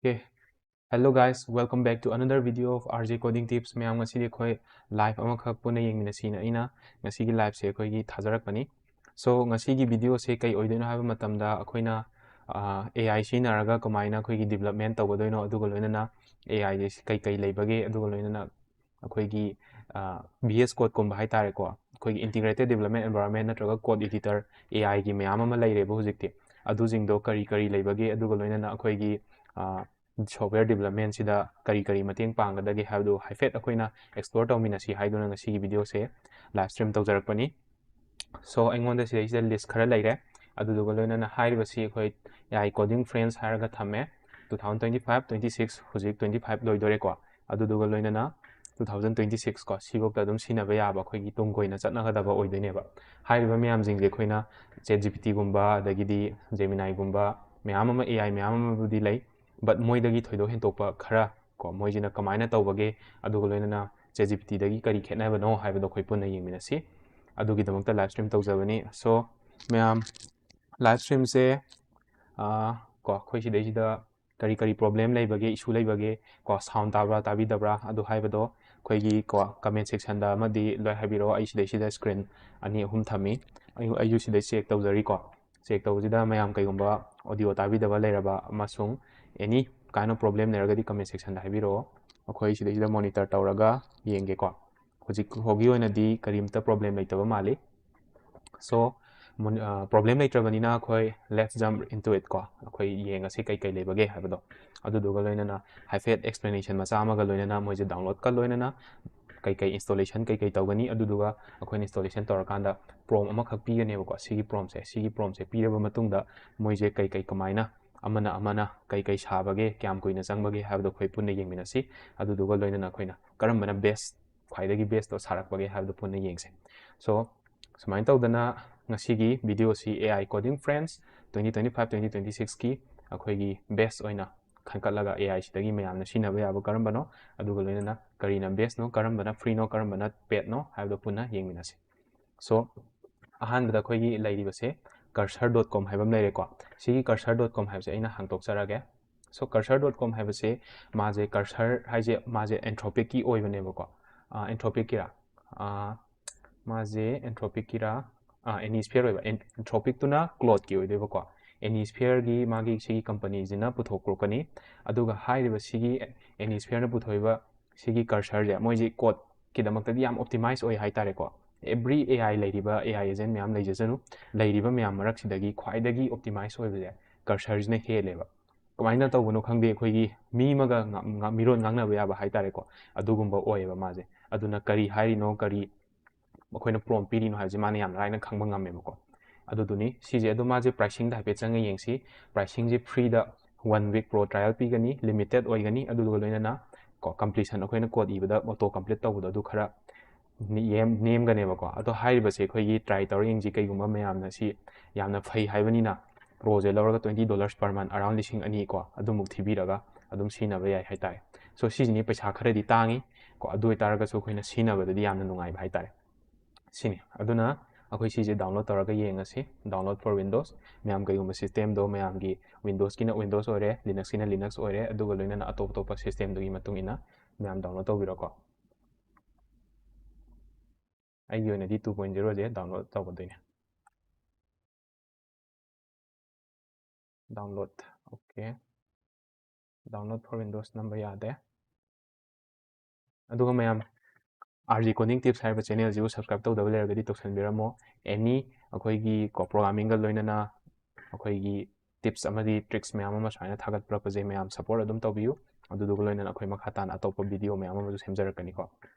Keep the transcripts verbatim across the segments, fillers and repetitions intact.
Okay. Hello guys, welcome back to another video of R J Coding Tips. ꯃꯌꯥꯝ, ꯉꯁꯤꯗꯤ ꯑꯩꯈꯣꯏ live ꯑꯃꯈꯛ ꯄꯨꯟꯅ ꯌꯦꯡꯃꯤꯟꯅꯁꯤꯅ ꯑꯩꯅ ꯉꯁꯤꯒꯤ liveꯁꯦ ꯑꯩꯈꯣꯏꯒꯤ ꯊꯥꯖꯔꯛꯄꯅꯤ꯫ So ꯉꯁꯤꯒꯤ videoꯁꯦ ꯀꯩ ꯑꯣꯏꯗꯣꯏꯅꯣ ꯍꯥꯏꯕ ꯃꯇꯝꯗ ꯑꯩꯈꯣꯏꯅ AI ꯁꯤꯖꯤꯟꯅꯔꯒ ꯀꯃꯥꯏꯅ ꯑꯩꯈꯣꯏꯒꯤ development ꯇꯧꯒꯗꯣꯏꯅꯣ, ꯑꯗꯨꯒ ꯂꯣꯏꯅꯅ AIꯁꯦ ꯀꯩ ꯀꯩ ꯂꯩꯕꯒꯦ, ꯑꯗꯨꯒ ꯂꯣꯏꯅꯅ ꯑꯩꯈꯣꯏꯒꯤ VS Codeꯀꯨꯝꯕ ꯍꯥꯏꯇꯥꯔꯦꯀꯣ, ꯑꯩꯈꯣꯏꯒꯤ Integrated Development Environment ꯅꯠꯇ꯭ꯔꯒ Code Editor, AIꯒꯤ ꯃꯌꯥꯝ ꯑꯃ ꯂꯩꯔꯦꯕ ꯍꯧꯖꯤꯛꯇꯤ꯫ ꯑꯗꯨꯁꯤꯡꯗꯣ ꯀꯔꯤ ꯀꯔꯤ ꯂꯩꯕꯒꯦ, ꯑꯗꯨꯒ ꯂꯣꯏꯅꯅ ꯑꯩꯈꯣꯏꯒꯤ software developmentꯁꯤꯗ ꯀꯔꯤ ꯀꯔꯤ ꯃꯇꯦꯡ ꯄꯥꯡꯒꯗꯒꯦ ꯍꯥꯏꯕꯗꯨ ꯍꯥꯏꯐꯦꯠ ꯑꯩꯈꯣꯏꯅ explore ꯇꯧꯃꯤꯟꯅꯁꯤ ꯍꯥꯏꯗꯨꯅ ꯉꯁꯤꯒꯤ videoꯁꯦ live stream ꯇꯧꯖꯔꯛꯄꯅꯤ꯫ So ꯑꯩꯉꯣꯟꯗ ꯁꯤꯗꯩꯁꯤꯗ list ꯈꯔ ꯂꯩꯔꯦ, ꯑꯗꯨꯗꯨꯒ ꯂꯣꯏꯅꯅ ꯍꯥꯏꯔꯤꯕꯁꯤ ꯑꯩꯈꯣꯏ AI Coding Friends ꯍꯥꯏꯔꯒ ꯊꯝꯃꯦ꯫ Two thousand twenty five, twenty six, ꯍꯧꯖꯤꯛ twenty five ꯂꯣꯏꯗꯣꯔꯦꯀꯣ, ꯑꯗꯨꯗꯨꯒ ꯂꯣꯏꯅꯅ two thousand twenty six ꯀꯣ, ꯁꯤꯐꯧꯗ ꯑꯗꯨꯝ ꯁꯤꯖꯤꯟꯅꯕ ꯌꯥꯕ ꯑꯩꯈꯣꯏꯒꯤ ꯇꯨꯡ ꯀꯣꯏꯅ ꯆꯠꯅꯒꯗꯕ ꯑꯣꯏꯗꯣꯏꯅꯦꯕ꯫ ꯍꯥꯏꯔꯤꯕ ꯃꯌꯥꯝꯁꯤꯡꯁꯦ ꯑꯩꯈꯣꯏꯅ ChatGPTꯒꯨꯝꯕ, ꯑꯗꯒꯤꯗꯤ Geminiꯒꯨꯝꯕ, ꯃꯌꯥꯝ ꯑꯃ, AI ꯃꯌꯥꯝ ꯑꯃꯕꯨꯗꯤ ꯂꯩ, but ꯃꯣꯏꯗꯒꯤ ꯊꯣꯏꯗꯣꯛ ꯍꯦꯟꯗꯣꯛꯄ ꯈꯔ ꯀꯣ, ꯃꯣꯏꯁꯤꯅ ꯀꯃꯥꯏꯅ ꯇꯧꯕꯒꯦ, ꯑꯗꯨꯒ ꯂꯣꯏꯅꯅ ChatGPTꯗꯒꯤ ꯀꯔꯤ ꯈꯦꯠꯅꯕꯅꯣ ꯍꯥꯏꯕꯗꯣ ꯑꯩꯈꯣꯏ ꯄꯨꯟꯅ ꯌꯦꯡꯃꯤꯟꯅꯁꯤ꯫ ꯑꯗꯨꯒꯤꯗꯃꯛꯇ live stream ꯇꯧꯖꯕꯅꯤ꯫ So ꯃꯌꯥꯝ, live streamꯁꯦ ꯀꯣ, ꯑꯩꯈꯣꯏ ꯁꯤꯗꯩꯁꯤꯗ ꯀꯔꯤ ꯀꯔꯤ problem ꯂꯩꯕꯒꯦ, issue ꯂꯩꯕꯒꯦ ꯀꯣ, sound ꯇꯥꯕ꯭ꯔꯥ ꯇꯥꯕꯤꯗꯕ꯭ꯔꯥ ꯑꯗꯨ ꯍꯥꯏꯕꯗꯣ ꯑꯩꯈꯣꯏꯒꯤ ꯀꯣ comment sectionꯗ ꯑꯃꯗꯤ ꯂꯣꯏ ꯍꯥꯏꯕꯤꯔꯛꯑꯣ꯫ ꯑꯩ ꯁꯤꯗꯩꯁꯤꯗ screen ꯑꯅꯤ ꯑꯍꯨꯝ ꯊꯝꯃꯤ, ꯑꯩ, ꯑꯩꯁꯨ ꯁꯤꯗꯩ check ꯇꯧꯖꯔꯤꯀꯣ꯫ Check ꯇꯧꯕꯁꯤꯗ ꯃꯌꯥꯝ ꯀꯩꯒꯨꯝꯕ audio ꯇꯥꯕꯤꯗꯕ ꯂꯩꯔꯕ ꯑꯃꯁꯨꯡ any kind of problem ꯂꯩꯔꯒꯗꯤ comment sectionꯗ ꯍꯥꯏꯕꯤꯔꯛꯑꯣ꯫ ꯑꯩꯈꯣꯏ ꯁꯤꯗꯩꯁꯤꯗ monitor ꯇꯧꯔꯒ ꯌꯦꯡꯒꯦꯀꯣ꯫ ꯍꯧꯖꯤꯛ ꯐꯥꯎꯒꯤ ꯑꯣꯏꯅꯗꯤ ꯀꯔꯤꯝꯇ problem ꯂꯩꯇꯕ ꯃꯥꯜꯂꯤ꯫ So problem ꯂꯩꯇ꯭ꯔꯕꯅꯤꯅ ꯑꯩꯈꯣꯏ let's jump into it ꯀꯣ, ꯑꯩꯈꯣꯏ ꯌꯦꯡꯉꯁꯤ ꯀꯩ ꯀꯩ ꯂꯩꯕꯒꯦ ꯍꯥꯏꯕꯗꯣ꯫ ꯑꯗꯨꯗꯨꯒ ꯂꯣꯏꯅꯅ ꯍꯥꯏꯐꯦꯠ explanation ꯃꯆꯥ ꯑꯃꯒ ꯂꯣꯏꯅꯅ ꯃꯣꯏꯁꯦ downloadꯀ ꯂꯣꯏꯅꯅ ꯀꯩ ꯀꯩ installation ꯀꯩ ꯀꯩ ꯇꯧꯒꯅꯤ, ꯑꯗꯨꯗꯨꯒ ꯑꯩꯈꯣꯏꯅ installation ꯇꯧꯔꯀꯥꯟꯗ prompt ꯑꯃꯈꯛ ꯄꯤꯒꯅꯦꯕꯀꯣ꯫ ꯁꯤꯒꯤ promptꯁꯦ, ꯁꯤꯒꯤ promptꯁꯦ ꯄꯤꯔꯕ ꯃꯇꯨꯡꯗ ꯃꯣꯏꯁꯦ ꯀꯩ ꯀꯩ ꯀꯃꯥꯏꯅ ꯑꯃꯅ ꯑꯃꯅ ꯀꯩ ꯀꯩ ꯁꯥꯕꯒꯦ, ꯀꯌꯥꯝ ꯀꯨꯏꯅ ꯆꯪꯕꯒꯦ ꯍꯥꯏꯕꯗꯣ ꯑꯩꯈꯣꯏ ꯄꯨꯟꯅ ꯌꯦꯡꯃꯤꯟꯅꯁꯤ꯫ ꯑꯗꯨꯗꯨꯒ ꯂꯣꯏꯅꯅ ꯑꯩꯈꯣꯏꯅ ꯀꯔꯝꯕꯅ best, ꯈ꯭ꯋꯥꯏꯗꯒꯤ bestꯇꯣ ꯁꯥꯔꯛꯄꯒꯦ ꯍꯥꯏꯕꯗꯣ ꯄꯨꯟꯅ ꯌꯦꯡꯁꯦ꯫ So ꯁꯨꯃꯥꯏꯅ ꯇꯧꯗꯅ ꯉꯁꯤꯒꯤ videoꯁꯤ AI Coding Friends twenty twenty five, twenty twenty sixꯀꯤ ꯑꯩꯈꯣꯏꯒꯤ best ꯑꯣꯏꯅ ꯈꯟꯒꯠꯂꯒ, AIꯁꯤꯗꯒꯤ ꯃꯌꯥꯝꯅ ꯁꯤꯖꯤꯟꯅꯕ ꯌꯥꯕ ꯀꯔꯝꯕꯅꯣ, ꯑꯗꯨꯒ ꯂꯣꯏꯅꯅ ꯀꯔꯤꯅ bestꯅꯣ, ꯀꯔꯝꯕꯅ freeꯅꯣ, ꯀꯔꯝꯕꯅ paidꯅꯣ ꯍꯥꯏꯕꯗꯣ ꯄꯨꯟꯅ ꯌꯦꯡꯃꯤꯟꯅꯁꯤ꯫ So ꯑꯍꯥꯟꯕꯗ ꯑꯩꯈꯣꯏꯒꯤ ꯂꯩꯔꯤꯕꯁꯦ cursor dot com ꯍꯥꯏꯕ ꯑꯃ ꯂꯩꯔꯦꯀꯣ꯫ ꯁꯤꯒꯤ cursor dot com ꯍꯥꯏꯕꯁꯦ ꯑꯩꯅ ꯍꯥꯡꯇꯣꯛꯆꯔꯒꯦ꯫ So cursor dot com ꯍꯥꯏꯕꯁꯦ ꯃꯥꯁꯦ, cursor ꯍꯥꯏꯁꯦ ꯃꯥꯁꯦ Anthropic ꯀꯤ ꯑꯣꯏꯕꯅꯦꯕꯀꯣ꯫ Anthropic ꯀꯤꯔꯥ? ꯃꯥꯁꯦ Anthropic ꯀꯤꯔꯥ? Annisphere ꯑꯣꯏꯕ꯫ Anthropic ꯇꯨꯅ Claude ꯀꯤ ꯑꯣꯏꯗꯣꯏꯕꯀꯣ꯫ Annisphere ꯒꯤ ꯃꯥꯒꯤ ꯁꯤꯒꯤ company ꯁꯤꯅ ꯄꯨꯊꯣꯛꯄꯅꯤ꯫ ꯑꯗꯨꯒ ꯍꯥꯏꯔꯤꯕ ꯁꯤꯒꯤ Annisphere ꯅ ꯄꯨꯊꯣꯛꯏꯕ ꯁꯤꯒꯤ cursor ꯁꯦ, ꯃꯣꯏꯁꯤ code ꯀꯤꯗꯃꯛꯇꯗꯤ ꯌꯥꯝ optimize ꯑꯣꯏ ꯍꯥꯏꯇꯥꯔꯦꯀꯣ꯫ Every A I, ꯂꯩꯔꯤꯕ A I agent ꯃꯌꯥꯝ ꯂꯩꯖꯁꯅꯨ, ꯂꯩꯔꯤꯕ ꯃꯌꯥꯝ ꯃꯔꯛꯁꯤꯗꯒꯤ ꯈ꯭ꯋꯥꯏꯗꯒꯤ optimize ꯑꯣꯏꯕꯁꯦ cursor ꯁꯤꯅ ꯍꯦꯜꯂꯦꯕ꯫ ꯀꯃꯥꯏꯅ ꯇꯧꯕꯅꯣ ꯈꯪꯗꯦ, ꯑꯩꯈꯣꯏꯒꯤ ꯃꯤ ꯑꯃꯒ ꯉ-, ꯉ-, ꯃꯤꯔꯣꯟ ꯉꯥꯡꯅꯕ ꯌꯥꯕ ꯍꯥꯏꯇꯥꯔꯦꯀꯣ, ꯑꯗꯨꯒꯨꯝꯕ ꯑꯣꯏꯌꯦꯕ ꯃꯥꯁꯦ꯫ ꯑꯗꯨꯅ ꯀꯔꯤ ꯍꯥꯏꯔꯤꯅꯣ, ꯀꯔꯤ ꯑꯩꯈꯣꯏꯅ prompt ꯄꯤꯔꯤꯅꯣ ꯍꯥꯏꯕꯁꯦ ꯃꯥꯅ ꯌꯥꯝꯅ ꯂꯥꯏꯅ ꯈꯪꯕ ꯉꯝꯃꯦꯕꯀꯣ꯫ ꯑꯗꯨꯗꯨꯅꯤ ꯁꯤꯁꯦ꯫ ꯑꯗꯣ ꯃꯥꯁꯦ pricing ꯗ ꯍꯥꯏꯐꯦꯠ ꯆꯪꯉ ꯌꯦꯡꯁꯤ꯫ Pricing ꯁꯦ free ꯗ one week pro trial ꯄꯤꯒꯅꯤ, limited ꯑꯣꯏꯒꯅꯤ, ꯑꯗꯨꯗꯨꯒ ꯂꯣꯏꯅꯅ ꯀꯣ, completion ꯑꯩꯈꯣꯏꯅ code ꯏꯕꯗ auto complete ꯇꯧꯕꯗꯣ ꯑꯗꯨ ꯈꯔ ꯅꯦꯝ-, ꯅꯦꯝꯒꯅꯦꯕꯀꯣ꯫ ꯑꯗꯣ ꯍꯥꯏꯔꯤꯕꯁꯦ ꯑꯩꯈꯣꯏꯒꯤ try ꯇꯧꯔ ꯌꯦꯡꯁꯤ꯫ ꯀꯩꯒꯨꯝꯕ ꯃꯌꯥꯝꯅ ꯁꯤ ꯌꯥꯝꯅ ꯐꯩ ꯍꯥꯏꯕꯅꯤꯅ, pro ꯁꯦ ꯂꯧꯔꯒ twenty dollars per month, around ꯂꯤꯁꯤꯡ ꯑꯅꯤ ꯀꯣ, ꯑꯗꯨꯃꯨꯛ ꯊꯤꯕꯤꯔꯒ ꯑꯗꯨꯝ ꯁꯤꯖꯤꯟꯅꯕ ꯌꯥꯏ ꯍꯥꯏꯇꯥꯔꯦ꯫ So ꯁꯤꯁꯤꯅꯤ ꯄꯩꯁꯥ ꯈꯔꯗꯤ ꯇꯥꯡꯉꯤ ꯀꯣ, ꯑꯗꯨ ꯑꯣꯏꯇꯥꯔꯒꯁꯨ ꯑꯩꯈꯣꯏꯅ ꯁꯤꯖꯤꯟꯅꯕꯗꯗꯤ ꯌꯥꯝꯅ ꯅꯨꯡꯉꯥꯏꯕ ꯍꯥꯏꯇꯥꯔꯦ꯫ ꯁꯤꯅꯤ꯫ ꯑꯗꯨꯅ ꯑꯩꯈꯣꯏ ꯁꯤꯁꯦ download ꯇꯧꯔꯒ ꯌꯦꯡꯉꯁꯤ, download for Windows꯫ ꯃꯌꯥꯝ ꯀꯩꯒꯨꯝꯕ system ꯗꯣ ꯃꯌꯥꯝꯒꯤ, Windows ꯀꯤꯅ Windows ꯑꯣꯏꯔꯦ, Linux ꯀꯤꯅ Linux ꯑꯣꯏꯔꯦ, ꯑꯗꯨꯒ ꯂꯣꯏꯅꯅ ꯑꯇꯣꯞ ꯑꯇꯣꯞꯄ system ꯗꯨꯒꯤ ꯃꯇꯨꯡ ꯏꯟꯅ ꯃꯌꯥꯝ download ꯇꯧꯕꯤꯔꯣꯀꯣ꯫ ꯑꯩꯒꯤ ꯑꯣꯏꯅꯗꯤ two point zero say download ꯇꯧꯒꯗꯣꯏꯅꯦ꯫ Download, okay, download for Windows ꯅꯝꯕ ꯌꯥꯗꯦ꯫ ꯑꯗꯨꯒ ꯃꯌꯥꯝ, R G Coding Tips ꯍꯥꯏꯔꯤꯕ channel ꯁꯤꯕꯨ subscribe ꯇꯧꯗꯕ ꯂꯩꯔꯒꯗꯤ ꯇꯧꯁꯟꯕꯤꯔꯝꯃꯣ꯫ Any ꯑꯩꯈꯣꯏꯒꯤ ꯀꯣ, programming ꯒ ꯂꯣꯏꯅꯅ ꯑꯩꯈꯣꯏꯒꯤ tips ꯑꯃꯗꯤ tricks ꯃꯌꯥꯝ ꯑꯃ ꯁꯨꯃꯥꯏꯅ ꯊꯥꯒꯠꯄꯤꯔꯛꯄꯁꯦ ꯃꯌꯥꯝ support ꯑꯗꯨꯝ ꯇꯧꯕꯤꯌꯨ꯫ ꯑꯗꯨꯗꯨꯒ ꯂꯣꯏꯅꯅ ꯑꯩꯈꯣꯏ ꯃꯈꯥ ꯇꯥꯅ ꯑꯇꯣꯞꯄ video ꯃꯌꯥꯝ ꯑꯃꯁꯨ ꯁꯦꯝꯖꯔꯛꯀꯅꯤꯀꯣ꯫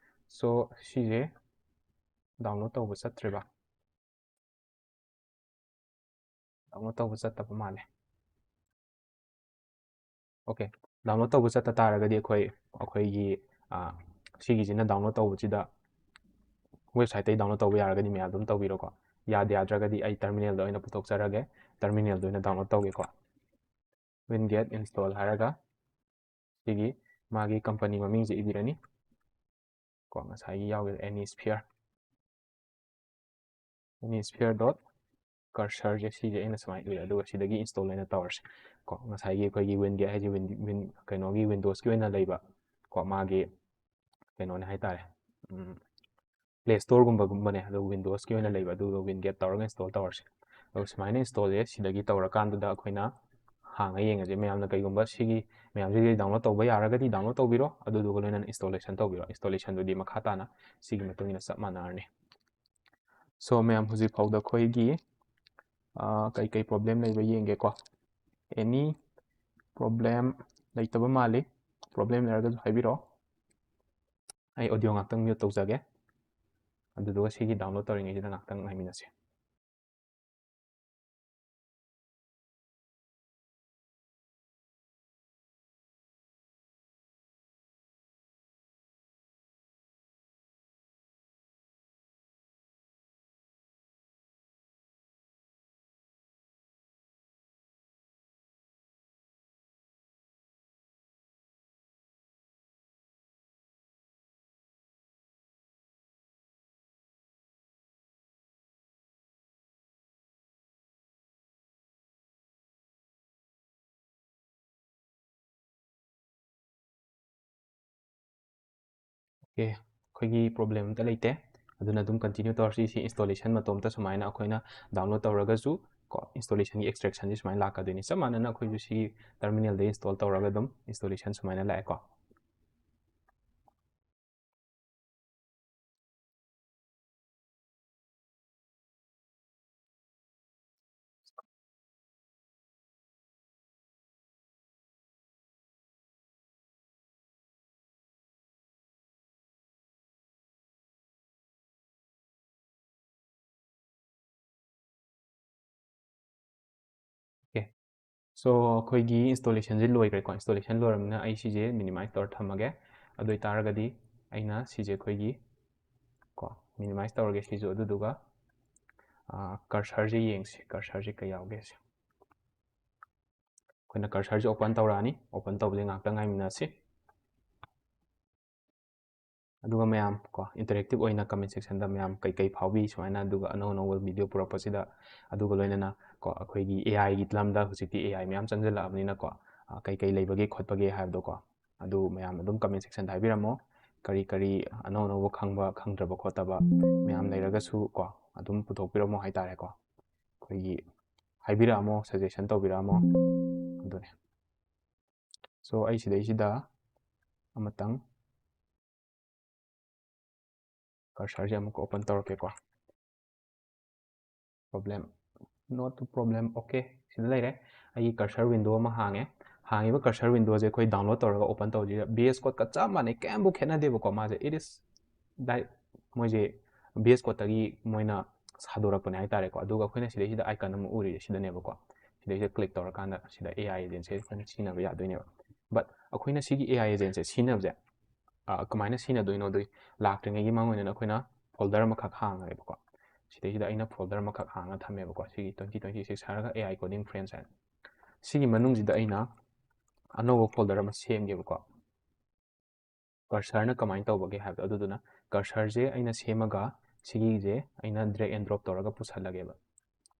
So ꯁꯤꯁꯦ download ꯇꯧꯕ ꯆꯠꯇ꯭ꯔꯤꯕ? Download ꯇꯧꯕ ꯆꯠꯇꯕ ꯃꯥꯜꯂꯦ꯫ Okay, download ꯇꯧꯕ ꯆꯠꯇ ꯇꯥꯔꯒꯗꯤ ꯑꯩꯈꯣꯏ, ꯑꯩꯈꯣꯏꯒꯤ, ꯑ, ꯁꯤꯒꯤꯁꯤꯅ download ꯇꯧꯕꯁꯤꯗ website ꯇꯒꯤ download ꯇꯧꯕ ꯌꯥꯔꯒꯗꯤ ꯃꯌꯥꯝ ꯑꯗꯨꯝ ꯇꯧꯕꯤꯔꯣꯀꯣ꯫ ꯌꯥꯗ ꯌꯥꯗ꯭ꯔꯒꯗꯤ ꯑꯩ terminal ꯗ ꯑꯣꯏꯅ ꯄꯨꯊꯣꯛꯆꯔꯒꯦ꯫ Terminal ꯗ ꯑꯣꯏꯅ download ꯇꯧꯒꯦꯀꯣ꯫ Winget install ꯍꯥꯏꯔꯒ ꯁꯤꯒꯤ ꯃꯥꯒꯤ company ꯃꯃꯤꯡꯁꯦ ꯏꯕꯤꯔꯅꯤ꯫ ꯀꯣ, ꯉꯁꯥꯏꯒꯤ ꯌꯥꯎꯈꯤꯕ Annisphere꯫ Annisphere dot ꯀꯔꯁꯔꯁꯦ ꯁꯤꯁꯦ ꯑꯩꯅ ꯁꯨꯃꯥꯏꯅ ꯎꯏ, ꯑꯗꯨꯒ ꯁꯤꯗꯒꯤ ꯏꯟꯁꯇꯣꯜ ꯑꯣꯏꯅ ꯇꯧꯔꯁꯦ꯫ ꯀꯣ, ꯉꯁꯥꯏꯒꯤ ꯑꯩꯈꯣꯏꯒꯤ ꯋꯤꯟꯒꯦꯠ ꯍꯥꯏꯁꯦ ꯋꯤꯟ ꯋꯤꯟ ꯀꯩꯅꯣꯒꯤ ꯋꯤꯟꯗꯣꯁꯀꯤ ꯑꯣꯏꯅ ꯂꯩꯕ, ꯀꯣ, ꯃꯥꯒꯤ ꯀꯩꯅꯣꯅꯦ ꯍꯥꯏꯇꯥꯔꯦ, ꯄ꯭ꯂꯦ ꯁ꯭ꯇꯣꯔꯒꯨꯝꯕꯒꯨꯝꯕꯅꯦ, ꯑꯗꯨ ꯋꯤꯟꯗꯣꯁꯀꯤ ꯑꯣꯏꯅ ꯂꯩꯕ, ꯑꯗꯨꯒ ꯋꯤꯟꯒꯦꯠ ꯇꯧꯔꯒ ꯏꯟꯁꯇꯣꯜ ꯇꯧꯔꯁꯦ꯫ ꯑꯗꯨꯒ ꯁꯨꯃꯥꯏꯅ ꯏꯟꯁꯇꯣꯜꯁꯦ ꯁꯤꯗꯒꯤ ꯇꯧꯔꯀꯥꯟꯗꯨꯗ ꯑꯩꯈꯣꯏꯅ ꯍꯥꯡꯉ ꯌꯦꯡꯉꯁꯦ꯫ ꯃꯌꯥꯝꯅ ꯀꯩꯒꯨꯝꯕ ꯁꯤꯒꯤ ꯃꯌꯥꯝꯁꯤꯗꯤ ꯗꯥꯎꯟꯂꯣꯗ ꯇꯧꯕ ꯌꯥꯔꯒꯗꯤ ꯗꯥꯎꯟꯂꯣꯗ ꯇꯧꯕꯤꯔꯣ, ꯑꯗꯨꯗꯨꯒ ꯂꯣꯏꯅꯅ ꯏꯟꯁꯇꯣꯂꯦꯁꯟ ꯇꯧꯕꯤꯔꯣ꯫ ꯏꯟꯁꯇꯣꯂꯦꯁꯟꯗꯨꯗꯤ ꯃꯈꯥ ꯇꯥꯅ ꯁꯤꯒꯤ ꯃꯇꯨꯡ ꯏꯟꯅ ꯆꯞ ꯃꯥꯟꯅꯔꯅꯤ꯫ ꯁꯣ ꯃꯌꯥꯝ ꯍꯧꯖꯤꯛ ꯐꯥꯎꯗ ꯑꯩꯈꯣꯏꯒꯤ ꯀꯩꯀꯩ ꯄ꯭ꯔꯣꯕ꯭ꯂꯦꯝ ꯂꯩꯕ ꯌꯦꯡꯒꯦꯀꯣ꯫ ꯑꯦꯅꯤ ꯄ꯭ꯔꯣꯕ꯭ꯂꯦꯝ ꯂꯩꯇꯕ ꯃꯥꯜꯂꯤ꯫ ꯄ꯭ꯔꯣꯕ꯭ꯂꯦꯝ ꯂꯩꯔꯒꯁꯨ ꯍꯥꯏꯕꯤꯔꯛꯑꯣ꯫ ꯑꯩ ꯑꯣꯗꯤꯑꯣ ꯉꯥꯛꯇꯪ ꯃ꯭ꯌꯨꯠ ꯇꯧꯖꯒꯦ, ꯑꯗꯨꯗꯨꯒ ꯁꯤꯒꯤ ꯗꯥꯎꯟꯂꯣꯗ ꯇꯧꯔꯤꯉꯩꯁꯤꯗ ꯉꯥꯛꯇꯪ ꯉꯥꯏꯃꯤꯟꯅꯁꯤ꯫ ꯑꯣꯀꯦ, ꯑꯩꯈꯣꯏꯒꯤ ꯄ꯭ꯔꯣꯕ꯭ꯂꯦꯝ ꯑꯝꯇ ꯂꯩꯇꯦ꯫ ꯑꯗꯨꯅ ꯑꯗꯨꯝ ꯀꯟꯇꯤꯅ꯭ꯌꯨ ꯇꯧꯔꯁꯤ꯫ ꯁꯤ ꯏꯟꯁꯇꯣꯂꯦꯁꯟ ꯃꯇꯣꯝꯇ ꯁꯨꯃꯥꯏꯅ ꯑꯩꯈꯣꯏꯅ ꯗꯥꯎꯟꯂꯣꯗ ꯇꯧꯔꯒꯁꯨ ꯀꯣ, ꯏꯟꯁꯇꯣꯂꯦꯁꯟꯒꯤ ꯑꯦꯛꯁꯇ꯭ꯔꯦꯛꯁꯟꯁꯤ ꯁꯨꯃꯥꯏꯅ ꯂꯥꯛꯀꯗꯣꯏꯅꯤ꯫ ꯆꯞ ꯃꯥꯟꯅꯅ ꯑꯩꯈꯣꯏꯁꯨ ꯁꯤꯒꯤ ꯇꯔꯃꯤꯅꯦꯜꯗ ꯏꯟꯁꯇꯣꯜ ꯇꯧꯔꯒ ꯑꯗꯨꯝ ꯏꯟꯁꯇꯣꯂꯦꯁꯟ ꯁꯨꯃꯥꯏꯅ ꯂꯥꯛꯑꯦꯀꯣ꯫ ꯑꯣꯀꯦ, ꯁꯣ ꯑꯩꯈꯣꯏꯒꯤ ꯏꯟꯁꯇꯣꯂꯦꯁꯟꯁꯦ ꯂꯣꯏꯈ꯭ꯔꯦꯀꯣ꯫ ꯏꯟꯁꯇꯣꯂꯦꯁꯟ ꯂꯣꯏꯔꯕꯅꯤꯅ ꯑꯩ ꯁꯤꯁꯦ ꯃꯤꯅꯤꯃꯥꯏꯁ ꯇꯧꯔ ꯊꯝꯃꯒꯦ꯫ ꯑꯗꯨ ꯑꯣꯏꯇꯥꯔꯒꯗꯤ ꯑꯩꯅ ꯁꯤꯁꯦ ꯑꯩꯈꯣꯏꯒꯤ ꯀꯣ, ꯃꯤꯅꯤꯃꯥꯏꯁ ꯇꯧꯔꯒꯦ ꯁꯤꯁꯨ꯫ ꯑꯗꯨꯗꯨꯒ ꯀꯔꯁꯔꯁꯦ ꯌꯦꯡꯁꯤ, ꯀꯔꯁꯔꯁꯦ ꯀꯩ ꯌꯥꯎꯒꯦ ꯁꯦ꯫ ꯑꯩꯈꯣꯏꯅ ꯀꯔꯁꯔꯁꯦ ꯑꯣꯄꯟ ꯇꯧꯔꯛꯑꯅꯤ꯫ ꯑꯣꯄꯟ ꯇꯧꯕꯁꯦ ꯉꯥꯛꯇꯪ ꯉꯥꯏꯃꯤꯟꯅꯁꯤ꯫ ꯑꯗꯨꯒ ꯃꯌꯥꯝ ꯀꯣ, interactive ꯑꯣꯏꯅ comment section ꯗ ꯃꯌꯥꯝ ꯀꯩꯀꯩ ꯐꯥꯎꯕꯤ ꯁꯨꯃꯥꯏꯅ, ꯑꯗꯨꯒ ꯑꯅꯧ ꯑꯅꯧꯕ video ꯄꯨꯔꯛꯄꯁꯤꯗ, ꯑꯗꯨꯒ ꯂꯣꯏꯅꯅ ꯀꯣ, ꯑꯩꯈꯣꯏꯒꯤ A I ꯒꯤ ꯂꯝꯗ ꯍꯧꯖꯤꯛꯇꯤ A I ꯃꯌꯥꯝ ꯆꯪꯁꯤꯜꯂꯛꯑꯕꯅꯤꯅꯀꯣ, ꯑ, ꯀꯩꯀꯩ ꯂꯩꯕꯒꯦ ꯈꯣꯠꯄꯒꯦ ꯍꯥꯏꯕꯗꯣꯀꯣ, ꯑꯗꯨ ꯃꯌꯥꯝ ꯑꯗꯨꯝ comment section ꯗ ꯍꯥꯏꯕꯤꯔꯝꯃꯣ꯫ ꯀꯔꯤ ꯀꯔꯤ ꯑꯅꯧ ꯑꯅꯧꯕ ꯈꯪꯕ, ꯈꯪꯗ꯭ꯔꯕ ꯈꯣꯠꯇꯕ ꯃꯌꯥꯝ ꯂꯩꯔꯒꯁꯨ ꯀꯣ, ꯑꯗꯨꯝ ꯄꯨꯊꯣꯛꯄꯤꯔꯝꯃꯣ ꯍꯥꯏꯇꯥꯔꯦꯀꯣ꯫ ꯑꯩꯈꯣꯏꯒꯤ ꯍꯥꯏꯕꯤꯔꯛꯑꯝꯃꯣ, suggestion ꯇꯧꯕꯤꯔꯛꯑꯝꯃꯣ꯫ ꯑꯗꯨꯅꯦ꯫ So, ꯑꯩ ꯁꯤꯗꯩꯁꯤꯗ ꯑꯃꯇꯪ cursor ꯁꯦ ꯑꯃꯨꯛꯀ open ꯇꯧꯔꯛꯀꯦꯀꯣ꯫ Problem, not to problem, okay, ꯁꯤꯗ ꯂꯩꯔꯦ꯫ ꯑꯩꯒꯤ cursor window ꯑꯃ ꯍꯥꯡꯉꯦ꯫ ꯍꯥꯡꯉꯤꯕ cursor window ꯁꯦ ꯑꯩꯈꯣꯏ download ꯇꯧꯔꯒ open ꯇꯧꯁꯤꯗ, V S Code ꯀ ꯆꯞ ꯃꯥꯟꯅꯩ, ꯀꯌꯥꯝꯕꯨ ꯈꯦꯠꯅꯗꯦꯕꯀꯣ꯫ ꯃꯥꯁꯦ, it is, ꯗꯥꯏꯔꯦꯛ ꯃꯣꯏꯁꯦ V S Code ꯇꯒꯤ ꯃꯣꯏꯅ ꯁꯥꯗꯣꯔꯛꯄꯅꯦ ꯍꯥꯏꯇꯥꯔꯦꯀꯣ꯫ ꯑꯗꯨꯒ ꯑꯩꯈꯣꯏꯅ ꯁꯤꯗꯩꯁꯤꯗ icon ꯑꯃ ꯎꯔꯤꯁꯦ ꯁꯤꯗꯅꯦꯕꯀꯣ꯫ ꯁꯤꯗꯩꯁꯤꯗ click ꯇꯧꯔꯀꯥꯟꯗ ꯁꯤꯗ A I agent ꯁꯦ ꯑꯩꯈꯣꯏꯅ ꯁꯤꯖꯤꯟꯅꯕ ꯌꯥꯗꯣꯏꯅꯦꯕ꯫ But ꯑꯩꯈꯣꯏꯅ ꯁꯤꯒꯤ A I agent ꯁꯦ ꯁꯤꯖꯤꯟꯅꯕꯁꯦ, ꯑ, ꯀꯃꯥꯏꯅ ꯁꯤꯖꯤꯟꯅꯗꯣꯏꯅꯣꯗꯨ ꯂꯥꯛꯇ꯭ꯔꯤꯉꯩꯒꯤ ꯃꯥꯡꯑꯣꯏꯅꯅ ꯑꯩꯈꯣꯏꯅ folder ꯑꯃꯈꯛ ꯍꯥꯡꯉꯦꯕꯀꯣ꯫ ꯁꯤꯗꯩꯁꯤꯗ ꯑꯩꯅ folder ꯑꯃꯈꯛ ꯍꯥꯡꯉ ꯊꯝꯃꯦꯕꯀꯣ꯫ ꯁꯤꯒꯤ twenty twenty-six ꯍꯥꯏꯔꯒ A I coding friends ꯍꯥꯏꯅ꯫ ꯁꯤꯒꯤ ꯃꯅꯨꯡꯁꯤꯗ ꯑꯩꯅ ꯑꯅꯧꯕ folder ꯑꯃ ꯁꯦꯝꯒꯦꯕꯀꯣ꯫ Cursor ꯅ ꯀꯃꯥꯏꯅ ꯇꯧꯕꯒꯦ ꯍꯥꯏꯕꯗꯣ꯫ ꯑꯗꯨꯗꯨꯅ cursor ꯁꯦ ꯑꯩꯅ ꯁꯦꯝꯃꯒ ꯁꯤꯒꯤꯁꯦ ꯑꯩꯅ drag and drop ꯇꯧꯔꯒ ꯄꯨꯁꯜꯂꯒꯦꯕ꯫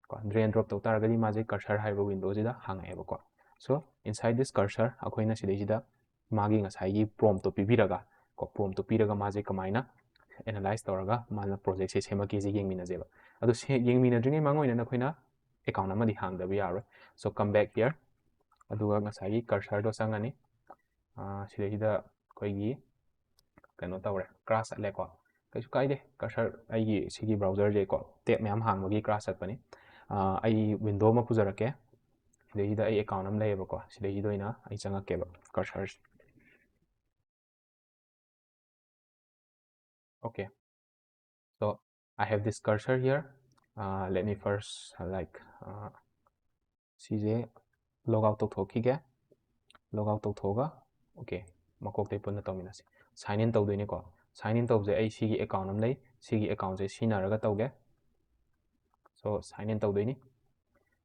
ꯀꯣ, drag and drop ꯇꯧ ꯇꯥꯔꯒꯗꯤ ꯃꯥꯁꯦ cursor ꯍꯥꯏꯕ window ꯁꯤꯗ ꯍꯥꯡꯉꯛꯑꯦꯕꯀꯣ꯫ So, inside this cursor, ꯑꯩꯈꯣꯏꯅ ꯁꯤꯗꯩꯁꯤꯗ ꯃꯥꯒꯤ ꯉꯁꯥꯏꯒꯤ prompt ꯇꯣ ꯄꯤꯕꯤꯔꯒ, ꯀꯣ, prompt ꯇꯣ ꯄꯤꯔꯒ ꯃꯥꯁꯦ ꯀꯃꯥꯏꯅ analyze ꯇꯧꯔꯒ ꯃꯥꯅ project ꯁꯦ ꯁꯦꯝꯃꯛꯀꯦꯁꯦ ꯌꯦꯡꯃꯤꯟꯅꯁꯦꯕ꯫ ꯑꯗꯣ ꯁꯦ-, ꯌꯦꯡꯃꯤꯟꯅꯗ꯭ꯔꯤꯉꯩ ꯃꯥꯡꯑꯣꯏꯅꯅ ꯑꯩꯈꯣꯏꯅ account ꯑꯃꯗꯤ ꯍꯥꯡꯗꯕ ꯌꯥꯔꯣꯏ꯫ So, come back here꯫ ꯑꯗꯨꯒ ꯉꯁꯥꯏꯒꯤ cursor ꯗꯣ ꯆꯪꯉꯅꯤ꯫ ꯑꯥ, ꯁꯤꯗꯩꯁꯤꯗ ꯑꯩꯈꯣꯏꯒꯤ ꯀꯩꯅꯣ ꯇꯧꯔꯦ, crash ꯆꯠꯂꯦꯀꯣ꯫ ꯀꯩꯁꯨ ꯀꯥꯏꯗꯦ, cursor ꯑꯩꯒꯤ ꯁꯤꯒꯤ browser ꯁꯦ ꯀꯣ, tab ꯃꯌꯥꯝ ꯍꯥꯡꯕꯒꯤ crash ꯆꯠꯄꯅꯤ꯫ ꯑꯥ, ꯑꯩ window ꯑꯃ ꯄꯨꯖꯔꯛꯀꯦ꯫ ꯁꯤꯗꯩꯁꯤꯗ ꯑꯩ account ꯑꯃ ꯂꯩꯌꯦꯕꯀꯣ, ꯁꯤꯗꯩꯁꯤꯗ ꯑꯣꯏꯅ ꯑꯩ ꯆꯪꯉꯛꯀꯦꯕ, cursor say. Okay, so I have this cursor here. Uh, let me first, uh, like, uh, ꯁꯤꯁꯦ log out ꯇꯧꯊꯣꯛꯈꯤꯒꯦ꯫ Log out ꯇꯧꯊꯣꯛꯑꯒ, okay, ꯃꯀꯣꯛꯇꯩ ꯄꯨꯟꯅ ꯇꯧꯃꯤꯟꯅꯁꯤ꯫ Sign in ꯇꯧꯗꯣꯏꯅꯤꯀꯣ꯫ Sign in ꯇꯧꯕꯁꯦ ꯑꯩ ꯁꯤꯒꯤ account ꯑꯃ ꯂꯩ, ꯁꯤꯒꯤ account ꯁꯦ ꯁꯤꯖꯤꯟꯅꯔꯒ ꯇꯧꯒꯦ꯫ So, sign in ꯇꯧꯗꯣꯏꯅꯤ꯫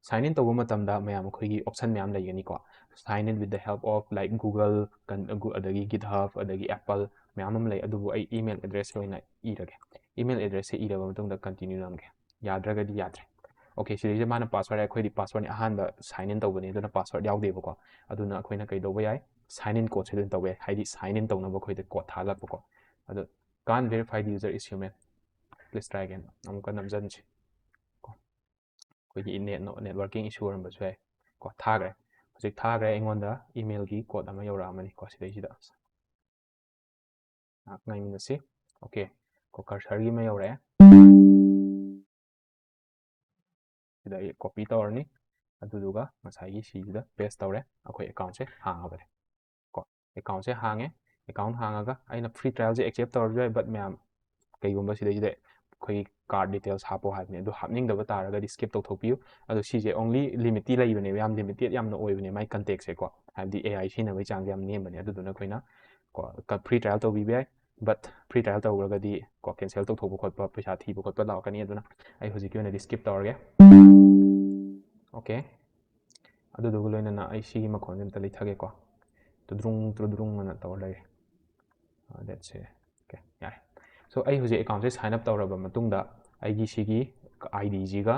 Sign in ꯇꯧꯕ ꯃꯇꯝꯗ ꯃꯌꯥꯝ ꯑꯩꯈꯣꯏꯒꯤ option ꯃꯌꯥꯝ ꯂꯩꯒꯅꯤꯀꯣ꯫ Sign in with the help of, like, Google, ꯀꯟ-, ꯒꯨ-, ꯑꯗꯒꯤ GitHub, ꯑꯗꯒꯤ Apple, ꯃꯌꯥꯝ ꯑꯃ ꯂꯩ, ꯑꯗꯨꯕꯨ ꯑꯩ email address ꯑꯣꯏꯅ ꯏꯔꯒꯦ꯫ Email address ꯁꯦ ꯏꯔꯕ ꯃꯇꯨꯡꯗ continue ꯅꯝꯒꯦ꯫ ꯌꯥꯗ꯭ꯔꯒꯗꯤ ꯌꯥꯗ꯭ꯔꯦ꯫ Okay, ꯁꯤꯗꯩꯁꯤꯗ ꯃꯥꯅ password ꯍꯥꯏ, ꯑꯩꯈꯣꯏꯗꯤ password ꯅꯤ ꯑꯍꯥꯟꯕ sign in ꯇꯧꯕꯅꯤ, ꯑꯗꯨꯅ password ꯌꯥꯎꯗꯦꯕꯀꯣ꯫ ꯑꯗꯨꯅ ꯑꯩꯈꯣꯏꯅ ꯀꯩꯗꯧꯕ ꯌꯥꯏ? Sign in code ꯁꯦ ꯑꯗꯨꯝ ꯇꯧꯕ ꯌꯥꯏ, ꯍꯥꯏꯗꯤ sign in ꯇꯧꯅꯕ ꯑꯩꯈꯣꯏꯗ code ꯊꯥꯍꯜꯂꯛꯄꯀꯣ꯫ ꯑꯗꯣ can't verify the user is human. Please try again. ꯑꯃꯨꯛꯀ ꯅꯝꯖꯟꯁꯤ꯫ ꯀꯣ꯫ ꯑꯩꯈꯣꯏꯒꯤ net, networking issue ꯑꯣꯏꯔꯝꯕꯁꯨ ꯌꯥꯏ꯫ ꯀꯣ, ꯊꯥꯈ꯭ꯔꯦ꯫ ꯍꯧꯖꯤꯛ ꯊꯥꯈ꯭ꯔꯦ, ꯑꯩꯉꯣꯟꯗ email ꯒꯤ code ꯑꯃ ꯌꯧꯔꯛꯑꯃꯅꯤ꯫ ꯀꯣ, ꯁꯤꯗꯩꯁꯤꯗ ꯉꯥꯏꯍꯥꯛ ꯉꯥꯏꯃꯤꯟꯅꯁꯤ꯫ Okay, ꯀꯣ, cursor ꯒꯤ ꯑꯃ ꯌꯧꯔꯛꯑꯦ꯫ ꯁꯤꯗ ꯑꯩ copy ꯇꯧꯔꯅꯤ, ꯑꯗꯨꯗꯨꯒ ꯉꯁꯥꯏꯒꯤ ꯁꯤꯁꯤꯗ paste ꯇꯧꯔꯦ꯫ ꯑꯩꯈꯣꯏ account ꯁꯦ ꯍꯥꯡꯉꯕꯅꯦ꯫ ꯀꯣ, account ꯁꯦ ꯍꯥꯡꯉꯦ꯫ Account ꯍꯥꯡꯉꯒ ꯑꯩꯅ free trial ꯁꯦ accept ꯇꯧꯔꯁꯨ ꯌꯥꯏ, but ꯃꯌꯥꯝ, ꯀꯩꯒꯨꯝꯕ ꯁꯤꯗꯩꯁꯤꯗ ꯑꯩꯈꯣꯏꯒꯤ card details ꯍꯥꯞꯄꯣ ꯍꯥꯏꯕꯅꯦ, ꯑꯗꯨ ꯍꯥꯞꯅꯤꯡꯗꯕ ꯇꯥꯔꯒꯗꯤ skip ꯇꯧꯊꯣꯛꯄꯤꯌꯨ꯫ ꯑꯗꯣ ꯁꯤꯁꯦ only limit ꯇꯤ ꯂꯩꯕꯅꯦꯕ, ꯌꯥꯝ limited ꯌꯥꯝꯅ ꯑꯣꯏꯕꯅꯦ ꯃꯥꯏ contact ꯁꯦꯀꯣ, ꯍꯥꯏꯕꯗꯤ A I ꯁꯤꯖꯤꯟꯅꯕꯒꯤ ꯆꯥꯡꯁꯦ ꯌꯥꯝ ꯅꯦꯝꯕꯅꯦ꯫ ꯑꯗꯨꯗꯨꯅ ꯑꯩꯈꯣꯏꯅ ꯀꯣ, ꯀ-, free trial ꯇꯧꯕꯤꯕ ꯌꯥꯏ, but free trial ꯇꯧꯈ꯭ꯔꯒꯗꯤ ꯀꯣ, cancel ꯇꯧꯊꯣꯛꯄ ꯈꯣꯠꯄ, ꯄꯩꯁꯥ ꯊꯤꯕ ꯈꯣꯠꯄ ꯂꯥꯛꯀꯅꯤ꯫ ꯑꯗꯨꯅ ꯑꯩ ꯍꯧꯖꯤꯛꯀꯤ ꯑꯣꯏꯅꯗꯤ skip ꯇꯧꯔꯒꯦ꯫ Okay, ꯑꯗꯨꯗꯨꯒ ꯂꯣꯏꯅꯅ ꯑꯩ ꯁꯤꯒꯤ ꯃꯈꯣꯟꯁꯦ ꯑꯝꯇ ꯂꯩꯊꯒꯦꯀꯣ꯫ ꯇꯨꯗ꯭ꯔꯨꯡ ꯇꯨꯗ꯭ꯔꯨꯡ ꯑꯅ ꯇꯧꯔ ꯂꯩꯔꯦ꯫ ꯑ, that's it. Okay, ꯌꯥꯔꯦ꯫ So, ꯑꯩ ꯍꯧꯖꯤꯛ account ꯁꯦ sign up ꯇꯧꯔꯕ ꯃꯇꯨꯡꯗ ꯑꯩꯒꯤ ꯁꯤꯒꯤ I D ꯁꯤꯒ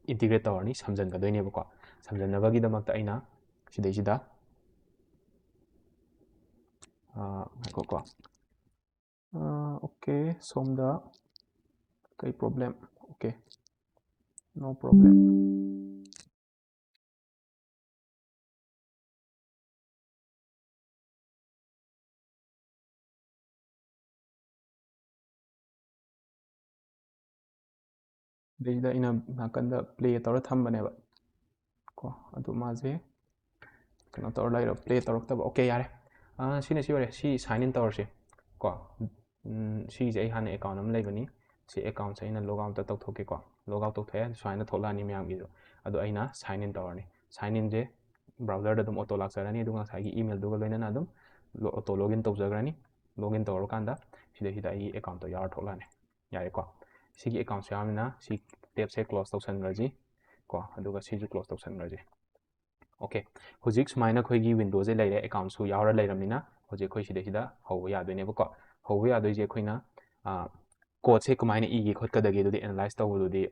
integrate ꯇꯧꯔꯅꯤ, ꯁꯝꯖꯟꯒꯗꯣꯏꯅꯦꯕꯀꯣ꯫ ꯁꯝꯖꯟꯅꯕꯒꯤꯗꯃꯛꯇ ꯑꯩꯅ ꯁꯤꯗꯩꯁꯤꯗ, ꯑ, ꯉꯥꯏꯈꯣꯀꯣ꯫ ꯑ, okay, ꯁꯣꯝꯗ ꯀꯩ problem? Okay, no problem. ꯁꯤꯗꯩꯁꯤꯗ ꯑꯩꯅ ꯅꯥꯀꯟꯗ play ꯇꯧꯔ ꯊꯝꯕꯅꯦꯕ꯫ ꯀꯣ, ꯑꯗꯨ ꯃꯥꯁꯦ ꯀꯩꯅꯣ ꯇꯧꯔ ꯂꯩꯔꯦ, play ꯇꯧꯔꯛꯇꯕ꯫ Okay, ꯌꯥꯔꯦ꯫ ꯑ, ꯁꯤꯅ ꯁꯤ ꯑꯣꯏꯔꯦ꯫ ꯁꯤ sign in ꯇꯧꯔꯁꯤ꯫ ꯀꯣ, ꯎꯝ, ꯁꯤꯒꯤꯁꯦ ꯑꯩ ꯍꯥꯟꯅ account ꯑꯃ ꯂꯩꯕꯅꯤ꯫ ꯁꯤ account ꯁꯦ ꯑꯩꯅ log out ꯇꯧꯊꯣꯛꯀꯦꯀꯣ꯫ Log out ꯇꯧꯊꯣꯛꯑꯦ, ꯁꯨꯃꯥꯏꯅ ꯊꯣꯛꯂꯛꯑꯅꯤ ꯃꯌꯥꯝꯒꯤꯁꯨ꯫ ꯑꯗꯣ ꯑꯩꯅ sign in ꯇꯧꯔꯅꯤ꯫ Sign in ꯁꯦ browser ꯗ ꯑꯗꯨꯝ auto ꯂꯥꯛꯆꯔꯅꯤ, ꯑꯗꯨꯒ ꯉꯁꯥꯏꯒꯤ email ꯗꯨꯒ ꯂꯣꯏꯅꯅ ꯑꯗꯨꯝ lo-, auto login ꯇꯧꯖꯈ꯭ꯔꯅꯤ꯫ Login ꯇꯧꯔꯀꯥꯟꯗ ꯁꯤꯗꯩꯁꯤꯗ ꯑꯩꯒꯤ account ꯇꯣ ꯌꯥꯎꯔ ꯊꯣꯛꯂꯛꯑꯅꯤ꯫ ꯌꯥꯔꯦꯀꯣ꯫ ꯁꯤꯒꯤ account ꯁꯦ ꯌꯥꯎꯔꯕꯅꯤꯅ ꯁꯤ tab ꯁꯦ close ꯇꯧꯁꯟꯈ꯭ꯔꯁꯤ ꯀꯣ, ꯑꯗꯨꯒ ꯁꯤꯁꯨ close ꯇꯧꯁꯟꯈ꯭ꯔꯁꯤ꯫ Okay, ꯍꯧꯖꯤꯛ ꯁꯨꯃꯥꯏꯅ ꯑꯩꯈꯣꯏꯒꯤ ꯋꯤꯟꯗꯣꯁꯦ ꯂꯩꯔꯦ, ꯑꯦꯀꯥꯎꯟꯁꯨ ꯌꯥꯎꯔ ꯂꯩꯔꯕꯅꯤꯅ ꯍꯧꯖꯤꯛ ꯑꯩꯈꯣꯏ ꯁꯤꯗꯩꯁꯤꯗ ꯍꯧꯕ ꯌꯥꯗꯣꯏꯅꯦꯕꯀꯣ꯫ ꯍꯧꯕ ꯌꯥꯗꯣꯏꯁꯦ ꯑꯩꯈꯣꯏꯅ ꯀꯣꯗꯁꯦ ꯀꯃꯥꯏꯅ ꯏꯒꯦ ꯈꯣꯠꯀꯗꯒꯦ ꯑꯗꯨꯗꯤ ꯑꯦꯅꯥꯂꯥꯏꯁ ꯇꯧꯕꯗꯨꯗꯤ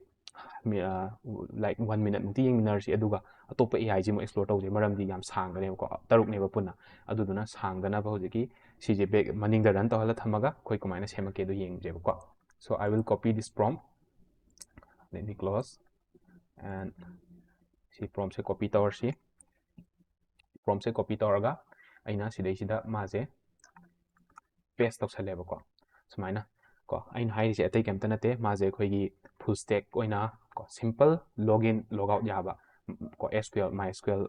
ꯂꯥꯏꯛ ꯋꯥꯟ ꯃꯤꯅꯠꯃꯨꯛꯇꯤ ꯌꯦꯡꯃꯤꯟꯅꯔꯁꯤ, ꯑꯗꯨꯒ ꯑꯇꯣꯞꯄ ꯑꯦ ꯑꯥꯏꯁꯤꯃꯨꯛ ꯑꯦꯛꯁꯄ꯭ꯂꯣꯔ ꯇꯧꯁꯦ, ꯃꯔꯝꯗꯤ ꯌꯥꯝ ꯁꯥꯡꯒꯅꯦꯕꯀꯣ, ꯇꯔꯨꯛꯅꯦꯕ ꯄꯨꯟꯅ꯫ ꯑꯗꯨꯗꯨꯅ ꯁꯥꯡꯗꯅꯕ ꯍꯧꯖꯤꯛꯀꯤ ꯁꯤꯁꯦ ꯕꯦꯛ ꯃꯅꯤꯡꯗ ꯔꯟ ꯇꯧꯍꯜꯂ ꯊꯝꯃꯒ ꯑꯩꯈꯣꯏ ꯀꯃꯥꯏꯅ ꯁꯦꯝꯃꯛꯀꯦ ꯑꯗꯨ ꯌꯦꯡꯁꯦꯕꯀꯣ꯫ So I will copy this prompt, let me close, and ꯁꯤ ꯄ꯭ꯔꯣꯝꯁꯦ ꯀꯣꯄꯤ ꯇꯧꯔꯁꯤ꯫ ꯄ꯭ꯔꯣꯝꯁꯦ ꯀꯣꯄꯤ ꯇꯧꯔꯒ ꯑꯩꯅ ꯁꯤꯗꯩꯁꯤꯗ ꯃꯥꯁꯦ ꯄꯦꯁ ꯇꯧꯁꯜꯂꯦꯕꯀꯣ꯫ ꯁꯨꯃꯥꯏꯅ ꯀꯣ, ꯑꯩꯅ ꯍꯥꯏꯔꯤꯁꯦ ꯑꯇꯩ ꯀꯩꯝꯇ ꯅꯠꯇꯦ, ꯃꯥꯁꯦ ꯑꯩꯈꯣꯏꯒꯤ ꯐꯨꯜ ꯁ꯭ꯇꯦꯛ ꯑꯣꯏꯅ ꯀꯣ, simple log in log out ꯌꯥꯕ ꯀꯣ, ꯑꯦꯁ ꯀ꯭ꯌꯨ ꯑꯦꯜ, ꯃꯥꯏ ꯑꯦꯁ ꯀ꯭ꯌꯨ ꯑꯦꯜ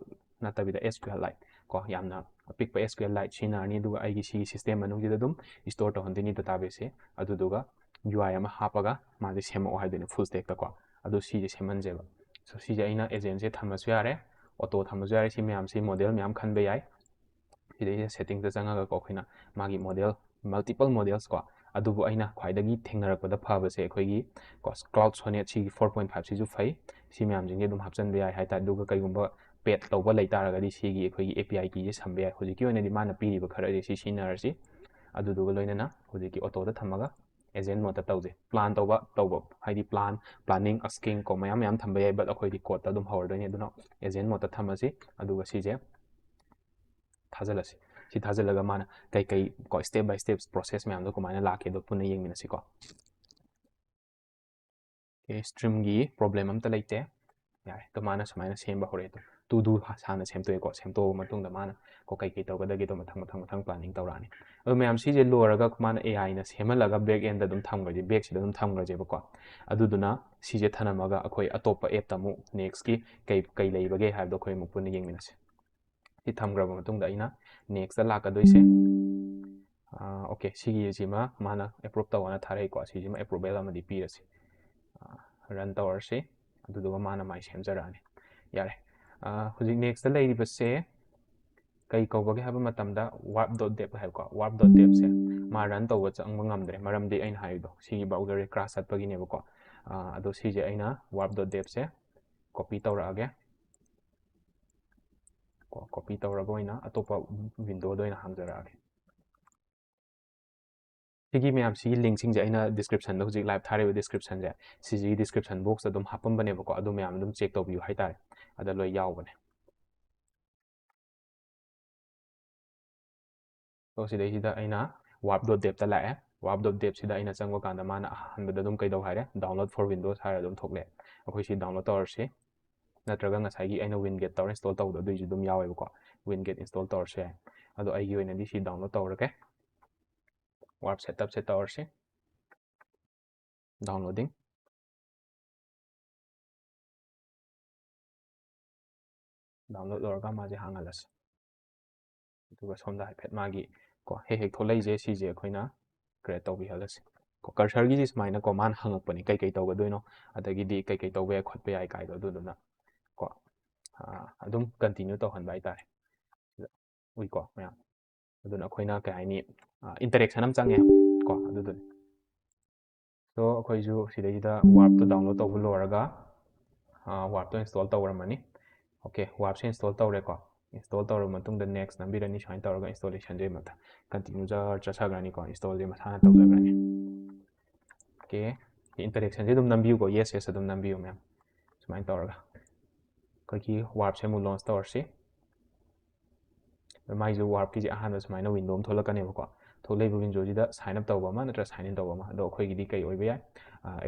ꯅꯠꯇꯕꯤꯗ ꯑꯦꯁ ꯀ꯭ꯌꯨ ꯑꯦꯜ ꯂꯥꯏꯠ ꯀꯣ, ꯌꯥꯝꯅ ꯑꯄꯤꯛꯄ ꯑꯦꯁ ꯀ꯭ꯌꯨ ꯑꯦꯜ ꯂꯥꯏꯠ ꯁꯤꯖꯤꯟꯅꯔꯅꯤ꯫ ꯑꯗꯨꯒ ꯑꯩꯒꯤ ꯁꯤꯒꯤ ꯁꯤꯁꯇꯦꯝ ꯃꯅꯨꯡꯁꯤꯗ ꯑꯗꯨꯝ ꯏꯁꯇꯣꯔ ꯇꯧꯍꯟꯗꯣꯏꯅꯤ ꯗꯇꯥꯕꯦꯁꯁꯦ꯫ ꯑꯗꯨꯗꯨꯒ ꯌꯨ ꯑꯥꯏ ꯑꯃ ꯍꯥꯞꯄꯒ ꯃꯥꯁꯦ ꯁꯦꯝꯃꯛꯑꯣ ꯍꯥꯏꯗꯣꯏꯅꯦ ꯐꯨꯜ ꯁ꯭ꯇꯦꯛꯇꯀꯣ꯫ ꯑꯗꯨ ꯁꯤꯁꯦ ꯁꯦꯝꯍꯟꯁꯦꯕ꯫ So ꯁꯤꯁꯦ ꯑꯩꯅ ꯑꯦꯖꯦꯟꯁꯦ ꯊꯝꯃꯁꯨ ꯌꯥꯔꯦ, ꯑꯣꯇꯣ ꯊꯝꯃꯁꯨ ꯌꯥꯔꯦ꯫ ꯁꯤ ꯃꯌꯥꯝꯁꯤ ꯃꯣꯗꯦꯜ ꯃꯌꯥꯝ ꯈꯟꯕ ꯌꯥꯏ꯫ ꯁꯤꯗꯩꯁꯤꯗ ꯁꯦꯠꯇꯤꯡꯁꯇ ꯆꯪꯉꯒꯀꯣ, ꯑꯩꯈꯣꯏꯅ ꯃꯥꯒꯤ ꯃꯣꯗꯦꯜ, ꯃꯜꯇꯤꯄꯜ ꯃꯣꯗꯦꯜꯁ ꯀꯣ, ꯑꯗꯨꯕꯨ ꯑꯩꯅ ꯈ꯭ꯋꯥꯏꯗꯒꯤ ꯊꯦꯡꯅꯔꯛꯄꯗ ꯐꯕꯁꯦ ꯑꯩꯈꯣꯏꯒꯤ ꯀꯣ, ꯀ꯭ꯂꯥꯎꯗ ꯁꯣꯅꯦꯠ ꯁꯤꯒꯤ ꯐꯣꯔ ꯄꯣꯏꯟ ꯐꯥꯏꯚ ꯁꯤꯁꯨ ꯐꯩ꯫ ꯁꯤ ꯃꯌꯥꯝꯁꯤꯡꯁꯦ ꯑꯗꯨꯝ ꯍꯥꯞꯆꯤꯟꯕ ꯌꯥꯏ ꯍꯥꯏꯇꯥꯔꯦ꯫ ꯑꯗꯨꯒ ꯀꯩꯒꯨꯝꯕ ꯄꯦꯠ ꯇꯧꯕ ꯂꯩꯇꯥꯔꯒꯗꯤ ꯁꯤꯒꯤ ꯑꯩꯈꯣꯏꯒꯤ ꯑꯦ ꯄꯤ ꯑꯥꯏ ꯀꯤꯁꯦ ꯁꯝꯕ ꯌꯥꯏ꯫ ꯍꯧꯖꯤꯛꯀꯤ ꯑꯣꯏꯅꯗꯤ ꯃꯥꯅ ꯄꯤꯔꯤꯕ ꯈꯔꯁꯦ ꯁꯤ ꯁꯤꯖꯤꯟꯅꯔꯁꯤ꯫ ꯑꯗꯨꯗꯨꯒ ꯂꯣꯏꯅꯅ ꯍꯧꯖꯤꯛꯀꯤ ꯑꯣꯇꯣꯗ ꯊꯝꯃꯒ ꯑꯦꯖꯦꯟ ꯃꯣꯗꯇ ꯇꯧꯁꯦ꯫ ꯄ꯭ꯂꯥꯟ ꯇꯧꯕ, ꯇꯧꯕ ꯍꯥꯏꯗꯤ ꯄ꯭ꯂꯥꯟ, ꯄ꯭ꯂꯥꯅꯤꯡ, ꯑꯁꯀꯤꯡ ꯀꯣ, ꯃꯌꯥꯝ ꯃꯌꯥꯝ ꯊꯝꯕ ꯌꯥꯏ, but ꯑꯩꯈꯣꯏꯗꯤ ꯀꯣꯗꯇ ꯑꯗꯨꯝ ꯍꯧꯔꯗꯣꯏꯅꯤ꯫ ꯑꯗꯨꯅ ꯑꯦꯖꯦꯟ ꯃꯣꯗꯇ ꯊꯝꯃꯁꯤ꯫ ꯑꯗꯨꯒ ꯁꯤꯁꯦ ꯊꯥꯖꯤꯜꯂꯁꯤ꯫ ꯁꯤ ꯊꯥꯖꯤꯜꯂꯒ ꯃꯥꯅ ꯀꯩꯀꯩ ꯀꯣ, step by step process ꯃꯌꯥꯝꯗꯣ ꯀꯃꯥꯏꯅ ꯂꯥꯛꯀꯦꯗꯣ ꯄꯨꯟꯅ ꯌꯦꯡꯃꯤꯟꯅꯁꯤꯀꯣ꯫ Okay, ꯁ꯭ꯇ꯭ꯔꯤꯝꯒꯤ ꯄ꯭ꯔꯣꯕ꯭ꯂꯦꯝ ꯑꯝꯇ ꯂꯩꯇꯦ꯫ ꯌꯥꯔꯦ, ꯑꯗꯣ ꯃꯥꯅ ꯁꯨꯃꯥꯏꯅ ꯁꯦꯝꯕ ꯍꯧꯔꯛꯑꯦ꯫ ꯑꯗꯣ to do ꯍꯥꯟꯅ ꯁꯦꯝꯇꯣꯛꯑꯦꯀꯣ꯫ ꯁꯦꯝꯇꯣꯛꯑꯕ ꯃꯇꯨꯡꯗ ꯃꯥꯅ ꯀꯣ, ꯀꯩꯀꯩ ꯇꯧꯒꯗꯒꯦꯗꯣ ꯃꯊꯪ ꯃꯊꯪ ꯃꯊꯪ ꯄ꯭ꯂꯥꯅꯤꯡ ꯇꯧꯔꯛꯑꯅꯤ꯫ ꯑꯗꯣ ꯃꯌꯥꯝ ꯁꯤꯁꯦ ꯂꯣꯏꯔꯒ ꯃꯥꯅ ꯑꯦ ꯑꯥꯏꯅ ꯁꯦꯝꯍꯜꯂꯒ ꯕꯦꯛ ꯑꯦꯟꯗ ꯑꯗꯨꯝ ꯊꯝꯈ꯭ꯔꯁꯦ, ꯕꯦꯛꯁꯤꯗ ꯑꯗꯨꯝ ꯊꯝꯈ꯭ꯔꯁꯦꯕꯀꯣ꯫ ꯑꯗꯨꯗꯨꯅ ꯁꯤꯁꯦ ꯊꯅꯝꯃꯒ ꯑꯩꯈꯣꯏ ꯑꯇꯣꯞꯄ ꯑꯦꯞꯇ ꯑꯃꯨꯛ ꯅꯦꯛꯁꯀꯤ ꯀꯩ, ꯀꯩ ꯂꯩꯕꯒꯦ ꯍꯥꯏꯕꯗꯣ ꯑꯩꯈꯣꯏ ꯑꯃꯨꯛ ꯄꯨꯟꯅ ꯌꯦꯡꯃꯤꯟꯅꯁꯦ꯫ ꯁꯤ ꯊꯝꯈ꯭ꯔꯕ ꯃꯇꯨꯡꯗ ꯑꯩꯅ ꯅꯦꯛꯁꯇ ꯂꯥꯛꯀꯗꯣꯏꯁꯦ꯫ ꯑꯣꯀꯦ, ꯁꯤꯒꯤꯁꯤꯃ ꯃꯥꯅ ꯑꯦꯄ꯭ꯔꯨꯞ ꯇꯧꯑꯣꯅ ꯊꯥꯔꯛꯏꯀꯣ꯫ ꯁꯤꯁꯤꯃ ꯑꯦꯄ꯭ꯔꯨꯕꯦꯜ ꯑꯃꯗꯤ ꯄꯤꯔꯁꯤ꯫ ꯔꯟ ꯇꯧꯔꯁꯤ꯫ ꯑꯗꯨꯗꯨꯒ ꯃꯥꯅ ꯃꯥꯏ ꯁꯦꯝꯖꯔꯛꯑꯅꯤ꯫ ꯌꯥꯔꯦ꯫ ꯑ, ꯍꯧꯖꯤꯛ ꯅꯦꯛꯁꯇ ꯂꯩꯔꯤꯕꯁꯦ ꯀꯩ ꯀꯧꯕꯒꯦ ꯍꯥꯏꯕ ꯃꯇꯝꯗ ꯋꯥꯔꯞ ꯗꯣꯠ ꯗꯦꯞ ꯍꯥꯏꯕꯀꯣ꯫ ꯋꯥꯔꯞ ꯗꯣꯠ ꯗꯦꯞꯁꯦ ꯃꯥ ꯔꯟ ꯇꯧꯕ ꯆꯪꯕ ꯉꯝꯗ꯭ꯔꯦ, ꯃꯔꯝꯗꯤ ꯑꯩꯅ ꯍꯥꯏꯕꯗꯣ ꯁꯤꯒꯤ ꯕ꯭ꯔꯥꯎꯖꯔ ꯀ꯭ꯔꯥꯁ ꯆꯠꯄꯒꯤꯅꯦꯕꯀꯣ꯫ ꯑ, ꯑꯗꯣ ꯁꯤꯁꯦ ꯑꯩꯅ ꯋꯥꯔꯞ ꯗꯣꯠ ꯗꯦꯞꯁꯦ ꯀꯣꯄꯤ ꯇꯧꯔꯛꯑꯒꯦ꯫ ꯀꯣ, ꯀꯣꯄꯤ ꯇꯧꯔꯒ ꯑꯣꯏꯅ ꯑꯇꯣꯞꯄ ꯋꯤꯟꯗꯣꯗ ꯑꯣꯏꯅ ꯍꯥꯡꯖꯔꯛꯑꯒꯦ꯫ ꯁꯤꯒꯤ ꯃꯌꯥꯝꯁꯤꯒꯤ ꯂꯤꯡꯁꯤꯡꯁꯦ ꯑꯩꯅ ꯗꯤꯁꯀ꯭ꯔꯤꯞꯁꯟꯗ, ꯍꯧꯖꯤꯛ ꯂꯥꯏꯚ ꯊꯥꯔꯤꯕ ꯗꯤꯁꯀ꯭ꯔꯤꯞꯁꯟꯁꯦ, ꯁꯤꯁꯤꯒꯤ ꯗꯤꯁꯀ꯭ꯔꯤꯞꯁꯟ ꯕꯣꯛꯁꯇ ꯑꯗꯨꯝ ꯍꯥꯞꯄꯝꯕꯅꯦꯕꯀꯣ, ꯑꯗꯨ ꯃꯌꯥꯝ ꯑꯗꯨꯝ ꯆꯦꯛ ꯇꯧꯕꯤꯌꯨ ꯍꯥꯏꯇꯥꯔꯦ, ꯑꯗ ꯂꯣꯏ ꯌꯥꯎꯕꯅꯦ꯫ ꯁꯣ ꯁꯤꯗꯩꯁꯤꯗ ꯑꯩꯅ warp dot devꯇ ꯂꯥꯛꯑꯦ꯫ Warp dot devꯁꯤꯗ ꯑꯩꯅ ꯆꯪꯕ ꯀꯥꯟꯗ ꯃꯥꯅ ꯑꯍꯥꯟꯕꯗ ꯑꯗꯨꯝ ꯀꯩꯗꯧ ꯍꯥꯏꯔꯦ, download for Windows ꯍꯥꯏꯔ ꯑꯗꯨꯝ ꯊꯣꯛꯂꯛꯑꯦ꯫ ꯑꯩꯈꯣꯏ ꯁꯤ download ꯇꯧꯔꯁꯤ, ꯅꯠꯇ꯭ꯔꯒ ꯉꯁꯥꯏꯒꯤ ꯑꯩꯅ WinGet ꯇꯧꯔ install ꯇꯧꯕꯗꯣ ꯑꯗꯨꯏꯁꯨ ꯑꯗꯨꯝ ꯌꯥꯎꯋꯦꯕꯀꯣ, WinGet install ꯇꯧꯔꯁꯨ ꯌꯥꯏ꯫ ꯑꯗꯣ ꯑꯩꯒꯤ ꯑꯣꯏꯅꯗꯤ ꯁꯤ download ꯇꯧꯔꯒꯦ꯫ Warp setupꯁꯦ ꯇꯧꯔꯁꯤ, downloading꯫ Download ꯂꯣꯏꯔꯒ ꯃꯥꯁꯦ ꯍꯥꯡꯍꯜꯂꯁꯤ꯫ ꯑꯗꯨꯒ ꯁꯣꯝꯗ ꯍꯥꯏꯐꯦꯠ ꯃꯥꯒꯤ ꯀꯣ ꯍꯦꯛ ꯍꯦꯛ ꯊꯣꯛꯂꯛꯏꯁꯦ, ꯁꯤꯁꯦ ꯑꯩꯈꯣꯏꯅ create ꯇꯧꯕꯤꯍꯜꯂꯁꯤ꯫ ꯀꯣ cursorꯒꯤꯁꯤ ꯁꯨꯃꯥꯏꯅ ꯀꯣ ꯃꯥꯅ ꯍꯪꯉꯛꯄꯅꯤ, ꯀꯩ ꯀꯩ ꯇꯧꯒꯗꯣꯏꯅꯣ, ꯑꯗꯒꯤꯗꯤ ꯀꯩ ꯀꯩ ꯇꯧꯕ ꯌꯥꯏ ꯈꯣꯠꯄ ꯌꯥꯏ ꯀꯥꯏꯗꯣ, ꯑꯗꯨꯗꯨꯅ ꯀꯣ ꯑꯗꯨꯝ continue ꯇꯧꯍꯟꯕ ꯍꯥꯏꯇꯥꯔꯦ꯫ ꯎꯏꯀꯣ ꯃꯌꯥꯝ꯫ ꯑꯗꯨꯅ ꯑꯩꯈꯣꯏꯅ ꯀꯩ ꯍꯥꯏꯅꯤ, interaction ꯑꯃ ꯆꯪꯉꯦ ꯀꯣ, ꯑꯗꯨꯗꯨꯅꯤ꯫ ꯁꯣ ꯑꯩꯈꯣꯏꯁꯨ ꯁꯤꯗꯩꯁꯤꯗ warpꯇꯣ download ꯇꯧꯕ ꯂꯣꯏꯔꯒ warpꯇꯣ install ꯇꯧꯔꯝꯃꯅꯤ꯫ OK, warpꯁꯦ install ꯇꯧꯔꯦꯀꯣ꯫ Install ꯇꯧꯔꯕ ꯃꯇꯨꯡꯗ next ꯅꯝꯕꯤꯔꯅꯤ, ꯁꯨꯃꯥꯏꯅ ꯇꯧꯔꯒ installationꯁꯦ ꯃꯊꯪ continue ꯖꯔ ꯆꯠꯆꯈ꯭ꯔꯅꯤꯀꯣ, installꯁꯦ ꯃꯁꯥꯅ ꯇꯧꯖꯈ꯭ꯔꯅꯤ꯫ OK, interactionꯁꯦ ꯑꯗꯨꯝ ꯅꯝꯕꯤꯌꯨꯀꯣ, yes yes ꯑꯗꯨꯝ ꯅꯝꯕꯤꯌꯨ ꯃꯌꯥꯝ꯫ ꯁꯨꯃꯥꯏꯅ ꯇꯧꯔꯒ ꯑꯩꯈꯣꯏꯒꯤ warpꯁꯦ ꯑꯃꯨꯛ launch ꯇꯧꯔꯁꯤ꯫ ꯃꯥꯏꯁꯨ warpꯀꯤꯁꯦ ꯑꯍꯥꯟꯕ ꯁꯨꯃꯥꯏꯅ window ꯑꯃ ꯊꯣꯛꯂꯛꯀꯅꯦꯕꯀꯣ꯫ ꯊꯣꯛꯂꯛꯏꯕ windowꯁꯤꯗ sign up ꯇꯧꯕ ꯑꯃ ꯅꯠꯇ꯭ꯔꯒ sign in ꯇꯧꯕ ꯑꯃ, ꯑꯗꯣ ꯑꯩꯈꯣꯏꯒꯤꯗꯤ ꯀꯩ ꯑꯣꯏꯕ ꯌꯥꯏ?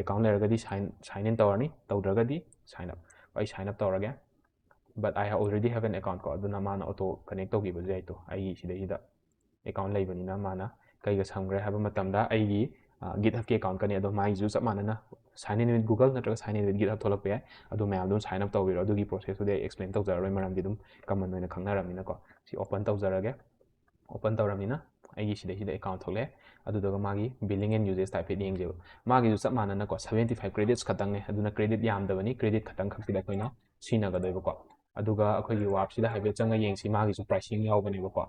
Account ꯂꯩꯔꯒꯗꯤ sign sign in ꯇꯧꯔꯅꯤ, ꯇꯧꯗ꯭ꯔꯒꯗꯤ sign up꯫ ꯑꯩ sign up ꯇꯧꯔꯒꯦ, but I already have an account ꯀꯣ, ꯑꯗꯨꯅ ꯃꯥꯅ auto connect ꯇꯧꯈꯤꯕꯁꯨ ꯌꯥꯏ꯫ ꯇꯣ ꯑꯩꯒꯤ ꯁꯤꯗꯩꯁꯤꯗ account ꯂꯩꯕꯅꯤꯅ ꯃꯥꯅ ꯀꯩꯒ ꯁꯝꯈ꯭ꯔꯦ ꯍꯥꯏꯕ ꯃꯇꯝꯗ ꯑꯩꯒꯤ GitHubꯀꯤ account ꯀꯅꯤ, ꯑꯗꯣ ꯃꯥꯒꯤꯁꯨ ꯆꯞ ꯃꯥꯟꯅꯅ sign in with Google ꯅꯠꯇ꯭ꯔꯒ sign in with GitHub ꯊꯣꯛꯂꯛꯄ ꯌꯥꯏ꯫ ꯑꯗꯨ ꯃꯌꯥꯝ ꯑꯗꯨꯝ sign up ꯇꯧꯕꯤꯔꯣ꯫ ꯑꯗꯨꯒꯤ processꯇꯨꯗꯤ ꯑꯩ explain ꯇꯧꯖꯔꯔꯣꯏ, ꯃꯔꯝꯗꯤ ꯑꯗꯨꯝ common ꯑꯣꯏꯅ ꯈꯪꯅꯔꯕꯅꯤꯅꯀꯣ꯫ ꯁꯤ open ꯇꯧꯖꯔꯒꯦ꯫ Open ꯇꯧꯔꯕꯅꯤꯅ ꯑꯩꯒꯤ ꯁꯤꯗꯩꯁꯤꯗ account ꯊꯣꯛꯂꯛꯑꯦ꯫ ꯑꯗꯨꯗꯨꯒ ꯃꯥꯒꯤ billing and usage ꯍꯥꯏꯐꯦꯠ ꯌꯦꯡꯁꯦꯕ꯫ ꯃꯥꯒꯤꯁꯨ ꯆꯞ ꯃꯥꯟꯅꯅꯀꯣ seventy five credits ꯈꯛꯇꯪꯅꯦ, ꯑꯗꯨꯅ credit ꯌꯥꯝꯗꯕꯅꯤ, credit ꯈꯛꯇꯪ ꯈꯛꯁꯤꯗ ꯑꯩꯈꯣꯏꯅ ꯁꯤꯖꯤꯟꯅꯒꯗꯣꯏꯕꯀꯣ꯫ ꯑꯗꯨꯒ ꯑꯩꯈꯣꯏꯒꯤ warpꯁꯤꯗ ꯍꯥꯏꯐꯦꯠ ꯆꯪꯉ ꯌꯦꯡꯁꯤ, ꯃꯥꯒꯤꯁꯨ pricing ꯌꯥꯎꯕꯅꯦꯕꯀꯣ꯫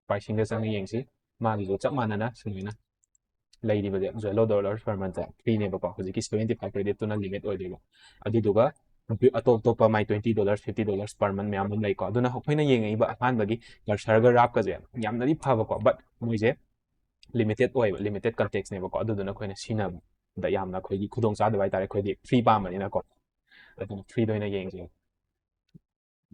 Pricingꯗ ꯆꯪꯉ ꯌꯦꯡꯁꯤ, ꯃꯥꯒꯤꯁꯨ ꯆꯞ ꯃꯥꯟꯅꯅ ꯁꯨꯃꯥꯏꯅ ꯂꯩꯔꯤꯕꯁꯦ zero dollars per monthꯁꯦ freeꯅꯦꯕꯀꯣ꯫ ꯍꯧꯖꯤꯛꯀꯤ seventy five creditꯇꯨꯅ limit ꯑꯣꯏꯗꯣꯏꯕ꯫ ꯑꯗꯨꯗꯨꯒ ꯑꯇꯣꯞ ꯑꯇꯣꯞꯄ ꯃꯥꯏ twenty dollars, fifty dollars per month ꯃꯌꯥꯝ ꯑꯃ ꯂꯩꯀꯣ꯫ ꯑꯗꯨꯅ ꯑꯩꯈꯣꯏꯅ ꯌꯦꯡꯉꯛꯏꯕ ꯑꯍꯥꯟꯕꯒꯤ ꯀꯔꯁꯔꯒ ꯔꯥꯞꯀꯁꯦ ꯌꯥꯝꯅꯗꯤ ꯐꯕꯀꯣ, but ꯃꯣꯏꯁꯦ limited ꯑꯣꯏꯕ, limited context ꯅꯦꯕꯀꯣ꯫ ꯑꯗꯨꯗꯨꯅ ꯑꯩꯈꯣꯏꯅ ꯁꯤꯖꯤꯟꯅꯕꯗ ꯌꯥꯝꯅ ꯑꯩꯈꯣꯏꯒꯤ ꯈꯨꯗꯣꯡꯆꯥꯗꯕ ꯍꯥꯏꯇꯥꯔꯦ, ꯑꯩꯈꯣꯏꯗꯤ free ꯄꯥꯝꯕꯅꯤꯅꯀꯣ꯫ ꯑꯗꯨꯅ freeꯗ ꯑꯣꯏꯅ ꯌꯦꯡꯁꯦ꯫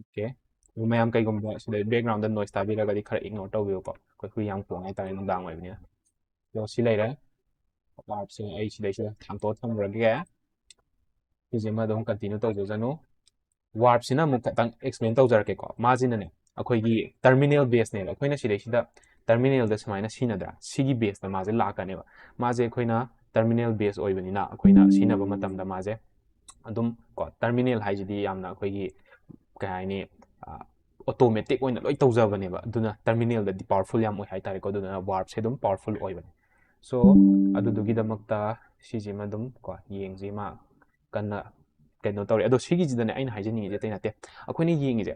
Okay, ꯑꯗꯨ ꯃꯌꯥꯝ ꯀꯩꯒꯨꯝꯕ ꯁꯤꯗ backgroundꯗ noise ꯇꯥꯕꯤꯔꯒꯗꯤ ꯈꯔ ignore ꯇꯧꯕꯤꯌꯨꯀꯣ, ꯑꯩꯈꯣꯏ ꯍꯨꯏ ꯌꯥꯝ ꯈꯣꯡꯉꯦ ꯍꯥꯏꯇꯥꯔꯦ ꯅꯨꯡꯗꯥꯡ ꯑꯣꯏꯕꯅꯤꯅ꯫ ꯑꯗꯣ ꯁꯤ ꯂꯩꯔꯦ, ꯄꯥꯔꯠꯁꯦ ꯑꯩ ꯁꯤꯗꯩꯁꯤꯗ ꯊꯥꯡꯇꯣꯛꯑ ꯊꯝꯈ꯭ꯔꯒꯦ꯫ ꯁꯤꯁꯤꯃ ꯑꯗꯨꯝ continue ꯇꯧꯖꯁꯅꯨ꯫ ꯋꯥꯔꯞꯁꯤꯅ ꯑꯃꯨꯛ ꯈꯤꯇꯪ explain ꯇꯧꯖꯔꯛꯀꯦꯀꯣ꯫ ꯃꯥꯁꯤꯅꯅꯦ ꯑꯩꯈꯣꯏꯒꯤ terminal baseꯅꯦꯕ꯫ ꯑꯩꯈꯣꯏꯅ ꯁꯤꯗꯩꯁꯤꯗ terminalꯗ ꯁꯨꯃꯥꯏꯅ ꯁꯤꯖꯤꯟꯅꯗ꯭ꯔꯥ? ꯁꯤꯒꯤ baseꯇ ꯃꯥꯁꯦ ꯂꯥꯛꯀꯅꯦꯕ꯫ ꯃꯥꯁꯦ ꯑꯩꯈꯣꯏꯅ terminal base ꯑꯣꯏꯕꯅꯤꯅ ꯑꯩꯈꯣꯏꯅ ꯁꯤꯖꯤꯟꯅꯕ ꯃꯇꯝꯗ ꯃꯥꯁꯦ ꯑꯗꯨꯝ ꯀꯣ, terminal ꯍꯥꯏꯁꯤꯗꯤ ꯌꯥꯝꯅ ꯑꯩꯈꯣꯏꯒꯤ ꯀꯩ ꯍꯥꯏꯅꯤ, automatic ꯑꯣꯏꯅ ꯂꯣꯏ ꯇꯧꯖꯕꯅꯦꯕ꯫ ꯑꯗꯨꯅ terminalꯗꯗꯤ powerful ꯌꯥꯝ ꯑꯣꯏ ꯍꯥꯏꯇꯥꯔꯦꯀꯣ꯫ ꯑꯗꯨꯅ ꯋꯥꯔꯞꯁꯦ ꯑꯗꯨꯝ powerful ꯑꯣꯏꯕꯅꯦ꯫ So ꯑꯗꯨꯗꯨꯒꯤꯗꯃꯛꯇ ꯁꯤꯁꯤꯃ ꯑꯗꯨꯝ ꯀꯣ ꯌꯦꯡꯁꯤ, ꯃꯥ ꯀꯟꯅ ꯀꯩꯅꯣ ꯇꯧꯔꯦ꯫ ꯑꯗꯣ ꯁꯤꯒꯤꯁꯤꯗꯅꯦ ꯑꯩꯅ ꯍꯥꯏꯖꯅꯤꯡꯉꯤꯁꯦ ꯑꯇꯩ ꯅꯠꯇꯦ, ꯑꯩꯈꯣꯏꯅ ꯌꯦꯡꯉꯤꯁꯦ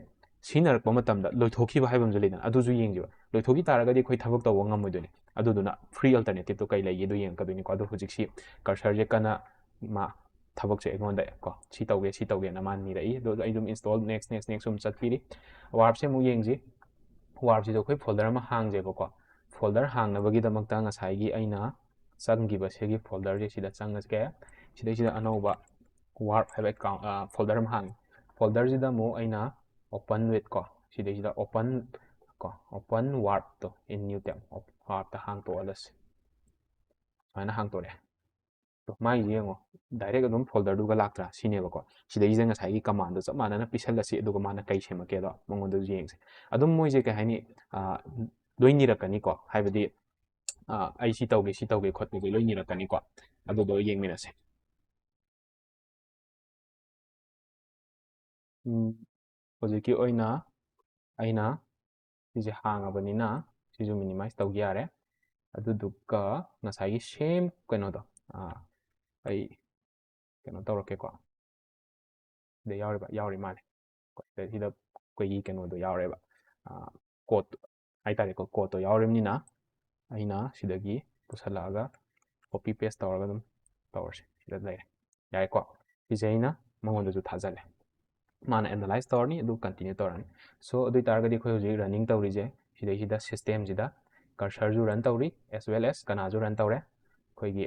ꯁꯤꯖꯤꯟꯅꯔꯛꯄ ꯃꯇꯝꯗ ꯂꯣꯏꯊꯣꯛꯈꯤꯕ ꯍꯥꯏꯕ ꯑꯃꯁꯨ ꯂꯩꯗꯅ, ꯑꯗꯨꯁꯨ ꯌꯦꯡꯁꯦꯕ꯫ ꯂꯣꯏꯊꯣꯛꯈꯤ ꯇꯥꯔꯒꯗꯤ ꯑꯩꯈꯣꯏ ꯊꯕꯛ ꯇꯧꯕ ꯉꯝꯃꯣꯏꯗꯣꯏꯅꯦ꯫ ꯑꯗꯨꯗꯨꯅ free alternativeꯇꯣ ꯀꯩ ꯂꯩꯒꯦ ꯑꯗꯨ ꯌꯦꯡꯉꯛꯀꯗꯣꯏꯅꯤꯀꯣ꯫ ꯑꯗꯣ ꯍꯧꯖꯤꯛꯁꯤ ꯀꯔꯁꯔꯁꯦ ꯀꯟꯅ ꯃꯥ ꯊꯕꯛꯁꯦ ꯑꯩꯉꯣꯟꯗ ꯀꯣ ꯁꯤ ꯇꯧꯒꯦ, ꯁꯤ ꯇꯧꯒꯦꯅ ꯃꯥ ꯅꯤꯔꯛꯏ꯫ ꯑꯗꯣ ꯑꯩ ꯑꯗꯨꯝ install, next, next, next ꯁꯨꯝ ꯆꯠꯄꯤꯔꯤ꯫ ꯋꯥꯔꯞꯁꯦ ꯑꯃꯨꯛ ꯌꯦꯡꯁꯤ꯫ ꯋꯥꯔꯞꯁꯤꯗ ꯑꯩꯈꯣꯏ folder ꯑꯃ ꯍꯥꯡꯖꯦꯕꯀꯣ꯫ Folder ꯍꯥꯡꯅꯕꯒꯤꯗꯃꯛꯇ ꯉꯁꯥꯏꯒꯤ ꯑꯩꯅ ꯆꯪꯈꯤꯕ ꯁꯤꯒꯤ folderꯁꯦ ꯁꯤꯗ ꯆꯪꯉꯁꯦ꯫ ꯁꯤꯗꯩꯁꯤꯗ ꯑꯅꯧꯕ ꯋꯥꯔꯞ ꯍꯥꯏꯕ account, folder ꯑꯃ ꯍꯥꯡꯉꯦ꯫ Folderꯁꯤꯗ ꯑꯃꯨꯛ ꯑꯩꯅ open with ꯀꯣ, ꯁꯤꯗꯩꯁꯤꯗ open ꯀꯣ, open warpꯇꯣ in new tab, warpꯇ ꯍꯥꯡꯇꯣꯛꯍꯜꯂꯁꯤ꯫ ꯁꯨꯃꯥꯏꯅ ꯍꯥꯡꯇꯣꯔꯛꯑꯦ꯫ ꯃꯥꯒꯤꯁꯦ ꯌꯦꯡꯉꯣ, direct ꯑꯗꯨꯝ folderꯗꯨꯒ ꯂꯥꯛꯇ꯭ꯔꯥ? ꯁꯤꯅꯦꯕꯀꯣ꯫ ꯁꯤꯗꯩꯁꯤꯗ ꯉꯁꯥꯏꯒꯤ commandꯗꯣ ꯆꯞ ꯃꯥꯟꯅꯅ ꯄꯤꯁꯜꯂꯁꯤ, ꯑꯗꯨꯒ ꯃꯥꯅ ꯀꯩ ꯁꯦꯝꯃꯛꯀꯦꯗꯣ ꯃꯉꯣꯟꯗꯁꯨ ꯌꯦꯡꯁꯦ꯫ ꯑꯗꯨꯝ ꯃꯣꯏꯁꯦ ꯀꯩ ꯍꯥꯏꯅꯤ, ꯂꯣꯏ ꯅꯤꯔꯛꯀꯅꯤꯀꯣ꯫ ꯍꯥꯏꯕꯗꯤ ꯑꯩ ꯁꯤ ꯇꯧꯒꯦ, ꯁꯤ ꯇꯧꯒꯦ ꯈꯣꯠꯄꯁꯦ ꯂꯣꯏ ꯅꯤꯔꯛꯀꯅꯤꯀꯣ꯫ ꯑꯗꯨꯗꯣ ꯌꯦꯡꯃꯤꯟꯅꯁꯦ꯫ ꯎꯝ, ꯍꯧꯖꯤꯛꯀꯤ ꯑꯣꯏꯅ ꯑꯩꯅ ꯁꯤꯁꯦ ꯍꯥꯡꯉꯕꯅꯤꯅ ꯁꯤꯁꯨ minimize ꯇꯧꯒꯦ ꯌꯥꯔꯦ꯫ ꯑꯗꯨꯗꯨꯒ ꯉꯁꯥꯏꯒꯤ same ꯀꯩꯅꯣꯗꯣ, ꯑꯥ, ꯑꯩ ꯀꯩꯅꯣ ꯇꯧꯔꯛꯀꯦꯀꯣ꯫ ꯁꯤꯗ ꯌꯥꯎꯔꯤꯕ, ꯌꯥꯎꯔꯤ ꯃꯥꯜꯂꯦ꯫ ꯁꯤꯗ, ꯁꯤꯗ ꯑꯩꯈꯣꯏꯒꯤ ꯀꯩꯅꯣꯗꯣ ꯌꯥꯎꯔꯦꯕ, code ꯍꯥꯏꯇꯥꯔꯦꯀꯣ꯫ Codeꯇꯣ ꯌꯥꯎꯔꯤꯕꯅꯤꯅ ꯑꯩꯅ ꯁꯤꯗꯒꯤ ꯄꯨꯁꯜꯂꯛꯑꯒ copy paste ꯇꯧꯔꯒ ꯑꯗꯨꯝ ꯇꯧꯔꯁꯦ꯫ ꯁꯤꯗ ꯂꯩꯔꯦ꯫ ꯌꯥꯔꯦꯀꯣ? ꯁꯤꯁꯦ ꯑꯩꯅ ꯃꯉꯣꯟꯗꯁꯨ ꯊꯥꯖꯜꯂꯦ꯫ ꯃꯥꯅ analyze ꯇꯧꯔꯅꯤ, ꯑꯗꯨ continue ꯇꯧꯔꯅꯤ꯫ So ꯑꯗꯨ ꯑꯣꯏꯇꯥꯔꯒꯗꯤ ꯑꯩꯈꯣꯏ ꯍꯧꯖꯤꯛ running ꯇꯧꯔꯤꯁꯦ ꯁꯤꯗꯩꯁꯤꯗ system ꯁꯤꯗ cursor ꯁꯨ run ꯇꯧꯔꯤ, as well as ꯀꯅꯥꯁꯨ run ꯇꯧꯔꯦ, ꯑꯩꯈꯣꯏꯒꯤ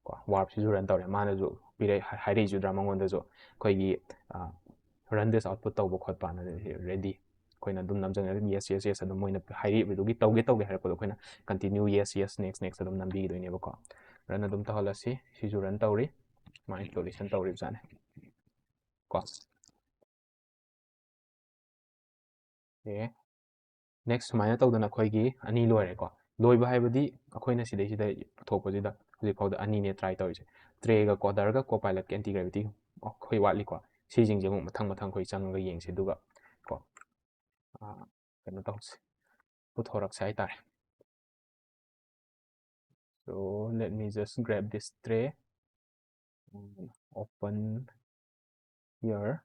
ꯀꯣ warp ꯁꯤꯁꯨ run ꯇꯧꯔꯦ꯫ ꯃꯥꯅꯁꯨ ꯄꯤꯔꯛ-, ꯍꯥꯏꯔꯛꯏꯁꯨꯗ꯭ꯔꯥ ꯃꯉꯣꯟꯗꯁꯨ ꯑꯩꯈꯣꯏꯒꯤ run this output ꯇꯧꯕ ꯈꯣꯠꯄꯅ ready ꯑꯩꯈꯣꯏꯅ ꯑꯗꯨꯝ ꯅꯝꯖꯟꯒꯅꯤ꯫ Yes, yes, yes ꯑꯗꯨꯝ ꯃꯣꯏꯅ ꯍꯥꯏꯔꯛꯏꯕꯗꯨꯒꯤ ꯇꯧꯒꯦ ꯇꯧꯒꯦ ꯍꯥꯏꯔꯛꯄꯗꯣ ꯑꯩꯈꯣꯏꯅ continue, yes, yes, next, next ꯑꯗꯨꯝ ꯅꯝꯕꯤꯈꯤꯗꯣꯏꯅꯦꯕꯀꯣ꯫ Run ꯑꯗꯨꯝ ꯇꯧꯍꯜꯂꯁꯤ꯫ ꯁꯤꯁꯨ run ꯇꯧꯔꯤ, ꯃꯥ installation ꯇꯧꯔꯤꯕꯖꯥꯠꯅꯦ ꯀꯣ꯫ Okay, next ꯁꯨꯃꯥꯏꯅ ꯇꯧꯗꯅ ꯑꯩꯈꯣꯏꯒꯤ ꯑꯅꯤ ꯂꯣꯏꯔꯦꯀꯣ꯫ ꯂꯣꯏꯕ ꯍꯥꯏꯕꯗꯤ ꯑꯩꯈꯣꯏꯅ ꯁꯤꯗꯩꯁꯤꯗ ꯄꯨꯊꯣꯛꯄꯁꯤꯗ ꯍꯧꯖꯤꯛ ꯐꯥꯎꯗ ꯑꯅꯤꯅꯦ try ꯇꯧꯔꯤꯁꯦ꯫ Tray ꯒ Coder ꯒ Copilot ꯀ anti-gravity ꯑꯩꯈꯣꯏ ꯋꯥꯠꯂꯤꯀꯣ꯫ ꯁꯤꯁꯤꯡꯁꯦ ꯑꯃꯨꯛ ꯃꯊꯪ ꯃꯊꯪ ꯑꯩꯈꯣꯏ ꯆꯪꯉꯒ ꯌꯦꯡꯁꯤ꯫ ꯑꯗꯨꯒ ꯀꯣ, ꯑꯥ, ꯀꯩꯅꯣ ꯇꯧꯁꯦ, ꯄꯨꯊꯣꯔꯛꯁꯦ ꯍꯥꯏꯇꯥꯔꯦ꯫ So let me just grab this tray, open here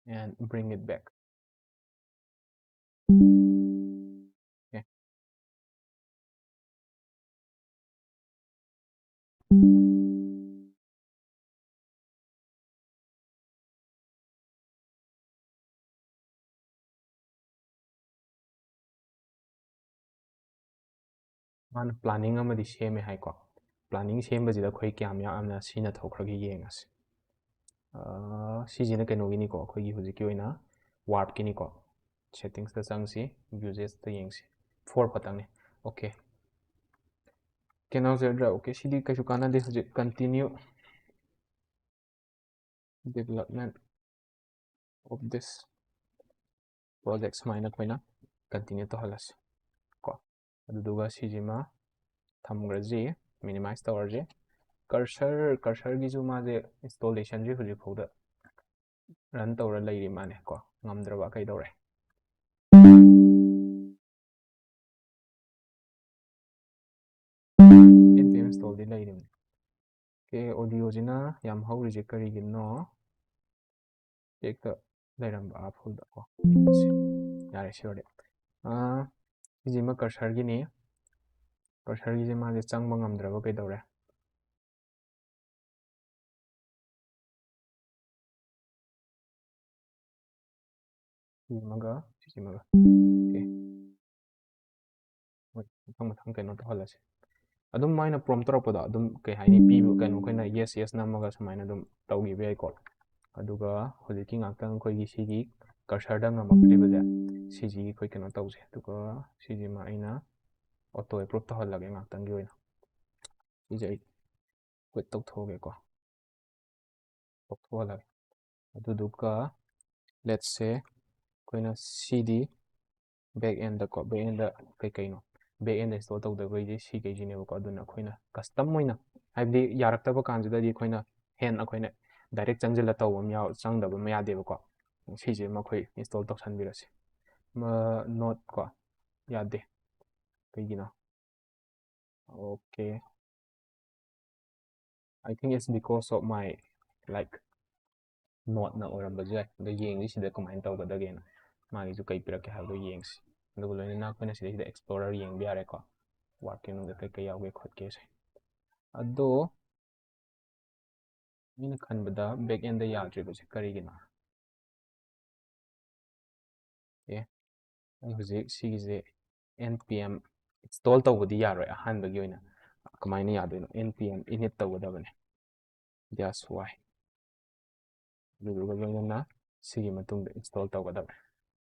and bring it back. Okay. ꯃꯥꯅ planning ꯑꯃꯗꯤ ꯁꯦꯝꯃꯦ ꯍꯥꯏꯀꯣ꯫ Planning ꯁꯦꯝꯕꯁꯤꯗ ꯑꯩꯈꯣꯏ ꯀꯌꯥꯝ ꯌꯥꯝꯅ ꯁꯤꯖꯤꯟꯅꯊꯣꯛꯈ꯭ꯔꯒꯦ ꯌꯦꯡꯉꯁꯤ꯫ ꯑꯥ, ꯁꯤꯁꯤꯅ ꯀꯩꯅꯣꯒꯤꯅꯤꯀꯣ, ꯑꯩꯈꯣꯏꯒꯤ ꯍꯧꯖꯤꯛꯀꯤ ꯑꯣꯏꯅ warp ꯀꯤꯅꯤꯀꯣ꯫ Settings ꯇ ꯆꯪꯁꯤ, usage ꯇ ꯌꯦꯡꯁꯤ꯫ Four ꯈꯛꯇꯪꯅꯤ꯫ Okay, ꯀꯩꯅꯣ ꯍꯧꯖꯔꯗ꯭ꯔꯥ? Okay, ꯁꯤꯗꯤ ꯀꯩꯁꯨ ꯀꯥꯟꯅꯗꯦ ꯍꯧꯖꯤꯛ꯫ Continue development of this project ꯁꯨꯃꯥꯏꯅ ꯑꯩꯈꯣꯏꯅ continue ꯇꯧꯍꯜꯂꯁꯤ ꯀꯣ꯫ ꯑꯗꯨꯗꯨꯒ ꯁꯤꯁꯤꯃ ꯊꯝꯈ꯭ꯔꯁꯤ, minimize ꯇꯧꯔꯁꯤ꯫ Cursor, cursor ꯒꯤꯁꯨ ꯃꯥꯁꯦ installation ꯁꯦ ꯍꯧꯖꯤꯛ ꯐꯥꯎꯗ run ꯇꯧꯔ ꯂꯩꯔꯤ ꯃꯥꯅꯦ ꯀꯣ, ꯉꯝꯗ꯭ꯔꯕ ꯀꯩꯗꯧꯔꯦ? Npm install ꯗꯤ ꯂꯩꯔꯤꯕꯅꯤ꯫ Okay, audio ꯁꯤꯅ ꯌꯥꯝ ꯍꯧꯔꯤꯁꯦ ꯀꯔꯤꯒꯤꯅꯣ? Back ꯇ ꯂꯩꯔꯝꯕ, ꯑꯥ, full ꯗ ꯀꯣ꯫ ꯌꯥꯔꯦ, ꯁꯤ ꯑꯣꯏꯔꯗꯤ꯫ ꯑꯥ, ꯁꯤꯁꯤꯃ cursor ꯒꯤꯅꯤ꯫ Cursor ꯒꯤꯁꯦ ꯃꯥꯁꯦ ꯆꯪꯕ ꯉꯝꯗ꯭ꯔꯕ ꯀꯩꯗꯧꯔꯦ? ꯁꯤꯃꯒ ꯁꯤꯃꯒ ꯑꯣꯀꯦ꯫ ꯍꯣꯏ, ꯃꯊꯪ ꯃꯊꯪ ꯀꯩꯅꯣ ꯇꯧꯍꯜꯂꯁꯦ꯫ ꯑꯗꯨꯝ ꯃꯥꯏꯅ ꯄ꯭ꯔꯣꯝ ꯇꯧꯔꯛꯄꯗꯣ ꯑꯗꯨꯝ ꯀꯩ ꯍꯥꯏꯅꯤ, ꯄꯤꯕ ꯀꯩꯅꯣ ꯑꯩꯈꯣꯏꯅ ꯌꯦꯁ ꯌꯦꯁ ꯅꯝꯃꯒ ꯁꯨꯃꯥꯏꯅ ꯑꯗꯨꯝ ꯇꯧꯈꯤꯕ ꯌꯥꯏꯀꯣ꯫ ꯑꯗꯨꯒ ꯍꯧꯖꯤꯛꯀꯤ ꯉꯥꯛꯇꯪ ꯑꯩꯈꯣꯏꯒꯤ ꯁꯤꯒꯤ ꯀꯔꯁꯔꯗ ꯉꯝꯃꯛꯇ꯭ꯔꯤꯕꯁꯦ, ꯁꯤꯁꯤꯒꯤ ꯑꯩꯈꯣꯏ ꯀꯩꯅꯣ ꯇꯧꯁꯦ꯫ ꯑꯗꯨꯒ ꯁꯤꯁꯤꯃ ꯑꯩꯅ ꯑꯣꯇꯣ ꯑꯦꯄ꯭ꯔꯨꯞ ꯇꯧꯍꯜꯂꯒꯦ ꯉꯥꯛꯇꯪꯒꯤ ꯑꯣꯏꯅ꯫ ꯁꯤꯁꯦ ꯑꯩ ꯀ꯭ꯋꯤꯠ ꯇꯧꯊꯣꯛꯑꯒꯦꯀꯣ꯫ ꯇꯧꯊꯣꯛꯍꯜꯂꯒꯦ꯫ ꯑꯗꯨꯗꯨꯒ let's say ꯑꯩꯈꯣꯏꯅ ꯁꯤꯗꯤ ꯕꯦꯛ ꯑꯦꯟꯗꯀꯣ, ꯕꯦꯛ ꯑꯦꯟꯗ ꯀꯩꯀꯩꯅꯣ, ꯕꯦꯛ ꯑꯦꯟꯗ ꯏꯟꯁꯇꯣꯜ ꯇꯧꯗꯕꯩꯗꯤ ꯁꯤꯈꯩꯁꯤꯅꯦꯕꯀꯣ꯫ ꯑꯗꯨꯅ ꯑꯩꯈꯣꯏꯅ ꯀꯁꯇꯝ ꯑꯣꯏꯅ, ꯍꯥꯏꯕꯗꯤ ꯌꯥꯔꯛꯇꯕ ꯀꯥꯟꯁꯤꯗꯗꯤ ꯑꯩꯈꯣꯏꯅ ꯍꯦꯟ ꯑꯩꯈꯣꯏꯅ ꯗꯥꯏꯔꯦꯛ ꯆꯪꯁꯤꯜꯂ ꯇꯧꯕ ꯑꯃ ꯌꯥꯎ ꯆꯪꯗꯕ ꯑꯃ ꯌꯥꯗꯦꯕꯀꯣ꯫ ꯁꯤꯁꯦ ꯑꯃ ꯑꯩꯈꯣꯏ ꯏꯟꯁꯇꯣꯜ ꯇꯧꯁꯟꯕꯤꯔꯁꯤ꯫ ꯅꯣꯠ ꯀꯣ, ꯌꯥꯗꯦ꯫ ꯀꯩꯒꯤꯅꯣ? Okay, I think it's because of my, like, ꯅꯣꯠꯅ ꯑꯣꯏꯔꯝꯕꯁꯨ ꯌꯥꯏ꯫ ꯑꯗꯣ ꯌꯦꯡꯁꯤ ꯁꯤꯗ ꯀꯃꯥꯏꯅ ꯇꯧꯒꯗꯒꯦꯅ, ꯃꯥꯒꯤꯁꯨ ꯀꯩ ꯄꯤꯔꯛꯀꯦ ꯍꯥꯏꯕꯗꯣ ꯌꯦꯡꯁꯤ꯫ ꯑꯗꯨꯒ ꯂꯣꯏꯅꯅ ꯑꯩꯈꯣꯏꯅ ꯁꯤꯗꯩꯁꯤꯗ ꯑꯦꯛꯁꯄ꯭ꯂꯣꯔꯔ ꯌꯦꯡꯕ ꯌꯥꯔꯦꯀꯣ, ꯋꯥꯔꯛꯀꯤ ꯃꯅꯨꯡꯗ ꯀꯩ ꯀꯩ ꯌꯥꯎꯒꯦ ꯈꯣꯠꯀꯦꯁꯦ꯫ ꯑꯗꯣ ꯑꯩꯅ ꯈꯟꯕꯗ ꯕꯦꯛ ꯑꯦꯟꯗ ꯌꯥꯗ꯭ꯔꯤꯕꯁꯦ ꯀꯔꯤꯒꯤꯅꯣ? ꯑꯦ, ꯑꯩ ꯍꯧꯖꯤꯛ ꯁꯤꯒꯤꯁꯦ npm install ꯇꯧꯕꯗꯤ ꯌꯥꯔꯣꯏ꯫ ꯑꯍꯥꯟꯕꯒꯤ ꯑꯣꯏꯅ ꯀꯃꯥꯏꯅ ꯌꯥꯗꯣꯏꯅꯣ? Npm init ꯇꯧꯒꯗꯕꯅꯦ꯫ That's why꯫ ꯑꯗꯨꯗꯨꯒ ꯂꯣꯏꯅꯅ ꯁꯤꯒꯤ ꯃꯇꯨꯡꯗ install ꯇꯧꯒꯗꯕꯅꯦ꯫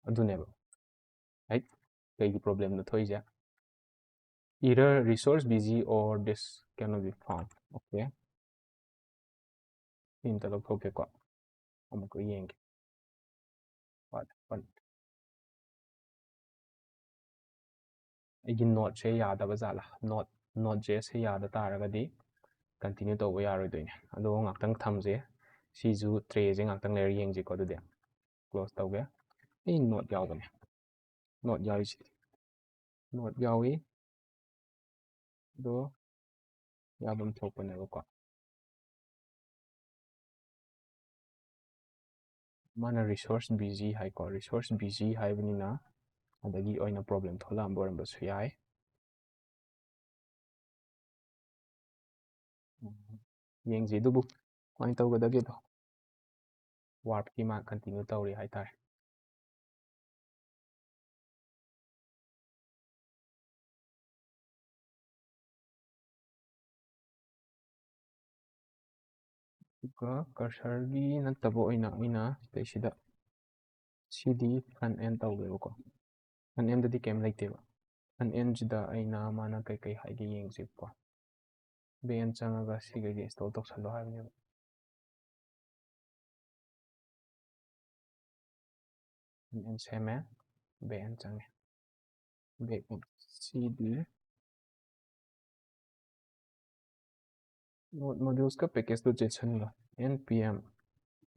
ꯑꯗꯨꯅꯦꯕ꯫ ꯍꯩꯠ, ꯀꯩꯒꯤ problemꯅꯣ ꯊꯣꯛꯏꯁꯦ? Error, resource busy or this cannot be found. Okay, ꯁꯤ ꯑꯝꯇ ꯂꯧꯊꯣꯛꯀꯦꯀꯣ, ꯑꯃꯨꯛꯀ ꯌꯦꯡꯒꯦ꯫ What happened? ꯑꯩꯒꯤ ꯅꯣꯠꯁꯦ ꯌꯥꯗꯕ ꯖꯥꯠꯂꯥ? ꯅꯣꯠ, ꯅꯣꯠ ꯖꯦ ꯑꯦꯁꯁꯦ ꯌꯥꯗ ꯇꯥꯔꯒꯗꯤ continue ꯇꯧꯕ ꯌꯥꯔꯣꯏꯗꯣꯏꯅꯦ꯫ ꯑꯗꯣ ꯉꯥꯛꯇꯪ ꯊꯝꯁꯦ꯫ ꯁꯤꯁꯨ ꯇ꯭ꯔꯦꯁꯦ ꯉꯥꯛꯇꯪ ꯂꯩꯔ ꯌꯦꯡꯁꯤꯀꯣ꯫ ꯑꯗꯨꯗꯤ close ꯇꯧꯒꯦ꯫ ꯑꯩ ꯅꯣꯠ ꯌꯥꯎꯕꯅꯦ꯫ ꯅꯣꯠ ꯌꯥꯎꯔꯤꯁꯤꯗꯤ꯫ ꯅꯣꯠ ꯌꯥꯎꯏ꯫ ꯑꯗꯣ ꯌꯥꯐꯝ ꯊꯣꯛꯄꯅꯦꯕꯀꯣ꯫ ꯃꯥꯅ resource busy ꯍꯥꯏꯀꯣ, resource busy ꯍꯥꯏꯕꯅꯤꯅ ꯑꯗꯒꯤ ꯑꯣꯏꯅ problem ꯊꯣꯛꯂꯛꯑꯝꯕ ꯑꯣꯏꯔꯝꯕꯁꯨ ꯌꯥꯏ꯫ ꯎꯝ, ꯌꯦꯡꯁꯤ ꯑꯗꯨꯕꯨ ꯀꯃꯥꯏꯅ ꯇꯧꯒꯗꯒꯦꯗꯣ꯫ ꯋꯥꯔꯛꯀꯤ ꯃꯥ continue ꯇꯧꯔꯤ ꯍꯥꯏꯇꯥꯔꯦ꯫ ꯑꯗꯨꯒ ꯀꯔꯁꯔꯒꯤ ꯅꯠꯇꯕ ꯑꯣꯏꯅ ꯑꯩꯅ ꯁꯤꯗꯩꯁꯤꯗ ꯁꯤꯗꯤ front end ꯇꯧꯒꯦꯕꯀꯣ꯫ Front endꯗꯗꯤ ꯀꯩꯝ ꯂꯩꯇꯦꯕ꯫ Front endꯁꯤꯗ ꯑꯩꯅ ꯃꯥꯅ ꯀꯩꯀꯩ ꯍꯥꯏꯒꯦ ꯌꯦꯡꯁꯦꯕꯀꯣ꯫ Back end ꯆꯪꯉꯒ ꯁꯤꯈꯩꯁꯦ install ꯇꯧꯁꯜꯂꯣ ꯍꯥꯏꯕꯅꯦꯕ꯫ Front end ꯁꯦꯝꯃꯦ, back end ꯆꯪꯉꯦ꯫ Back end cd node modulesꯀ packageꯇꯨ ꯆꯦꯠꯁꯟꯕ, npm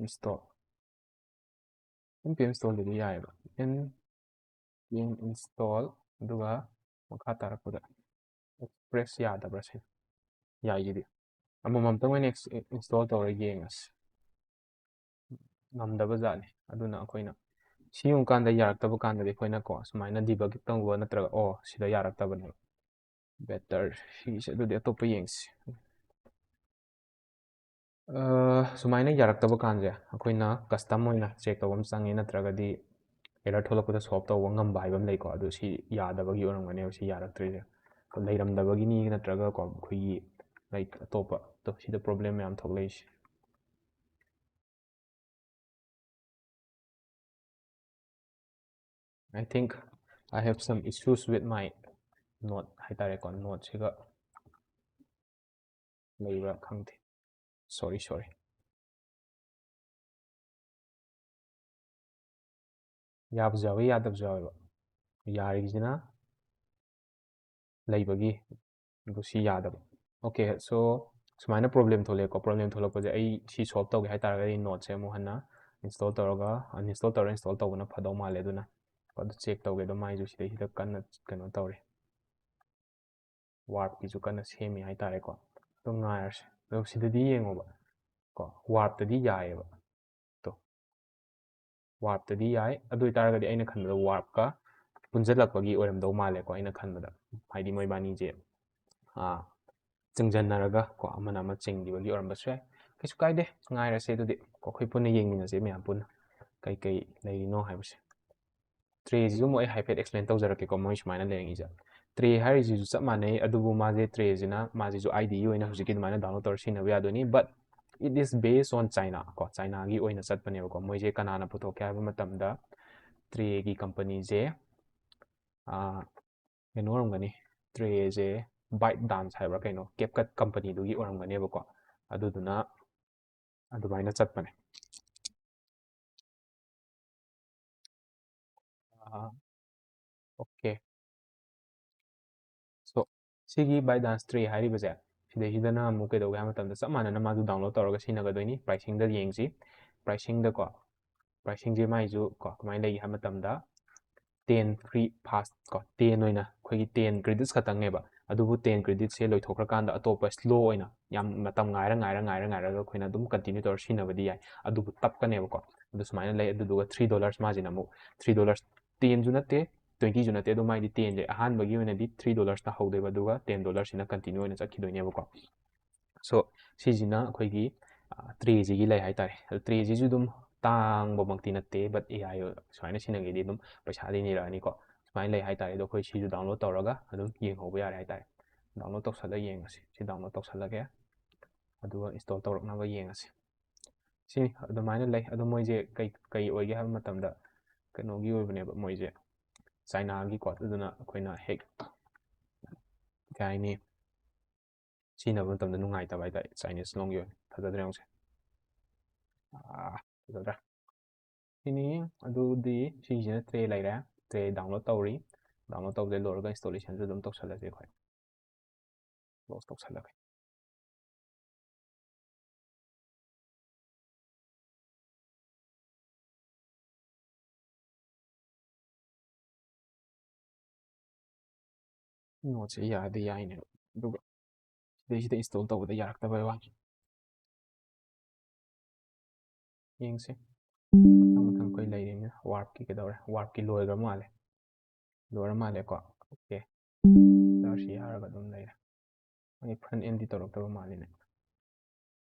install꯫ npm installꯗꯨꯗꯤ ꯌꯥꯏꯑꯕ, npm install, ꯑꯗꯨꯒ ꯃꯈꯥ ꯇꯥꯔꯛꯄꯗ Express ꯌꯥꯗꯕ꯭ꯔꯥ ꯁꯤ? ꯌꯥꯏꯁꯤꯗꯤ꯫ ꯑꯃꯃꯝꯇꯪ ꯑꯣꯏꯅ install ꯇꯧꯔ ꯌꯦꯡꯉꯁꯤ꯫ ꯉꯝꯗꯕ ꯖꯥꯠꯅꯤ꯫ ꯑꯗꯨꯅ ꯑꯩꯈꯣꯏꯅ ꯁꯤ ꯌꯦꯡꯉꯨꯀꯥꯟꯗ ꯌꯥꯔꯛꯇꯕ ꯀꯥꯟꯗꯗꯤ ꯑꯩꯈꯣꯏꯅ ꯀꯣ ꯁꯨꯃꯥꯏꯅ debug ꯇꯧꯕ ꯅꯠꯇ꯭ꯔꯒ ꯑꯣ ꯁꯤꯗ ꯌꯥꯔꯛꯇꯕꯅꯦꯕ꯫ Better ꯁꯤꯁꯦ ꯑꯗꯨꯗꯤ ꯑꯇꯣꯞꯄ ꯌꯦꯡꯁꯤ꯫ ꯁꯨꯃꯥꯏꯅ ꯌꯥꯔꯛꯇꯕ ꯀꯥꯟꯁꯦ ꯑꯩꯈꯣꯏꯅ custom ꯑꯣꯏꯅ check ꯇꯧꯕ ꯑꯃ ꯆꯪꯉꯦ, ꯅꯠꯇ꯭ꯔꯒꯗꯤ error ꯊꯣꯛꯂꯛꯄꯗ solve ꯇꯧꯕ ꯉꯝꯕ ꯍꯥꯏꯕ ꯑꯃ ꯂꯩꯀꯣ꯫ ꯑꯗꯨ ꯁꯤ ꯌꯥꯗꯕꯒꯤ ꯑꯣꯏꯔꯝꯒꯅꯦꯕ ꯁꯤ ꯌꯥꯔꯛꯇ꯭ꯔꯤꯁꯦ꯫ ꯂꯩꯔꯝꯗꯕꯒꯤꯅꯤ ꯅꯠꯇ꯭ꯔꯒ ꯀꯣ ꯑꯩꯈꯣꯏꯒꯤ like ꯑꯇꯣꯞꯄ ꯁꯤꯗ problem ꯃꯌꯥꯝ ꯊꯣꯛꯂꯛꯏꯁꯦ꯫ I think I have some issues with my node ꯍꯥꯏꯇꯥꯔꯦꯀꯣ꯫ Nodeꯁꯤꯒ ꯂꯩꯕ꯭ꯔꯥ ꯈꯪꯗꯦ꯫ Sorry, sorry. ꯌꯥꯕꯁꯨ ꯌꯥꯎꯋꯤ, ꯌꯥꯗꯕꯁꯨ ꯌꯥꯎꯋꯦꯕ꯫ ꯌꯥꯔꯤꯁꯤꯅ ꯂꯩꯕꯒꯤ, ꯑꯗꯨ ꯁꯤ ꯌꯥꯗꯕ꯫ Okay, so ꯁꯨꯃꯥꯏꯅ problem ꯊꯣꯛꯂꯛꯑꯦꯀꯣ꯫ Problem ꯊꯣꯛꯂꯛꯄꯁꯦ ꯑꯩ ꯁꯤ solve ꯇꯧꯒꯦ ꯍꯥꯏꯇꯥꯔꯒꯗꯤ nodeꯁꯦ ꯑꯃꯨꯛ ꯍꯟꯅ install ꯇꯧꯔꯒ, uninstall ꯇꯧꯔꯒ install ꯇꯧꯕꯅ ꯐꯗꯧ ꯃꯥꯜꯂꯦ꯫ ꯑꯗꯨꯅ ꯑꯗꯨ check ꯇꯧꯒꯦ꯫ ꯑꯗꯣ ꯃꯥꯏꯁꯨ ꯁꯤꯗꯩꯁꯤꯗ ꯀꯟꯅ ꯀꯩꯅꯣ ꯇꯧꯔꯤ, warpꯀꯤꯁꯨ ꯀꯟꯅ ꯁꯦꯝꯃꯤ ꯍꯥꯏꯇꯥꯔꯦꯀꯣ꯫ ꯑꯗꯨꯝ ꯉꯥꯏꯔꯁꯦ꯫ ꯑꯗꯣ ꯁꯤꯗꯗꯤ ꯌꯦꯡꯉꯣꯕ ꯀꯣ, warpꯇꯗꯤ ꯌꯥꯏꯑꯕ꯫ ꯇꯣ, warpꯇꯗꯤ ꯌꯥꯏ꯫ ꯑꯗꯨ ꯑꯣꯏꯇꯥꯔꯒꯗꯤ ꯑꯩꯅ ꯈꯟꯕꯗ warpꯀ ꯄꯨꯟꯁꯤꯜꯂꯛꯄꯒꯤ ꯑꯣꯏꯔꯝꯗꯧ ꯃꯥꯜꯂꯦꯀꯣ꯫ ꯑꯩꯅ ꯈꯟꯕꯗ ꯍꯥꯏꯗꯤ ꯃꯣꯏꯕꯥꯅꯤꯁꯦ ꯆꯪꯁꯤꯟꯅꯔꯒ ꯀꯣ ꯑꯃꯅ ꯑꯃ ꯆꯤꯡꯈꯤꯕꯒꯤ ꯑꯣꯏꯔꯝꯕꯁꯨ ꯌꯥꯏ꯫ ꯀꯩꯁꯨ ꯀꯥꯏꯗꯦ, ꯉꯥꯏꯔꯁꯦ꯫ ꯑꯗꯨꯗꯤ ꯀꯣ ꯑꯩꯈꯣꯏ ꯄꯨꯟꯅ ꯌꯦꯡꯃꯤꯟꯅꯁꯦ ꯃꯌꯥꯝ ꯄꯨꯟꯅ ꯀꯩꯀꯩ ꯂꯩꯔꯤꯅꯣ ꯍꯥꯏꯕꯁꯦ꯫ Trayꯁꯤꯁꯨ ꯑꯃꯨꯛ ꯑꯩ ꯍꯥꯏꯐꯦꯠ explain ꯇꯧꯖꯔꯛꯀꯦꯀꯣ꯫ ꯃꯣꯏ ꯁꯨꯃꯥꯏꯅ ꯂꯩꯔꯤꯁꯦ, tray ꯍꯥꯏꯔꯤꯁꯤꯁꯨ ꯆꯞ ꯃꯥꯟꯅꯩ, ꯑꯗꯨꯕꯨ ꯃꯥꯁꯦ trayꯁꯤꯅ ꯃꯥꯁꯤꯁꯨ IDE ꯑꯣꯏꯅ ꯍꯧꯖꯤꯛꯀꯤ ꯑꯗꯨꯃꯥꯏꯅ download ꯇꯧꯔ ꯁꯤꯖꯤꯟꯅꯕ ꯌꯥꯗꯣꯏꯅꯤ꯫ But it is based on China ꯀꯣ, ꯆꯥꯏꯅꯥꯒꯤ ꯑꯣꯏꯅ ꯆꯠꯄꯅꯦꯕꯀꯣ꯫ ꯃꯣꯏꯁꯦ ꯀꯅꯥꯅ ꯄꯨꯊꯣꯛꯀꯦ ꯍꯥꯏꯕ ꯃꯇꯝꯗ, ꯇ꯭ꯔꯦꯒꯤ ꯀꯝꯄꯅꯤꯁꯦ ꯀꯩꯅꯣ ꯑꯣꯏꯔꯝꯒꯅꯤ, ꯇ꯭ꯔꯦꯁꯦ ꯕꯥꯏꯠ ꯗꯥꯟꯁ ꯍꯥꯏꯕ꯭ꯔꯥ ꯀꯩꯅꯣ, ꯀꯦꯞꯀꯠ ꯀꯝꯄꯅꯤꯗꯨꯒꯤ ꯑꯣꯏꯔꯝꯒꯅꯦꯕꯀꯣ꯫ ꯑꯗꯨꯗꯨꯅ ꯑꯗꯨꯃꯥꯏꯅ ꯆꯠꯄꯅꯦ꯫ ꯑꯣꯀꯦ꯫ ꯁꯣ, ꯁꯤꯒꯤ ꯕꯥꯏ ꯗꯥꯟꯁ ꯇ꯭ꯔꯦ ꯍꯥꯏꯔꯤꯕꯁꯦ, ꯁꯤꯗꯩꯁꯤꯗꯅ ꯑꯃꯨꯛ ꯀꯩꯗꯧꯒꯦ ꯍꯥꯏꯕ ꯃꯇꯝꯗ, ꯆꯞ ꯃꯥꯟꯅꯅ ꯃꯥꯁꯨ ꯗꯥꯎꯟꯂꯣꯗ ꯇꯧꯔꯒ ꯁꯤꯖꯤꯟꯅꯒꯗꯣꯏꯅꯤ꯫ ꯄ꯭ꯔꯥꯏꯁꯤꯡꯗ ꯌꯦꯡꯁꯤ꯫ ꯄ꯭ꯔꯥꯏꯁꯤꯡꯗꯀꯣ, ꯄ꯭ꯔꯥꯏꯁꯤꯡꯁꯦ ꯃꯥꯏꯁꯨ ꯀꯣ ꯀꯃꯥꯏꯅ ꯂꯩꯒꯦ ꯍꯥꯏꯕ ꯃꯇꯝꯗ, ꯇꯦꯟ ꯐ꯭ꯔꯤ ꯐꯥꯁ ꯀꯣ, ꯇꯦꯟ ꯑꯣꯏꯅ ꯑꯩꯈꯣꯏꯒꯤ ꯇꯦꯟ ꯀ꯭ꯔꯦꯗꯤꯠꯁ ꯈꯛꯇꯪꯅꯦꯕ꯫ ꯑꯗꯨꯕꯨ ꯇꯦꯟ ꯀ꯭ꯔꯦꯗꯤꯠꯁꯦ ꯂꯣꯏꯊꯣꯛꯈ꯭ꯔꯀꯥꯟꯗ ꯑꯇꯣꯞꯄ ꯁ꯭ꯂꯣ ꯑꯣꯏꯅ ꯌꯥꯝ ꯃꯇꯝ ꯉꯥꯏꯔ ꯉꯥꯏꯔ ꯉꯥꯏꯔ ꯉꯥꯏꯔꯒ ꯑꯩꯈꯣꯏꯅ ꯑꯗꯨꯝ ꯀꯟꯇꯤꯅ꯭ꯌꯨ ꯇꯧꯔ ꯁꯤꯖꯤꯟꯅꯕꯗꯤ ꯌꯥꯏ꯫ ꯑꯗꯨꯕꯨ ꯇꯞꯀꯅꯦꯕꯀꯣ꯫ ꯑꯗꯨ ꯁꯨꯃꯥꯏꯅ ꯂꯩ꯫ ꯑꯗꯨꯗꯨꯒ ꯊ꯭ꯔꯤ ꯗꯣꯂꯔꯁ ꯃꯥꯁꯤꯅ ꯑꯃꯨꯛ, ꯊ꯭ꯔꯤ ꯗꯣꯂꯔꯁ, ꯇꯦꯟꯁꯨ ꯅꯠꯇꯦ, ꯇ꯭ꯋꯦꯟꯇꯤꯁꯨ ꯅꯠꯇꯦ, ꯑꯗꯣ ꯃꯥꯏꯗꯤ ꯇꯦꯟꯁꯦ ꯑꯍꯥꯟꯕꯒꯤ ꯑꯣꯏꯅꯗꯤ ꯊ꯭ꯔꯤ ꯗꯣꯂꯔꯁꯅ ꯍꯧꯗꯣꯏꯕ, ꯑꯗꯨꯒ ꯇꯦꯟ ꯗꯣꯂꯔꯁꯤꯅ ꯀꯟꯇꯤꯅ꯭ꯌꯨ ꯑꯣꯏꯅ ꯆꯠꯈꯤꯗꯣꯏꯅꯦꯕꯀꯣ꯫ ꯁꯣ, ꯁꯤꯁꯤꯅ ꯑꯩꯈꯣꯏꯒꯤ ꯇ꯭ꯔꯦꯁꯤꯒꯤ ꯂꯩ ꯍꯥꯏꯇꯥꯔꯦ꯫ ꯑꯗꯣ ꯇ꯭ꯔꯦꯁꯤꯁꯨ ꯑꯗꯨꯝ ꯇꯥꯡꯕꯃꯛꯇꯤ ꯅꯠꯇꯦ, ꯕꯠ ꯑꯦ ꯑꯥꯏ ꯁꯨꯃꯥꯏꯅ ꯁꯤꯖꯤꯟꯅꯒꯦꯗꯤ ꯑꯗꯨꯝ ꯄꯩꯁꯥꯗꯤ ꯅꯤꯔꯛꯑꯅꯤꯀꯣ꯫ ꯁꯨꯃꯥꯏꯅ ꯂꯩ ꯍꯥꯏꯇꯥꯔꯦ꯫ ꯑꯗꯣ ꯑꯩꯈꯣꯏ ꯁꯤꯁꯨ ꯗꯥꯎꯟꯂꯣꯗ ꯇꯧꯔꯒ ꯑꯗꯨꯝ ꯌꯦꯡꯍꯧꯕ ꯌꯥꯔꯦ ꯍꯥꯏꯇꯥꯔꯦ꯫ ꯗꯥꯎꯟꯂꯣꯗ ꯇꯧꯁꯜꯂꯒ ꯌꯦꯡꯉꯁꯤ꯫ ꯁꯤ ꯗꯥꯎꯟꯂꯣꯗ ꯇꯧꯁꯜꯂꯒꯦ, ꯑꯗꯨꯒ ꯏꯟꯁꯇꯣꯜ ꯇꯧꯔꯛꯅꯕ ꯌꯦꯡꯉꯁꯤ꯫ ꯁꯤꯅꯤ, ꯑꯗꯨꯃꯥꯏꯅ ꯂꯩ꯫ ꯑꯗꯣ ꯃꯣꯏꯁꯦ ꯀꯩ ꯀꯩ ꯑꯣꯏꯒꯦ ꯍꯥꯏꯕ ꯃꯇꯝꯗ, ꯀꯩꯅꯣꯒꯤ ꯑꯣꯏꯕꯅꯦꯕ ꯃꯣꯏꯁꯦ, ꯆꯥꯏꯅꯥꯒꯤꯀꯣ꯫ ꯑꯗꯨꯗꯨꯅ ꯑꯩꯈꯣꯏꯅ ꯍꯦꯛ, ꯀꯩ ꯍꯥꯏꯅꯤ, ꯁꯤꯖꯤꯟꯅꯕ ꯃꯇꯝꯗ ꯅꯨꯡꯉꯥꯏꯇꯕ ꯍꯥꯏꯇꯥꯔꯦ, ꯆꯥꯏꯅꯤꯁ ꯂꯣꯟꯒꯤ ꯑꯣꯏꯅ꯫ ꯐꯖꯗ꯭ꯔꯥ ꯌꯦꯡꯉꯨꯁꯦ꯫ ꯑꯥ, ꯐꯖꯗ꯭ꯔꯥ? ꯁꯤꯅꯤ꯫ ꯑꯗꯨꯗꯤ ꯁꯤꯁꯤꯅ ꯇ꯭ꯔꯦ ꯂꯩꯔꯦ꯫ ꯇ꯭ꯔꯦ ꯗꯥꯎꯟꯂꯣꯗ ꯇꯧꯔꯤ꯫ ꯗꯥꯎꯟꯂꯣꯗ ꯇꯧꯕꯗꯩ ꯂꯣꯏꯔꯒ ꯏꯟꯁꯇꯣꯂꯦꯁꯟꯁꯨ ꯑꯗꯨꯝ ꯇꯧꯁꯜꯂꯁꯤ ꯑꯩꯈꯣꯏ꯫ ꯀ꯭ꯂꯣꯖ ꯇꯧꯁꯜꯂꯒꯦ꯫ ꯅꯣꯠꯁꯦ ꯌꯥꯗꯤ ꯌꯥꯏꯅꯦ, ꯑꯗꯨꯒ ꯁꯤꯗꯩꯁꯤꯗ ꯏꯟꯁꯇꯣꯜ ꯇꯧꯕꯗ ꯌꯥꯔꯛꯇꯕꯩ ꯋꯥꯅꯤ꯫ ꯌꯦꯡꯁꯦ꯫ ꯃꯊꯪ ꯃꯊꯪ ꯑꯩꯈꯣꯏ ꯂꯩꯔꯤꯕꯅꯤꯅ, ꯋꯥꯔꯞꯀꯤ ꯀꯩꯗꯧꯔꯦ? ꯋꯥꯔꯞꯀꯤ ꯂꯣꯏꯈ꯭ꯔ ꯃꯥꯜꯂꯦ꯫ ꯂꯣꯏꯔ ꯃꯥꯜꯂꯦꯀꯣ꯫ ꯑꯣꯀꯦ꯫ ꯁꯤ ꯌꯥꯔꯒ ꯑꯗꯨꯝ ꯂꯩꯔꯦ꯫ ꯑꯩ ꯐ꯭ꯔꯟ ꯑꯦꯟꯗꯤ ꯇꯧꯔꯛꯇꯕ ꯃꯥꯜꯂꯤꯅꯦ꯫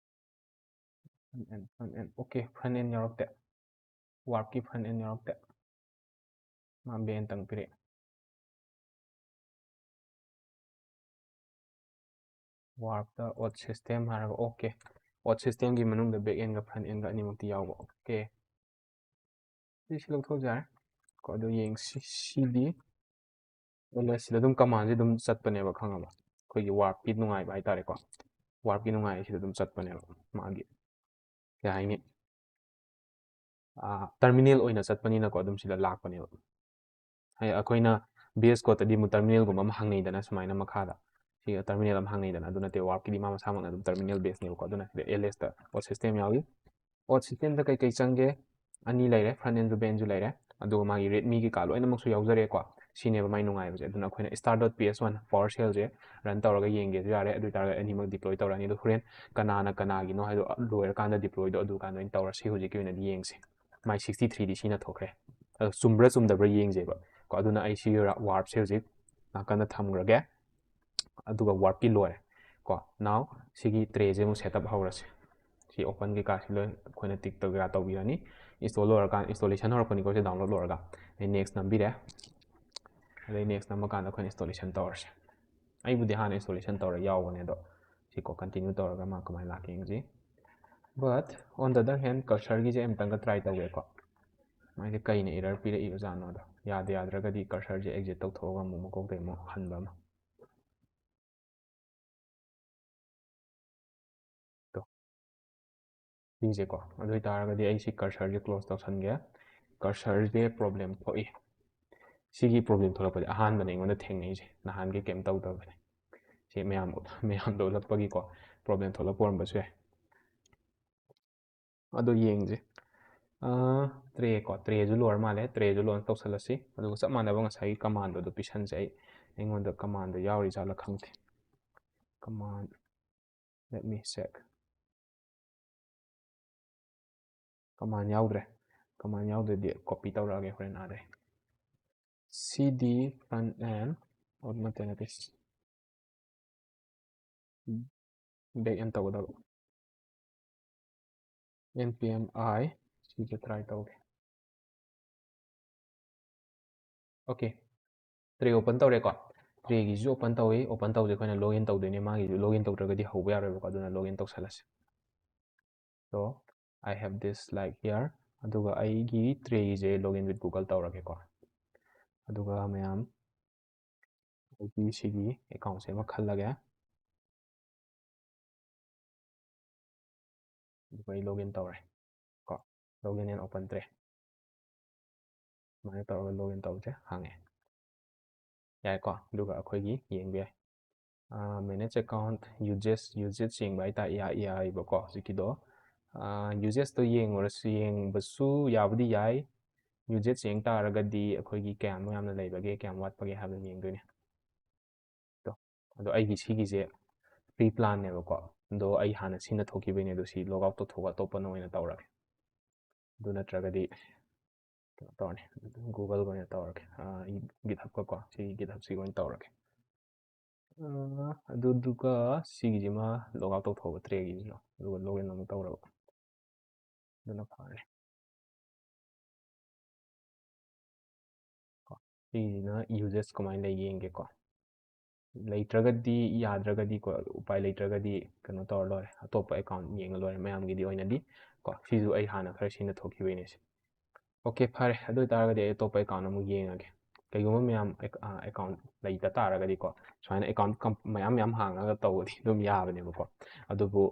Front end, front end. Okay, front end ꯌꯥꯎꯔꯛꯇꯦ꯫ ꯋꯥꯔꯞꯀꯤ ꯐ꯭ꯔꯟ ꯑꯦꯟ ꯌꯥꯎꯔꯛꯇꯦ꯫ ꯃꯥ ꯕꯦꯟꯇꯪ ꯄꯤꯔꯛꯑꯦ꯫ ꯋꯥꯔꯞꯇ ꯑꯣꯠ ꯁꯤꯁꯇꯦꯝ ꯍꯥꯏꯔꯒ, ꯑꯣꯀꯦ꯫ ꯑꯣꯠ ꯁꯤꯁꯇꯦꯝꯒꯤ ꯃꯅꯨꯡꯗ back endꯒ front endꯒ ꯑꯅꯤꯃꯛꯇꯤ ꯌꯥꯎꯕ꯫ ꯑꯣꯀꯦ, ꯁꯤ ꯁꯤ ꯂꯧꯊꯣꯛꯑꯁꯨ ꯌꯥꯔꯦ꯫ ꯀꯣ ꯑꯗꯨ ꯌꯦꯡꯁꯤ꯫ ꯁꯤꯗꯤ ꯑꯦꯜ ꯑꯦꯁ ꯁꯤꯗ ꯑꯗꯨꯝ ꯀꯃꯥꯟꯁꯦ ꯑꯗꯨꯝ ꯆꯠꯄꯅꯦꯕ, ꯈꯪꯉꯕ? ꯑꯩꯈꯣꯏꯒꯤ ꯋꯥꯔꯞꯀꯤ ꯅꯨꯡꯉꯥꯏꯕ ꯍꯥꯏꯇꯥꯔꯦꯀꯣ, ꯋꯥꯔꯞꯀꯤ ꯅꯨꯡꯉꯥꯏꯁꯤꯗ ꯑꯗꯨꯝ ꯆꯠꯄꯅꯦꯕ꯫ ꯃꯥꯒꯤ ꯀꯩ ꯍꯥꯏꯅꯤ, ꯇꯔꯃꯤꯅꯦꯜ ꯑꯣꯏꯅ ꯆꯠꯄꯅꯤꯅꯀꯣ ꯑꯗꯨꯝ ꯁꯤꯗ ꯂꯥꯛꯄꯅꯦꯕ꯫ ꯍꯥꯏꯗꯤ ꯑꯩꯈꯣꯏꯅ ꯕꯤ ꯑꯦꯁ ꯀꯣꯠꯇꯗꯤ ꯑꯃꯨꯛ ꯇꯔꯃꯤꯅꯦꯜꯒꯨꯝꯕ ꯑꯃ ꯍꯪꯅꯩꯗꯅ, ꯁꯨꯃꯥꯏꯅ ꯃꯈꯥꯗ ꯁꯤ ꯇꯔꯃꯤꯅꯦꯜ ꯑꯃ ꯍꯪꯅꯩꯗꯅ꯫ ꯑꯗꯨ ꯅꯠꯇꯦ, ꯋꯥꯔꯞꯀꯤꯗꯤ ꯃꯥ ꯃꯁꯥꯃꯛꯅ ꯑꯗꯨꯝ ꯇꯔꯃꯤꯅꯦꯜ ꯕꯦꯁꯅꯦꯕꯀꯣ꯫ ꯑꯗꯨꯅ ꯁꯤꯗ ꯑꯦꯜ ꯑꯦꯁꯇ ꯑꯣꯠ ꯁꯤꯁꯇꯦꯝ ꯌꯥꯎꯏ꯫ ꯑꯣꯠ ꯁꯤꯁꯇꯦꯝꯗ ꯀꯩꯀꯩ ꯆꯪꯒꯦ? ꯑꯅꯤ ꯂꯩꯔꯦ, front endꯁꯨ back endꯁꯨ ꯂꯩꯔꯦ, ꯑꯗꯨꯒ ꯃꯥꯒꯤ ꯔꯤꯗꯃꯤꯒꯤ ꯀꯥ ꯂꯣꯏꯅꯃꯛꯁꯨ ꯌꯥꯎꯖꯔꯦꯀꯣ꯫ ꯁꯤꯅꯦꯕ ꯃꯥꯏ ꯅꯨꯡꯉꯥꯏꯕꯁꯦ꯫ ꯑꯗꯨꯅ ꯑꯩꯈꯣꯏꯅ start dot P S one PowerShellꯁꯦ run ꯇꯧꯔꯒ ꯌꯦꯡꯒꯦꯁꯨ ꯌꯥꯔꯦ꯫ ꯑꯗꯨ ꯑꯣꯏꯇꯥꯔꯒꯗꯤ ꯑꯅꯤꯃꯛ deploy ꯇꯧꯔꯅꯤ꯫ ꯑꯗꯣ ꯍꯣꯔꯦꯟ ꯀꯅꯥꯅ ꯀꯅꯥꯒꯤꯅꯣ ꯍꯥꯏꯗꯣ ꯂꯣꯏꯔꯀꯥꯟꯗ deployꯗꯣ ꯑꯗꯨ ꯀꯥꯟꯗ ꯑꯣꯏꯅ ꯇꯧꯔꯁꯤ꯫ ꯍꯧꯖꯤꯛꯀꯤ ꯑꯣꯏꯅꯗꯤ ꯌꯦꯡꯁꯤ꯫ ꯃꯥꯏ sixty threeꯗꯤ ꯁꯤꯅ ꯊꯣꯛꯈ꯭ꯔꯦ꯫ ꯑꯗꯣ ꯆꯨꯝꯕ꯭ꯔꯥ ꯆꯨꯝꯗꯕ꯭ꯔꯥ ꯌꯦꯡꯁꯦꯕ ꯀꯣ꯫ ꯑꯗꯨꯅ ꯑꯩ ꯁꯤꯒꯤ warpꯁꯦ ꯍꯧꯖꯤꯛ ꯅꯥꯀꯟꯗ ꯊꯝꯈ꯭ꯔꯒꯦ꯫ ꯑꯗꯨꯒ warpꯀꯤ ꯂꯣꯏꯔꯦ ꯀꯣ꯫ Now ꯁꯤꯒꯤ trayꯁꯦ ꯑꯃꯨꯛ setup ꯍꯧꯔꯁꯦ꯫ ꯁꯤ open ꯀꯩꯀꯥꯁꯤ ꯂꯣꯏ ꯑꯩꯈꯣꯏꯅ tick ꯀꯩꯀꯥ ꯇꯧꯕꯤꯔꯅꯤ꯫ Install ꯂꯣꯏꯔꯀꯥꯟꯗ, installation ꯍꯧꯔꯛꯄꯅꯤꯀꯣ ꯁꯤ download ꯂꯣꯏꯔꯒ꯫ ꯑꯗꯩ next ꯅꯝꯕꯤꯔꯦ꯫ ꯑꯗꯩ next ꯅꯝꯕ ꯀꯥꯟꯗ ꯑꯩꯈꯣꯏꯅ installation ꯇꯧꯔꯁꯦ꯫ ꯑꯩꯕꯨꯗꯤ ꯍꯥꯟꯅ installation ꯇꯧꯔ ꯌꯥꯎꯕꯅꯦ, ꯑꯗꯣ ꯁꯤꯀꯣ continue ꯇꯧꯔꯒ ꯃꯥ ꯀꯃꯥꯏꯅ ꯂꯥꯛꯀꯦ ꯌꯦꯡꯁꯤ꯫ But on the other hand, cursorꯒꯤꯁꯦ ꯑꯃꯨꯛꯇꯪꯒ try ꯇꯧꯒꯦꯀꯣ꯫ ꯃꯥꯏꯁꯦ ꯀꯩꯅ error ꯄꯤꯔꯛꯏꯕ ꯖꯥꯠꯅꯣꯗꯣ꯫ ꯌꯥꯗ ꯌꯥꯗ꯭ꯔꯒꯗꯤ cursorꯁꯦ exit ꯇꯧꯊꯣꯛꯑꯒ ꯑꯃꯨꯛ ꯃꯀꯣꯛꯇꯩ ꯑꯃꯨꯛ ꯍꯟꯕ ꯑꯃ꯫ ꯇꯣ꯫ ꯁꯤꯁꯦꯀꯣ꯫ ꯑꯗꯨ ꯑꯣꯏꯇꯥꯔꯒꯗꯤ ꯑꯩ ꯁꯤ cursorꯁꯦ close ꯇꯧꯁꯟꯒꯦ꯫ Cursorꯁꯦ problem ꯊꯣꯛꯏ꯫ ꯁꯤꯒꯤ problem ꯊꯣꯛꯂꯛꯄꯁꯦ ꯑꯍꯥꯟꯕꯅꯦ ꯑꯩꯉꯣꯟꯗ ꯊꯦꯡꯅꯩꯁꯦ꯫ ꯅꯍꯥꯟꯒꯩ ꯀꯩꯝ ꯇꯧꯗꯕꯅꯦ꯫ ꯁꯤ ꯃꯌꯥꯝ, ꯃꯌꯥꯝꯗ ꯎꯠꯂꯛꯄꯒꯤꯀꯣ problem ꯊꯣꯛꯂꯛꯄ ꯑꯣꯏꯔꯝꯕꯁꯨ ꯌꯥꯏ꯫ ꯑꯗꯣ ꯌꯦꯡꯁꯦ꯫ ꯑꯥ, tray ꯀꯣ, trayꯁꯨ ꯂꯣꯏꯔ ꯃꯥꯜꯂꯦ꯫ Trayꯁꯨ launch ꯇꯧꯁꯜꯂꯁꯤ꯫ ꯑꯗꯨꯒ ꯆꯞ ꯃꯥꯟꯅꯕ ꯉꯁꯥꯏꯒꯤ commandꯗꯣ ꯑꯗꯨ ꯄꯤꯁꯟꯁꯦ꯫ ꯑꯩ, ꯑꯩꯉꯣꯟꯗ commandꯗꯣ ꯌꯥꯎꯔꯤ ꯖꯥꯠꯂꯥ ꯈꯪꯗꯦ꯫ Command, let me check꯫ Command ꯌꯥꯎꯗ꯭ꯔꯦ꯫ Command ꯌꯥꯎꯗ꯭ꯔꯗꯤ copy ꯇꯧꯔꯛꯑꯒꯦ ꯍꯣꯔꯦꯟ ꯑꯥꯗꯩ꯫ Cd front end, ꯑꯣ, ꯅꯠꯇꯦ, ꯅꯠꯇꯦ꯫ Back end ꯇꯧꯒꯗꯕ꯫ Npm i, ꯁꯤꯁꯦ try ꯇꯧꯒꯦ꯫ Okay, tray open ꯇꯧꯔꯦꯀꯣ꯫ Trayꯒꯤꯁꯨ open ꯇꯧꯏ꯫ Open ꯇꯧꯁꯦ ꯑꯩꯈꯣꯏꯅ login ꯇꯧꯗꯣꯏꯅꯦ꯫ ꯃꯥꯒꯤꯁꯨ login ꯇꯧꯗ꯭ꯔꯒꯗꯤ ꯍꯧꯕ ꯌꯥꯔꯣꯏꯕꯀꯣ꯫ ꯑꯗꯨꯅ login ꯇꯧꯁꯜꯂꯁꯦ꯫ So I have this like here. ꯑꯗꯨꯒ ꯑꯩꯒꯤ tray ꯒꯤꯁꯦ login with Google ꯇꯧꯔꯒꯦꯀꯣ꯫ ꯑꯗꯨꯒ ꯃꯌꯥꯝ ꯑꯩꯒꯤ ꯁꯤꯒꯤ account ꯁꯦ ꯑꯃ ꯈꯜꯂꯒꯦ꯫ ꯑꯗꯨꯒ ꯑꯩ login ꯇꯧꯔꯦ ꯀꯣ꯫ Login and open tray ꯁꯨꯃꯥꯏꯅ ꯇꯧꯔꯒ login ꯇꯧꯕꯁꯦ ꯍꯥꯡꯉꯦ꯫ ꯌꯥꯏꯀꯣ꯫ ꯑꯗꯨꯒ ꯑꯩꯈꯣꯏꯒꯤ ꯌꯦꯡꯕ ꯌꯥꯏ꯫ Manage account usage, usage ꯌꯦꯡꯕ ꯍꯥꯏꯇꯥꯔꯦ, ꯌꯥꯏꯕꯀꯣ ꯍꯧꯖꯤꯛꯀꯤꯗꯣ꯫ Usage ꯇꯣ ꯌꯦꯡꯉꯨꯔꯁꯨ, ꯌꯦꯡꯕꯁꯨ ꯌꯥꯕꯨꯗꯤ ꯌꯥꯏ꯫ Usage ꯌꯦꯡ ꯇꯥꯔꯒꯗꯤ ꯑꯩꯈꯣꯏꯒꯤ ꯀꯌꯥꯝ ꯌꯥꯝꯅ ꯂꯩꯕꯒꯦ, ꯀꯌꯥꯝ ꯋꯥꯠꯄꯒꯦ ꯍꯥꯏꯕꯗꯨ ꯌꯦꯡꯗꯣꯏꯅꯦ꯫ ꯑꯗꯣ ꯑꯩꯒꯤ ꯁꯤꯒꯤꯁꯦ free plan ꯅꯦꯕꯀꯣ꯫ ꯑꯗꯣ ꯑꯩ ꯍꯥꯟꯅ ꯁꯤꯅ ꯊꯣꯛꯈꯤꯕꯩꯅꯦ꯫ ꯑꯗꯣ ꯁꯤ log out ꯇꯧꯊꯣꯛꯑꯒ ꯑꯇꯣꯞꯄꯅ ꯑꯣꯏꯅ ꯇꯧꯔꯒꯦ꯫ ꯑꯗꯨ ꯅꯠꯇ꯭ꯔꯒꯗꯤ ꯀꯩꯅꯣ ꯇꯧꯔꯅꯤ, Google ꯒ ꯑꯣꯏꯅ ꯇꯧꯔꯒꯦ꯫ GitHub ꯀ ꯀꯣ, ꯁꯤ GitHub ꯁꯤꯒ ꯑꯣꯏꯅ ꯇꯧꯔꯒꯦ꯫ ꯑꯗꯨꯗꯨꯒ ꯁꯤꯒꯤꯁꯤꯃ log out ꯇꯧꯊꯣꯛꯑꯒ tray ꯒꯤꯁꯤꯁꯨ, ꯑꯗꯨꯒ login ꯑꯃꯨꯛ ꯇꯧꯔꯕ꯫ ꯑꯗꯨꯅ ꯐꯔꯦ꯫ ꯁꯤꯁꯤꯅ usage ꯀꯃꯥꯏꯅ ꯂꯩꯒꯦ ꯌꯦꯡꯒꯦꯀꯣ꯫ ꯂꯩꯇ꯭ꯔꯒꯗꯤ, ꯌꯥꯗ꯭ꯔꯒꯗꯤꯀꯣ, ꯎꯄꯥꯏ ꯂꯩꯇ꯭ꯔꯒꯗꯤ ꯀꯩꯅꯣ ꯇꯧꯔ ꯂꯣꯏꯔꯦ, ꯑꯇꯣꯞꯄ account ꯌꯦꯡꯉ ꯂꯣꯏꯔꯦ꯫ ꯃꯌꯥꯝꯒꯤꯗꯤ ꯑꯣꯏꯅꯗꯤ ꯀꯣ, ꯁꯤꯁꯨ ꯑꯩ ꯍꯥꯟꯅ ꯈꯔ ꯁꯤꯖꯤꯟꯅ ꯊꯣꯛꯈꯤꯕꯩꯅꯦ ꯁꯤ꯫ Okay, ꯐꯔꯦ꯫ ꯑꯗꯨ ꯑꯣꯏꯇꯥꯔꯒꯗꯤ ꯑꯩ ꯑꯇꯣꯞꯄ account ꯑꯃꯨꯛ ꯌꯦꯡꯉꯒꯦ꯫ ꯀꯩꯒꯨꯝꯕ ꯃꯌꯥꯝ ꯑꯦꯛ-, ꯑ, account ꯂꯩꯇ ꯇꯥꯔꯒꯗꯤꯀꯣ, ꯁꯨꯃꯥꯏꯅ account ꯀꯝ-, ꯃꯌꯥꯝ ꯃꯌꯥꯝ ꯍꯥꯡꯉꯒ ꯇꯧꯕꯗꯤ ꯑꯗꯨꯝ ꯌꯥꯕꯅꯦꯕꯀꯣ꯫ ꯑꯗꯨꯕꯨ,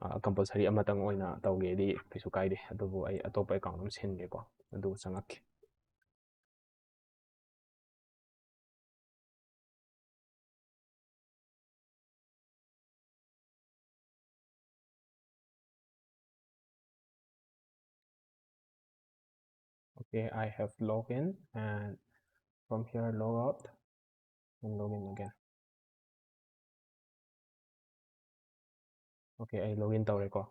ꯑ, compulsory ꯑꯃꯇꯪ ꯑꯣꯏꯅ ꯇꯧꯒꯦꯗꯤ ꯀꯩꯁꯨ ꯀꯥꯏꯗꯦ꯫ ꯑꯗꯨꯕꯨ ꯑꯩ ꯑꯇꯣꯞꯄ account ꯑꯃ ꯁꯤꯟꯒꯦꯀꯣ, ꯑꯗꯨꯒ ꯆꯪꯉꯛꯀꯦ꯫ Okay, I have login and from here log out and login again. Okay, ꯑꯩ login ꯇꯧꯔꯦꯀꯣ꯫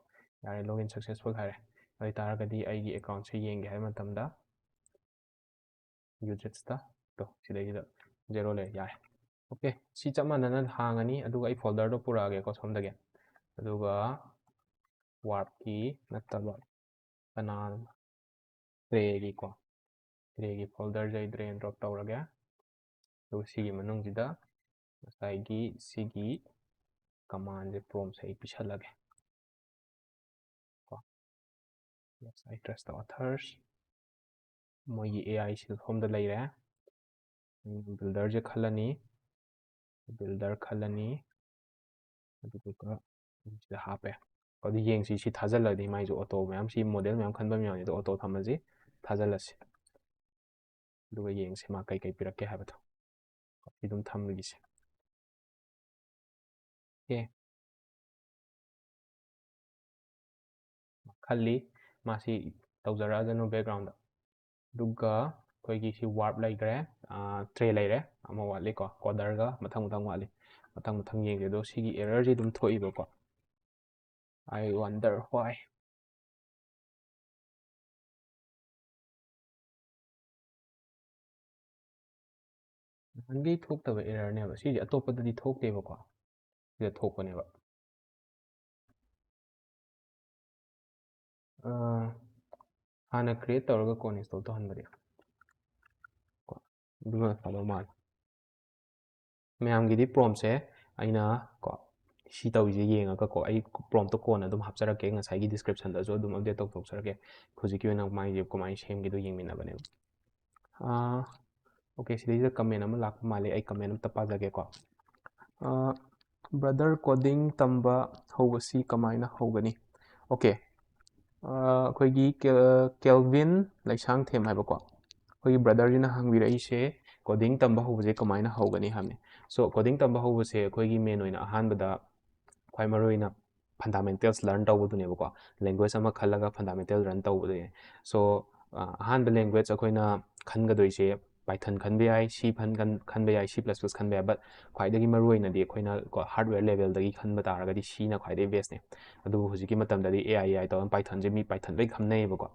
ꯌꯥꯔꯦ, login successful ꯍꯥꯏꯔꯦ꯫ ꯑꯗꯨ ꯑꯣꯏꯇꯥꯔꯒꯗꯤ ꯑꯩꯒꯤ account ꯁꯦ ꯌꯦꯡꯒꯦ ꯍꯥꯏꯕ ꯃꯇꯝꯗ, usage ꯇ, ꯇꯣ, ꯁꯤꯗꯩꯁꯤꯗ zero ꯂꯩꯔꯦ, ꯌꯥꯔꯦ꯫ Okay, ꯁꯤ ꯆꯞ ꯃꯥꯟꯅꯅ ꯍꯥꯡꯉꯅꯤ, ꯑꯗꯨꯒ ꯑꯩ folder ꯗꯣ ꯄꯨꯔꯛꯑꯒꯦꯀꯣ ꯁꯣꯝꯗꯒꯤ꯫ ꯑꯗꯨꯒ warp ꯀꯤ ꯅꯠꯇꯕ ꯀꯅꯥ, tray ꯒꯤꯀꯣ, tray ꯒꯤ folder ꯁꯦ ꯑꯩ drag and drop ꯇꯧꯔꯒꯦ꯫ ꯑꯗꯨꯒ ꯁꯤꯒꯤ ꯃꯅꯨꯡꯁꯤꯗ ꯉꯁꯥꯏꯒꯤ ꯁꯤꯒꯤ command ꯁꯦ, prompt ꯁꯦ ꯑꯩ ꯄꯤꯁꯜꯂꯒꯦ꯫ ꯀꯣ, Yes, I trust the authors. ꯃꯣꯏꯒꯤ A I ꯁꯤ ꯁꯣꯝꯗ ꯂꯩꯔꯦ꯫ ꯕꯤꯜꯗꯔꯁꯦ ꯈꯜꯂꯅꯤ, ꯕꯤꯜꯗꯔ ꯈꯜꯂꯅꯤ, ꯑꯗꯨꯗꯨꯒ ꯁꯤꯗ ꯍꯥꯞꯄꯦ꯫ ꯑꯗꯨ ꯌꯦꯡꯁꯤ, ꯁꯤ ꯊꯥꯖꯤꯜꯂꯗꯤ ꯃꯥꯏꯁꯨ ꯑꯣꯇꯣ ꯃꯌꯥꯝ, ꯁꯤ ꯃꯣꯗꯦꯜ ꯃꯌꯥꯝ ꯈꯟꯕ ꯃꯌꯥꯝꯁꯤꯗ ꯑꯣꯇꯣ ꯊꯝꯃꯁꯤ, ꯊꯥꯖꯤꯜꯂꯁꯤ꯫ ꯑꯗꯨꯒ ꯌꯦꯡꯁꯤ ꯃꯥ ꯀꯩꯀꯩ ꯄꯤꯔꯛꯀꯦ ꯍꯥꯏꯕꯗꯣ꯫ ꯁꯤ ꯑꯗꯨꯝ ꯊꯝꯕꯒꯤꯁꯦ꯫ ꯑꯦ, ꯈꯜꯂꯤ꯫ ꯃꯥꯁꯤ ꯇꯧꯖꯔꯛꯑꯖꯅꯨ background꯫ ꯑꯗꯨꯒ ꯑꯩꯈꯣꯏꯒꯤ ꯁꯤ ꯋꯥꯔꯞ ꯂꯩꯈ꯭ꯔꯦ, ꯇ꯭ꯔꯦ ꯂꯩꯔꯦ, ꯑꯃ ꯋꯥꯠꯂꯤꯀꯣ, ꯀꯣꯗꯔꯒ ꯃꯊꯪ ꯃꯊꯪ ꯋꯥꯠꯂꯤ꯫ ꯃꯊꯪ ꯃꯊꯪ ꯌꯦꯡꯁꯦ꯫ ꯑꯗꯣ ꯁꯤꯒꯤ ꯑꯦꯔꯔꯁꯤ ꯑꯗꯨꯝ ꯊꯣꯛꯏꯕꯀꯣ꯫ I wonder why. ꯅꯍꯥꯟꯒꯩ ꯊꯣꯛꯇꯕ ꯑꯦꯔꯔꯅꯦꯕ ꯁꯤꯁꯦ, ꯑꯇꯣꯞꯄꯗꯗꯤ ꯊꯣꯛꯇꯦꯕꯀꯣ, ꯁꯤꯗ ꯊꯣꯛꯄꯅꯦꯕ꯫ ꯑ, ꯍꯥꯟꯅ create ꯇꯧꯔꯒ ꯀꯣꯟꯅ install ꯇꯧꯍꯟꯕꯗꯤ ꯀꯣ, ꯑꯗꯨꯅ ꯐꯗꯧ ꯃꯥꯜꯂꯦ꯫ ꯃꯌꯥꯝꯒꯤꯗꯤ promptꯁꯦ ꯑꯩꯅ ꯀꯣ, ꯁꯤ ꯇꯧꯔꯤꯁꯦ ꯌꯦꯡꯉꯒ ꯀꯣ, ꯑꯩ promptꯇꯣ ꯀꯣꯟꯅ ꯑꯗꯨꯝ ꯍꯥꯞꯆꯔꯛꯀꯦ, ꯉꯁꯥꯏꯒꯤ descriptionꯗꯁꯨ ꯑꯗꯨꯝ update ꯇꯧꯊꯣꯛꯆꯔꯛꯀꯦ꯫ ꯍꯧꯖꯤꯛꯀꯤ ꯑꯣꯏꯅ ꯃꯥꯏꯁꯦ ꯀꯃꯥꯏꯅ ꯁꯦꯝꯒꯦꯗꯣ ꯌꯦꯡꯃꯤꯟꯅꯕꯅꯦꯕ꯫ ꯑꯥ, okay, ꯁꯤꯗꯩꯁꯤꯗ comment ꯑꯃ ꯂꯥꯛꯄ ꯃꯥꯜꯂꯦ, ꯑꯩ comment ꯑꯝꯇ ꯄꯥꯖꯒꯦꯀꯣ꯫ ꯑꯥ, brother, coding ꯇꯝꯕ ꯍꯧꯕꯁꯤ ꯀꯃꯥꯏꯅ ꯍꯧꯒꯅꯤ? Okay, ꯑꯥ, ꯑꯩꯈꯣꯏꯒꯤ ꯀꯦ-, ꯀꯦꯜꯚꯤꯟ ꯂꯩꯁꯥꯡꯊꯦꯝ ꯍꯥꯏꯕꯀꯣ, ꯑꯩꯈꯣꯏꯒꯤ brotherꯁꯤꯅ ꯍꯪꯕꯤꯔꯛꯏꯁꯦ coding ꯇꯝꯕ ꯍꯧꯕꯁꯦ ꯀꯃꯥꯏꯅ ꯍꯧꯒꯅꯤ ꯍꯥꯏꯕꯅꯤ꯫ So, coding ꯇꯝꯕ ꯍꯧꯕꯁꯦ ꯑꯩꯈꯣꯏꯒꯤ main ꯑꯣꯏꯅ ꯑꯍꯥꯟꯕꯗ ꯈ꯭ꯋꯥꯏ ꯃꯔꯨꯑꯣꯏꯅ fundamentals learn ꯇꯧꯕꯗꯨꯅꯦꯕꯀꯣ, language ꯑꯃ ꯈꯜꯂꯒ fundamental learn ꯇꯧꯕꯗꯨꯅꯦ꯫ So, ꯑ, ꯑꯍꯥꯟꯕ language ꯑꯩꯈꯣꯏꯅ ꯈꯟꯒꯗꯣꯏꯁꯦ Python ꯈꯟꯕ ꯌꯥꯏ, C ꯈꯟ-, ꯈꯟ-, ꯈꯟꯕ ꯌꯥꯏ, C plus plus ꯈꯟꯕ ꯌꯥꯏ, but ꯈ꯭ꯋꯥꯏꯗꯒꯤ ꯃꯔꯨꯑꯣꯏꯅꯗꯤ ꯑꯩꯈꯣꯏꯅ ꯀꯣ, hardware levelꯗꯒꯤ ꯈꯟꯕ ꯇꯥꯔꯒꯗꯤ Cꯅ ꯈ꯭ꯋꯥꯏꯗꯒꯤ bestꯅꯦ꯫ ꯑꯗꯨꯕꯨ ꯍꯧꯖꯤꯛꯀꯤ ꯃꯇꯝꯗꯗꯤ A I, A I ꯇꯧꯔꯒ Pythonꯁꯦ ꯃꯤ Python ꯂꯣꯏ ꯈꯪꯅꯩꯌꯦꯕꯀꯣ꯫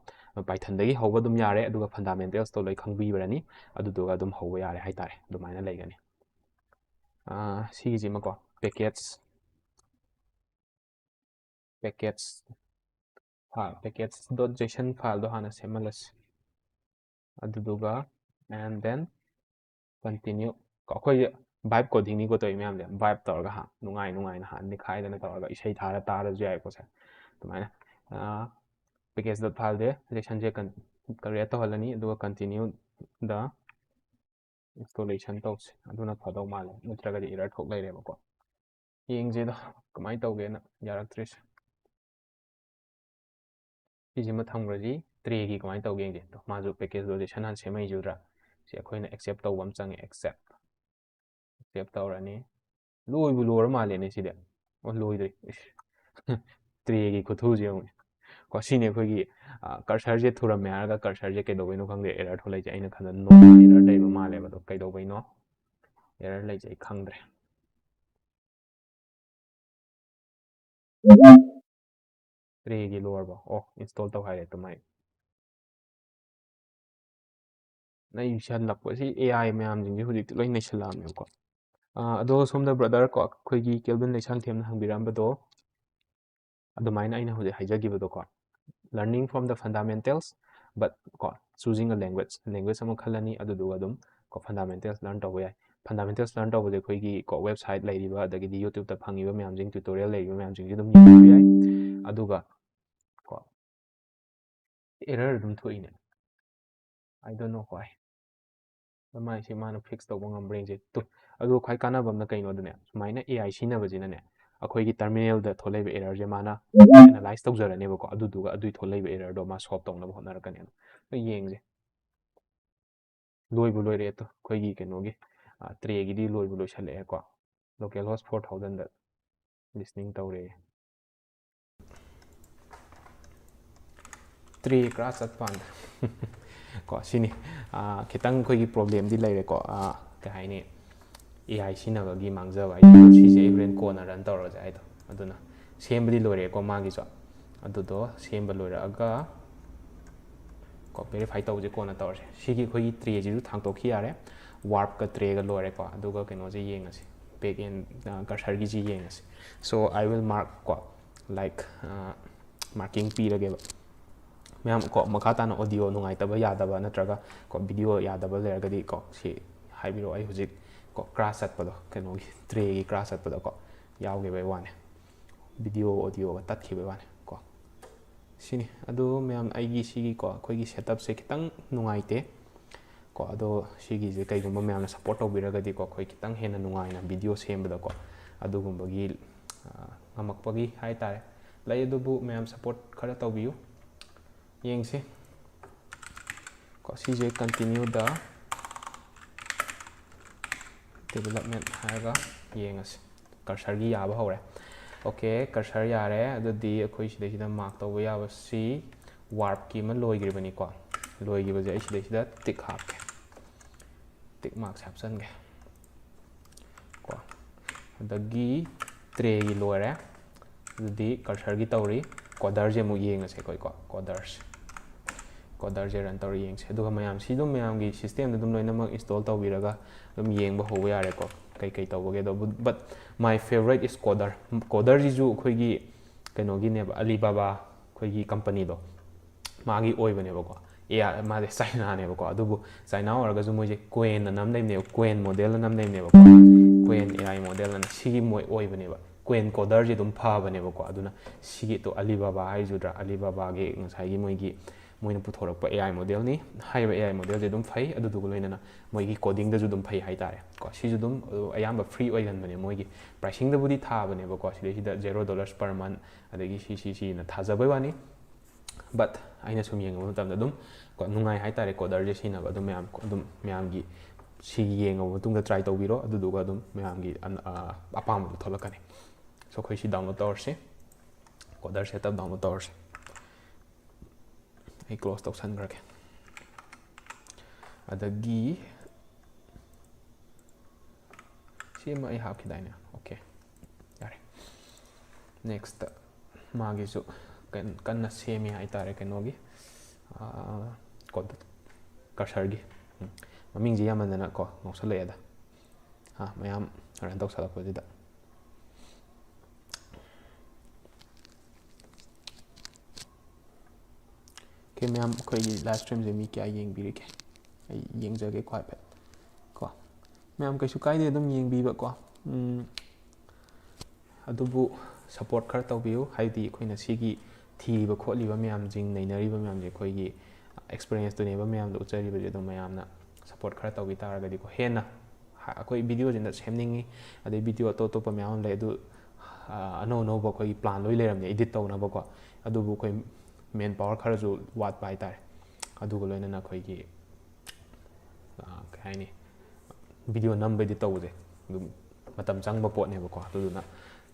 Pythonꯗꯒꯤ ꯍꯧꯕ ꯑꯗꯨꯝ ꯌꯥꯔꯦ, ꯑꯗꯨꯒ fundamentalsꯇꯣ ꯂꯣꯏ ꯈꯪꯕꯤꯔꯅꯤ, ꯑꯗꯨꯗꯨꯒ ꯑꯗꯨꯝ ꯍꯧꯕ ꯌꯥꯔꯦ ꯍꯥꯏꯇꯥꯔꯦ꯫ ꯑꯗꯨꯃꯥꯏꯅ ꯂꯩꯒꯅꯤ꯫ ꯑ, ꯁꯤꯒꯤꯁꯤꯃꯀꯣ, package, package file, package dot json fileꯗꯣ ꯍꯥꯟꯅ ꯁꯦꯝꯍꯜꯂꯁꯤ꯫ ꯑꯗꯨꯗꯨꯒ, and then continue꯫ ꯀꯣ, ꯑꯩꯈꯣꯏꯁꯦ vibe codingꯅꯤꯀꯣ ꯇꯧꯔꯤ ꯃꯌꯥꯝꯁꯦ, vibe ꯇꯧꯔꯒ ꯍꯥ, ꯅꯨꯡꯉꯥꯏ ꯅꯨꯡꯉꯥꯏꯅ ꯍꯥ, ꯅꯤꯈꯥꯏꯗꯅ ꯇꯧꯔꯒ ꯏꯁꯩ ꯊꯥꯔ ꯇꯥꯔꯁꯨ ꯌꯥꯏꯀꯣ ꯁꯦ꯫ ꯑꯗꯨꯃꯥꯏꯅ, ꯑ, package dot file ꯗꯦ JSON ꯁꯦ create ꯇꯧꯍꯜꯂꯅꯤ, ꯑꯗꯨꯒ continue the installation ꯇꯧꯁꯦ, ꯑꯗꯨꯅ ꯐꯗꯧ ꯃꯥꯜꯂꯦ, ꯅꯠꯇ꯭ꯔꯒꯗꯤ error ꯊꯣꯛ ꯂꯩꯔꯦꯕꯀꯣ꯫ ꯌꯦꯡꯁꯦ ꯑꯗꯣ ꯀꯃꯥꯏꯅ ꯇꯧꯒꯦꯅ, ꯌꯥꯔꯛꯇ꯭ꯔꯤꯁꯦ꯫ ꯁꯤꯁꯤꯃ ꯊꯝꯈ꯭ꯔꯁꯤ꯫ Tray ꯒꯤ ꯀꯃꯥꯏꯅ ꯇꯧꯒꯦ ꯌꯦꯡꯁꯦ꯫ ꯑꯗꯣ ꯃꯥꯁꯨ package ꯗꯣ JSON ꯍꯥꯟꯅ ꯁꯦꯝꯃꯛꯏꯁꯤꯗ꯭ꯔꯥ? ꯁꯤ ꯑꯩꯈꯣꯏꯅ accept ꯇꯧꯕ ꯑꯃ ꯆꯪꯉꯦ꯫ Accept, accept ꯇꯧꯔꯅꯤ꯫ ꯂꯣꯏꯕꯨ ꯂꯣꯏꯔ ꯃꯥꯜꯂꯦꯅꯦ ꯁꯤꯗꯤ꯫ ꯑꯣ, ꯂꯣꯏꯗ꯭ꯔꯤ꯫ Tray ꯒꯤ ꯈꯨꯊꯨꯁꯦ ꯌꯦꯡꯉꯨꯅꯦ꯫ ꯀꯣ, ꯁꯤꯅꯤ ꯑꯩꯈꯣꯏꯒꯤ, ꯑ, cursor ꯁꯦ ꯊꯨꯔꯝꯃꯦ ꯍꯥꯏꯔꯒ cursor ꯁꯦ ꯀꯩꯗꯧꯕꯩꯅꯣ ꯈꯪꯗꯦ error ꯊꯣꯛꯂꯛꯏꯁꯦ꯫ ꯑꯩꯅ ꯈꯟꯕꯗ no error ꯂꯩꯕ ꯃꯥꯜꯂꯦꯕ꯫ ꯑꯗꯣ ꯀꯩꯗꯧꯕꯩꯅꯣ error ꯂꯩꯁꯦ ꯑꯩ ꯈꯪꯗ꯭ꯔꯦ꯫ Tray ꯒꯤ ꯂꯣꯏꯔꯕꯣ? ꯑꯣ, install ꯇꯧ ꯍꯥꯏꯔꯦ ꯑꯗꯨꯃꯥꯏ꯫ ꯅꯩꯁꯜꯂꯛꯄ꯫ ꯁꯤ AI ꯃꯌꯥꯝꯁꯤꯡꯁꯦ ꯍꯧꯖꯤꯛꯇꯤ ꯂꯣꯏ ꯅꯩꯁꯜꯂꯛꯑꯕꯅꯦꯕꯀꯣ꯫ ꯑ, ꯑꯗꯣ ꯁꯣꯝꯗ brother ꯀꯣ, ꯑꯩꯈꯣꯏꯒꯤ Kelvin ꯂꯩꯁꯥꯡꯊꯦꯝꯅ ꯍꯪꯕꯤꯔꯝꯕꯗꯣ, ꯑꯗꯨꯃꯥꯏꯅ ꯑꯩꯅ ꯍꯧꯖꯤꯛ ꯍꯥꯏꯖꯈꯤꯕꯗꯣꯀꯣ, learning from the fundamentals, but ꯀꯣ, choosing a language, language ꯑꯃ ꯈꯜꯂꯅꯤ, ꯑꯗꯨꯗꯨꯒ ꯑꯗꯨꯝ ꯀꯣ, fundamentals learn ꯇꯧꯕ ꯌꯥꯏ꯫ Fundamentals learn ꯇꯧꯕꯁꯦ ꯑꯩꯈꯣꯏꯒꯤ ꯀꯣ, website ꯂꯩꯔꯤꯕ, ꯑꯗꯒꯤꯗꯤ YouTube ꯇ ꯐꯪꯉꯤꯕ ꯃꯌꯥꯝꯁꯤꯡ, tutorial ꯂꯩꯔꯤꯕ ꯃꯌꯥꯝꯁꯤꯡꯁꯦ ꯑꯗꯨꯝ ꯌꯦꯡꯕ ꯌꯥꯏ꯫ ꯑꯗꯨꯒ ꯀꯣ, error ꯑꯗꯨꯝ ꯊꯣꯛꯏꯅꯦ꯫ I don't know why. ꯃꯥꯏꯁꯦ ꯃꯥꯅ fix ꯇꯧꯕ ꯉꯝꯕ꯭ꯔꯥ ꯌꯦꯡꯁꯦ꯫ ꯇꯨ, ꯑꯗꯨꯒ ꯈ꯭ꯋꯥꯏ ꯀꯥꯟꯅꯕ ꯑꯃꯅ ꯀꯩꯅꯣꯗꯅꯦ, ꯁꯨꯃꯥꯏꯅ AI ꯁꯤꯖꯤꯟꯅꯕꯁꯤꯅꯅꯦ, ꯑꯩꯈꯣꯏꯒꯤ terminal ꯗ ꯊꯣꯛꯂꯛꯏꯕ error ꯁꯦ ꯃꯥꯅ analyze ꯇꯧꯖꯔꯅꯦꯕꯀꯣ, ꯑꯗꯨꯗꯨꯒ ꯑꯗꯨꯏ ꯊꯣꯛꯂꯛꯏꯕ error ꯗꯣ ꯃꯥ solve ꯇꯧꯅꯕ ꯍꯣꯠꯅꯔꯛꯀꯅꯤ꯫ ꯑꯗꯣ ꯌꯦꯡꯁꯦ꯫ ꯂꯣꯏꯕꯨ ꯂꯣꯏꯔꯦ꯫ ꯑꯗꯣ ꯑꯩꯈꯣꯏꯒꯤ ꯀꯩꯅꯣꯒꯤ, ꯑ, Tray ꯒꯤꯗꯤ ꯂꯣꯏꯕꯨ ꯂꯣꯏꯁꯜꯂꯛꯑꯦꯀꯣ꯫ Localhost four thousand ꯗ listening ꯇꯧꯔꯦ꯫ Tray ꯀ꯭ꯔꯥꯁ ꯆꯠꯄ ꯀꯥꯟꯗ꯫ ꯀꯣ, ꯁꯤꯅꯤ꯫ ꯑꯥ, ꯈꯤꯇꯪ ꯑꯩꯈꯣꯏꯒꯤ problem ꯗꯤ ꯂꯩꯔꯦꯀꯣ꯫ ꯑꯥ, ꯀꯩ ꯍꯥꯏꯅꯤ? AI ꯁꯤꯖꯤꯟꯅꯕꯒꯤ ꯃꯥꯡꯖꯕ ꯍꯥꯏꯗꯤ ꯁꯤꯁꯦ ꯑꯩ ꯍꯣꯔꯦꯟ ꯀꯣꯟꯅ run ꯇꯧꯔꯁꯦ ꯍꯥꯏꯗꯣ꯫ ꯑꯗꯨꯅ ꯁꯦꯝꯕꯗꯤ ꯂꯣꯏꯔꯦꯀꯣ ꯃꯥꯒꯤꯁꯨ꯫ ꯑꯗꯨꯗꯣ ꯁꯦꯝꯕ ꯂꯣꯏꯔꯛꯑꯒ ꯀꯣ, verify ꯇꯧꯕꯁꯦ ꯀꯣꯟꯅ ꯇꯧꯔꯁꯦ꯫ ꯁꯤꯒꯤ ꯑꯩꯈꯣꯏꯒꯤ Tray ꯁꯤꯁꯨ ꯊꯥꯡꯇꯣꯛꯈꯤ ꯌꯥꯔꯦ꯫ Warp ꯀ Tray ꯒ ꯂꯣꯏꯔꯦꯀꯣ꯫ ꯑꯗꯨꯒ ꯀꯩꯅꯣꯁꯦ ꯌꯦꯡꯉꯁꯤ꯫ Back end, ꯑ, cursor ꯒꯤꯁꯤ ꯌꯦꯡꯉꯁꯤ꯫ So, I will mark ꯀꯣ, like, ꯑ, marking ꯄꯤꯔꯒꯦꯕ꯫ ꯃꯌꯥꯝ ꯀꯣ, ꯃꯈꯥ ꯇꯥꯅ audio ꯅꯨꯡꯉꯥꯏꯇꯕ, ꯌꯥꯗꯕ ꯅꯠꯇ꯭ꯔꯒ ꯀꯣ, video ꯌꯥꯗꯕ ꯂꯩꯔꯒꯗꯤ ꯀꯣ, ꯁꯤ ꯍꯥꯏꯕꯤꯔꯛꯑꯣ꯫ ꯑꯩ ꯍꯧꯖꯤꯛ ꯀꯣ, crash ꯆꯠꯄꯗꯣ, ꯀꯩꯅꯣꯒꯤ Tray ꯒꯤ crash ꯆꯠꯄꯗꯣ ꯀꯣ, ꯌꯥꯎꯈꯤꯕꯩ ꯋꯥꯅꯦ꯫ Video audio ꯒ ꯇꯠꯈꯤꯕꯩ ꯋꯥꯅꯦ ꯀꯣ꯫ ꯁꯤꯅꯤ꯫ ꯑꯗꯨ ꯃꯌꯥꯝ, ꯑꯩꯒꯤ ꯁꯤꯒꯤꯀꯣ, ꯑꯩꯈꯣꯏꯒꯤ setup ꯁꯦ ꯈꯤꯇꯪ ꯅꯨꯡꯉꯥꯏꯇꯦ ꯀꯣ꯫ ꯑꯗꯣ ꯁꯤꯒꯤꯁꯦ ꯀꯩꯒꯨꯝꯕ ꯃꯌꯥꯝꯅ support ꯇꯧꯕꯤꯔꯒꯗꯤꯀꯣ, ꯑꯩꯈꯣꯏ ꯈꯤꯇꯪ ꯍꯦꯟꯅ ꯅꯨꯡꯉꯥꯏꯅ video ꯁꯦꯝꯕꯗꯀꯣ, ꯑꯗꯨꯒꯨꯝꯕꯒꯤ, ꯑ, ꯉꯝꯃꯛꯄꯒꯤ ꯍꯥꯏꯇꯥꯔꯦ꯫ ꯂꯩ, ꯑꯗꯨꯕꯨ ꯃꯌꯥꯝ support ꯈꯔ ꯇꯧꯕꯤꯌꯨ꯫ ꯌꯦꯡꯁꯤ ꯀꯣ, ꯁꯤꯁꯦ continue the development ꯍꯥꯏꯔꯒ ꯌꯦꯡꯉꯁꯤ꯫ Cursor ꯒꯤ ꯌꯥꯕ ꯍꯧꯔꯦ꯫ OK, cursor ꯌꯥꯔꯦ꯫ ꯑꯗꯨꯗꯤ ꯑꯩꯈꯣꯏ ꯁꯤꯗꯩꯁꯤꯗ mark ꯇꯧꯕ ꯌꯥꯕꯁꯤ warp ꯀꯤ ꯑꯃ ꯂꯣꯏꯈ꯭ꯔꯤꯕꯅꯤꯀꯣ꯫ ꯂꯣꯏꯈꯤꯕꯁꯦ ꯑꯩ ꯁꯤꯗꯩꯁꯤꯗ tick ꯍꯥꯞꯀꯦ꯫ Tick mark ꯁꯦ ꯍꯥꯞꯆꯤꯟꯒꯦ ꯀꯣ꯫ ꯑꯗꯒꯤ tray ꯒꯤ ꯂꯣꯏꯔꯦ꯫ ꯑꯗꯨꯗꯤ cursor ꯒꯤ ꯇꯧꯔꯤ꯫ Coder ꯁꯦ ꯑꯃꯨꯛ ꯌꯦꯡꯉꯁꯦ ꯑꯩꯈꯣꯏꯀꯣ, coders꯫ Coder ꯁꯦ run ꯇꯧꯔ ꯌꯦꯡꯁꯦ꯫ ꯑꯗꯨꯒ ꯃꯌꯥꯝ, ꯁꯤ ꯑꯗꯨꯝ ꯃꯌꯥꯝꯒꯤ system ꯗ ꯑꯗꯨꯝ ꯂꯣꯏꯅꯃꯛ install ꯇꯧꯕꯤꯔꯒ ꯑꯗꯨꯝ ꯌꯦꯡꯕ ꯍꯧꯕ ꯌꯥꯔꯦꯀꯣ, ꯀꯩ ꯀꯩ ꯇꯧꯕꯒꯦ ꯑꯗꯣ꯫ But my favorite is Coder꯫ Coder ꯁꯤꯁꯨ ꯑꯩꯈꯣꯏꯒꯤ ꯀꯩꯅꯣꯒꯤꯅꯦꯕ, Alibaba ꯑꯩꯈꯣꯏꯒꯤ company ꯗꯣ, ꯃꯥꯒꯤ ꯑꯣꯏꯕꯅꯦꯕꯀꯣ꯫ AI, ꯃꯥꯁꯦ China ꯅꯦꯕꯀꯣ, ꯑꯗꯨꯕꯨ China ꯑꯣꯏꯔꯒꯁꯨ ꯃꯣꯏꯁꯦ Qwen ꯑꯅ ꯑꯃ ꯂꯩꯕꯅꯦꯕ, Qwen model ꯑꯅ ꯑꯃ ꯂꯩꯕꯅꯦꯕꯀꯣ, Qwen AI model ꯑꯅ꯫ ꯁꯤꯒꯤ ꯃꯣꯏ ꯑꯣꯏꯕꯅꯦꯕ꯫ Qwen coder ꯁꯦ ꯑꯗꯨꯝ ꯐꯕꯅꯦꯕꯀꯣ꯫ ꯑꯗꯨꯅ ꯁꯤꯒꯤ ꯇꯣ Alibaba ꯍꯥꯏꯖꯗ꯭ꯔꯥ, Alibaba ꯒꯤ ꯉꯁꯥꯏꯒꯤ ꯃꯣꯏꯒꯤ, ꯃꯣꯏꯅ ꯄꯨꯊꯣꯔꯛꯄ AI model ꯅꯤ꯫ ꯍꯥꯏꯔꯤꯕ AI model ꯁꯦ ꯑꯗꯨꯝ ꯐꯩ, ꯑꯗꯨꯗꯨꯒ ꯂꯣꯏꯅꯅ ꯃꯣꯏꯒꯤ coding ꯗꯁꯨ ꯑꯗꯨꯝ ꯐꯩ ꯍꯥꯏꯇꯥꯔꯦ ꯀꯣ꯫ ꯁꯤꯁꯨ ꯑꯗꯨꯝ, ꯑ, ꯑꯌꯥꯝꯕ free ꯑꯣꯏꯒꯟꯕꯅꯦ꯫ ꯃꯣꯏꯒꯤ pricing ꯗꯕꯨꯗꯤ ꯊꯥꯕꯅꯦꯕꯀꯣ, ꯁꯤꯗꯩꯁꯤꯗ zero dollars per month, ꯑꯗꯒꯤ ꯁꯤ, ꯁꯤ, ꯁꯤꯅ ꯊꯥꯖꯕꯩ ꯋꯥꯅꯤ꯫ But ꯑꯩꯅ ꯁꯨꯝ ꯌꯦꯡꯕ ꯃꯇꯝꯗ ꯑꯗꯨꯝ ꯀꯣ, ꯅꯨꯡꯉꯥꯏ ꯍꯥꯏꯇꯥꯔꯦ coder ꯁꯦ ꯁꯤꯖꯤꯟꯅꯕ꯫ ꯑꯗꯨꯝ ꯃꯌꯥꯝ, ꯑꯗꯨꯝ ꯃꯌꯥꯝꯒꯤ ꯁꯤ ꯌꯦꯡꯉꯕ ꯃꯇꯨꯡꯗ try ꯇꯧꯕꯤꯔꯣ, ꯑꯗꯨꯗꯨꯒ ꯑꯗꯨꯝ ꯃꯌꯥꯝꯒꯤ ꯑꯟ-, ꯑ, ꯑꯄꯥꯝꯕꯗꯣ ꯊꯣꯛꯂꯛꯀꯅꯤ꯫ So ꯑꯩꯈꯣꯏ ꯁꯤ download ꯇꯧꯔꯁꯤ, coder setup download ꯇꯧꯔꯁꯤ꯫ ꯑꯩ close ꯇꯧꯁꯟꯈ꯭ꯔꯒꯦ꯫ ꯑꯗꯒꯤ ꯁꯤ ꯑꯃ ꯑꯩ ꯍꯥꯞꯈꯤꯗꯥꯏꯅꯦ? OK, ꯌꯥꯔꯦ꯫ Next, ꯃꯥꯒꯤꯁꯨ ꯀꯟ-, ꯀꯟꯅ ꯁꯦꯝꯃꯤ ꯍꯥꯏꯇꯥꯔꯦ ꯀꯩꯅꯣꯒꯤ, ꯑꯥ, ꯀꯣ-, cursor ꯒꯤ꯫ ꯎꯝ, ꯃꯃꯤꯡꯁꯦ ꯌꯥꯝꯃꯟꯗꯅ ꯀꯣ ꯉꯥꯎꯁꯜꯂꯛꯑꯦꯗ꯫ ꯍꯥ, ꯃꯌꯥꯝ run ꯇꯧꯁꯜꯂꯛꯄꯁꯤꯗ꯫ OK, ꯃꯌꯥꯝ, ꯑꯩꯈꯣꯏꯒꯤ live stream ꯁꯦ ꯃꯤ ꯀꯌꯥ ꯌꯦꯡꯕꯤꯔꯤꯒꯦ? ꯑꯩ ꯌꯦꯡꯖꯒꯦꯀꯣ ꯍꯥꯏꯐꯦꯠ ꯀꯣ꯫ ꯃꯌꯥꯝ ꯀꯩꯁꯨ ꯀꯥꯏꯗꯦ, ꯑꯗꯨꯝ ꯌꯦꯡꯕꯤꯕ ꯀꯣ꯫ ꯎꯝ, ꯑꯗꯨꯕꯨ support ꯈꯔ ꯇꯧꯕꯤꯌꯨ, ꯍꯥꯏꯗꯤ ꯑꯩꯈꯣꯏꯅ ꯁꯤꯒꯤ ꯊꯤꯔꯤꯕ ꯈꯣꯠꯂꯤꯕ ꯃꯌꯥꯝꯁꯤꯡ, ꯅꯩꯅꯔꯤꯕ ꯃꯌꯥꯝꯁꯦ ꯑꯩꯈꯣꯏꯒꯤ ꯑꯦꯛꯁꯄꯤꯔꯤꯌꯦꯟꯁꯇꯨꯅꯦꯕ ꯃꯌꯥꯝꯗꯣ ꯎꯠꯆꯔꯤꯕꯁꯦ꯫ ꯑꯗꯨꯝ ꯃꯌꯥꯝꯅ ꯁꯞꯄꯣꯔꯠ ꯈꯔ ꯇꯧꯕꯤ ꯇꯥꯔꯒꯗꯤꯀꯣ, ꯍꯦꯟꯅ ꯍ- ꯑꯩꯈꯣꯏ ꯚꯤꯗꯤꯑꯣꯁꯤꯅ ꯁꯦꯝꯅꯤꯡꯉꯤ, ꯑꯗꯩ ꯚꯤꯗꯤꯑꯣ ꯑꯇꯣꯞ ꯑꯇꯣꯞꯄ ꯃꯌꯥꯝ ꯑꯃ ꯂꯩ, ꯑꯗꯨ ꯑ, ꯑꯅꯧ ꯑꯅꯧꯕ ꯑꯩꯈꯣꯏꯒꯤ ꯄ꯭ꯂꯥꯟ ꯂꯣꯏ ꯂꯩꯔꯝꯅꯦ ꯏꯗꯤꯠ ꯇꯧꯅꯕꯀꯣ꯫ ꯑꯗꯨꯕꯨ ꯑꯩꯈꯣꯏ ꯃꯦꯟ ꯄꯥꯋꯔ ꯈꯔꯁꯨ ꯋꯥꯠꯄ ꯍꯥꯏꯇꯥꯔꯦ꯫ ꯑꯗꯨꯒ ꯂꯣꯏꯅꯅ ꯑꯩꯈꯣꯏꯒꯤ ꯑ, ꯀꯩ ꯍꯥꯏꯅꯤ, ꯚꯤꯗꯤꯑꯣ ꯅꯝꯕꯩꯗꯤ ꯇꯧꯕꯁꯦ ꯑꯗꯨꯝ ꯃꯇꯝ ꯆꯪꯕ ꯄꯣꯠꯅꯦꯕꯀꯣ꯫ ꯑꯗꯨꯗꯨꯅ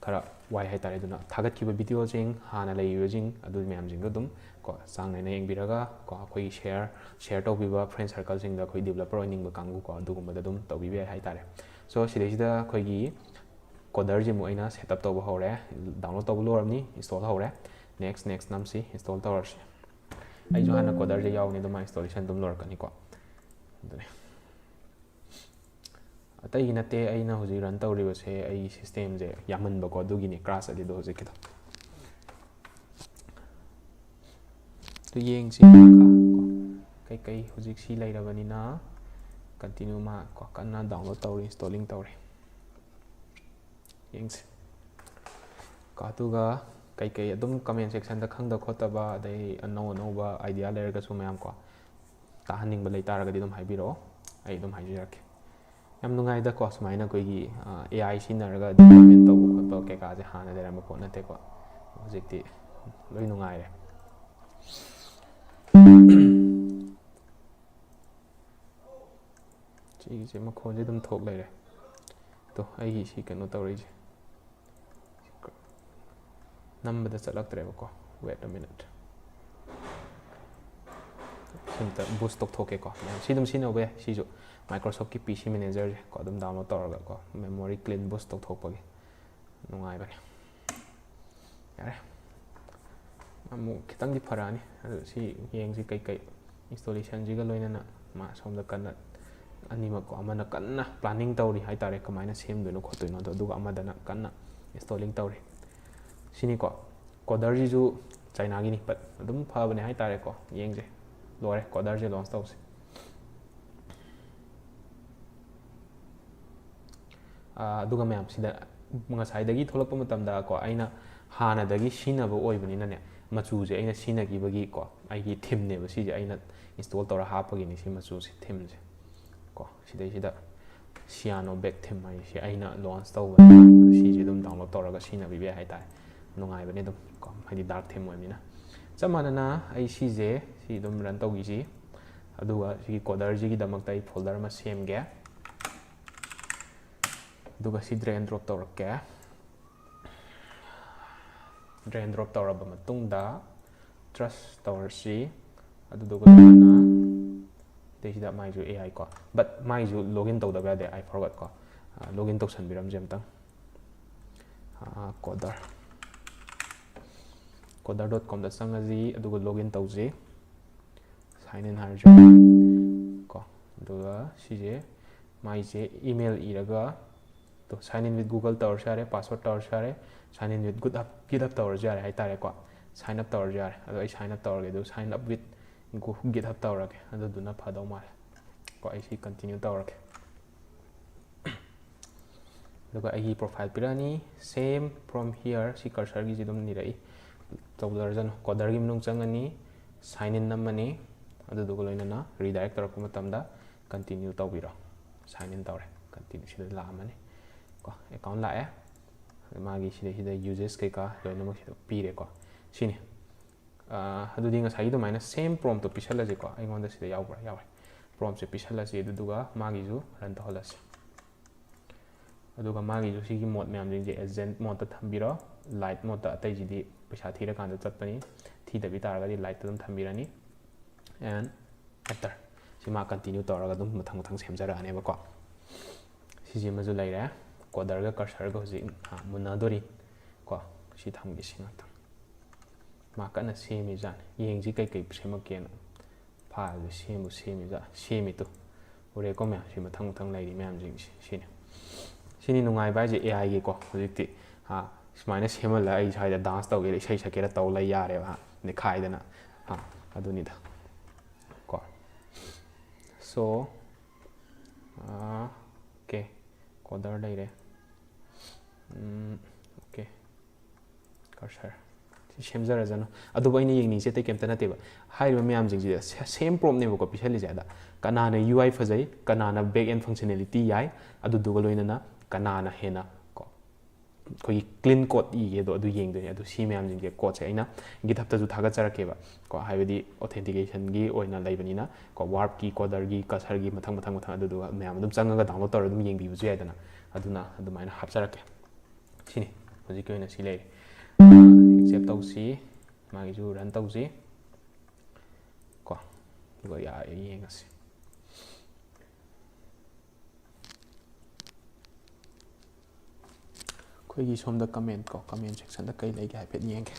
ꯈꯔ ꯋꯥꯏ ꯍꯥꯏꯇꯥꯔꯦ꯫ ꯑꯗꯨꯅ ꯊꯥꯒꯠꯈꯤꯕ ꯚꯤꯗꯤꯑꯣꯁꯤꯡ, ꯍꯥꯟꯅ ꯂꯩꯔꯤꯕꯁꯤꯡ, ꯑꯗꯨ ꯃꯌꯥꯝꯁꯤꯡꯗꯣ ꯑꯗꯨꯝ ꯀꯣ ꯆꯥꯡ ꯅꯥꯏꯅ ꯌꯦꯡꯕꯤꯔꯒ ꯀꯣ ꯑꯩꯈꯣꯏꯒꯤ ꯁꯤꯌꯔ ꯁꯤꯌꯔ ꯇꯧꯕꯤꯕ ꯐ꯭ꯔꯦꯟ ꯁꯔꯀꯜꯁꯤꯡꯗ, ꯑꯩꯈꯣꯏ ꯗꯤꯕꯦꯂꯞꯄꯔ ꯑꯣꯏꯅꯤꯡꯕ ꯀꯥꯡꯕꯨ ꯀꯣ ꯑꯗꯨꯒꯨꯝꯕꯗ ꯑꯗꯨꯝ ꯇꯧꯕꯤꯕ ꯌꯥꯏ ꯍꯥꯏꯇꯥꯔꯦ꯫ ꯁꯣ ꯁꯤꯗꯩꯁꯤꯗ ꯑꯩꯈꯣꯏꯒꯤ ꯀꯣꯗꯔꯁꯤꯃꯨꯛ ꯑꯩꯅ ꯁꯦꯠ ꯑꯞ ꯇꯧꯕ ꯍꯧꯔꯦ, ꯗꯥꯎꯟꯂꯣꯗ ꯇꯧꯕ ꯂꯣꯏꯔꯕꯅꯤ, ꯏꯟꯁꯇꯣꯜ ꯍꯧꯔꯦ꯫ ꯅꯦꯛꯁ ꯅꯦꯛꯁ ꯅꯝꯁꯤ, ꯏꯟꯁꯇꯣꯜ ꯇꯧꯔꯁꯤ꯫ ꯑꯩꯁꯨ ꯍꯥꯟꯅ ꯀꯣꯗꯔꯁꯦ ꯌꯥꯎꯕꯅꯤ, ꯑꯗꯨꯃꯥꯏꯅ ꯏꯟꯁꯇꯣꯂꯦꯁꯟ ꯑꯗꯨꯝ ꯂꯣꯏꯔꯛꯀꯅꯤꯀꯣ꯫ ꯑꯗꯨꯅꯦ, ꯑꯇꯩꯒꯤ ꯅꯠꯇꯦ, ꯑꯩꯅ ꯍꯧꯖꯤꯛ ꯔꯟ ꯇꯧꯔꯤꯕꯁꯦ ꯑꯩ ꯁꯤꯁꯇꯦꯝꯁꯦ ꯌꯥꯝꯃꯟꯕꯀꯣ, ꯑꯗꯨꯒꯤꯅꯤ ꯀ꯭ꯔꯥꯁ ꯆꯠꯂꯤꯗꯣ ꯍꯧꯖꯤꯛꯀꯤꯗꯣ꯫ ꯑꯗꯨ ꯌꯦꯡꯁꯤ ꯃꯈꯥ ꯀꯣ, ꯀꯩꯀꯩ ꯍꯧꯖꯤꯛ ꯁꯤ ꯂꯩꯔꯕꯅꯤꯅ ꯀꯟꯇꯤꯅ꯭ꯌꯨ ꯃꯥ ꯀꯣ ꯀꯟꯅ ꯗꯥꯎꯟꯂꯣꯗ ꯇꯧꯔꯤ, ꯏꯟꯁꯇꯣꯂꯤꯡ ꯇꯧꯔꯤ꯫ ꯌꯦꯡꯁꯤ ꯀꯣ꯫ ꯑꯗꯨꯒ ꯀꯩꯀꯩ ꯑꯗꯨꯝ ꯀꯃꯦꯟ ꯁꯦꯛꯁꯟꯗ ꯈꯪꯗ ꯈꯣꯠꯇꯕ, ꯑꯗꯩ ꯑꯅꯧ ꯑꯅꯧꯕ ꯑꯥꯏꯗꯤꯌꯥ ꯂꯩꯔꯒꯁꯨ ꯃꯌꯥꯝ ꯀꯣ ꯇꯥꯍꯟꯅꯤꯡꯕ ꯂꯩꯇꯥꯔꯒꯗꯤ ꯑꯗꯨꯝ ꯍꯥꯏꯕꯤꯔꯛꯑꯣ, ꯑꯩ ꯑꯗꯨꯝ ꯍꯥꯏꯖꯔꯛꯀꯦ꯫ ꯌꯥꯝ ꯅꯨꯡꯉꯥꯏꯗ ꯀꯣ, ꯁꯨꯃꯥꯏꯅ ꯑꯩꯈꯣꯏꯒꯤ ꯑꯦ ꯑꯥꯏ ꯁꯤꯖꯤꯟꯅꯔꯒ ꯗꯤꯄꯥꯔꯠꯃꯦꯟ ꯇꯧꯕ ꯈꯣꯠꯄ ꯀꯩꯀꯥꯁꯦ ꯍꯥꯟꯅ ꯂꯩꯔꯝꯕ ꯄꯣꯠ ꯅꯠꯇꯦꯀꯣ꯫ ꯍꯧꯖꯤꯛꯇꯤ ꯂꯣꯏ ꯅꯨꯡꯉꯥꯏꯔꯦ꯫ ꯁꯤꯒꯤꯁꯦ ꯃꯈꯣꯟꯁꯦ ꯑꯗꯨꯝ ꯊꯣꯛ ꯂꯩꯔꯦ꯫ ꯑꯗꯣ ꯑꯩꯒꯤ ꯁꯤ ꯀꯩꯅꯣ ꯇꯧꯔꯛꯏꯁꯦ ꯅꯝꯕꯗ ꯆꯠꯂꯛꯇ꯭ꯔꯦꯕꯀꯣ꯫ Wait a minute. ꯁꯤꯝꯇ ꯕꯨꯁ ꯇꯧꯊꯣꯛꯀꯦꯀꯣ꯫ ꯃꯌꯥꯝ ꯁꯤ ꯑꯗꯨꯝ ꯁꯤꯖꯤꯟꯅꯕ ꯌꯥꯏ꯫ ꯁꯤꯁꯨ Microsoftꯀꯤ ꯄꯤ ꯁꯤ ꯃꯦꯅꯦꯖꯔꯁꯦ ꯀꯣ ꯑꯗꯨꯝ ꯗꯥꯎꯟꯂꯣꯗ ꯇꯧꯔꯒ ꯀꯣ ꯃꯦꯃꯣꯔꯤ ꯀ꯭ꯂꯤꯟ ꯕꯨꯁ ꯇꯧꯊꯣꯛꯄꯒꯤ ꯅꯨꯡꯉꯥꯏꯕꯅꯦ꯫ ꯌꯥꯔꯦ꯫ ꯑꯃꯨꯛ ꯈꯤꯇꯪꯗꯤ ꯐꯔꯛꯑꯅꯤ꯫ ꯑꯗꯨ ꯁꯤ ꯌꯦꯡꯁꯤ ꯀꯩꯀꯩ ꯏꯟꯁꯇꯣꯂꯦꯁꯟꯁꯤꯒ ꯂꯣꯏꯅꯅ ꯃꯥ ꯁꯣꯝꯗ ꯀꯟꯅ ꯑꯅꯤꯃꯛꯀꯣ ꯑꯃꯅ ꯀꯟꯅ ꯄ꯭ꯂꯥꯅꯤꯡ ꯇꯧꯔꯤ ꯍꯥꯏꯇꯥꯔꯦ, ꯀꯃꯥꯏꯅ ꯁꯦꯝꯗꯣꯏꯅꯣ ꯈꯣꯠꯇꯣꯏꯅꯣꯗꯣ, ꯑꯗꯨꯒ ꯑꯃꯗꯅ ꯀꯟꯅ ꯏꯟꯁꯇꯣꯂꯤꯡ ꯇꯧꯔꯤ꯫ ꯁꯤꯅꯤꯀꯣ, ꯀꯣꯗꯔꯁꯤꯁꯨ ꯆꯥꯏꯅꯥꯒꯤꯅꯤ, but ꯑꯗꯨꯝ ꯐꯕꯅꯦ ꯍꯥꯏꯇꯥꯔꯦꯀꯣ꯫ ꯌꯦꯡꯁꯦ, ꯂꯣꯏꯔꯦ, ꯀꯣꯗꯔꯁꯦ ꯂꯣꯟꯁ ꯇꯧꯁꯦ꯫ ꯑꯥ, ꯑꯗꯨꯒ ꯃꯌꯥꯝ ꯁꯤꯗ ꯉꯁꯥꯏꯗꯒꯤ ꯊꯣꯛꯂꯛꯄ ꯃꯇꯝꯗ ꯀꯣ ꯑꯩꯅ ꯍꯥꯟꯅꯗꯒꯤ ꯁꯤꯖꯤꯟꯅꯕ ꯑꯣꯏꯕꯅꯤꯅꯅꯦ, ꯃꯆꯨꯁꯦ ꯑꯩꯅ ꯁꯤꯖꯤꯟꯅꯈꯤꯕꯒꯤꯀꯣ, ꯑꯩꯒꯤ ꯊꯤꯝꯅꯦꯕ ꯁꯤꯁꯦ, ꯑꯩꯅ ꯏꯟꯁꯇꯣꯜ ꯇꯧꯔ ꯍꯥꯞꯄꯒꯤꯅꯤ ꯁꯤ ꯃꯆꯨꯁꯦ, ꯊꯤꯝꯁꯦ ꯀꯣ꯫ ꯁꯤꯗꯩꯁꯤꯗ Ciano Bake Theme ꯍꯥꯏꯁꯦ ꯑꯩꯅ ꯂꯣꯟꯆ ꯇꯧꯕꯅꯤꯅ ꯁꯤꯁꯦ ꯑꯗꯨꯝ ꯗꯥꯎꯟꯂꯣꯗ ꯇꯧꯔꯒ ꯁꯤꯖꯤꯟꯅꯕꯤꯕ ꯌꯥꯏ ꯍꯥꯏꯇꯥꯔꯦ꯫ ꯅꯨꯡꯉꯥꯏꯕꯅꯦ ꯑꯗꯨꯝ ꯀꯣ, ꯍꯥꯏꯗꯤ ꯗꯥꯔꯛ ꯊꯤꯝ ꯑꯣꯏꯕꯅꯤꯅ꯫ ꯆꯞ ꯃꯥꯟꯅꯅ ꯑꯩ ꯁꯤꯁꯦ ꯁꯤ ꯑꯗꯨꯝ ꯔꯟ ꯇꯧꯈꯤꯁꯤ, ꯑꯗꯨꯒ ꯁꯤꯒꯤ ꯀꯣꯗꯔꯁꯤꯒꯤꯗꯃꯛꯇ ꯑꯩ ꯐꯣꯜꯗꯔ ꯑꯃ ꯁꯦꯝꯒꯦ꯫ ꯑꯗꯨꯒ ꯁꯤ drag and drop ꯇꯧꯔꯛꯀꯦ꯫ Drag and drop ꯇꯧꯔꯕ ꯃꯇꯨꯡꯗ ꯇ꯭ꯔꯁ ꯇꯧꯔꯁꯤ꯫ ꯑꯗꯨꯗꯨꯒ ꯂꯣꯏꯅꯅ ꯁꯤꯗꯩꯁꯤꯗ ꯃꯥꯏꯁꯨ A I ꯀꯣ, but ꯃꯥꯏꯁꯨ ꯂꯣꯒꯏꯟ ꯇꯧꯗꯕ ꯌꯥꯗꯦ, I forgot ꯀꯣ꯫ ꯂꯣꯒꯏꯟ ꯇꯧꯁꯟꯕꯤꯔꯝꯁꯦ ꯑꯝꯇꯪ꯫ Coder, coder dot com ꯗ ꯆꯪꯉꯁꯤ, ꯑꯗꯨꯒ ꯂꯣꯒꯏꯟ ꯇꯧꯁꯤ꯫ Sign in ꯍꯥꯏꯔꯁꯨ ꯀꯣ꯫ ꯑꯗꯨꯒ ꯁꯤꯁꯦ ꯃꯥꯏꯁꯦ email ꯏꯔꯒ, ꯇꯣ, sign in with Google ꯇꯧꯔꯁꯨ ꯌꯥꯔꯦ, password ꯇꯧꯔꯁꯨ ꯌꯥꯔꯦ, sign in with GitHub, GitHub ꯇꯧꯔꯁꯨ ꯌꯥꯔꯦ ꯍꯥꯏꯇꯥꯔꯦꯀꯣ꯫ Sign up ꯇꯧꯔꯁꯨ ꯌꯥꯔꯦ, ꯑꯗꯣ ꯑꯩ sign up ꯇꯧꯔꯒꯦ, ꯑꯗꯨ sign up with Gu-, GitHub ꯇꯧꯔꯒꯦ, ꯑꯗꯨꯗꯨꯅ ꯐꯗꯧ ꯃꯥꯜꯂꯦ ꯀꯣ꯫ ꯑꯩ ꯁꯤ continue ꯇꯧꯔꯒꯦ꯫ ꯑꯗꯨꯒ ꯑꯩꯒꯤ profile ꯄꯤꯔꯛꯑꯅꯤ, same from here, ꯁꯤ cursorꯒꯤꯁꯤ ꯑꯗꯨꯝ ꯅꯤꯔꯛꯏ, ꯇꯧꯖꯔꯖꯅꯨ꯫ Coderꯒꯤ ꯃꯅꯨꯡ ꯆꯪꯉꯅꯤ, sign in ꯅꯝꯃꯅꯤ, ꯑꯗꯨꯗꯨꯒ ꯂꯣꯏꯅꯅ redirect ꯇꯧꯔꯛꯄ ꯃꯇꯝꯗ continue ꯇꯧꯕꯤꯔꯣ꯫ Sign in ꯇꯧꯔꯦ, continue ꯁꯤꯗ ꯂꯥꯛꯑꯝꯃꯅꯤ ꯀꯣ, account ꯂꯥꯛꯑꯦ꯫ ꯃꯥꯒꯤ ꯁꯤꯗꯩꯁꯤꯗ usage ꯀꯩꯀꯥ ꯂꯣꯏꯅꯃꯛ ꯁꯤꯗ ꯄꯤꯔꯦꯀꯣ꯫ ꯁꯤꯅꯤ꯫ ꯑꯥ, ꯑꯗꯨꯗꯤ ꯉꯁꯥꯏꯒꯤ ꯑꯗꯨꯃꯥꯏꯅ same promptꯇꯣ ꯄꯤꯁꯜꯂꯁꯤꯀꯣ꯫ ꯑꯩꯉꯣꯟꯗ ꯁꯤꯗ ꯌꯥꯎꯕ꯭ꯔꯥ? ꯌꯥꯎꯔꯦ꯫ Promptꯁꯦ ꯄꯤꯁꯜꯂꯁꯤ, ꯑꯗꯨꯗꯨꯒ ꯃꯥꯒꯤꯁꯨ run ꯇꯧꯍꯜꯂꯁꯤ꯫ ꯑꯗꯨꯒ ꯃꯥꯒꯤꯁꯨ ꯁꯤꯒꯤ mode ꯃꯌꯥꯝꯁꯤꯡꯁꯦ agent modeꯇ ꯊꯝꯕꯤꯔꯣ, light modeꯇ꯫ ꯑꯇꯩꯁꯤꯗꯤ ꯄꯩꯁꯥ ꯊꯤꯔꯀꯥꯟꯗ ꯆꯠꯄꯅꯤ, ꯊꯤꯗꯕꯤ ꯇꯥꯔꯒꯗꯤ lightꯇ ꯑꯗꯨꯝ ꯊꯝꯕꯤꯔꯅꯤ꯫ And enter꯫ ꯁꯤ ꯃꯥ continue ꯇꯧꯔꯒ ꯑꯗꯨꯝ ꯃꯊꯪ ꯃꯊꯪ ꯁꯦꯝꯖꯔꯛꯑꯅꯦꯕꯀꯣ꯫ ꯁꯤꯁꯤꯃꯁꯨ ꯂꯩꯔꯦ꯫ Coderꯒ cursorꯒ ꯍꯧꯖꯤꯛ, ꯑ, ꯃꯨꯟꯅꯗꯣꯔꯤ ꯀꯣ꯫ ꯁꯤ ꯊꯝꯈꯤꯁꯤ ꯉꯥꯛꯇꯪ꯫ ꯃꯥ ꯀꯟꯅ ꯁꯦꯝꯃꯤꯖꯥꯠꯅꯤ꯫ ꯌꯦꯡꯁꯤ ꯀꯩꯀꯩ ꯁꯦꯝꯃꯛꯀꯦꯅ꯫ Fileꯁꯦ ꯁꯦꯝꯕꯨ ꯁꯦꯝꯃꯤꯖꯥꯠ-, ꯁꯦꯝꯃꯤꯗꯨ꯫ ꯎꯔꯦꯀꯣ ꯃꯌꯥꯝ, ꯁꯤ ꯃꯊꯪ ꯃꯊꯪ ꯂꯩꯔꯤ ꯃꯌꯥꯝꯁꯤꯡꯁꯤ꯫ ꯁꯤꯅꯤ꯫ ꯁꯤꯅꯤ ꯅꯨꯡꯉꯥꯏꯕ ꯍꯥꯏꯁꯦ, AIꯒꯤꯀꯣ꯫ ꯍꯧꯖꯤꯛꯇꯤ, ꯑ, ꯁꯨꯃꯥꯏꯅ ꯁꯦꯝꯍꯜꯂꯒ ꯑꯩ ꯁ꯭ꯋꯥꯏꯗ dance ꯇꯧꯒꯦꯔꯥ, ꯏꯁꯩ ꯁꯛꯀꯦꯔꯥ ꯇꯧ ꯂꯩ ꯌꯥꯔꯦꯕ, ꯍꯥ, ꯅꯤꯈꯥꯏꯗꯅ꯫ ꯑ, ꯑꯗꯨꯅꯤꯗ꯫ ꯀꯣ꯫ So, ꯑ, okay, coder ꯂꯩꯔꯦ꯫ ꯎꯝ, okay, cursor꯫ ꯁꯦꯝꯖꯔꯖꯅꯨ꯫ ꯑꯗꯨꯕꯨ ꯑꯩꯅ ꯌꯦꯡꯅꯤꯡꯉꯤꯁꯦ ꯑꯇꯩ ꯀꯩꯝꯇ ꯅꯠꯇꯦꯕ, ꯍꯥꯏꯔꯤꯕ ꯃꯌꯥꯝꯁꯤꯡꯁꯤꯗ ꯁꯦꯝ ꯄ꯭ꯔꯣꯞꯅꯦꯕꯀꯣ ꯄꯤꯁꯜꯂꯤꯁꯦ꯫ ꯑꯗ ꯀꯅꯥꯅ ꯌꯨ ꯑꯥꯏ ꯐꯖꯩ, ꯀꯅꯥꯅ ꯕꯦꯛ ꯑꯦꯟ ꯐꯪꯁꯅꯦꯂꯤꯇꯤ ꯌꯥꯏ, ꯑꯗꯨꯗꯨꯒ ꯂꯣꯏꯅꯅ ꯀꯅꯥꯅ ꯍꯦꯟꯅ ꯀꯣ ꯑꯩꯈꯣꯏꯒꯤ ꯀ꯭ꯂꯤꯟ ꯀꯣꯗ ꯏꯒꯦꯗꯣ ꯑꯗꯨ ꯌꯦꯡꯗꯣꯏꯅꯦ꯫ ꯑꯗꯨ ꯁꯤ ꯃꯌꯥꯝꯁꯤꯡꯁꯦ ꯀꯣꯗꯁꯦ ꯑꯩꯅ ꯒꯤꯠ ꯍꯞꯇꯁꯨ ꯊꯥꯒꯠꯆꯔꯛꯀꯦꯕ ꯀꯣ, ꯍꯥꯏꯕꯗꯤ ꯑꯣꯊꯦꯟꯇꯤꯀꯦꯁꯟꯒꯤ ꯑꯣꯏꯅ ꯂꯩꯕꯅꯤꯅ ꯀꯣ, ꯋꯥꯔꯞꯀꯤ, ꯀꯣꯗꯔꯒꯤ, ꯀꯁꯔꯒꯤ, ꯃꯊꯪ ꯃꯊꯪ ꯃꯊꯪ ꯑꯗꯨꯗꯨꯒ ꯃꯌꯥꯝ ꯑꯗꯨꯝ ꯆꯪꯉꯒ ꯗꯥꯎꯟꯂꯣꯗ ꯇꯧꯔꯒ ꯑꯗꯨꯝ ꯌꯦꯡꯕꯤꯕꯁꯨ ꯌꯥꯏꯗꯅ꯫ ꯑꯗꯨꯅ ꯑꯗꯨꯃꯥꯏꯅ ꯍꯥꯞꯆꯔꯛꯀꯦ꯫ ꯁꯤꯅꯤ ꯍꯧꯖꯤꯛꯀꯤ ꯑꯣꯏꯅ ꯁꯤ ꯂꯩꯔꯦ꯫ ꯑꯦꯛꯁꯦꯞ ꯇꯧꯁꯤ, ꯃꯥꯒꯤꯁꯨ ꯔꯟ ꯇꯧꯁꯤ ꯀꯣ, ꯑꯗꯨꯒ ꯌꯥꯔꯦ ꯌꯦꯡꯉꯁꯤ꯫ ꯑꯩꯈꯣꯏꯒꯤ ꯁꯣꯝꯗ ꯀꯃꯦꯟ ꯀꯣ, ꯀꯃꯦꯟ ꯁꯦꯛꯁꯟꯗ ꯀꯩ ꯂꯩꯒꯦ ꯍꯥꯏꯐꯦꯠ ꯌꯦꯡꯒꯦ꯫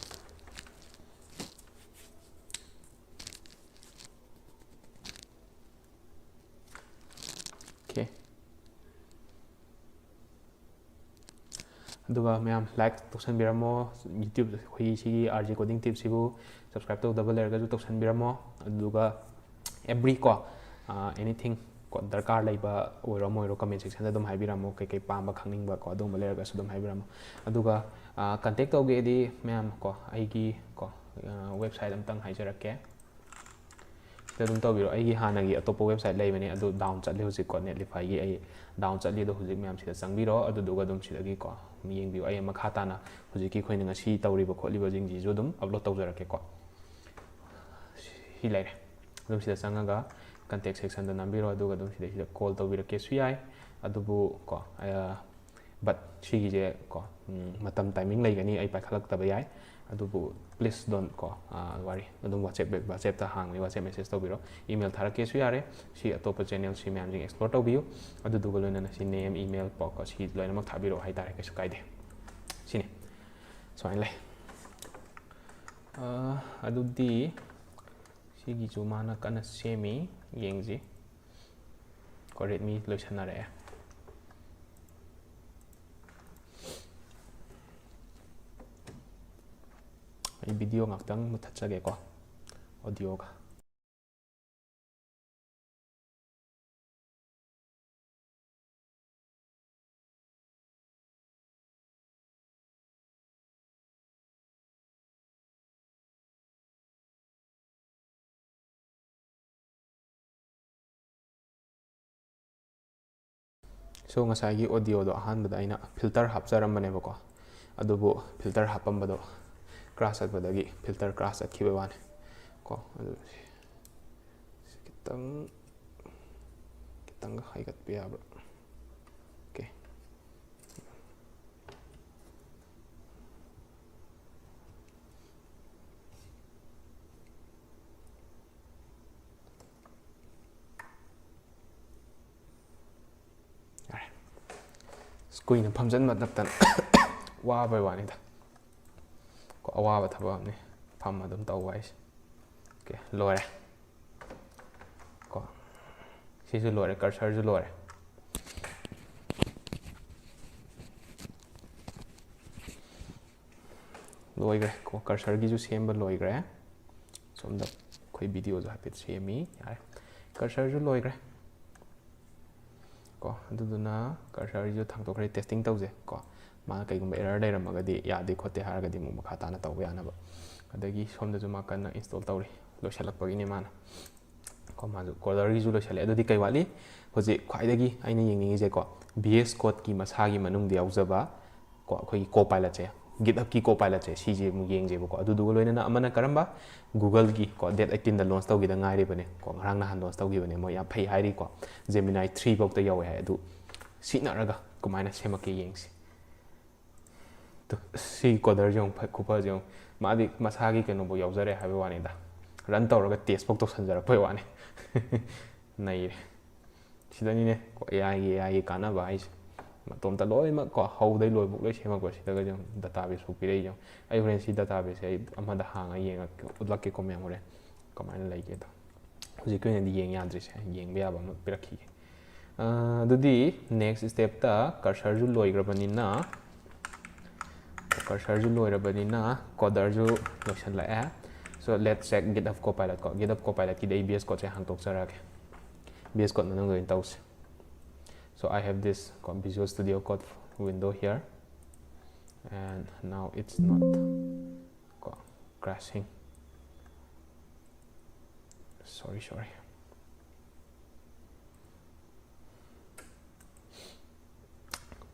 ꯑꯣꯀꯦ꯫ ꯑꯗꯨꯒ ꯃꯌꯥꯝ ꯂꯥꯏꯛ ꯇꯧꯁꯟꯕꯤꯔꯝꯃꯣ, ꯌꯨꯇ꯭ꯌꯨꯕ ꯑꯩꯈꯣꯏꯒꯤ ꯁꯤꯒꯤ ꯑꯥꯔ ꯖꯦ ꯀꯣꯗꯤꯡ ꯇꯤꯞꯁꯤꯕꯨ ꯁꯕꯁꯀ꯭ꯔꯥꯏꯕ ꯇꯧꯗꯕ ꯂꯩꯔꯒꯁꯨ ꯇꯧꯁꯟꯕꯤꯔꯝꯃꯣ꯫ ꯑꯗꯨꯒ ꯑꯦꯕ꯭ꯔꯤ ꯀꯣ ꯑꯦꯅꯤꯊꯤꯡ ꯀꯣ ꯗꯔꯀꯥꯔ ꯂꯩꯕ ꯑꯣꯏꯔꯣ ꯑꯃ ꯑꯣꯏꯔꯣ ꯀꯃꯦꯟ ꯁꯦꯛꯁꯟꯗ ꯑꯗꯨꯝ ꯍꯥꯏꯕꯤꯔꯝꯃꯣ, ꯀꯩꯀꯩ ꯄꯥꯝꯕ ꯈꯪꯅꯤꯡꯕ ꯀꯣ ꯑꯗꯨꯒꯨꯝꯕ ꯂꯩꯔꯒꯁꯨ ꯑꯗꯨꯝ ꯍꯥꯏꯕꯤꯔꯝꯃꯣ꯫ ꯑꯗꯨꯒ ꯀꯟꯇꯦꯛ ꯇꯧꯒꯦꯗꯤ ꯃꯌꯥꯝ ꯀꯣ ꯑꯩꯒꯤ ꯀꯣ ꯋꯦꯕꯁꯥꯏꯠ ꯑꯝꯇꯪ ꯍꯥꯏꯖꯔꯛꯀꯦ꯫ ꯁꯤꯗ ꯑꯗꯨꯝ ꯇꯧꯕꯤꯔꯣ꯫ ꯑꯩꯒꯤ ꯍꯥꯟꯅꯒꯤ ꯑꯇꯣꯞꯄ ꯋꯦꯕꯁꯥꯏꯠ ꯂꯩꯕꯅꯦ, ꯑꯗꯨ ꯗꯥꯎꯟ ꯆꯠꯂꯤ ꯍꯧꯖꯤꯛꯀꯣ, ꯅꯦꯠꯂꯤꯐꯥꯏꯒꯤ ꯑꯩ ꯗꯥꯎꯟ ꯆꯠꯂꯤ꯫ ꯑꯗꯣ ꯍꯧꯖꯤꯛ ꯃꯌꯥꯝ ꯁꯤꯗ ꯆꯪꯕꯤꯔꯣ, ꯑꯗꯨꯗꯨꯒ ꯑꯗꯨꯝ ꯁꯤꯗꯒꯤꯀꯣ ꯌꯦꯡꯕꯤꯌꯨ꯫ ꯑꯩ ꯃꯈꯥ ꯇꯥꯅ ꯍꯧꯖꯤꯛꯀꯤ ꯑꯩꯈꯣꯏꯅ ꯉꯁꯤ ꯇꯧꯔꯤꯕ ꯈꯣꯠꯂꯤꯕꯁꯤꯡꯁꯤꯁꯨ ꯑꯗꯨꯝ ꯑꯞꯂꯣꯗ ꯇꯧꯖꯔꯛꯀꯦꯀꯣ꯫ ꯁꯤ ꯂꯩꯔꯦ꯫ ꯑꯗꯨꯝ ꯁꯤꯗ ꯆꯪꯉꯒ ꯀꯟꯇꯦꯛ ꯁꯦꯛꯁꯟꯗ ꯅꯝꯕꯤꯔꯣ, ꯑꯗꯨꯒ ꯑꯗꯨꯝ ꯁꯤꯗꯩꯁꯤꯗ ꯀꯣꯜ ꯇꯧꯕꯤꯔꯛꯀꯦꯁꯨ ꯌꯥꯏ꯫ ꯑꯗꯨꯕꯨ ꯀꯣ ꯕꯠ ꯁꯤꯒꯤꯁꯦ ꯀꯣ ꯃꯇꯝ ꯇꯥꯏꯃꯤꯡ ꯂꯩꯒꯅꯤ, ꯑꯩ ꯄꯥꯏꯈꯠꯂꯛꯇꯕ ꯌꯥꯏ꯫ ꯑꯗꯨꯕꯨ please don't ꯀꯣ ꯋꯥꯔꯤ ꯑꯗꯨꯝ WhatsApp, WhatsApp-ꯇ ꯍꯥꯡꯕꯅꯤ, WhatsApp message ꯇꯧꯕꯤꯔꯣ, email ꯊꯥꯔꯛꯀꯦꯁꯨ ꯌꯥꯔꯦ꯫ ꯁꯤ ꯑꯇꯣꯞꯄ channel ꯁꯤ ꯃꯌꯥꯝꯁꯤꯡ explore ꯇꯧꯕꯤꯌꯨ꯫ ꯑꯗꯨꯗꯨꯒ ꯂꯣꯏꯅꯅ ꯁꯤ name, email ꯀꯣ ꯁꯤ ꯂꯣꯏꯅꯃꯛ ꯊꯥꯕꯤꯔꯛꯑꯣ ꯍꯥꯏꯇꯥꯔꯦ, ꯀꯩꯁꯨ ꯀꯥꯏꯗꯦ꯫ ꯁꯤꯅꯤ ꯁꯨꯃꯥꯏꯅ ꯂꯩ꯫ ꯑꯗꯨꯗꯤ ꯁꯤꯒꯤꯁꯨ ꯃꯥꯅ ꯀꯟꯅ ꯁꯦꯝꯃꯤ, ꯌꯦꯡꯁꯤ꯫ ꯀꯣ ꯔꯦꯗꯃꯤ ꯂꯣꯏꯁꯟꯅꯔꯛꯑꯦ꯫ ꯑꯩ ꯚꯤꯗꯤꯑꯣ ꯉꯥꯛꯇꯪ ꯃꯨꯊꯠꯆꯒꯦꯀꯣ, ꯑꯣꯗꯤꯑꯣꯒ꯫ So, ꯉꯁꯥꯏꯒꯤ ꯑꯣꯗꯤꯑꯣꯗꯣ ꯑꯍꯥꯟꯕꯗ ꯑꯩꯅ ꯐꯤꯜꯇꯔ ꯍꯥꯞꯆꯔꯝꯕꯅꯦꯕꯀꯣ, ꯑꯗꯨꯕꯨ ꯐꯤꯜꯇꯔ ꯍꯥꯞꯄꯝꯕꯗꯣ ꯀ꯭ꯔꯥꯁ ꯆꯠꯄꯗꯒꯤ ꯐꯤꯜꯇꯔ ꯀ꯭ꯔꯥꯁ ꯆꯠꯈꯤꯕꯩ ꯋꯥꯅꯤ ꯀꯣ꯫ ꯑꯗꯨ ꯁꯤ ꯈꯤꯇꯪ, ꯈꯤꯇꯪꯒ ꯍꯥꯏꯒꯠꯄ ꯌꯥꯕ꯭ꯔꯥ? ꯑꯣꯀꯦ꯫ ꯌꯥꯔꯦ꯫ ꯑꯁ, ꯀꯨꯏꯅ ꯐꯝꯖꯟꯕ ꯅꯠꯇꯅ ꯋꯥꯕꯩ ꯋꯥꯅꯤꯗ꯫ ꯀꯣ, ꯑꯋꯥꯕ ꯊꯕꯛ ꯑꯃꯅꯤ ꯐꯝꯃ ꯑꯗꯨꯝ ꯇꯧꯕ ꯍꯥꯏꯁꯦ꯫ ꯑꯣꯀꯦ, ꯂꯣꯏꯔꯦ꯫ ꯀꯣ, ꯁꯤꯁꯨ ꯂꯣꯏꯔꯦ, ꯀꯔꯁꯔꯁꯨ ꯂꯣꯏꯔꯦ꯫ ꯂꯣꯏꯈ꯭ꯔꯦ ꯀꯣ, ꯀꯔꯁꯔꯒꯤꯁꯨ ꯁꯦꯝꯕ ꯂꯣꯏꯈ꯭ꯔꯦ꯫ ꯁꯣꯝꯗ ꯑꯩꯈꯣꯏ ꯚꯤꯗꯤꯑꯣꯁꯨ ꯍꯥꯏꯐꯦꯠ ꯁꯦꯝꯃꯤ꯫ ꯌꯥꯔꯦ, ꯀꯔꯁꯔꯁꯨ ꯂꯣꯏꯈ꯭ꯔꯦ ꯀꯣ꯫ ꯑꯗꯨꯗꯨꯅ ꯀꯔꯁꯔꯁꯤꯁꯨ ꯊꯥꯡꯗꯣꯛꯈ꯭ꯔꯦ, ꯇꯦꯁꯇꯤꯡ ꯇꯧꯁꯦ ꯀꯣ꯫ ꯃꯥ ꯀꯩꯒꯨꯝꯕ ꯑꯦꯔꯔ ꯂꯩꯔꯝꯃꯒꯗꯤ, ꯌꯥꯗꯦ ꯈꯣꯠꯇꯦ ꯍꯥꯏꯔꯒꯗꯤ ꯑꯃꯨꯛ ꯃꯈꯥ ꯇꯥꯅ ꯇꯧꯕ ꯌꯥꯅꯕ꯫ ꯑꯗꯒꯤ ꯁꯣꯝꯗꯁꯨ ꯃꯥ ꯀꯟꯅ ꯏꯟꯁꯇꯣꯜ ꯇꯧꯔꯤ, ꯂꯣꯏꯁꯤꯜꯂꯛꯄꯒꯤꯅꯤ ꯃꯥꯅ꯫ ꯀꯣ, ꯃꯥꯁꯨ ꯀꯣꯗꯔꯒꯤꯁꯨ ꯂꯣꯏꯁꯤꯜꯂꯦ꯫ ꯑꯗꯨꯗꯤ ꯀꯩ ꯋꯥꯠꯂꯤ? ꯍꯧꯖꯤꯛ ꯈ꯭ꯋꯥꯏꯗꯒꯤ ꯑꯩꯅ ꯌꯦꯡꯅꯤꯡꯉꯤꯁꯦꯀꯣ, ꯚꯤ ꯑꯦꯁ ꯀꯣꯗꯀꯤ ꯃꯁꯥꯒꯤ ꯃꯅꯨꯡꯗ ꯌꯥꯎꯖꯕ ꯀꯣ, ꯑꯩꯈꯣꯏꯒꯤ ꯀꯣ ꯄꯥꯏꯂꯠꯁꯦ, ꯒꯤꯠꯍꯞꯀꯤ ꯀꯣ ꯄꯥꯏꯂꯠꯁꯦ, ꯁꯤꯁꯦ ꯑꯃꯨꯛ ꯌꯦꯡꯁꯦꯕꯀꯣ꯫ ꯑꯗꯨꯗꯨꯒ ꯂꯣꯏꯅꯅ ꯑꯃꯅ ꯀꯔꯝꯕ? ꯒꯨꯒꯜꯒꯤ ꯀꯣ, ꯗꯦꯠ ꯑꯩꯠꯇꯤꯟꯗ ꯂꯣꯟꯁ ꯇꯧꯈꯤꯗ ꯉꯥꯏꯔꯤꯕꯅꯦ ꯀꯣ, ꯉꯔꯥꯡ ꯅꯍꯥꯟ ꯂꯣꯟꯁ ꯇꯧꯈꯤꯕꯅꯦ꯫ ꯃꯣꯏ ꯌꯥꯝ ꯐꯩ ꯍꯥꯏꯔꯤꯀꯣ, ꯖꯦꯃꯤꯅꯥꯏ ꯊ꯭ꯔꯤ ꯐꯥꯎꯗ ꯌꯧꯋꯦ ꯍꯥꯏ꯫ ꯑꯗꯨ ꯁꯤꯖꯤꯟꯅꯔꯒ ꯀꯃꯥꯏꯅ ꯁꯦꯝꯃꯛꯀꯦ ꯌꯦꯡꯁꯤ꯫ ꯇꯨ, ꯁꯤ ꯀꯣꯗꯔꯁꯦ ꯌꯦꯡꯉꯨ, ꯐ-, ꯈꯨꯐꯁꯦ ꯌꯦꯡꯉꯨ꯫ ꯃꯥꯗꯤ ꯃꯁꯥꯒꯤ ꯀꯩꯅꯣꯐꯥꯎ ꯌꯥꯎꯖꯔꯦ ꯍꯥꯏꯕꯩ ꯋꯥꯅꯤꯗ, ꯔꯟ ꯇꯧꯔꯒ ꯇꯦꯁꯐꯥꯎ ꯇꯧꯁꯟꯖꯔꯛꯄꯩ ꯋꯥꯅꯤ꯫ ꯅꯩꯔꯦ꯫ ꯁꯤꯗꯅꯤꯅꯦ ꯀꯣ, ꯑꯦ ꯑꯥꯏꯒꯤ, ꯑꯦ ꯑꯥꯏꯒꯤ ꯀꯥꯟꯅꯕ ꯍꯥꯏꯁꯦ꯫ ꯃꯇꯣꯝꯇ ꯂꯣꯏꯅꯃꯛ ꯀꯣ, ꯍꯧꯗꯩ ꯂꯣꯏꯕꯨꯛ ꯂꯣꯏ ꯁꯦꯝꯃꯛꯄ꯫ ꯁꯤꯗꯒ ꯌꯦꯡꯉꯨ, ꯗꯇꯥꯕꯦꯁ ꯐꯥꯎ ꯄꯤꯔꯛꯏ ꯌꯦꯡꯉꯨ꯫ ꯑꯩ ꯍꯣꯔꯦꯟ ꯁꯤ ꯗꯇꯥꯕꯦꯁꯁꯦ ꯑꯩ ꯑꯃꯗ ꯍꯥꯡꯉ ꯌꯦꯡꯉꯛꯀꯦ, ꯎꯠꯂꯛꯀꯦꯀꯣ ꯃꯌꯥꯝ ꯍꯣꯔꯦꯟ ꯀꯃꯥꯏꯅ ꯂꯩꯒꯦꯗꯣ꯫ ꯍꯧꯖꯤꯛꯀꯤ ꯑꯣꯏꯅꯗꯤ ꯌꯦꯡ ꯌꯥꯗ꯭ꯔꯤꯁꯦ, ꯌꯦꯡꯕ ꯌꯥꯕ ꯑꯃ ꯄꯤꯔꯛꯈꯤꯒꯦ꯫ ꯑ, ꯑꯗꯨꯗꯤ ꯅꯦꯛꯁ ꯁ꯭ꯇꯦꯞꯇ ꯀꯔꯁꯔꯁꯨ ꯂꯣꯏꯈ꯭ꯔꯕꯅꯤꯅ, ꯀꯔꯁꯔꯁꯨ ꯂꯣꯏꯔꯕꯅꯤꯅ ꯀꯣꯗꯔꯁꯨ ꯂꯣꯏꯁꯤꯜꯂꯛꯑꯦ꯫ So, let's check GitHub Copilot ꯀꯣ꯫ GitHub Copilotꯀꯤꯗꯤ ꯑꯩ ꯚꯤ ꯑꯦꯁ ꯀꯣꯗꯁꯦ ꯍꯥꯡꯗꯣꯛꯆꯔꯛꯑꯒꯦ꯫ ꯚꯤ ꯑꯦꯁ ꯀꯣꯗ ꯃꯅꯨꯡꯗ ꯑꯣꯏꯅ ꯇꯧꯁꯦ꯫ So, I have this ꯀꯣ, Visual Studio Code window here, and now it's not ꯀꯣ, crashing. Sorry, sorry.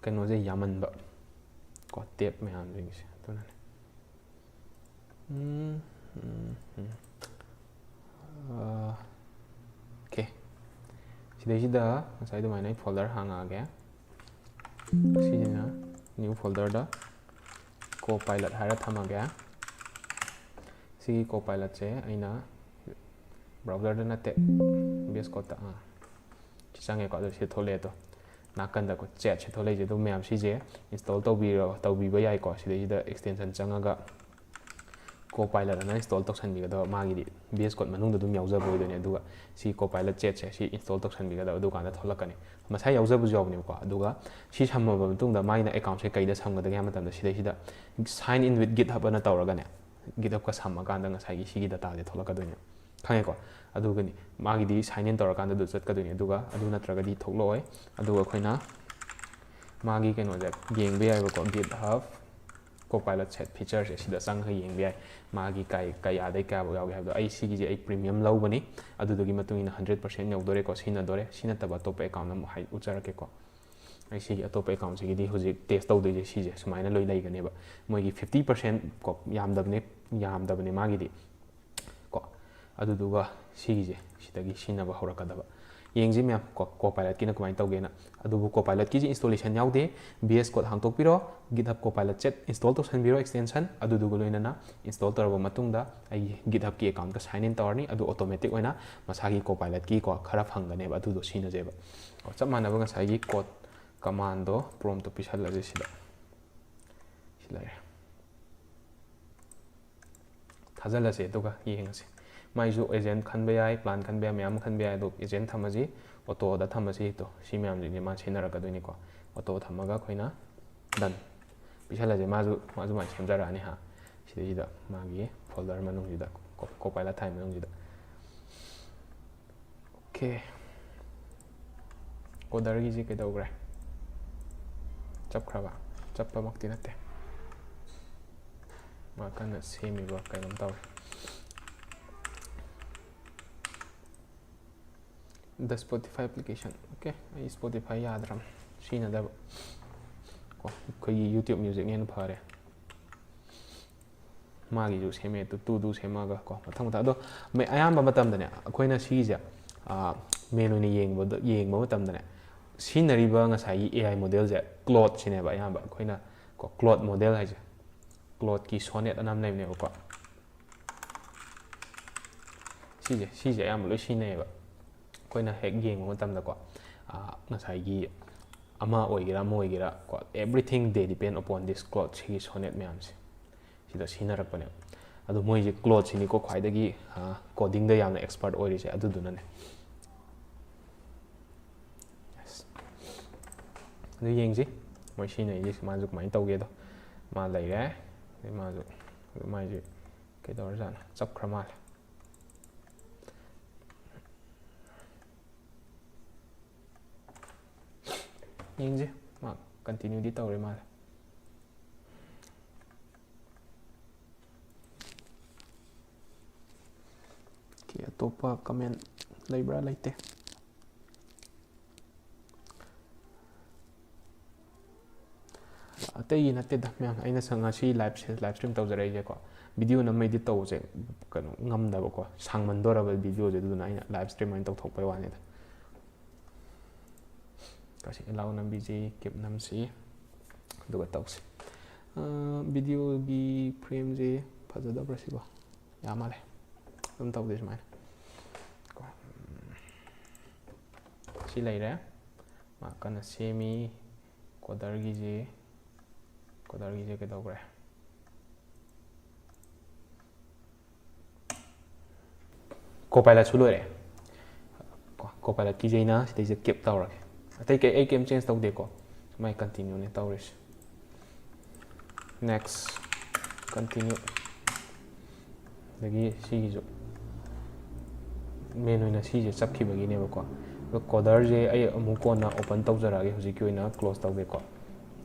ꯀꯩꯅꯣꯁꯦ ꯌꯥꯝꯃꯟꯕ ꯀꯣ, ꯇꯦꯞ ꯃꯌꯥꯝꯁꯤꯡꯁꯦ, ꯑꯗꯨꯅꯅꯦ꯫ ꯎꯝ, ꯎꯝ, ꯎꯝ꯫ ꯑꯥ, okay꯫ ꯁꯤꯗꯩꯁꯤꯗ ꯉꯁꯥꯏ ꯑꯗꯨꯃꯥꯏꯅ ꯑꯩ folder ꯍꯥꯡꯉꯛꯑꯒꯦ꯫ ꯁꯤꯁꯤꯅ new folderꯗ Copilot ꯍꯥꯏꯔ ꯊꯝꯃꯒꯦ꯫ ꯁꯤꯒꯤ Copilotꯁꯦ ꯑꯩꯅ browserꯗ ꯅꯠꯇꯦ, V S Codeꯇ, ꯑꯥ, ꯁꯤ ꯆꯪꯉꯦꯀꯣ꯫ ꯑꯗꯨ ꯁꯤ ꯊꯣꯛꯂꯛꯑꯦ꯫ ꯑꯗꯣ ꯅꯥꯀꯟꯗ ꯑꯩꯈꯣꯏ chatꯁꯦ ꯊꯣꯛꯂꯛꯏꯁꯦ꯫ ꯑꯗꯨ ꯃꯌꯥꯝ ꯁꯤꯁꯦ install ꯇꯧꯕꯤꯔꯣ, ꯇꯧꯕꯤꯕ ꯌꯥꯏꯀꯣ꯫ ꯁꯤꯗꯩꯁꯤꯗ extension ꯆꯪꯉꯒ Copilot ꯑꯅ install ꯇꯧꯁꯟꯕꯤꯒꯗꯕ, ꯃꯥꯒꯤꯗꯤ V S Code ꯃꯅꯨꯡꯗ ꯑꯗꯨꯝ ꯌꯥꯎꯖꯕ ꯑꯣꯏꯗꯣꯏꯅꯦ꯫ ꯑꯗꯨꯒ ꯁꯤ Copilot chatꯁꯦ ꯁꯤ install ꯇꯧꯁꯟꯕꯤꯒꯗꯕ, ꯑꯗꯨꯀꯥꯟꯗ ꯊꯣꯛꯂꯛꯀꯅꯤ꯫ ꯃꯁꯥ ꯌꯥꯎꯖꯕꯁꯨ ꯌꯥꯎꯕꯅꯦꯕꯀꯣ꯫ ꯑꯗꯨꯒ ꯁꯤ ꯁꯝꯃꯕ ꯃꯇꯨꯡꯗ ꯃꯥꯒꯤꯅ accountꯁꯦ ꯀꯩꯗ ꯁꯝꯒꯗꯒꯦ ꯍꯥꯏꯕ ꯃꯇꯝꯗ, ꯁꯤꯗꯩꯁꯤꯗ sign in with GitHub ꯑꯅ ꯇꯧꯔꯒꯅꯦ, GitHubꯀ ꯁꯝꯃꯀꯥꯟꯗ ꯉꯁꯥꯏꯒꯤ ꯁꯤꯒꯤ dataꯁꯦ ꯊꯣꯛꯂꯛꯀꯗꯣꯏꯅꯦ, ꯈꯪꯉꯦꯀꯣ? ꯑꯗꯨꯒꯅꯤ ꯃꯥꯒꯤꯗꯤ sign in ꯇꯧꯔꯀꯥꯟꯗ ꯑꯗꯨ ꯆꯠꯀꯗꯣꯏꯅꯦ꯫ ꯑꯗꯨꯒ ꯑꯗꯨ ꯅꯠꯇ꯭ꯔꯒꯗꯤ ꯊꯣꯛꯂꯛꯑꯣꯏ꯫ ꯑꯗꯨꯒ ꯑꯩꯈꯣꯏꯅ ꯃꯥꯒꯤ ꯀꯩꯅꯣꯁꯦ ꯌꯦꯡꯕ ꯌꯥꯏꯕꯀꯣ, GitHub Copilot set featureꯁꯦ ꯁꯤꯗ ꯆꯪꯉꯒ ꯌꯦꯡꯕ ꯌꯥꯏ꯫ ꯃꯥꯒꯤ ꯀꯥꯏ-, ꯀꯌꯥꯗꯩ ꯀꯌꯥꯐꯥꯎ ꯌꯥꯎꯒꯦ ꯍꯥꯏꯕꯗꯣ꯫ ꯑꯩ ꯁꯤꯒꯤꯁꯦ ꯑꯩ premium ꯂꯧꯕꯅꯤ, ꯑꯗꯨꯗꯨꯒꯤ ꯃꯇꯨꯡ ꯏꯟꯅ hundred percent ꯌꯧꯗꯣꯔꯦꯀꯣ, ꯁꯤꯖꯤꯟꯅꯗꯣꯔꯦ꯫ ꯁꯤ ꯅꯠꯇꯕ ꯑꯇꯣꯞꯄ account ꯑꯃ ꯍꯥꯏ-, ꯎꯠꯆꯔꯛꯀꯦꯀꯣ꯫ ꯑꯩ ꯁꯤꯒꯤ ꯑꯇꯣꯞꯄ accountꯁꯤꯒꯤꯗꯤ ꯍꯧꯖꯤꯛ test ꯇꯧꯗꯣꯏꯁꯦ ꯁꯤꯁꯦ ꯁꯨꯃꯥꯏꯅ ꯂꯣꯏ ꯂꯩꯒꯅꯦꯕ꯫ ꯃꯣꯏꯒꯤ fifty percent ꯀꯣ, ꯌꯥꯝꯗꯕꯅꯦ, ꯌꯥꯝꯗꯕꯅꯦ ꯃꯥꯒꯤꯗꯤ ꯀꯣ꯫ ꯑꯗꯨꯗꯨꯒ ꯁꯤꯒꯤꯁꯦ ꯁꯤꯗꯒꯤ ꯁꯤꯖꯤꯟꯅꯕ ꯍꯧꯔꯛꯀꯗꯕ꯫ ꯌꯦꯡꯁꯤ ꯃꯌꯥꯝ ꯀꯣ, Copilotꯀꯤꯅ ꯀꯃꯥꯏꯅ ꯇꯧꯒꯦꯅ꯫ ꯑꯗꯨꯕꯨ Copilotꯀꯤꯁꯦ installation ꯌꯥꯎꯗꯦ꯫ V S Code ꯍꯥꯡꯇꯣꯛꯄꯤꯔꯣ, GitHub Copilot chat install ꯇꯧꯁꯟꯕꯤꯔꯣ extension꯫ ꯑꯗꯨꯗꯨꯒ ꯂꯣꯏꯅꯅ install ꯇꯧꯔꯕ ꯃꯇꯨꯡꯗ ꯑꯩꯒꯤ GitHubꯀꯤ accountꯀ sign in ꯇꯧꯔꯅꯤ꯫ ꯑꯗꯨ automatic ꯑꯣꯏꯅ ꯃꯁꯥꯒꯤ Copilotꯀꯤ ꯀꯣ ꯈꯔ ꯐꯪꯒꯅꯦꯕ, ꯑꯗꯨꯗꯣ ꯁꯤꯖꯤꯟꯅꯖꯦꯕ꯫ ꯀꯣ, ꯆꯞ ꯃꯥꯟꯅꯕ ꯉꯁꯥꯏꯒꯤ code commandꯗꯣ promptꯇ ꯄꯤꯁꯜꯂꯁꯦ ꯁꯤꯗ꯫ ꯁꯤ ꯂꯩꯔꯦ꯫ ꯊꯥꯖꯤꯜꯂꯁꯦ ꯑꯗꯨꯒ ꯌꯦꯡꯉꯁꯦ꯫ ꯃꯥꯏꯁꯨ agent ꯈꯟꯕ ꯌꯥꯏ, plan ꯈꯟꯕ ꯌꯥꯏ, ꯃꯌꯥꯝ ꯑꯃ ꯈꯟꯕ ꯌꯥꯏ꯫ ꯑꯗꯣ agent ꯊꯝꯃꯁꯤ, autoꯗ ꯊꯝꯃꯁꯤ꯫ ꯑꯗꯣ ꯁꯤ ꯃꯌꯥꯝꯁꯤꯡꯁꯦ ꯃꯥ ꯁꯤꯖꯤꯟꯅꯔꯛꯀꯗꯣꯏꯅꯤꯀꯣ꯫ Auto ꯊꯝꯃꯒ ꯑꯩꯈꯣꯏꯅ done ꯄꯤꯁꯜꯂꯁꯦ꯫ ꯃꯥꯁꯨ, ꯃꯥꯁꯨ ꯃꯥꯏ ꯁꯦꯝꯖꯔꯛꯑꯅꯤ ꯍꯥ꯫ ꯁꯤꯗꯩꯁꯤꯗ ꯃꯥꯒꯤ folder ꯃꯅꯨꯡꯁꯤꯗ, co-, Copilot ꯊꯥꯏ ꯃꯅꯨꯡꯁꯤꯗ꯫ Okay꯫ Coderꯒꯤꯁꯤ ꯀꯩꯗꯧꯈ꯭ꯔꯦ? ꯆꯞꯈ꯭ꯔꯕ? ꯆꯞꯄꯃꯛꯇꯤ ꯅꯠꯇꯦ꯫ ꯃꯥ ꯀꯟꯅ ꯁꯦꯝꯃꯤꯕ ꯀꯩꯅꯣꯝ ꯇꯧꯔꯦ꯫ The Spotify application꯫ Okay, ꯑꯩ Spotify ꯌꯥꯗ꯭ꯔꯕ, ꯁꯤꯖꯤꯟꯅꯗꯕ꯫ ꯀꯣ, ꯑꯩꯈꯣꯏꯒꯤ YouTube Musicꯅ ꯍꯦꯟꯅ ꯐꯔꯦ꯫ ꯃꯥꯒꯤꯁꯨ ꯁꯦꯝꯃꯦ, ꯇꯨ ꯇꯨꯗꯨ ꯁꯦꯝꯃꯒ ꯀꯣ, ꯃꯊꯪ ꯃꯊꯪ꯫ ꯑꯗꯣ ꯃꯩ-, ꯑꯌꯥꯝꯕ ꯃꯇꯝꯗꯅꯦ ꯑꯩꯈꯣꯏꯅ ꯁꯤꯒꯤꯁꯦ, ꯑꯥ, main ꯑꯣꯏꯅ ꯌꯦꯡꯕꯗ, ꯌꯦꯡꯕ ꯃꯇꯝꯗꯅꯦ ꯁꯤꯖꯤꯟꯅꯔꯤꯕ ꯉꯁꯥꯏꯒꯤ A I modelꯁꯦ Claudeꯁꯤꯅꯦꯕ ꯑꯌꯥꯝꯕ꯫ ꯑꯩꯈꯣꯏꯅ ꯀꯣ, Claude model ꯍꯥꯏꯁꯦ, Claudeꯀꯤ Sonnet ꯑꯅ ꯑꯃ ꯂꯩꯕꯅꯦꯕꯀꯣ꯫ ꯁꯤꯁꯦ, ꯁꯤꯁꯦ ꯑꯌꯥꯝꯕ ꯂꯣꯏ ꯁꯤꯖꯤꯟꯅꯩꯌꯦꯕ꯫ ꯑꯩꯈꯣꯏꯅ ꯍꯦꯛ ꯌꯦꯡꯕ ꯃꯇꯝꯗꯀꯣ, ꯑꯥ, ꯉꯁꯥꯏꯒꯤ ꯑꯃ ꯑꯣꯏꯒꯦꯔꯥ ꯑꯃ ꯑꯣꯏꯒꯦꯔꯥ ꯀꯣ, everything they depend upon this Claude, ꯁꯤꯒꯤ Sonnet ꯃꯌꯥꯝꯁꯦ ꯁꯤꯗ ꯁꯤꯖꯤꯟꯅꯔꯛꯄꯅꯦꯕ꯫ ꯑꯗꯣ ꯃꯣꯏꯁꯦ Claudeꯁꯤꯅꯤꯀꯣ ꯈ꯭ꯋꯥꯏꯗꯒꯤ, ꯑꯥ, codingꯗ ꯌꯥꯝꯅ expert ꯑꯣꯏꯔꯤꯁꯦ, ꯑꯗꯨꯗꯨꯅꯅꯦ꯫ ꯑꯁ꯫ ꯑꯗꯨ ꯌꯦꯡꯁꯤ ꯃꯣꯏ ꯁꯤꯖꯤꯟꯅꯩꯁꯦ, ꯃꯥꯁꯨ ꯀꯃꯥꯏꯅ ꯇꯧꯒꯦꯗꯣ꯫ ꯃꯥ ꯂꯩꯔꯦ꯫ ꯑꯗꯩ ꯃꯥꯁꯨ, ꯃꯥꯏꯁꯦ ꯀꯩꯗꯧꯔꯖꯥꯠꯅꯣ? ꯆꯞꯈ꯭ꯔ ꯃꯥꯜꯂꯦ꯫ ꯌꯦꯡꯁꯤ, ꯃꯥ continueꯗꯤ ꯇꯧꯔꯤ ꯃꯥꯜꯂꯦ꯫ ꯑꯣꯀꯦ, ꯑꯇꯣꯞꯄ comment ꯂꯩꯕ꯭ꯔꯥ? ꯂꯩꯇꯦ꯫ ꯑꯇꯩꯒꯤ ꯅꯠꯇꯦꯗ ꯃꯌꯥꯝ, ꯑꯩꯅ ꯁ-, ꯉꯁꯤ live, live stream ꯇꯧꯖꯔꯛꯏꯁꯦꯀꯣ, video ꯅꯝꯕꯩꯗꯤ ꯇꯧꯕꯁꯦ ꯀꯩꯅꯣ ꯉꯝꯗꯕꯀꯣ, ꯁꯥꯡꯃꯟꯗꯣꯔꯕ videoꯁꯦ, ꯑꯗꯨꯗꯨꯅ ꯑꯩꯅ live stream ꯑꯣꯏꯅ ꯇꯧꯊꯣꯛꯄꯩ ꯋꯥꯅꯤꯗ꯫ ꯀꯁꯤ allow ꯅꯝꯕꯤꯁꯤ, keep ꯅꯝꯁꯤ, ꯑꯗꯨꯒ ꯇꯧꯁꯤ꯫ ꯑꯥ, videoꯒꯤ frameꯁꯦ ꯐꯖꯗꯕ꯭ꯔꯥ ꯁꯤꯕꯣ? ꯌꯥ ꯃꯥꯜꯂꯦ꯫ ꯑꯗꯨꯝ ꯇꯧꯗꯦ ꯁꯨꯃꯥꯏꯅ꯫ ꯀꯣ, ꯎꯝ, ꯁꯤ ꯂꯩꯔꯦ꯫ ꯃꯥ ꯀꯟꯅ ꯁꯦꯝꯃꯤ꯫ Coderꯒꯤꯁꯦ, Coderꯒꯤꯁꯦ ꯀꯩꯗꯧꯈ꯭ꯔꯦ? Copilotꯁꯨ ꯂꯣꯏꯔꯦ꯫ ꯀꯣ, Copilotꯀꯤꯁꯦ ꯑꯩꯅ ꯁꯤꯗꯩꯁꯤꯗ keep ꯇꯧꯔꯒꯦ꯫ ꯑꯇꯩ ꯀꯩ, ꯑꯩ ꯀꯩꯝ change ꯇꯧꯗꯦꯀꯣ꯫ ꯁꯨꯃꯥꯏꯅ continueꯅꯦ ꯇꯧꯔꯤꯁꯦ꯫ Next, continue꯫ ꯑꯗꯒꯤ ꯁꯤꯒꯤꯁꯨ main ꯑꯣꯏꯅ ꯁꯤꯁꯦ ꯆꯞꯈꯤꯕꯒꯤꯅꯦꯕꯀꯣ꯫ ꯑꯗꯣ Coderꯁꯦ ꯑꯩ ꯑꯃꯨꯛ ꯀꯣꯟꯅ open ꯇꯧꯖꯔꯛꯑꯒꯦ, ꯍꯧꯖꯤꯛꯀꯤ ꯑꯣꯏꯅ close ꯇꯧꯒꯦꯀꯣ꯫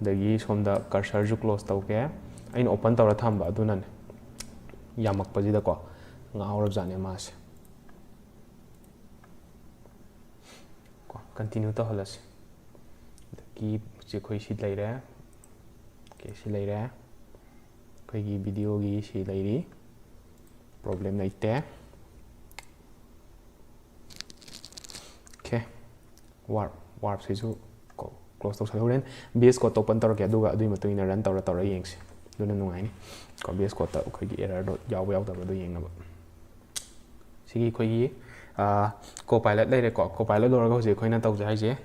ꯑꯗꯒꯤ ꯁꯣꯝꯗ cursorꯁꯨ close ꯇꯧꯒꯦ꯫ ꯑꯩꯅ open ꯇꯧꯔ ꯊꯝꯕ ꯑꯗꯨꯅꯅꯦ, ꯌꯥꯝꯃꯛꯄꯁꯤꯗꯀꯣ ꯉꯥꯎꯔꯕꯖꯥꯠꯅꯦ ꯃꯥꯁꯦ꯫ ꯀꯣ, continue ꯇꯧꯍꯜꯂꯁꯤ꯫ ꯑꯗꯒꯤ ꯍꯧꯖꯤꯛ ꯑꯩꯈꯣꯏ ꯁꯤ ꯂꯩꯔꯦ, ꯑꯣꯀꯦ, ꯁꯤ ꯂꯩꯔꯦ꯫ ꯑꯩꯈꯣꯏꯒꯤ ꯚꯤꯗꯤꯑꯣꯒꯤ ꯁꯤ ꯂꯩꯔꯤ꯫ ꯄ꯭ꯔꯣꯕ꯭ꯂꯦꯝ ꯂꯩꯇꯦ꯫ ꯑꯣꯀꯦ, ꯋꯥꯔꯞ ꯋꯥꯔꯞꯁꯤꯁꯨ ꯀ꯭ꯂꯣꯁ ꯇꯧꯁꯜꯂꯦ꯫ ꯍꯣꯔꯦꯟ ꯕꯤ ꯑꯦꯁ ꯀꯣꯠꯇ ꯑꯣꯄꯟ ꯇꯧꯔꯛꯀꯦ, ꯑꯗꯨꯒ ꯑꯗꯨꯒꯤ ꯃꯇꯨꯡ ꯏꯟꯅ ꯔꯟ ꯇꯧꯔ ꯇꯧꯔ ꯌꯦꯡꯁꯤ꯫ ꯑꯗꯨꯅ ꯅꯨꯡꯉꯥꯏꯅꯤ꯫ ꯀꯣ, ꯕꯤ ꯑꯦꯁ ꯀꯣꯠꯇ ꯑꯩꯈꯣꯏꯒꯤ ꯑꯦꯔꯔꯗꯣ ꯌꯥꯎꯕ ꯌꯥꯎꯗꯕꯗꯣ ꯌꯦꯡꯅꯕ꯫ ꯁꯤꯒꯤ ꯑꯩꯈꯣꯏꯒꯤ ꯀꯣ ꯄꯥꯏꯂꯠ ꯂꯩꯔꯦꯀꯣ꯫ ꯀꯣ ꯄꯥꯏꯂꯠ ꯂꯣꯏꯔꯒ ꯍꯧꯖꯤꯛ ꯑꯩꯈꯣꯏꯅ ꯇꯧꯖꯩ ꯍꯥꯏꯁꯦ,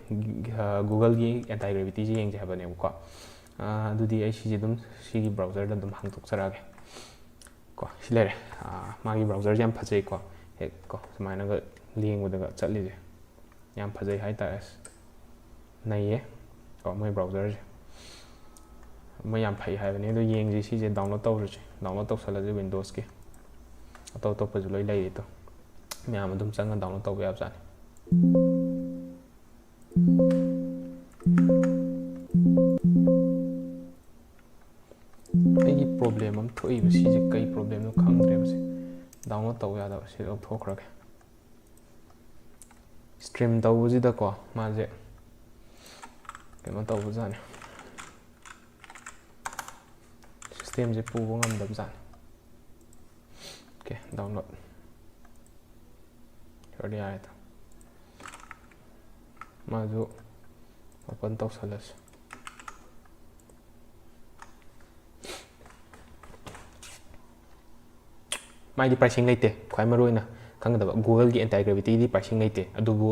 ꯒꯨꯒꯜꯒꯤ ꯑꯦꯟꯇꯥꯏ ꯒ꯭ꯔꯦꯚꯤꯇꯤꯁꯦ ꯌꯦꯡꯖꯩ ꯍꯥꯏꯕꯅꯦꯕꯀꯣ꯫ ꯑꯗꯨꯗꯤ ꯑꯩ ꯁꯤꯁꯦ ꯑꯗꯨꯝ ꯁꯤꯒꯤ ꯕ꯭ꯔꯥꯎꯖꯔꯗ ꯑꯗꯨꯝ ꯍꯥꯡꯗꯣꯛꯆꯔꯛꯑꯒꯦ꯫ ꯀꯣ, ꯁꯤ ꯂꯩꯔꯦ꯫ ꯃꯥꯒꯤ ꯕ꯭ꯔꯥꯎꯖꯔꯁꯦ ꯌꯥꯝ ꯐꯖꯩꯀꯣ꯫ ꯍꯦꯛ ꯀꯣ ꯁꯨꯃꯥꯏꯅꯒ ꯂꯦꯡꯕꯗꯒ ꯆꯠꯂꯤꯁꯦ ꯌꯥꯝ ꯐꯖꯩ ꯍꯥꯏꯇꯥꯔꯦ꯫ ꯑꯁ, ꯅꯩꯌꯦ꯫ ꯀꯣ, ꯃꯣꯏ ꯕ꯭ꯔꯥꯎꯖꯔꯁꯦ ꯃꯣꯏ ꯌꯥꯝ ꯐꯩ ꯍꯥꯏꯕꯅꯤ꯫ ꯑꯗꯣ ꯌꯦꯡꯁꯤ, ꯁꯤꯁꯦ ꯗꯥꯎꯟꯂꯣꯗ ꯇꯧꯔꯁꯦ꯫ ꯗꯥꯎꯟꯂꯣꯗ ꯇꯧꯁꯜꯂꯁꯦ ꯋꯤꯟꯗꯣꯁꯀꯤ꯫ ꯑꯇꯣꯞ ꯑꯇꯣꯞꯄꯁꯨ ꯂꯣꯏ ꯂꯩꯔꯤ꯫ ꯑꯗꯣ ꯃꯌꯥꯝ ꯑꯗꯨꯝ ꯆꯪꯉ ꯗꯥꯎꯟꯂꯣꯗ ꯇꯧꯕ ꯌꯥꯕꯖꯥꯠꯅꯤ꯫ ꯑꯩꯒꯤ ꯄ꯭ꯔꯣꯕ꯭ꯂꯦꯝ ꯑꯃ ꯊꯣꯛꯏꯕ, ꯁꯤꯁꯦ ꯀꯩ ꯄ꯭ꯔꯣꯕ꯭ꯂꯦꯝꯅꯣ ꯈꯪꯗ꯭ꯔꯦꯕ꯫ ꯁꯤ ꯗꯥꯎꯟꯂꯣꯗ ꯇꯧꯕ ꯌꯥꯗꯕ, ꯁꯤ ꯂꯧꯊꯣꯛꯈ꯭ꯔꯒꯦ꯫ ꯁ꯭ꯇ꯭ꯔꯤꯝ ꯇꯧꯕꯁꯤꯗꯀꯣ ꯃꯥꯁꯦ ꯀꯩꯅꯣ ꯇꯧꯕꯖꯥꯠꯅꯤ, ꯁꯤꯁꯇꯦꯝꯁꯦ ꯄꯨꯕ ꯉꯝꯗꯕꯖꯥꯠꯅꯤ꯫ Okay, download. ꯌꯥꯔꯦ, ꯌꯥꯔꯦ꯫ ꯃꯥꯁꯨ ꯑꯣꯄꯟ ꯇꯧꯁꯜꯂꯁꯤ꯫ ꯃꯥꯏꯗꯤ ꯄ꯭ꯔꯥꯏꯁꯤꯡ ꯂꯩꯇꯦ꯫ ꯈ꯭ꯋꯥꯏ ꯃꯔꯨ ꯑꯣꯏꯅ ꯈꯪꯒꯗꯕ, ꯒꯨꯒꯜꯒꯤ ꯑꯦꯟꯇꯥꯏ ꯒ꯭ꯔꯦꯚꯤꯇꯤꯗꯤ ꯄ꯭ꯔꯥꯏꯁꯤꯡ ꯂꯩꯇꯦ, ꯑꯗꯨꯕꯨ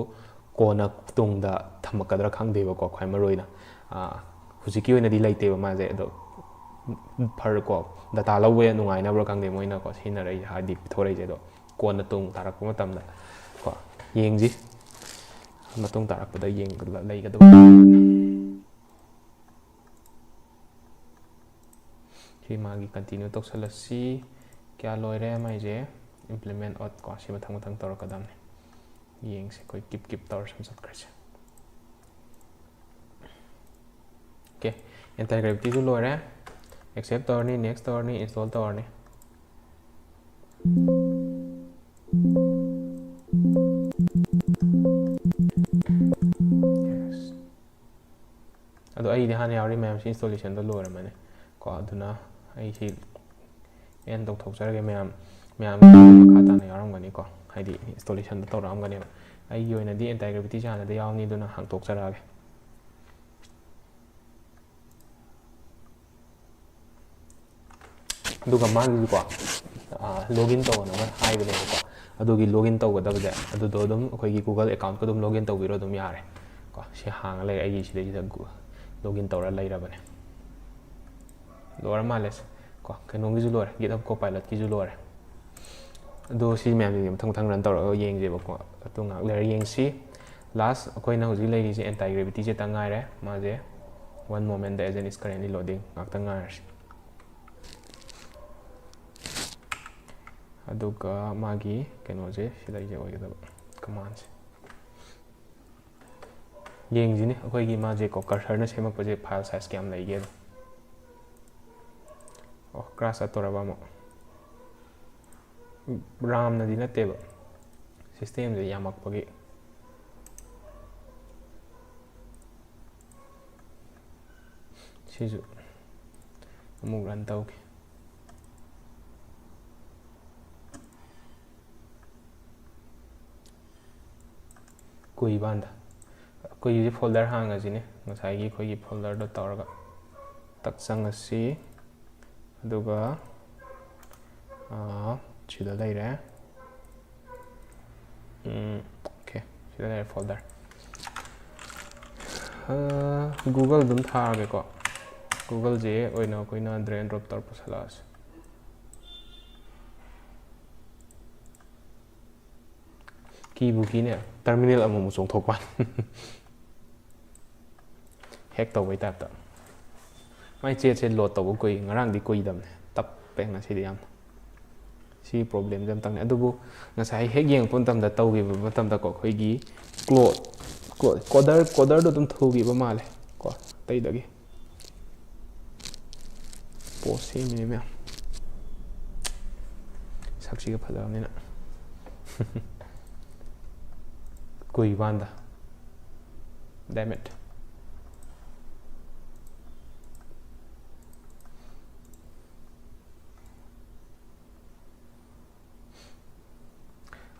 ꯀꯣꯟꯅ ꯇꯨꯡꯗ ꯊꯝꯃꯛꯀꯗ꯭ꯔꯥ ꯈꯪꯗꯦꯕꯀꯣ꯫ ꯈ꯭ꯋꯥꯏ ꯃꯔꯨ ꯑꯣꯏꯅ ꯍꯧꯖꯤꯛꯀꯤ ꯑꯣꯏꯅꯗꯤ ꯂꯩꯇꯦꯕ ꯃꯥꯁꯦ꯫ ꯑꯗꯣ ꯐꯔꯦꯀꯣ, ꯗꯇꯥ ꯂꯧꯕ ꯅꯨꯡꯉꯥꯏꯅꯕ꯭ꯔꯥ ꯈꯪꯗꯦ ꯃꯣꯏꯅꯀꯣ ꯁꯤꯖꯤꯟꯅꯔꯛꯏꯁꯦ, ꯍꯥꯏꯗꯤ ꯄꯤꯊꯣꯔꯛꯏꯁꯦ꯫ ꯑꯗꯣ ꯀꯣꯟꯅ ꯇꯨꯡ ꯇꯥꯔꯛꯄ ꯃꯇꯝꯗ ꯀꯣ ꯌꯦꯡꯁꯤ, ꯃꯇꯨꯡ ꯇꯥꯔꯛꯄꯗ ꯌꯦꯡ-, ꯂꯩꯒꯗꯕ꯫ ꯁꯤ ꯃꯥꯒꯤ ꯀꯟꯇꯤꯅ꯭ꯌꯨ ꯇꯧꯁꯜꯂꯁꯤ꯫ ꯀꯌꯥ ꯂꯣꯏꯔꯦ ꯃꯥꯏꯁꯦ? ꯏꯝꯄ꯭ꯂꯤꯃꯦꯟ ꯑꯣꯠ ꯀꯣ, ꯁꯤ ꯃꯊꯪ ꯃꯊꯪ ꯇꯧꯔꯛꯀꯗꯕꯅꯤ꯫ ꯌꯦꯡꯁꯤ ꯑꯩꯈꯣꯏ ꯀꯤꯞ ꯀꯤꯞ ꯇꯧꯔ ꯁꯨꯝ ꯆꯠꯈ꯭ꯔꯁꯦ꯫ ꯑꯣꯀꯦ, ꯑꯦꯟꯇꯥꯏ ꯒ꯭ꯔꯦꯚꯤꯇꯤꯁꯨ ꯂꯣꯏꯔꯦ꯫ ꯑꯦꯛꯁꯦꯞ ꯇꯧꯔꯅꯤ, ꯅꯦꯛꯁ ꯇꯧꯔꯅꯤ, ꯏꯟꯁꯇꯣꯜ ꯇꯧꯔꯅꯤ꯫ ꯑꯗꯣ ꯑꯩꯗꯤ ꯍꯥꯟꯅ ꯌꯥꯎꯔꯤ ꯃꯌꯥꯝꯁꯤ installation ꯗꯣ ꯂꯣꯏꯔꯝꯃꯅꯤ ꯀꯣ꯫ ꯑꯗꯨꯅ ꯑꯩ ꯁꯤ end ꯇꯧꯊꯣꯛꯆꯔꯒꯦ꯫ ꯃꯌꯥꯝ ꯃꯌꯥꯝꯒꯤ ꯃꯈꯥ ꯇꯥꯅ ꯌꯥꯎꯔꯝꯒꯅꯤꯀꯣ, ꯍꯥꯏꯗꯤ installation ꯗ ꯇꯧꯔꯛꯑꯝꯒꯅꯦꯕ꯫ ꯑꯩꯒꯤ ꯑꯣꯏꯅꯗꯤ anti gravity ꯁꯦ ꯍꯥꯟꯅꯗ ꯌꯥꯎꯅꯤ, ꯑꯗꯨꯅ ꯍꯥꯡꯇꯣꯛꯆꯔꯛꯑꯒꯦ꯫ ꯑꯗꯨꯒ ꯃꯥꯒꯤꯀꯣ, login ꯇꯧꯅꯕ ꯍꯥꯏꯕꯅꯦꯕꯀꯣ꯫ ꯑꯗꯨꯒꯤ login ꯇꯧꯒꯗꯕꯁꯦ ꯑꯗꯨꯗꯣ ꯑꯗꯨꯝ ꯑꯩꯈꯣꯏꯒꯤ Google account ꯀ ꯑꯗꯨꯝ login ꯇꯧꯕꯤꯔꯣ, ꯑꯗꯨꯝ ꯌꯥꯔꯦ ꯀꯣ꯫ ꯁꯤ ꯍꯥꯡꯉ ꯂꯩꯔꯦ, ꯑꯩꯒꯤ ꯁꯤꯗꯩꯁꯤꯗ login ꯇꯧꯔ ꯂꯩꯔꯕꯅꯦ꯫ ꯂꯣꯏꯔ ꯃꯥꯜꯂꯦ ꯀꯣ꯫ ꯀꯩꯅꯣꯒꯤꯁꯨ ꯂꯣꯏꯔꯦ, GitHub Copilot ꯀꯤꯁꯨ ꯂꯣꯏꯔꯦ꯫ ꯑꯗꯣ ꯁꯤ ꯃꯌꯥꯝꯁꯤꯡꯁꯦ ꯃꯊꯪ ꯃꯊꯪ run ꯇꯧꯔꯒ ꯌꯦꯡꯁꯦꯕꯀꯣ꯫ ꯑꯗꯨ ꯉꯥꯏꯍꯥꯛ ꯂꯩꯔ ꯌꯦꯡꯁꯤ꯫ Last ꯑꯩꯈꯣꯏꯅ ꯍꯧꯖꯤꯛ ꯂꯩꯔꯤꯁꯦ anti gravity ꯁꯦꯇꯪ ꯉꯥꯏꯔꯦ꯫ ꯃꯥꯁꯦ one moment, the agent is currently loading, ꯉꯥꯛꯇꯪ ꯉꯥꯏꯔꯁꯤ꯫ ꯑꯗꯨꯒ ꯃꯥꯒꯤ ꯀꯩꯅꯣꯁꯦ ꯁꯤꯗꯩꯁꯦ ꯑꯣꯏꯒꯗꯕ command ꯁꯦ꯫ ꯌꯦꯡꯁꯤꯅꯦ ꯑꯩꯈꯣꯏꯒꯤ ꯃꯥꯁꯦꯀꯣ, cursor ꯅ ꯁꯦꯝꯃꯛꯄꯁꯦ file size ꯀꯌꯥꯝ ꯂꯩꯒꯦ꯫ ꯑꯣ, crash ꯆꯠꯇꯣꯔꯕ ꯑꯃꯨꯛ꯫ RAM ꯅꯗꯤ ꯅꯠꯇꯦꯕ, system ꯁꯦ ꯌꯥꯝꯃꯛꯄꯒꯤ꯫ ꯁꯤꯁꯨ ꯑꯃꯨꯛ run ꯇꯧꯒꯦ꯫ ꯀꯨꯏꯕꯥꯟꯗ ꯑꯩꯈꯣꯏꯒꯤ folder ꯍꯥꯡꯉꯁꯤꯅꯦ꯫ ꯉꯁꯥꯏꯒꯤ ꯑꯩꯈꯣꯏꯒꯤ folder ꯗꯣ ꯇꯧꯔꯒ ꯇꯛ ꯆꯪꯉꯁꯤ꯫ ꯑꯗꯨꯒ, ꯑꯥ, ꯁꯤꯗ ꯂꯩꯔꯦ꯫ ꯎꯝ, okay, ꯁꯤꯗ ꯂꯩꯔꯦ folder꯫ ꯑꯥ, Google ꯑꯗꯨꯝ ꯊꯥꯔꯒꯦꯀꯣ꯫ Google ꯁꯦ ꯑꯣꯏꯅ ꯑꯩꯈꯣꯏꯅ drag and drop ꯇꯧꯔ ꯄꯨꯁꯜꯂꯛꯑꯁꯤ꯫ ꯀꯤꯕꯨ ꯀꯤꯅꯦ, terminal ꯑꯃꯨꯛ ꯑꯃꯨꯛ ꯆꯣꯡꯊꯣꯛꯄ꯫ Hack ꯇꯧꯕꯩ type ꯇ꯫ ꯃꯥꯏ chat ꯁꯦ load ꯇꯧꯕ ꯀꯨꯏ, ꯉꯔꯥꯡꯗꯤ ꯀꯨꯏꯗꯕꯅꯦ, ꯇꯞꯄꯦ ꯉꯁꯤꯗꯤ ꯌꯥꯝꯅ꯫ ꯁꯤ problem ꯁꯦ ꯑꯝꯇꯪꯅꯦ꯫ ꯑꯗꯨꯕꯨ ꯉꯁꯥꯏ ꯍꯦꯛ ꯌꯦꯡꯉꯛꯄ ꯃꯇꯝꯗ, ꯇꯧꯈꯤꯕ ꯃꯇꯝꯗꯀꯣ, ꯑꯩꯈꯣꯏꯒꯤ code, code, coder, coder ꯗꯣ ꯑꯗꯨꯝ ꯊꯨꯈꯤꯕ ꯃꯥꯜꯂꯦ ꯀꯣ, ꯑꯇꯩꯗꯒꯤ꯫ Post ꯁꯦꯝꯃꯤꯅꯦ ꯃꯌꯥꯝ꯫ ꯁꯛꯁꯤꯒ ꯐꯖꯕꯅꯤꯅ꯫ ꯀꯨꯏꯕꯥꯟꯗ꯫ Damn it꯫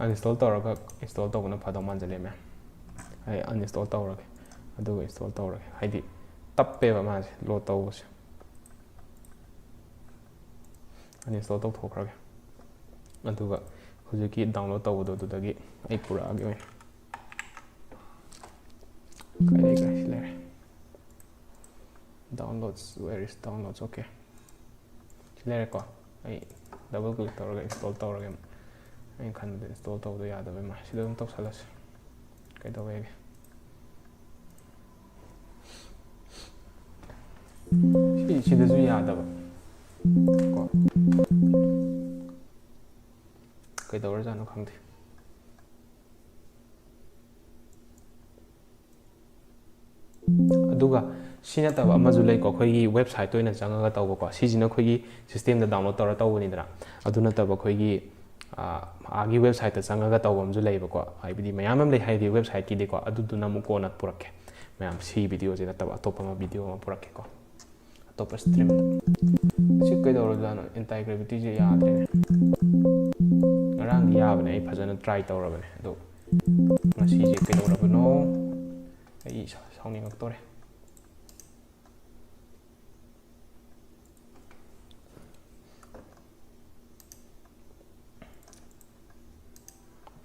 Uninstall ꯇꯧꯔꯒ install ꯇꯧꯕꯅ ꯐꯗꯧ ꯃꯥꯟꯁꯤꯜꯂꯦ ꯃꯌꯥꯝ꯫ ꯑꯩ uninstall ꯇꯧꯔꯒꯦ, ꯑꯗꯨꯒ install ꯇꯧꯔꯒꯦ, ꯍꯥꯏꯗꯤ ꯇꯞꯄꯦꯕ ꯃꯥꯁꯦ load ꯇꯧꯕꯁꯦ꯫ Uninstall ꯇꯧꯊꯣꯛꯈ꯭ꯔꯒꯦ꯫ ꯑꯗꯨꯒ ꯍꯧꯖꯤꯛꯀꯤ download ꯇꯧꯕꯗꯣ ꯑꯗꯨꯗꯒꯤ ꯑꯩ ꯄꯨꯔꯛꯑꯒꯦ ꯑꯣꯏꯅ꯫ ꯀꯥꯏ ꯂꯩꯈ꯭ꯔꯦ? ꯁꯤ ꯂꯩꯔꯦ꯫ Downloads, where is downloads? Okay, ꯁꯤ ꯂꯩꯔꯦꯀꯣ꯫ ꯑꯩ double click ꯇꯧꯔꯒ install ꯇꯧꯔꯒꯦ꯫ ꯑꯩꯅ ꯈꯟꯕꯗ install ꯇꯧꯕꯗꯣ ꯌꯥꯗꯕꯩ ꯃꯥꯜꯂꯦ꯫ ꯁꯤꯗ ꯑꯗꯨꯝ ꯇꯧꯁꯜꯂꯁꯤ꯫ ꯀꯩꯗꯧꯋꯦꯒꯦ? ꯁꯤ, ꯁꯤꯗꯁꯨ ꯌꯥꯗꯕ ꯀꯣ꯫ ꯀꯩꯗꯧꯔꯖꯥꯠꯅꯣ ꯈꯪꯗꯦ꯫ ꯑꯗꯨꯒ ꯁꯤ ꯅꯠꯇꯕ ꯑꯃꯁꯨ ꯂꯩꯀꯣ, ꯑꯩꯈꯣꯏꯒꯤ website ꯑꯣꯏꯅ ꯆꯪꯉꯒ ꯇꯧꯕꯀꯣ꯫ ꯁꯤꯁꯤꯅ ꯑꯩꯈꯣꯏꯒꯤ system ꯗ download ꯇꯧꯔ ꯇꯧꯕꯅꯤꯗꯅ꯫ ꯑꯗꯨ ꯅꯠꯇꯕ ꯑꯩꯈꯣꯏꯒꯤ, ꯑꯥ, ꯑꯥꯒꯤ website ꯇ ꯆꯪꯉꯒ ꯇꯧꯕ ꯑꯃꯁꯨ ꯂꯩꯌꯦꯕꯀꯣ꯫ ꯍꯥꯏꯕꯗꯤ ꯃꯌꯥꯝ ꯑꯃ ꯂꯩ ꯍꯥꯏꯗꯤ website ꯀꯤꯗꯤꯀꯣ꯫ ꯑꯗꯨꯗꯨꯅ ꯑꯃꯨꯛ ꯀꯣꯟꯅ ꯄꯨꯔꯛꯀꯦ ꯃꯌꯥꯝ꯫ ꯁꯤ video ꯁꯤ ꯅꯠꯇꯕ ꯑꯇꯣꯞꯄ ꯑꯃ video ꯑꯃ ꯄꯨꯔꯛꯀꯦꯀꯣ꯫ ꯑꯇꯣꯞꯄ stream ꯗ꯫ ꯁꯤ ꯀꯩꯗꯧꯔꯖꯥꯠꯅꯣ? Anti gravity ꯁꯦ ꯌꯥꯗ꯭ꯔꯦꯅꯦ꯫ ꯉꯔꯥꯡꯗꯤ ꯌꯥꯕꯅꯦ, ꯑꯩ ꯐꯖꯅ try ꯇꯧꯔꯕꯅꯦ꯫ ꯑꯗꯣ ꯉꯁꯤꯁꯦ ꯀꯩꯗꯧꯔꯕꯅꯣ? ꯑꯩ ꯁꯥꯎꯅꯤꯡꯉꯛꯇꯣꯔꯦ꯫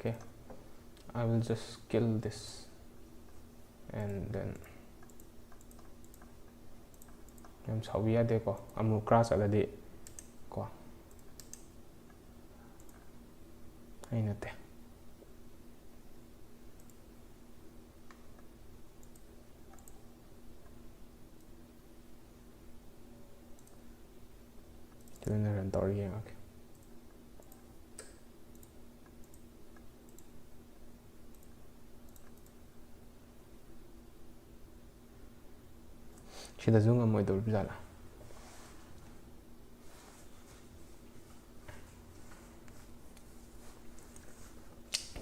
Okay, I will just kill this and then, ꯌꯥꯝ ꯁꯥꯎꯕꯤ ꯌꯥꯗꯦꯀꯣ, ꯑꯃꯨꯛ crash ꯆꯠꯂꯗꯤ ꯀꯣ꯫ ꯑꯩ ꯅꯠꯇꯦ꯫ ꯁꯤꯗ ꯑꯣꯏꯅ run ꯇꯧꯔ ꯌꯦꯡꯉꯒꯦ꯫ ꯁꯤꯗꯁꯨ ꯉꯝꯃꯣꯏꯗꯧꯔꯤꯕ ꯖꯥꯠꯂꯥ?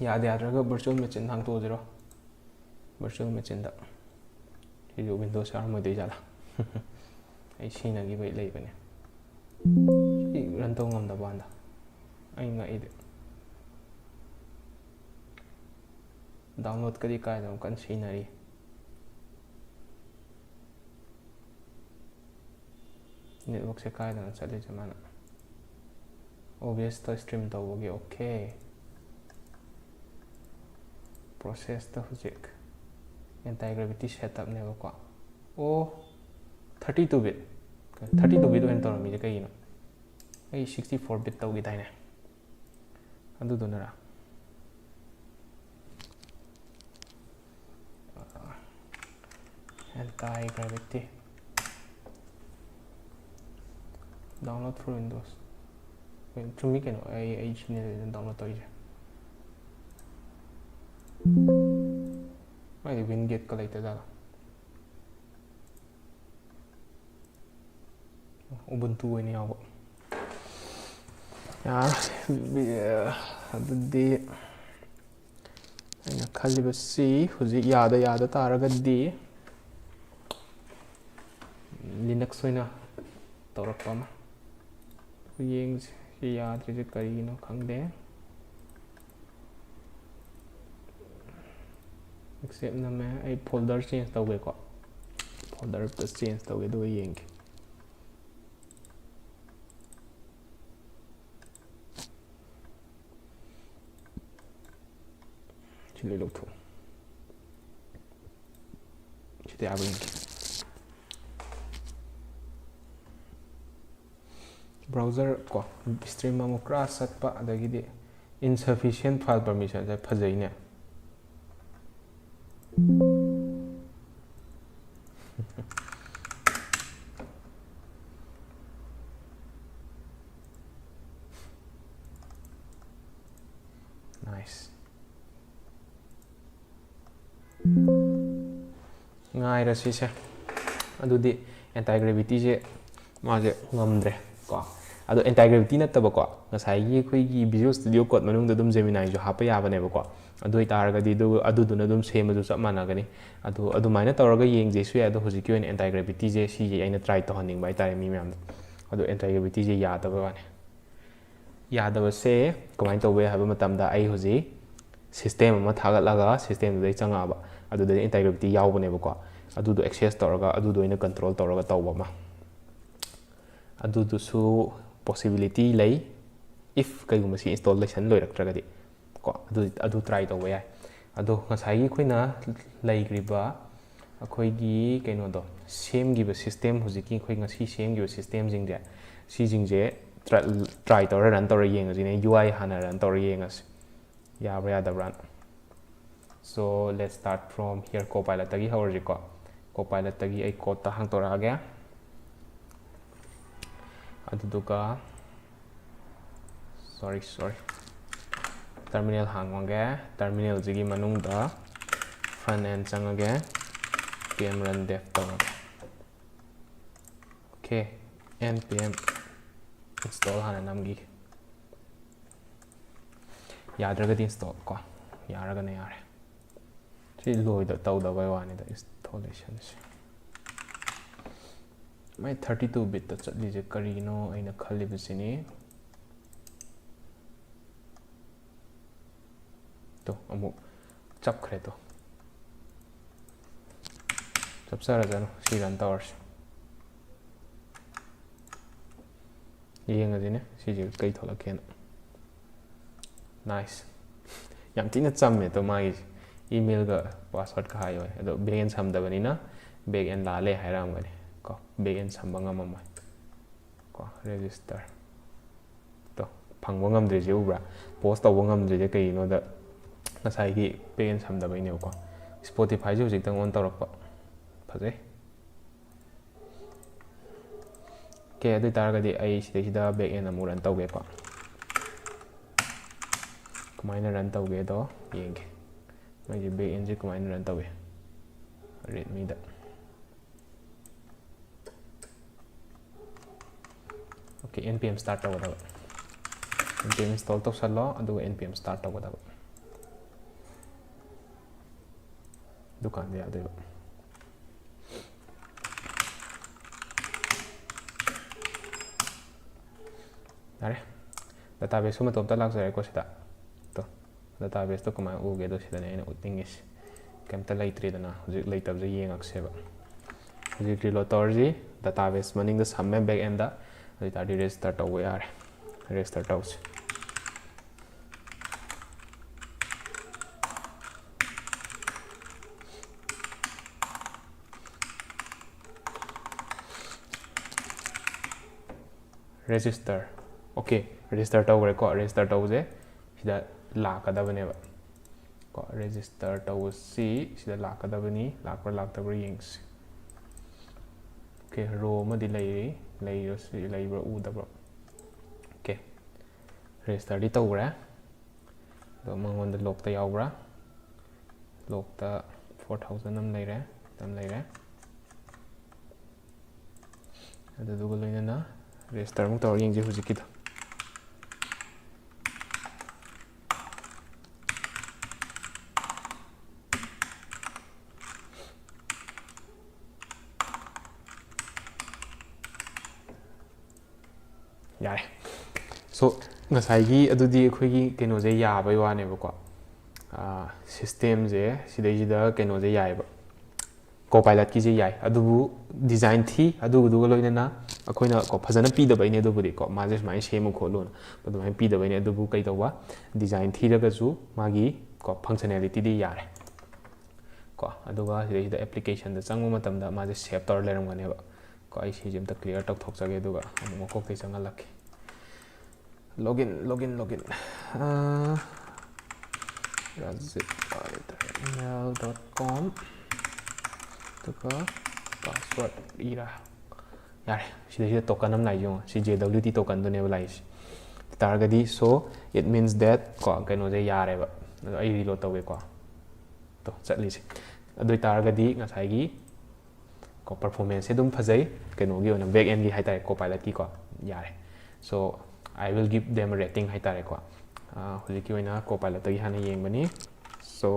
ꯌꯥꯗ ꯌꯥꯗ꯭ꯔꯒ virtual machine ꯍꯥꯡꯇꯣꯛꯑꯁꯤꯔꯣ? Virtual machine ꯗ꯫ ꯁꯤꯁꯨ Windows ꯌꯥꯔꯝꯃꯣꯏꯗꯣꯏ ꯖꯥꯠꯂꯥ? ꯑꯩ ꯁꯤꯖꯤꯟꯅꯈꯤꯕꯩ ꯂꯩꯕꯅꯦ꯫ ꯁꯤ run ꯇꯧ ꯉꯝꯗꯕ ꯋꯥꯅꯤꯗ꯫ ꯑꯩ ꯉꯛꯏꯗꯤ꯫ ꯗꯥꯎꯟꯂꯣꯗꯀꯗꯤ ꯀꯥꯏꯗꯅꯣ ꯀꯟꯅ ꯁꯤꯖꯤꯟꯅꯔꯤ꯫ ꯅꯦꯠꯋꯥꯛꯁꯦ ꯀꯥꯏꯗꯅꯣ ꯆꯠꯂꯤꯁꯦ ꯃꯥꯅ꯫ ꯑꯣ ꯕꯤ ꯑꯦꯁꯇ ꯁ꯭ꯇ꯭ꯔꯤꯝ ꯇꯧꯕꯒꯤ, ꯑꯣꯀꯦ꯫ ꯄ꯭ꯔꯣꯁꯦꯁꯇ ꯍꯧꯖꯤꯛ ꯑꯦꯟꯇꯥꯏ ꯒ꯭ꯔꯦꯚꯤꯇꯤ ꯁꯦꯠꯑꯞꯅꯦꯕꯀꯣ꯫ ꯑꯣ, thirty two bit. Thirty two bit ꯑꯣꯏꯅ ꯇꯧꯔꯝꯃꯤꯁꯦ ꯀꯩꯒꯤꯅꯣ? ꯑꯩ ꯁꯤꯛꯁꯇꯤ ꯐꯣꯔ ꯕꯤꯠ ꯇꯧꯈꯤꯗꯥꯏꯅꯦ? ꯑꯗꯨꯗꯨꯅꯔꯥ? Antigravity. Download for Windows꯫ ꯍꯣꯏ, ꯆꯨꯝꯃꯤ ꯀꯩꯅꯣ, ꯑꯩ, ꯑꯩ ꯁꯤꯅꯦ ꯗꯥꯎꯟꯂꯣꯗ ꯇꯧꯔꯤꯁꯦ꯫ ꯃꯥꯏꯗꯤ ꯋꯤꯟꯒꯦꯠꯀ ꯂꯩꯇꯖꯥꯠꯂꯣ? ꯎꯕꯨꯟꯇꯨ ꯑꯣꯏꯅ ꯌꯥꯎꯕ꯫ ꯌꯥꯔꯦ꯫ ꯑꯗꯨꯗꯤ ꯑꯩꯅ ꯈꯜꯂꯤꯕꯁꯤ ꯍꯧꯖꯤꯛ ꯌꯥꯗ ꯌꯥꯗ ꯇꯥꯔꯒꯗꯤ ꯂꯤꯅꯛꯁ ꯑꯣꯏꯅ ꯇꯧꯔꯛꯄ ꯑꯃ꯫ ꯌꯦꯡꯁꯤ꯫ ꯁꯤ ꯌꯥꯗ꯭ꯔꯤꯁꯦ ꯀꯔꯤꯒꯤꯅꯣ ꯈꯪꯗꯦ꯫ ꯑꯦꯛꯁꯦꯞ ꯅꯝꯃꯦ꯫ ꯑꯩ ꯐꯣꯜꯗꯔ ꯆꯦꯟꯖ ꯇꯧꯒꯦꯀꯣ꯫ ꯐꯣꯜꯗꯔ ꯑꯝꯇ ꯆꯦꯟꯖ ꯇꯧꯒꯦ, ꯑꯗꯨꯒ ꯌꯦꯡꯒꯦ꯫ ꯁꯤ ꯂꯣꯏ ꯂꯧꯊꯣꯛ꯫ ꯁꯤꯗ ꯌꯥꯕ꯭ꯔꯥ ꯌꯦꯡꯒꯦ꯫ ꯕ꯭ꯔꯥꯎꯖꯔ ꯀꯣ, ꯁ꯭ꯇ꯭ꯔꯤꯝ ꯑꯃꯨꯛ ꯀ꯭ꯔꯥꯁ ꯆꯠꯄ, ꯑꯗꯒꯤꯗꯤ insufficient file permission ꯁꯦ ꯐꯖꯩꯅꯦ꯫ Nice꯫ ꯉꯥꯏꯔꯁꯤꯁꯦ꯫ ꯑꯗꯨꯗꯤ ꯑꯦꯟꯇꯥꯏ ꯒ꯭ꯔꯦꯚꯤꯇꯤꯁꯦ ꯃꯥꯁꯦ ꯉꯝꯗ꯭ꯔꯦ ꯀꯣ꯫ ꯑꯗꯣ ꯑꯦꯟꯇꯥꯏ ꯒ꯭ꯔꯦꯚꯤꯇꯤ ꯅꯠꯇꯕꯀꯣ, ꯉꯁꯥꯏꯒꯤ ꯑꯩꯈꯣꯏꯒꯤ Visual Studio Code ꯃꯅꯨꯡꯗ ꯑꯗꯨꯝ Gemini ꯁꯨ ꯍꯥꯞꯄ ꯌꯥꯕꯅꯦꯕꯀꯣ꯫ ꯑꯗꯨ ꯑꯣꯏꯇꯥꯔꯒꯗꯤ ꯑꯗꯨ, ꯑꯗꯨꯗꯨꯅ ꯑꯗꯨꯝ ꯁꯦꯝꯕꯁꯨ ꯆꯞ ꯃꯥꯟꯅꯒꯅꯤ꯫ ꯑꯗꯣ ꯑꯗꯨꯃꯥꯏꯅ ꯇꯧꯔꯒ ꯌꯦꯡꯖꯦꯁꯨ ꯌꯥꯏ꯫ ꯑꯗꯣ ꯍꯧꯖꯤꯛꯀꯤ ꯑꯣꯏꯅ ꯑꯦꯟꯇꯥꯏ ꯒ꯭ꯔꯦꯚꯤꯇꯤꯁꯦ ꯁꯤꯁꯦ ꯑꯩꯅ ꯇ꯭ꯔꯥꯏ ꯇꯧꯍꯟꯅꯤꯡꯕ ꯍꯥꯏꯇꯥꯔꯦ ꯃꯤ ꯃꯌꯥꯝꯗ꯫ ꯑꯗꯣ ꯑꯦꯟꯇꯥꯏ ꯒ꯭ꯔꯦꯚꯤꯇꯤꯁꯦ ꯌꯥꯗꯕ ꯋꯥꯅꯤ꯫ ꯌꯥꯗꯕꯁꯦ ꯀꯃꯥꯏꯅ ꯇꯧꯕ ꯌꯥꯏ ꯍꯥꯏꯕ ꯃꯇꯝꯗ, ꯑꯩ ꯍꯧꯖꯤꯛ system ꯑꯃ ꯊꯥꯒꯠꯂꯒ systemꯗꯨꯗꯩ ꯆꯪꯉꯛꯑꯕ, ꯑꯗꯨꯗꯗꯤ integrity ꯌꯥꯎꯕꯅꯦꯕꯀꯣ꯫ ꯑꯗꯨꯗꯣ access ꯇꯧꯔꯒ ꯑꯗꯨꯗꯣ ꯑꯣꯏꯅ control ꯇꯧꯔꯒ ꯇꯧꯕ ꯑꯃ, ꯑꯗꯨꯗꯨꯁꯨ possibility ꯂꯩ, if ꯀꯩꯒꯨꯝꯕ ꯁꯤ installation ꯂꯣꯏꯔꯛꯇ꯭ꯔꯒꯗꯤ ꯀꯣ꯫ ꯑꯗꯨ ꯑꯗꯨ try ꯇꯧꯕ ꯌꯥꯏ꯫ ꯑꯗꯣ ꯉꯁꯥꯏꯒꯤ ꯑꯩꯈꯣꯏꯅ ꯂꯩꯈ꯭ꯔꯤꯕ ꯑꯩꯈꯣꯏꯒꯤ ꯀꯩꯅꯣꯗꯣ, ꯁꯦꯝꯈꯤꯕ system, ꯍꯧꯖꯤꯛꯀꯤ ꯑꯩꯈꯣꯏ ꯉꯁꯤ ꯁꯦꯝꯈꯤꯕ systemꯁꯤꯡꯁꯦ, ꯁꯤꯁꯤꯡꯁꯦ try ꯇꯧꯔ run ꯇꯧꯔ ꯌꯦꯡꯉꯁꯤꯅꯦ꯫ U I ꯍꯥꯟꯅ run ꯇꯧꯔ ꯌꯦꯡꯉꯁꯤ, ꯌꯥꯕ꯭ꯔꯥ ꯌꯥꯗꯕ꯭ꯔꯥꯅ꯫ So let's start from here, Copilotꯇꯒꯤ ꯍꯧꯔꯁꯤꯀꯣ꯫ Copilotꯇꯒꯤ ꯑꯩ codeꯇ ꯍꯥꯡꯇꯣꯔꯛꯑꯒꯦ꯫ ꯑꯗꯨꯗꯨꯒ, sorry, sorry, terminal ꯍꯥꯡꯉꯒꯦ꯫ Terminalꯁꯤꯒꯤ ꯃꯅꯨꯡꯗ front end ꯆꯪꯉꯒꯦ, npm run dev ꯇꯧꯔꯒꯦ꯫ Okay, npm install ꯍꯥꯟꯅ ꯅꯝꯈꯤꯒꯦ꯫ ꯌꯥꯗ꯭ꯔꯒꯗꯤ install ꯀꯣ, ꯌꯥꯔꯒꯅ ꯌꯥꯔꯦ꯫ ꯁꯤ ꯂꯣꯏꯗ ꯇꯧꯗꯕꯩ ꯋꯥꯅꯤꯗ installationꯁꯦ꯫ ꯃꯥꯏ thirty two bitꯇ ꯆꯠꯂꯤꯁꯦ ꯀꯔꯤꯒꯤꯅꯣ ꯑꯩꯅ ꯈꯜꯂꯤꯕꯁꯤꯅꯤ꯫ ꯇꯣ, ꯑꯃꯨꯛ ꯆꯞꯈ꯭ꯔꯦ꯫ ꯇꯣ, ꯆꯞꯆꯔꯖꯅꯨ, ꯁꯤ run ꯇꯧꯔꯁꯤ꯫ ꯌꯦꯡꯉꯁꯤꯅꯦ ꯁꯤꯁꯦ ꯀꯩ ꯊꯣꯛꯂꯛꯀꯦꯅ꯫ Nice, ꯌꯥꯝ ꯊꯤꯅ ꯆꯝꯃꯦ꯫ ꯇꯣ, ꯃꯥꯒꯤꯁꯦ emailꯒ passwordꯀ ꯍꯥꯏ ꯑꯣꯏ, ꯑꯗꯣ backend ꯁꯝꯗꯕꯅꯤꯅ backend ꯂꯥꯜꯂꯦ ꯍꯥꯏꯔꯛꯑꯝꯒꯅꯤ ꯀꯣ, backend ꯁꯝꯕ ꯉꯝꯃꯝꯃꯣꯏ ꯀꯣ꯫ Register꯫ ꯇꯣ, ꯐꯪꯕ ꯉꯝꯗ꯭ꯔꯤꯁꯦ ꯎꯕ꯭ꯔꯥ? Post ꯇꯧꯕ ꯉꯝꯗ꯭ꯔꯤꯁꯦ ꯀꯩꯒꯤꯅꯣꯗ ꯉꯁꯥꯏꯒꯤ backend ꯁꯝꯗꯕꯩꯅꯦꯕꯀꯣ꯫ Spotifyꯁꯨ ꯍꯧꯖꯤꯛꯇꯪ on ꯇꯧꯔꯛꯄ, ꯐꯖꯩ꯫ Okay, ꯑꯗꯨ ꯑꯣꯏꯇꯥꯔꯒꯗꯤ ꯑꯩ ꯁꯤꯗꯩꯁꯤꯗ backend ꯑꯃꯨꯛ run ꯇꯧꯒꯦꯀꯣ꯫ ꯀꯃꯥꯏꯅ run ꯇꯧꯒꯦꯗꯣ ꯌꯦꯡꯒꯦ꯫ ꯃꯣꯏꯒꯤ backendꯁꯦ ꯀꯃꯥꯏꯅ run ꯇꯧꯏ? Redmiꯗ꯫ Okay, npm start ꯇꯧꯒꯗꯕ꯫ Npm install ꯇꯧꯁꯜꯂꯣ, ꯑꯗꯨꯒ npm start ꯇꯧꯒꯗꯕ꯫ ꯗꯨꯀꯥꯟꯗ ꯌꯥꯗꯣꯏꯕ꯫ ꯌꯥꯔꯦ, databaseꯁꯨ ꯃꯇꯣꯝꯇ ꯂꯥꯛꯆꯔꯦꯀꯣ ꯁꯤꯗ꯫ ꯇꯣ, ꯗꯇꯥꯕꯦꯁꯇꯣ ꯀꯃꯥꯏꯅ ꯎꯒꯦꯗꯣ ꯁꯤꯗꯅꯦ ꯑꯩꯅ ꯎꯠꯅꯤꯡꯉꯤꯁꯦ꯫ ꯀꯩꯝꯇ ꯂꯩꯇ꯭ꯔꯤꯗꯅ, ꯍꯧꯖꯤꯛ ꯂꯩꯇꯕꯁꯦ ꯌꯦꯡꯉꯛꯁꯦꯕ꯫ ꯍꯧꯖꯤꯛ ꯔꯤꯂꯣꯗ ꯇꯧꯔꯁꯤ, ꯗꯇꯥꯕꯦꯁ ꯃꯅꯤꯡꯗ ꯁꯝꯃꯦ back endꯗ꯫ ꯑꯗꯨ ꯑꯣꯏꯇꯥꯔꯗꯤ ꯔꯦꯖꯤꯁꯇꯔ ꯇꯧꯕ ꯌꯥꯔꯦ꯫ ꯔꯦꯖꯤꯁꯇꯔ ꯇꯧꯁꯤ꯫ ꯔꯦꯖꯤꯁꯇꯔ꯫ ꯑꯣꯀꯦ, ꯔꯦꯖꯤꯁꯇꯔ ꯇꯧꯈ꯭ꯔꯦꯀꯣ꯫ ꯔꯦꯖꯤꯁꯇꯔ ꯇꯧꯕꯁꯦ ꯁꯤꯗ ꯂꯥꯛꯀꯗꯕꯅꯦꯕ ꯀꯣ꯫ ꯔꯦꯖꯤꯁꯇꯔ ꯇꯧꯕꯁꯤ ꯁꯤꯗ ꯂꯥꯛꯀꯗꯕꯅꯤ꯫ ꯂꯥꯛꯄ꯭ꯔꯥ ꯂꯥꯛꯇꯕ꯭ꯔꯥ ꯌꯦꯡꯁꯤ꯫ ꯑꯣꯀꯦ, ꯔꯣ ꯑꯃꯗꯤ ꯂꯩꯔꯤ꯫ ꯂꯩꯔꯁꯤ, ꯂꯩꯕ꯭ꯔꯥ ꯎꯗꯕ꯭ꯔꯥ? ꯑꯣꯀꯦ, ꯔꯦꯖꯤꯁꯇꯔꯗꯤ ꯇꯧꯈ꯭ꯔꯦ꯫ ꯑꯗꯣ ꯃꯉꯣꯟꯗ ꯂꯣꯛꯇ ꯌꯥꯎꯕ꯭ꯔꯥ? ꯂꯣꯛꯇ four thousand ꯑꯃ ꯂꯩꯔꯦ, ꯑꯃ ꯂꯩꯔꯦ꯫ ꯑꯗꯨꯗꯨꯒ ꯂꯣꯏꯅꯅ ꯔꯦꯖꯤꯁꯇꯔ ꯑꯃꯨꯛ ꯇꯧꯔ ꯌꯦꯡꯁꯤ ꯍꯧꯖꯤꯛꯀꯤꯗꯣ꯫ ꯌꯥꯔꯦ꯫ ꯁꯣ, ꯉꯁꯥꯏꯒꯤ ꯑꯗꯨꯗꯤ ꯑꯩꯈꯣꯏꯒꯤ ꯀꯩꯅꯣꯁꯦ ꯌꯥꯕꯩ ꯋꯥꯅꯦꯕꯀꯣ꯫ ꯁꯤꯁꯇꯦꯝꯁꯦ ꯁꯤꯗꯩꯁꯤꯗ ꯀꯩꯅꯣꯁꯦ ꯌꯥꯏꯑꯕ, ꯀꯣꯄꯥꯏꯂꯠꯀꯤꯁꯦ ꯌꯥꯏ꯫ ꯑꯗꯨꯕꯨ ꯗꯤꯖꯥꯏꯟ ꯊꯤ꯫ ꯑꯗꯨꯗꯨꯒ ꯂꯣꯏꯅꯅ ꯑꯩꯈꯣꯏꯅ ꯀꯣ ꯐꯖꯅ ꯄꯤꯗꯕꯩꯅꯦ꯫ ꯑꯗꯨꯕꯨꯗꯤ ꯀꯣ ꯃꯥꯁꯦ ꯁꯨꯃꯥꯏꯅ ꯁꯦꯝꯃꯨ ꯈꯣꯠꯂꯨꯅ ꯑꯗꯨꯃꯥꯏꯅ ꯄꯤꯗꯕꯩꯅꯦ꯫ ꯑꯗꯨꯕꯨ ꯀꯩ ꯇꯧꯕ, ꯗꯤꯖꯥꯏꯟ ꯊꯤꯔꯒꯁꯨ ꯃꯥꯒꯤ ꯀꯣ ꯐꯪꯁꯅꯦꯂꯤꯇꯤꯗꯤ ꯌꯥꯔꯦ ꯀꯣ꯫ ꯑꯗꯨꯒ ꯁꯤꯗꯩꯁꯤꯗ ꯑꯦꯄ꯭ꯂꯤꯀꯦꯁꯟꯗ ꯆꯪꯕ ꯃꯇꯝꯗ ꯃꯥꯁꯦ ꯁꯦꯞ ꯇꯧꯔ ꯂꯩꯔꯝꯒꯅꯦꯕ ꯀꯣ꯫ ꯑꯩ ꯁꯤꯁꯦ ꯑꯝꯇ ꯀ꯭ꯂꯤꯌꯥꯔ ꯇꯧꯊꯣꯛꯆꯒꯦ, ꯑꯗꯨꯒ ꯑꯃꯨꯛ ꯃꯀꯣꯛꯇꯩ ꯆꯪꯍꯜꯂꯛꯀꯦ꯫ Login, login, login. Rajit dot com. ꯑꯗꯨꯒ password ꯏꯔꯥ꯫ ꯌꯥꯔꯦ, ꯁꯤꯗꯩꯁꯤꯗ ꯇꯣꯀꯟ ꯑꯃ ꯂꯥꯛꯏꯁꯦ ꯌꯦꯡꯉꯣ꯫ ꯁꯤ J W T ꯇꯣꯀꯟꯗꯨꯅꯦꯕ ꯂꯥꯛꯏꯁꯦ꯫ ꯑꯗꯨ ꯇꯥꯔꯒꯗꯤ, so it means that ꯀꯣ ꯀꯩꯅꯣꯁꯦ ꯌꯥꯔꯦꯕ꯫ ꯑꯗꯣ ꯑꯩ ꯔꯤꯂꯣꯗ ꯇꯧꯒꯦꯀꯣ꯫ ꯇꯣ, ꯆꯠꯂꯤꯁꯦ꯫ ꯑꯗꯨ ꯑꯣꯏꯇꯥꯔꯒꯗꯤ ꯉꯁꯥꯏꯒꯤ ꯀꯣ ꯄꯔꯐꯣꯔꯃꯦꯟꯁꯁꯦ ꯑꯗꯨꯝ ꯐꯖꯩ, ꯀꯩꯅꯣꯒꯤ ꯑꯣꯏꯅ, ꯕꯦꯛ ꯑꯦꯟꯒꯤ ꯍꯥꯏꯇꯥꯔꯦ, ꯀꯣꯄꯥꯏꯂꯠꯀꯤꯀꯣ꯫ ꯌꯥꯔꯦ꯫ So I will give them a rating ꯍꯥꯏꯇꯥꯔꯦꯀꯣ꯫ ꯑꯥ, ꯍꯧꯖꯤꯛꯀꯤ ꯑꯣꯏꯅ ꯀꯣꯄꯥꯏꯂꯠꯇꯒꯤ ꯍꯥꯟꯅ ꯌꯦꯡꯕꯅꯤ꯫ So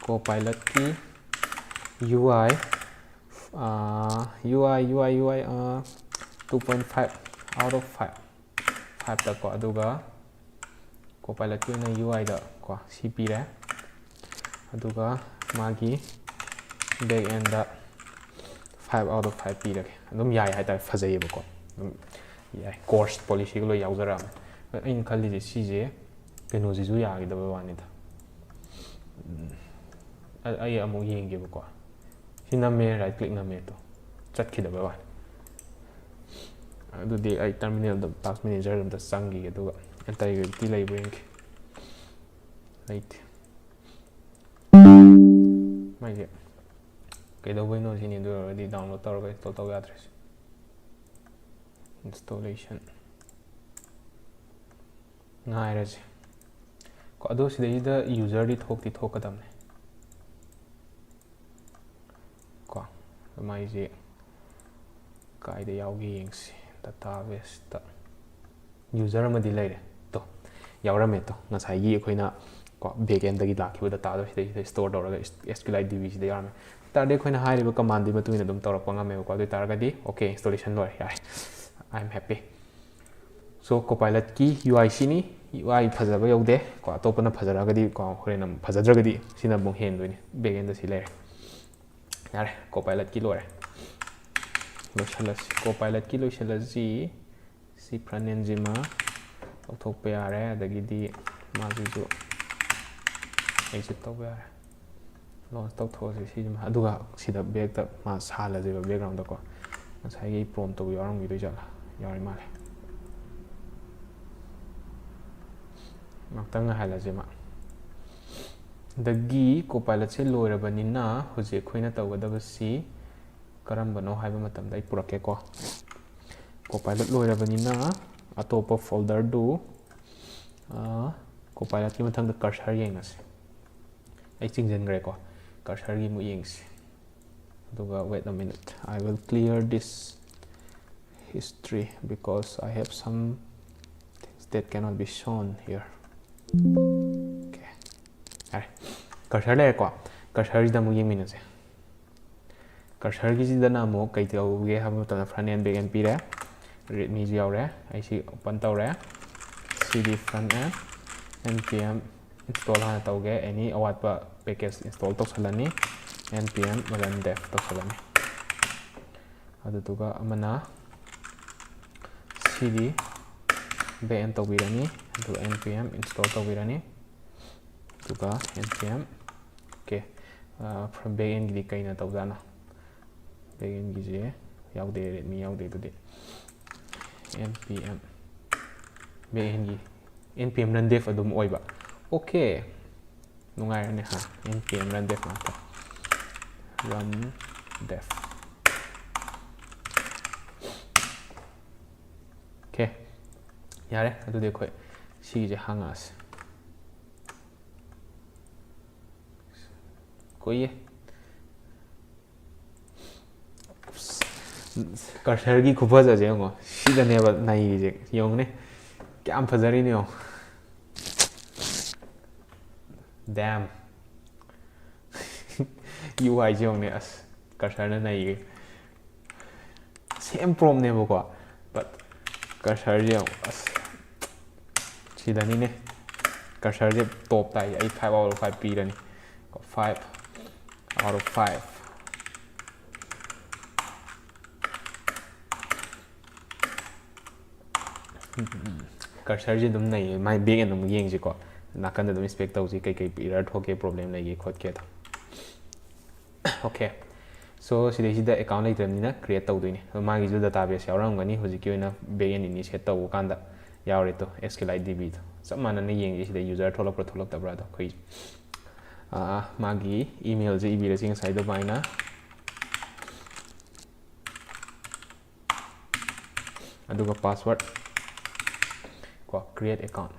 ꯀꯣꯄꯥꯏꯂꯠꯀꯤ U I, ah, U I, U I, U I, ah, two point five out of five꯫ Fiveꯇꯀꯣ꯫ ꯑꯗꯨꯒ Copilotꯀꯤ ꯑꯣꯏꯅ UIꯗ ꯀꯣ ꯁꯤ ꯄꯤꯔꯦ, ꯑꯗꯨꯒ ꯃꯥꯒꯤ backendꯗ five out of five ꯄꯤꯔꯒꯦ꯫ ꯑꯗꯨꯝ ꯌꯥꯏ ꯍꯥꯏꯇꯥꯔꯦ, ꯐꯖꯩꯌꯦꯕꯀꯣ, ꯑꯗꯨꯝ ꯌꯥꯏ, course policyꯒ ꯂꯣꯏ ꯌꯥꯎꯖꯔꯛꯑꯕꯅꯦ꯫ ꯑꯩꯅ ꯈꯜꯂꯤꯁꯦ ꯁꯤꯁꯦ ꯀꯩꯅꯣꯁꯤꯁꯨ ꯌꯥꯈꯤꯗꯕ ꯋꯥꯅꯤꯗ꯫ ꯎꯝ, ꯑ- ꯑꯩ ꯑꯃꯨꯛ ꯌꯦꯡꯒꯦꯕꯀꯣ꯫ ꯁꯤ ꯅꯝꯃꯦ, right click ꯅꯝꯃꯦ, ꯇꯣ ꯆꯠꯈꯤꯗꯕ ꯋꯥꯅꯤ꯫ ꯑꯗꯨꯗꯤ ꯑꯩ terminalꯗ task manager ꯑꯝꯇ ꯆꯪꯈꯤꯒꯦ, ꯑꯗꯨꯒ integrity ꯂꯩꯕ꯭ꯔꯥ ꯌꯦꯡꯒꯦ꯫ ꯂꯩꯇꯦ꯫ ꯃꯥꯏꯁꯦ ꯀꯩꯗꯧꯕꯩꯅꯣ ꯁꯤꯅꯤ꯫ ꯑꯗꯨ ꯑꯣꯏꯔꯒꯗꯤ download ꯇꯧꯔꯒ install ꯇꯧ ꯌꯥꯗ꯭ꯔꯤꯁꯦ꯫ Installation ꯉꯥꯏꯔꯁꯦ ꯀꯣ꯫ ꯑꯗꯣ ꯁꯤꯗꯩꯁꯤꯗ userꯗꯤ ꯊꯣꯛꯇꯤ ꯊꯣꯛꯀꯗꯕꯅꯦ ꯀꯣ꯫ ꯃꯥꯏꯁꯦ ꯀꯥꯏꯗ ꯌꯥꯎꯒꯦ ꯌꯦꯡꯁꯤ꯫ Databaseꯇ user ꯑꯃꯗꯤ ꯂꯩꯔꯦ ꯇꯣ, ꯌꯥꯎꯔꯝꯃꯦ ꯇꯣ꯫ ꯉꯁꯥꯏꯒꯤ ꯑꯩꯈꯣꯏꯅ ꯀꯣ backendꯗꯒꯤ ꯂꯥꯛꯈꯤꯕ dataꯗꯣ ꯁꯤꯗꯩꯁꯤꯗ store ꯇꯧꯔꯒ SQLite DBꯁꯤꯗ ꯌꯥꯎꯔꯝꯃꯦ꯫ ꯇꯥꯔꯗꯤ ꯑꯩꯈꯣꯏꯅ ꯍꯥꯏꯔꯤꯕ commandꯗꯨꯒꯤ ꯃꯇꯨꯡ ꯏꯟꯅ ꯑꯗꯨꯝ ꯇꯧꯔꯛꯄ ꯉꯝꯃꯦꯕꯀꯣ꯫ ꯑꯗꯨ ꯑꯣꯏ ꯇꯥꯔꯒꯗꯤ okay, installation ꯂꯣꯏꯔꯦ, ꯌꯥꯔꯦ, I am happy꯫ So Copilotꯀꯤ UIꯁꯤꯅꯤ꯫ UI ꯐꯖꯕ ꯌꯧꯗꯦ ꯀꯣ, ꯑꯇꯣꯞꯄꯅ ꯐꯖꯔꯒꯗꯤ ꯀꯣ, ꯍꯣꯔꯦꯟ ꯑꯃꯨꯛ ꯐꯖꯗ꯭ꯔꯒꯗꯤ ꯁꯤꯅ ꯑꯃꯨꯛ ꯍꯦꯟꯗꯣꯏꯅꯤ꯫ Backendꯗ ꯁꯤ ꯂꯩꯔꯦ꯫ ꯌꯥꯔꯦ, Copilotꯀꯤ ꯂꯣꯏꯔꯦ꯫ ꯂꯣꯏꯁꯤꯜꯂꯁꯤ, Copilotꯀꯤ ꯂꯣꯏꯁꯤꯜꯂꯁꯤ꯫ ꯁꯤ front endꯁꯤꯃ ꯂꯧꯊꯣꯛꯄ ꯌꯥꯔꯦ, ꯑꯗꯒꯤꯗꯤ ꯃꯥꯁꯤꯁꯨ exit ꯇꯧꯕ ꯌꯥꯔꯦ꯫ Launch ꯇꯧꯊꯣꯛꯑꯁꯤ ꯁꯤꯁꯤꯃ, ꯑꯗꯨꯒ ꯁꯤꯗ backꯇ ꯃꯥ ꯁꯥꯜꯂꯁꯦꯕ backgroundꯗꯀꯣ꯫ ꯉꯁꯥꯏꯒꯤ prompt ꯇꯧꯕ ꯌꯥꯎꯔꯝꯈꯤꯗꯣꯏ ꯖꯥꯠꯂꯥ? ꯌꯥꯎꯔꯤ ꯃꯥꯜꯂꯦ꯫ ꯉꯥꯛꯇꯪ ꯉꯥꯏꯍꯜꯂꯁꯦ ꯃꯥ꯫ ꯑꯗꯒꯤ Copilotꯁꯦ ꯂꯣꯏꯔꯕꯅꯤꯅ ꯍꯧꯖꯤꯛ ꯑꯩꯈꯣꯏꯅ ꯇꯧꯒꯗꯕꯁꯤ ꯀꯔꯝꯕꯅꯣ ꯍꯥꯏꯕ ꯃꯇꯝꯗ ꯑꯩ ꯄꯨꯔꯛꯀꯦꯀꯣ꯫ Copilot ꯂꯣꯏꯔꯕꯅꯤꯅ ꯑꯇꯣꯞꯄ folderꯗꯨ, ꯑ, Copilotꯀꯤ ꯃꯊꯪꯗ cursor ꯌꯦꯡꯉꯁꯤ꯫ ꯑꯩ ꯆꯤꯡꯁꯤꯟꯈ꯭ꯔꯦꯀꯣ꯫ Cursorꯒꯤ ꯑꯃꯨꯛ ꯌꯦꯡꯁꯤ꯫ ꯑꯗꯨꯒ wait a minute, I will clear this history because I have some things that cannot be shown here. Okay, ꯌꯥꯔꯦ꯫ Cursor ꯂꯩꯔꯦꯀꯣ꯫ Cursorꯁꯤꯗ ꯑꯃꯨꯛ ꯌꯦꯡꯃꯤꯟꯅꯁꯦ꯫ Cursorꯒꯤꯁꯤꯗꯅ ꯑꯃꯨꯛ ꯀꯩ ꯇꯧꯒꯦ ꯍꯥꯏꯕ ꯃꯇꯝꯗ front end, back end ꯄꯤꯔꯦ, READMEꯁꯨ ꯌꯥꯎꯔꯦ꯫ ꯑꯩ ꯁꯤ open ꯇꯧꯔꯦ꯫ CD front end, npm install ꯍꯥꯟꯅ ꯇꯧꯒꯦ, any ꯑꯋꯥꯠꯄ package install ꯇꯧꯁꯜꯂꯅꯤ, npm run dev ꯇꯧꯁꯜꯂꯅꯤ꯫ ꯑꯗꯨꯗꯨꯒ ꯑꯃꯅ cd backend ꯇꯧꯕꯤꯔꯅꯤ, ꯑꯗꯨꯒ npm install ꯇꯧꯕꯤꯔꯅꯤ, ꯑꯗꯨꯒ npm okay, backendꯒꯤꯗꯤ ꯀꯩꯅ ꯇꯧꯖꯥꯠꯅꯣ? Backendꯒꯤꯁꯦ ꯌꯥꯎꯗꯦ, Redmi ꯌꯥꯎꯗꯦ꯫ ꯑꯗꯨꯗꯤ npm backendꯒꯤ npm run dev ꯑꯗꯨꯝ ꯑꯣꯏꯕ꯫ Okay, ꯅꯨꯡꯉꯥꯏꯔꯅꯤ ꯍꯥ, npm run dev ꯉꯥꯛꯇ꯫ Run dev꯫ Okay, ꯌꯥꯔꯦ꯫ ꯑꯗꯨꯗꯤ ꯑꯩꯈꯣꯏ ꯁꯤꯒꯤꯁꯦ ꯍꯥꯡꯉꯛꯑꯁꯦ꯫ ꯀꯨꯏꯌꯦ꯫ Cursorꯒꯤ ꯈꯨꯐꯖꯁꯦ ꯌꯦꯡꯉꯣ, ꯁꯤꯗꯅꯦꯕ ꯅꯩꯔꯤꯁꯦ꯫ ꯌꯦꯡꯉꯨꯅꯦ, ꯀꯌꯥꯝ ꯐꯖꯔꯤꯅꯣ ꯌꯦꯡꯉꯣ꯫ Damn꯫ UIꯁꯦ ꯌꯦꯡꯉꯨꯅꯦ, ꯑꯁ, Cursorꯅ ꯅꯩꯌꯦ꯫ Same promptꯅꯦꯕꯀꯣ, but Cursorꯁꯦ ꯌꯦꯡꯉꯣ, ꯑꯁ, ꯁꯤꯗꯅꯤꯅꯦ꯫ Cursorꯁꯦ top ꯇꯥꯏ꯫ ꯑꯩ five out of five ꯄꯤꯔꯅꯤ꯫ Five out of five꯫ Cursorꯁꯦ ꯑꯗꯨꯝ ꯅꯩꯌꯦ꯫ ꯃꯥꯏ backend ꯑꯃꯨꯛ ꯌꯦꯡꯁꯤꯀꯣ꯫ ꯅꯥꯀꯟꯗ ꯑꯗꯨꯝ inspect ꯇꯧꯁꯤ, ꯀꯩꯀꯩ error ꯊꯣꯛꯀꯦ, problem ꯂꯩꯒꯦ ꯈꯣꯠꯀꯦꯗꯣ꯫ Okay, so ꯁꯤꯗꯩꯁꯤꯗ account ꯂꯩꯇ꯭ꯔꯕꯅꯤꯅ create ꯇꯧꯗꯣꯏꯅꯤ꯫ ꯑꯗꯣ ꯃꯥꯒꯤꯁꯨ database ꯌꯥꯎꯔꯝꯒꯅꯤ꯫ ꯍꯧꯖꯤꯛꯀꯤ ꯑꯣꯏꯅ backend initiate ꯇꯧꯕ ꯀꯥꯟꯗ ꯌꯥꯎꯔꯦ ꯇꯣ, SQLite DBꯗꯣ꯫ ꯆꯞ ꯃꯥꯟꯅꯅ ꯌꯦꯡꯁꯤ ꯁꯤꯗ user ꯊꯣꯛꯂꯛꯄ꯭ꯔꯥ ꯊꯣꯛꯂꯛꯇꯕ꯭ꯔꯥꯗꯣ꯫ ꯑꯩꯈꯣꯏ, ꯑꯥ, ꯃꯥꯒꯤ emailꯁꯦ ꯏꯕꯤꯔꯁꯤ ꯉꯁꯥꯏ ꯑꯗꯨꯃꯥꯏꯅ꯫ ꯑꯗꯨꯒ password ꯀꯣ, create account꯫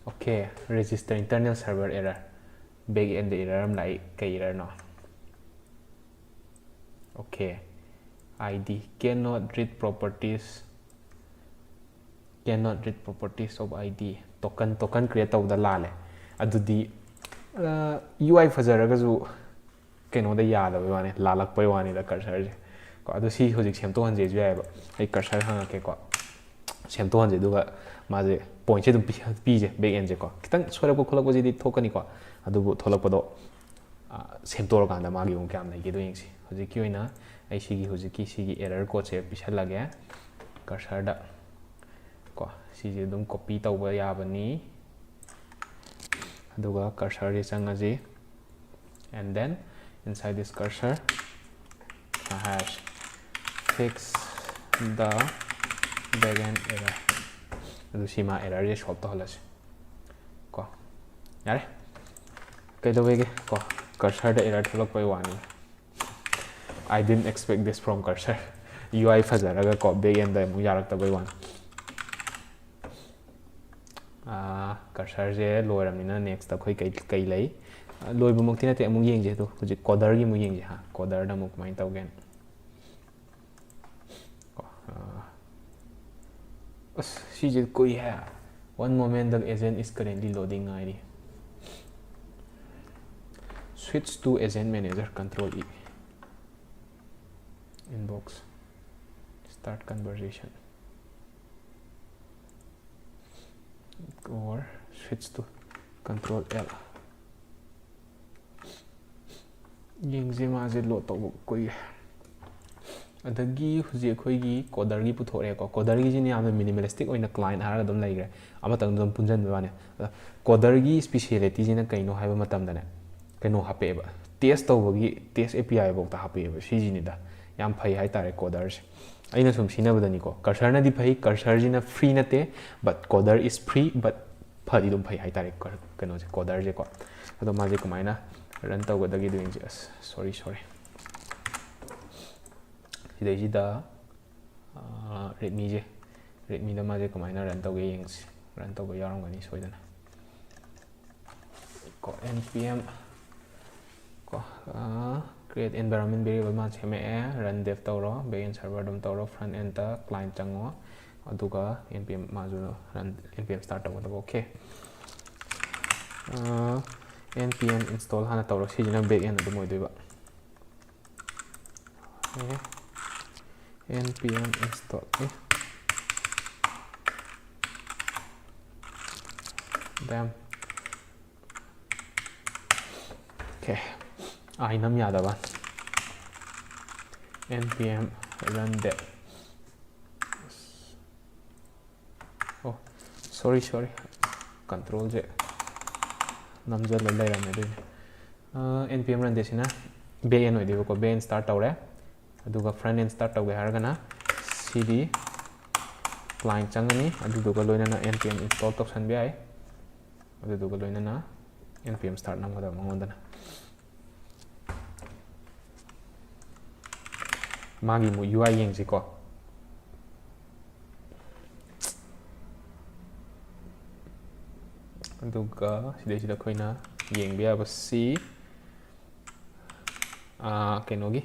Okay, register internal server error, backend error ꯑꯃ ꯂꯥꯛꯏ꯫ ꯀꯩ errorꯅꯣ? Okay, ID cannot read properties, cannot read properties of ID, token, token create ꯇꯧꯕꯗ ꯂꯥꯜꯂꯦ꯫ ꯑꯗꯨꯗꯤ, ꯑ, UI ꯐꯖꯔꯒꯁꯨ ꯀꯩꯅꯣꯗ ꯌꯥꯗꯕꯩ ꯋꯥꯅꯤ, ꯂꯥꯜꯂꯛꯄꯩ ꯋꯥꯅꯤꯗ Cursorꯁꯦ ꯀꯣ꯫ ꯑꯗꯣ ꯁꯤ ꯍꯧꯖꯤꯛ ꯁꯦꯝꯗꯣꯛꯍꯟꯁꯦꯁꯨ ꯌꯥꯏꯑꯕ꯫ ꯑꯩ Cursor ꯍꯥꯡꯉꯛꯀꯦꯀꯣ, ꯁꯦꯝꯗꯣꯛꯍꯟꯁꯦ, ꯑꯗꯨꯒ ꯃꯥꯁꯦ ꯄꯣꯏꯟꯁꯦ ꯑꯗꯨꯝ ꯄꯤꯁꯦ, ꯕꯦꯛ ꯑꯦꯟꯁꯦꯀꯣ꯫ ꯈꯤꯇꯪ ꯁꯣꯏꯔꯛꯄ ꯈꯣꯠꯂꯛꯄꯁꯤꯗꯤ ꯊꯣꯛꯀꯅꯤꯀꯣ, ꯑꯗꯨꯕꯨ ꯊꯣꯛꯂꯛꯄꯗꯣ ꯁꯦꯝꯗꯣꯔꯀꯥꯟꯗ ꯃꯥꯒꯤ ꯑꯃꯨꯛ ꯀꯌꯥꯝ ꯂꯩꯒꯦꯗꯣ ꯌꯦꯡꯁꯤ꯫ ꯍꯧꯖꯤꯛꯀꯤ ꯑꯣꯏꯅ ꯑꯩ ꯁꯤꯒꯤ ꯍꯧꯖꯤꯛꯀꯤ ꯁꯤꯒꯤ ꯑꯦꯔꯔ ꯀꯣꯠꯁꯦ ꯄꯤꯁꯜꯂꯒꯦ ꯀꯔꯁꯔꯗ ꯀꯣ꯫ ꯁꯤꯁꯦ ꯑꯗꯨꯝ ꯀꯣꯄꯤ ꯇꯧꯕ ꯌꯥꯕꯅꯤ꯫ ꯑꯗꯨꯒ ꯀꯔꯁꯔꯁꯦ ꯆꯪꯉꯁꯤ, and then inside this cursor ꯍꯥꯏꯔꯁꯤ, fix the backend error꯫ ꯑꯗꯨ ꯁꯤ ꯃꯥ ꯑꯦꯔꯔꯁꯦ ꯁꯣꯜꯕ ꯇꯧꯍꯜꯂꯁꯤ ꯀꯣ꯫ ꯌꯥꯔꯦ꯫ ꯀꯩꯗꯧꯋꯦꯒꯦ ꯀꯣ, ꯀꯔꯁꯔꯗ ꯑꯦꯔꯔ ꯊꯣꯛꯂꯛꯄꯩ ꯋꯥꯅꯤ꯫ I didn't expect this from cursor꯫ U I ꯐꯖꯔꯒ ꯀꯣ, ꯕꯦꯛ ꯑꯦꯟꯗ ꯑꯃꯨꯛ ꯌꯥꯔꯛꯇꯕꯩ ꯋꯥꯅꯤ꯫ ꯀꯔꯁꯔꯁꯦ ꯂꯣꯏꯔꯕꯅꯤꯅ ꯅꯦꯛꯁꯇ ꯑꯩꯈꯣꯏ ꯀꯩ ꯀꯩ ꯂꯩ? ꯂꯣꯏꯕꯃꯛꯇꯤ ꯅꯠꯇꯦ, ꯑꯃꯨꯛ ꯌꯦꯡꯁꯦ꯫ ꯑꯗꯣ ꯍꯧꯖꯤꯛ ꯀꯣꯗꯔꯒꯤ ꯑꯃꯨꯛ ꯌꯦꯡꯁꯦ ꯍꯥ, ꯀꯣꯗꯔꯗ ꯑꯃꯨꯛ ꯀꯃꯥꯏꯅ ꯇꯧꯒꯦꯅ꯫ ꯑꯁ, ꯁꯤꯁꯦ ꯀꯨꯏ ꯍꯦ꯫ One moment, the agent is currently loading ꯉꯥꯏꯔꯤ꯫ Switch to agent manager, control E, inbox, start conversation, or switch to control L꯫ ꯌꯦꯡꯁꯦ, ꯃꯥꯁꯦ ꯂꯣꯗ ꯇꯧꯕ ꯀꯨꯏꯔꯦ꯫ ꯑꯗꯒꯤ ꯍꯧꯖꯤꯛ ꯑꯩꯈꯣꯏꯒꯤ ꯀꯣꯗꯔꯒꯤ ꯄꯨꯊꯣꯛꯑꯦꯀꯣ꯫ ꯀꯣꯗꯔꯒꯤꯁꯤꯅ ꯌꯥꯝꯅ ꯃꯤꯅꯤꯃꯦꯂꯤꯁꯇꯤꯛ ꯑꯣꯏꯅ ꯀ꯭ꯂꯥꯏꯟ ꯍꯥꯏꯔꯒ ꯑꯗꯨꯝ ꯂꯩꯈ꯭ꯔꯦ, ꯑꯃꯇꯪꯗ ꯑꯗꯨꯝ ꯄꯨꯟꯁꯤꯟꯕ ꯋꯥꯅꯤ꯫ ꯑꯗ ꯀꯣꯗꯔꯒꯤ ꯁ꯭ꯄꯤꯁꯤꯌꯦꯂꯤꯇꯤꯁꯤꯅ ꯀꯩꯅꯣ ꯍꯥꯏꯕ ꯃꯇꯝꯗꯅꯦ, ꯀꯩꯅꯣ ꯍꯥꯞꯄꯛꯑꯦꯕ, ꯇꯦꯁ ꯇꯧꯕꯒꯤ ꯇꯦꯁ ꯑꯦ ꯄꯤ ꯑꯥꯏ ꯐꯥꯎꯗ ꯍꯥꯞꯄꯛꯑꯦꯕ꯫ ꯁꯤꯁꯤꯅꯤꯗ ꯌꯥꯝ ꯐꯩ ꯍꯥꯏꯇꯥꯔꯦ ꯀꯣꯗꯔꯁꯦ꯫ ꯑꯩꯅ ꯁꯨꯝ ꯁꯤꯖꯤꯟꯅꯕꯗꯅꯤꯀꯣ, ꯀꯔꯁꯔꯅꯗꯤ ꯐꯩ, ꯀꯔꯁꯔꯁꯤꯅ ꯐ꯭ꯔꯤ ꯅꯠꯇꯦ, but coder is free, but ꯐꯗꯤ ꯑꯗꯨꯝ ꯐꯩ ꯍꯥꯏꯇꯥꯔꯦ ꯀꯩꯅꯣꯁꯦ, ꯀꯣꯗꯔꯁꯦꯀꯣ꯫ ꯑꯗꯣ ꯃꯥꯁꯦ ꯀꯃꯥꯏꯅ ꯔꯟ ꯇꯧꯒꯗꯒꯦꯗꯣ ꯌꯦꯡꯁꯦ꯫ ꯑꯁ, ꯁꯣꯔꯤ ꯁꯣꯔꯤ꯫ ꯁꯤꯗꯩꯁꯤꯗ ꯔꯦꯗꯃꯤꯁꯦ, ꯔꯦꯗꯃꯤꯗ ꯃꯥꯁꯦ ꯀꯃꯥꯏꯅ ꯔꯟ ꯇꯧꯒꯦ ꯌꯦꯡꯁꯤ꯫ ꯔꯟ ꯇꯧꯕ ꯌꯥꯎꯔꯝꯒꯅꯤ ꯁꯣꯏꯗꯅ꯫ ꯀꯣ, npm ꯀꯣ, create environment variable ꯃꯥ ꯁꯦꯝꯃꯛꯑꯦ꯫ Run dev ꯇꯧꯔꯣ, backend server ꯑꯗꯨꯝ ꯇꯧꯔꯣ, front endꯇ client ꯆꯪꯉꯣ, ꯑꯗꯨꯒ npm ꯃꯥꯁꯨ run, npm start ꯇꯧꯒꯗꯕ꯫ OK, npm install ꯍꯥꯟꯅ ꯇꯧꯔꯣ꯫ ꯁꯤꯁꯤꯅ backend ꯑꯗꯨꯝ ꯑꯣꯏꯗꯣꯏꯕ꯫ npm install A them. Okay, I ꯅꯝ ꯌꯥꯗꯕ꯫ Npm run dev. Oh, sorry, sorry, controlꯁꯦ ꯅꯝꯁꯤꯜꯂ ꯂꯩꯔꯝꯃꯦ ꯑꯗꯨꯏꯅꯦ꯫ Npm run devꯁꯤꯅ backend ꯑꯣꯏꯗꯣꯏꯕꯀꯣ꯫ Backend start ꯇꯧꯔꯦ, ꯑꯗꯨꯒ front end start ꯇꯧꯒꯦ ꯍꯥꯏꯔꯒꯅ cd client ꯆꯪꯉꯅꯤ, ꯑꯗꯨꯗꯨꯒ ꯂꯣꯏꯅꯅ npm install ꯇꯧꯁꯟꯕ ꯌꯥꯏ꯫ ꯑꯗꯨꯗꯨꯒ ꯂꯣꯏꯅꯅ npm start ꯅꯝꯒꯗꯕ ꯃꯉꯣꯟꯗꯅ꯫ ꯃꯥꯒꯤ ꯑꯃꯨꯛ U I ꯌꯦꯡꯁꯤꯀꯣ꯫ ꯑꯗꯨꯒ ꯁꯤꯗꯩꯁꯤꯗ ꯑꯩꯈꯣꯏꯅ ꯌꯦꯡꯕ ꯌꯥꯕꯁꯤ, ꯑꯥ, ꯀꯩꯅꯣꯒꯤ,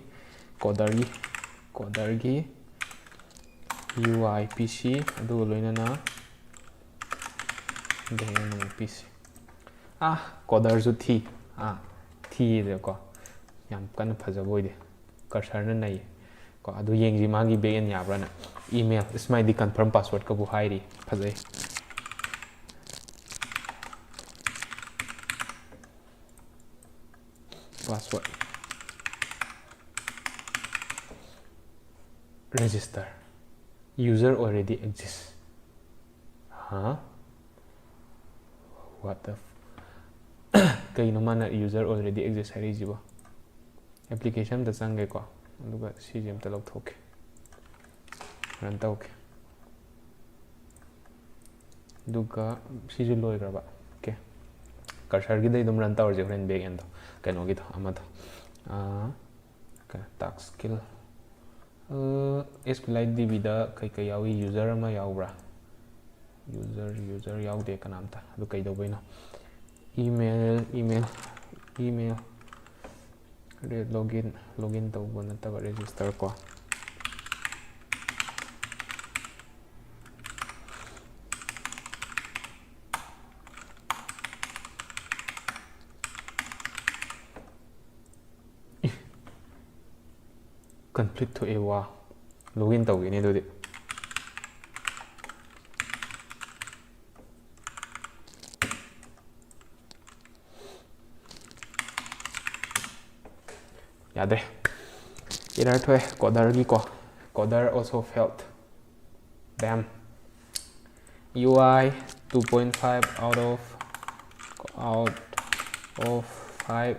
ꯀꯣꯗꯔꯒꯤ, ꯀꯣꯗꯔꯒꯤ U I P C, ꯑꯗꯨꯒ ꯂꯣꯏꯅꯅ ꯗꯦꯃꯣ ꯄꯤꯁꯤ꯫ ꯑꯥ, ꯀꯣꯗꯔꯁꯨ ꯊꯤ꯫ ꯑꯥ, ꯊꯤꯌꯦꯗꯀꯣ꯫ ꯌꯥꯝ ꯀꯟꯅ ꯐꯖꯕ ꯑꯣꯏꯗꯦ꯫ Cursorꯅ ꯅꯩꯌꯦ꯫ ꯀꯣ, ꯑꯗꯨ ꯌꯦꯡꯁꯤ ꯃꯥꯒꯤ backend ꯌꯥꯕ꯭ꯔꯥꯅ꯫ Email, ꯏꯁ, ꯃꯥꯏꯗꯤ confirm passwordꯀꯕꯨ ꯍꯥꯏꯔꯤ꯫ ꯐꯖꯩ꯫ Password꯫ Register. User already exists. ꯍꯥ? What the f-, ꯀꯩꯅꯣ ꯃꯥꯅ user already exists ꯍꯥꯏꯔꯛꯏꯁꯤꯕꯣ? Application ꯑꯝꯇ ꯆꯪꯒꯦꯀꯣ, ꯑꯗꯨꯒ ꯁꯤꯁꯦ ꯑꯝꯇ ꯂꯧꯊꯣꯛꯀꯦ, run ꯇꯧꯒꯦ꯫ ꯑꯗꯨꯒ ꯁꯤꯁꯨ ꯂꯣꯏꯈ꯭ꯔꯕ꯫ Okay, cursorꯒꯤꯗꯩ ꯑꯗꯨꯝ run ꯇꯧꯔꯁꯦ ꯍꯣꯔꯦꯟ backendꯗꯣ, ꯀꯩꯅꯣꯒꯤꯗꯣ ꯑꯃꯗꯣ, ꯑꯥ, ꯀꯩꯅꯣ, task skill꯫ ꯑꯥ, SQLite DBꯗ ꯀꯩꯀꯩ ꯌꯥꯎꯏ? User ꯑꯃ ꯌꯥꯎꯕ꯭ꯔꯥ? User, user ꯌꯥꯎꯗꯦ ꯀꯅꯥꯝꯇ꯫ ꯑꯗꯨ ꯀꯩꯗꯧꯕꯩꯅꯣ? Email, email, email꯫ Re-, login, login ꯇꯧꯕ ꯅꯠꯇꯕ register ꯀꯣ꯫ Conflict ꯊꯣꯛꯑꯦ ꯋꯥ꯫ Login ꯇꯧꯈꯤꯅꯤ ꯑꯗꯨꯗꯤ꯫ ꯌꯥꯗ꯭ꯔꯦ, error ꯊꯣꯛꯑꯦ coder ꯒꯤꯀꯣ. Coder also failed. Damn. U I two point five out of, out of five,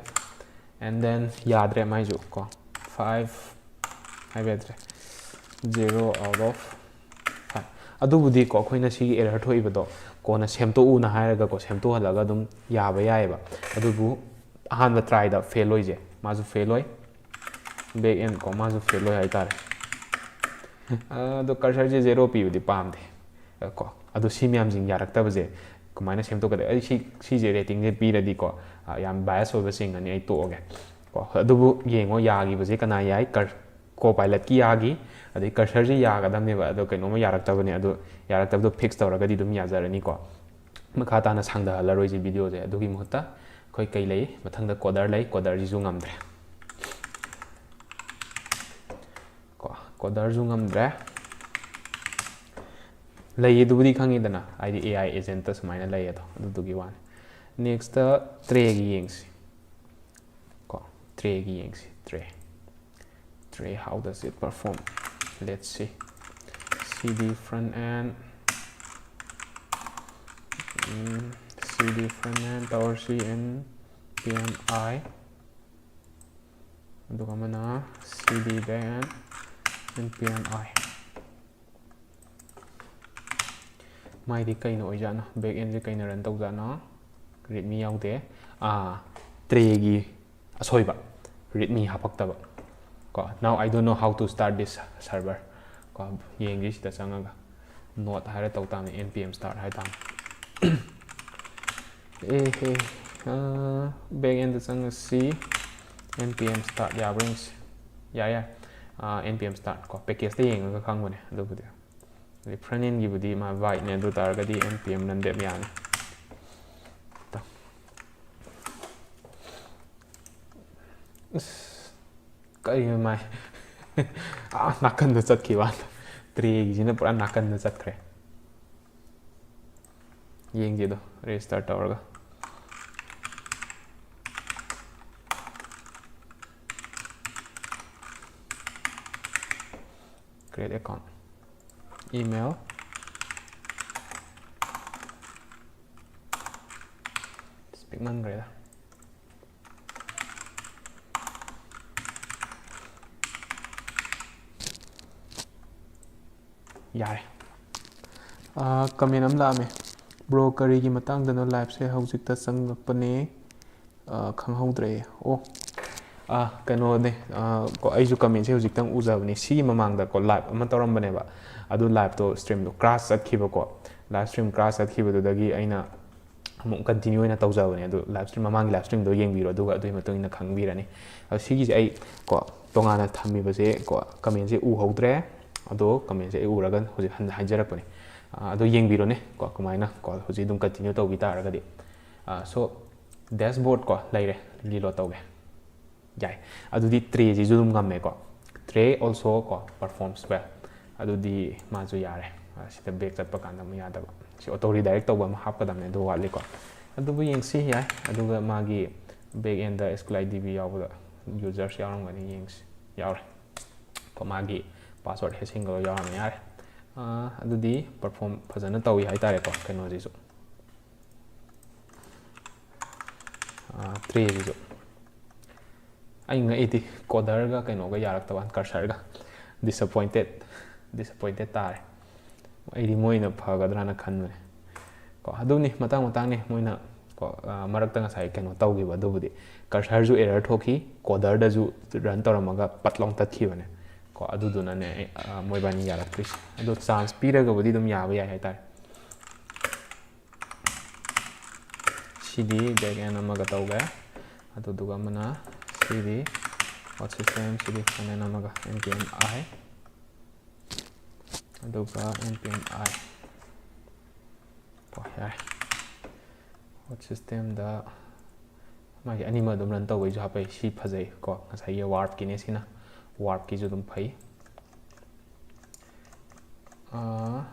and then ꯌꯥꯗ꯭ꯔꯦ ꯃꯥꯏꯁꯨ ꯀꯣ, five ꯍꯥꯏꯕ ꯌꯥꯗ꯭ꯔꯦ, zero out of five. ꯑꯗꯨꯕꯨꯗꯤ ꯀꯣ, ꯑꯩꯈꯣꯏꯅ ꯁꯤꯒꯤ error ꯊꯣꯛꯏꯕꯗꯣ ꯀꯣꯟꯅ ꯁꯦꯝꯗꯣꯛꯎꯅ ꯍꯥꯏꯔꯒꯀꯣ, ꯁꯦꯝꯗꯣꯛꯍꯜꯂꯒ ꯑꯗꯨꯝ ꯌꯥꯕ ꯌꯥꯏꯑꯕ꯫ ꯑꯗꯨꯕꯨ ꯑꯍꯥꯟꯕ try ꯗ fail ꯑꯣꯏꯁꯦ, ꯃꯥꯁꯨ fail ꯑꯣꯏ, back end ꯀꯣ, ꯃꯥꯁꯨ fail ꯑꯣꯏ ꯍꯥꯏꯇꯥꯔꯦ꯫ ꯑꯗꯣ cursor ꯁꯦ zero ꯄꯤꯕꯗꯤ ꯄꯥꯝꯗꯦ ꯀꯣ꯫ ꯑꯗꯣ ꯁꯤ ꯃꯌꯥꯝꯁꯤꯡ ꯌꯥꯔꯛꯇꯕꯁꯦ ꯀꯃꯥꯏꯅ ꯁꯦꯝꯗꯣꯛꯀꯗꯒꯦ? ꯑꯩ ꯁꯤ, ꯁꯤꯁꯦ rating ꯁꯦ ꯄꯤꯔꯗꯤꯀꯣ, ꯑ, ꯌꯥꯝ bias ꯑꯣꯏꯕ ꯆꯤꯡꯉꯅꯤ, ꯑꯩ ꯇꯣꯛꯑꯒꯦ ꯀꯣ꯫ ꯑꯗꯨꯕꯨ ꯌꯦꯡꯉꯣ, ꯌꯥꯈꯤꯕꯁꯦ ꯀꯅꯥ ꯌꯥꯏ? Copilot ꯀꯤ ꯌꯥꯈꯤ, ꯑꯗꯩ cursor ꯁꯤ ꯌꯥꯒꯗꯕꯅꯦꯕ꯫ ꯑꯗꯣ ꯀꯩꯅꯣꯝꯃ ꯌꯥꯔꯛꯇꯕꯅꯦ, ꯑꯗꯨ ꯌꯥꯔꯛꯇꯕꯗꯣ fix ꯇꯧꯔꯒꯗꯤ ꯑꯗꯨꯝ ꯌꯥꯖꯔꯅꯤꯀꯣ꯫ ꯃꯈꯥ ꯇꯥꯅ ꯁꯥꯡꯊꯍꯜꯂꯔꯣꯏꯁꯦ video ꯁꯦ꯫ ꯑꯗꯨꯒꯤ ꯃꯍꯨꯠꯇ ꯑꯩꯈꯣꯏ ꯀꯩ ꯂꯩ? ꯃꯊꯪꯗ coder ꯂꯩ, coder ꯁꯤꯁꯨ ꯉꯝꯗ꯭ꯔꯦ ꯀꯣ, coder ꯁꯨ ꯉꯝꯗ꯭ꯔꯦ꯫ ꯂꯩ ꯑꯗꯨꯕꯨꯗꯤ ꯈꯪꯉꯤꯗꯅ, ꯍꯥꯏꯗꯤ A I agent ꯇ ꯁꯨꯃꯥꯏꯅ ꯂꯩ ꯑꯗꯣ, ꯑꯗꯨꯗꯨꯒꯤ ꯋꯥꯅꯤ꯫ Next ꯇ tray ꯒꯤ ꯌꯦꯡꯁꯤ ꯀꯣ, tray ꯒꯤ ꯌꯦꯡꯁꯤ, tray꯫ Tray, how does it perform? Let's see. C D front end, mm, C D front end, tower C, N P M I, ꯑꯗꯨꯒ ꯑꯃꯅ C D back end, N P M I꯫ ꯃꯥꯏꯗꯤ ꯀꯩꯅꯣ ꯑꯣꯏꯖꯥꯠꯅꯣ? Back end ꯁꯦ ꯀꯩꯅ run ꯇꯧꯖꯥꯠꯅꯣ? Readme ꯌꯥꯎꯗꯦ꯫ ꯑꯥ, tray ꯒꯤ ꯑꯁꯣꯏꯕ, Readme ꯍꯥꯄꯛꯇꯕ ꯀꯣ꯫ Now I don't know how to start this server ꯀꯣ꯫ ꯌꯦꯡꯒꯦ ꯁꯤꯗ ꯆꯪꯉꯒ, node ꯍꯥꯏꯔ ꯇꯧ ꯇꯥꯕꯅꯤ, N P M start ꯍꯥꯏ ꯇꯥꯕꯅꯤ꯫ ꯑꯦ ꯍꯦ, back end ꯗ ꯆꯪꯉꯁꯤ꯫ N P M start ꯌꯥꯕ꯭ꯔꯥ ꯌꯦꯡꯁꯤ꯫ ꯌꯥꯏ, ꯌꯥꯏ꯫ ꯑꯥ, N P M start ꯀꯣ, package ꯇ ꯌꯦꯡꯉꯒ ꯈꯪꯕꯅꯦ ꯑꯗꯨꯕꯨꯗꯤ꯫ ꯑꯗꯩ front end ꯒꯤꯕꯨꯗꯤ ꯃꯥ void ꯅꯦ, ꯑꯗꯨ ꯇꯥꯔꯒꯗꯤ N P M run back ꯌꯥꯅꯤ꯫ ꯇ-, ꯑꯁ, ꯀꯔꯤꯅꯣ ꯃꯥꯏ? ꯑꯥ, ꯅꯥꯀꯟꯗ ꯆꯠꯈꯤꯕ ꯋꯥꯅꯤ꯫ Tray ꯒꯤꯁꯤꯅ ꯄꯨꯔꯥ ꯅꯥꯀꯟꯗ ꯆꯠꯈ꯭ꯔꯦ꯫ ꯌꯦꯡꯁꯤ ꯑꯗꯣ, restart ꯇꯧꯔꯒ꯫ Create account, email, ꯄꯤꯛꯃꯟꯈ꯭ꯔꯦꯗ꯫ ꯌꯥꯔꯦ꯫ ꯀꯃꯦꯟ ꯑꯃ ꯂꯥꯛꯑꯝꯃꯦ, "ꯕ꯭ꯔꯣ, ꯀꯔꯤꯒꯤ ꯃꯇꯥꯡꯗꯅꯣ ꯂꯥꯏꯞꯁꯦ ꯍꯧꯖꯤꯛꯇ ꯆꯪꯉꯛꯄꯅꯦ, ꯑ, ꯈꯪꯍꯧꯗ꯭ꯔꯦ"꯫ ꯑꯣ, ꯑ, ꯀꯩꯅꯣꯅꯦ, ꯑ, ꯀꯣ, ꯑꯩꯁꯨ ꯀꯃꯦꯟꯁꯦ ꯍꯧꯖꯤꯛꯇꯪ ꯎꯖꯕꯅꯦ꯫ ꯁꯤꯒꯤ ꯃꯃꯥꯡꯗ ꯀꯣ ꯂꯥꯏꯞ ꯑꯃ ꯇꯧꯔꯝꯕꯅꯦꯕ, ꯑꯗꯨ ꯂꯥꯏꯞꯇꯣ ꯁ꯭ꯇ꯭ꯔꯤꯝꯗꯣ ꯀ꯭ꯔꯥꯁ ꯆꯠꯈꯤꯕꯀꯣ꯫ ꯂꯥꯏꯞ ꯁ꯭ꯇ꯭ꯔꯤꯝ ꯀ꯭ꯔꯥꯁ ꯆꯠꯈꯤꯕꯗꯨꯗꯒꯤ ꯑꯩꯅ ꯑꯃꯨꯛ ꯀꯟꯇꯤꯅ꯭ꯌꯨ ꯑꯣꯏꯅ ꯇꯧꯖꯕꯅꯦ꯫ ꯑꯗꯨ ꯂꯥꯏꯞ ꯁ꯭ꯇ꯭ꯔꯤꯝ, ꯃꯃꯥꯡꯒꯤ ꯂꯥꯏꯞ ꯁ꯭ꯇ꯭ꯔꯤꯝꯗꯣ ꯌꯦꯡꯕꯤꯔꯣ, ꯑꯗꯨꯒ ꯑꯗꯨꯒꯤ ꯃꯇꯨꯡ ꯏꯟꯅ ꯈꯪꯕꯤꯔꯅꯤ꯫ ꯑꯗꯣ ꯁꯤꯒꯤꯁꯦ ꯑꯩ ꯀꯣ ꯇꯣꯉꯥꯟꯅ ꯊꯝꯃꯤꯕꯁꯦ ꯀꯣ ꯀꯃꯦꯟꯁꯦ ꯎꯍꯧꯗ꯭ꯔꯦ꯫ ꯑꯗꯣ ꯀꯃꯦꯟꯁꯦ ꯑꯩ ꯎꯔꯒ ꯍꯧꯖꯤꯛ ꯍꯟꯅ ꯍꯥꯏꯖꯔꯛꯄꯅꯦ꯫ ꯑ, ꯑꯗꯣ ꯌꯦꯡꯕꯤꯔꯣꯅꯦ ꯀꯣ, ꯀꯃꯥꯏꯅ ꯀꯣ ꯍꯧꯖꯤꯛ ꯑꯗꯨꯝ ꯀꯟꯇꯤꯅ꯭ꯌꯨ ꯇꯧꯕꯤ ꯇꯥꯔꯒꯗꯤ꯫ ꯑ, so, dashboard ꯀꯣ ꯂꯩꯔꯦ, reload ꯇꯧꯒꯦ꯫ ꯌꯥꯏ, ꯑꯗꯨꯗꯤ ꯇ꯭ꯔꯦꯁꯤꯁꯨ ꯑꯗꯨꯝ ꯉꯝꯃꯦꯀꯣ꯫ Tray also ꯀꯣ performs well꯫ ꯑꯗꯨꯗꯤ ꯃꯥꯁꯨ ꯌꯥꯔꯦ꯫ ꯑ, ꯁꯤꯗ ꯕꯦꯛ ꯆꯠꯄ ꯀꯥꯟꯗ ꯑꯃꯨꯛ ꯌꯥꯗꯕ꯫ ꯁꯤ auto redirect ꯇꯧꯕ ꯑꯃ ꯍꯥꯞꯀꯗꯕꯅꯦ, ꯑꯗꯨ ꯋꯥꯠꯂꯤꯀꯣ꯫ ꯑꯗꯨꯕꯨ ꯌꯦꯡꯁꯤ, ꯌꯥꯏ꯫ ꯑꯗꯨꯒ ꯃꯥꯒꯤ back endꯗ SQLite DB ꯌꯥꯎꯕꯗ users ꯌꯥꯎꯔꯝꯒꯅꯤ, ꯌꯦꯡꯁꯤ꯫ ꯌꯥꯎꯔꯦ꯫ ꯀꯣ ꯃꯥꯒꯤ password hashingꯒ ꯌꯥꯎꯔꯝꯃꯦ, ꯌꯥꯔꯦ꯫ ꯑ, ꯑꯗꯨꯗꯤ perform ꯐꯖꯅ ꯇꯧꯏ ꯍꯥꯏꯇꯥꯔꯦꯀꯣ, ꯀꯩꯅꯣꯁꯤꯁꯨ꯫ ꯑ, ꯇ꯭ꯔꯦꯁꯤꯁꯨ꯫ ꯑꯩ ꯉꯛꯏꯗꯤ coderꯒ ꯀꯩꯅꯣꯒ ꯌꯥꯔꯛꯇꯕ, cursorꯒ꯫ Disappointed, disappointed ꯇꯥꯔꯦ꯫ ꯑꯩꯗꯤ ꯃꯣꯏꯅ ꯐꯒꯗ꯭ꯔꯥꯅ ꯈꯟꯕꯅꯦ꯫ ꯀꯣ, ꯑꯗꯨꯅꯤ, ꯃꯇꯥꯡ ꯃꯇꯥꯡꯅꯤ ꯃꯣꯏꯅ, ꯀꯣ, ꯑ, ꯃꯔꯛꯇ ꯉꯁꯥꯏ ꯀꯩꯅꯣ ꯇꯧꯈꯤꯕ, ꯑꯗꯨꯕꯨꯗꯤ cursorꯁꯨ error ꯊꯣꯛꯈꯤ, coderꯗꯁꯨ run ꯇꯧꯔꯝꯃꯒ ꯄꯠ ꯂꯥꯎ ꯇꯠꯈꯤꯕꯅꯦ꯫ ꯀꯣ, ꯑꯗꯨꯗꯨꯅꯅꯦ ꯑꯩ, ꯑ, ꯃꯣꯏꯕꯥꯅꯤ ꯌꯥꯔꯛꯇ꯭ꯔꯤꯁꯦ꯫ ꯑꯗꯣ chance ꯄꯤꯔꯒꯕꯨꯗꯤ ꯑꯗꯨꯝ ꯌꯥꯕ ꯌꯥꯏ ꯍꯥꯏꯇꯥꯔꯦ꯫ ꯁꯤꯗꯤ back end ꯑꯃꯒ ꯇꯧꯒꯦ꯫ ꯑꯗꯨꯗꯨꯒ ꯑꯃꯅ ꯁꯤꯗꯤ host system, ꯁꯤꯗꯤ front end ꯑꯃꯒ, npm i꯫ ꯑꯗꯨꯒ npm i꯫ ꯀꯣ, ꯌꯥꯔꯦ꯫ Host systemꯗ ꯃꯥꯒꯤ ꯑꯅꯤꯃꯛ ꯑꯗꯨꯝ run ꯇꯧꯕꯩꯁꯨ ꯍꯥꯞꯄꯩ꯫ ꯁꯤ ꯐꯖꯩ ꯀꯣ, ꯉꯁꯥꯏꯒꯤ warpꯀꯤꯅꯦ ꯁꯤꯅ꯫ Warpꯀꯤꯁꯨ ꯑꯗꯨꯝ ꯐꯩ꯫ ꯑꯥ,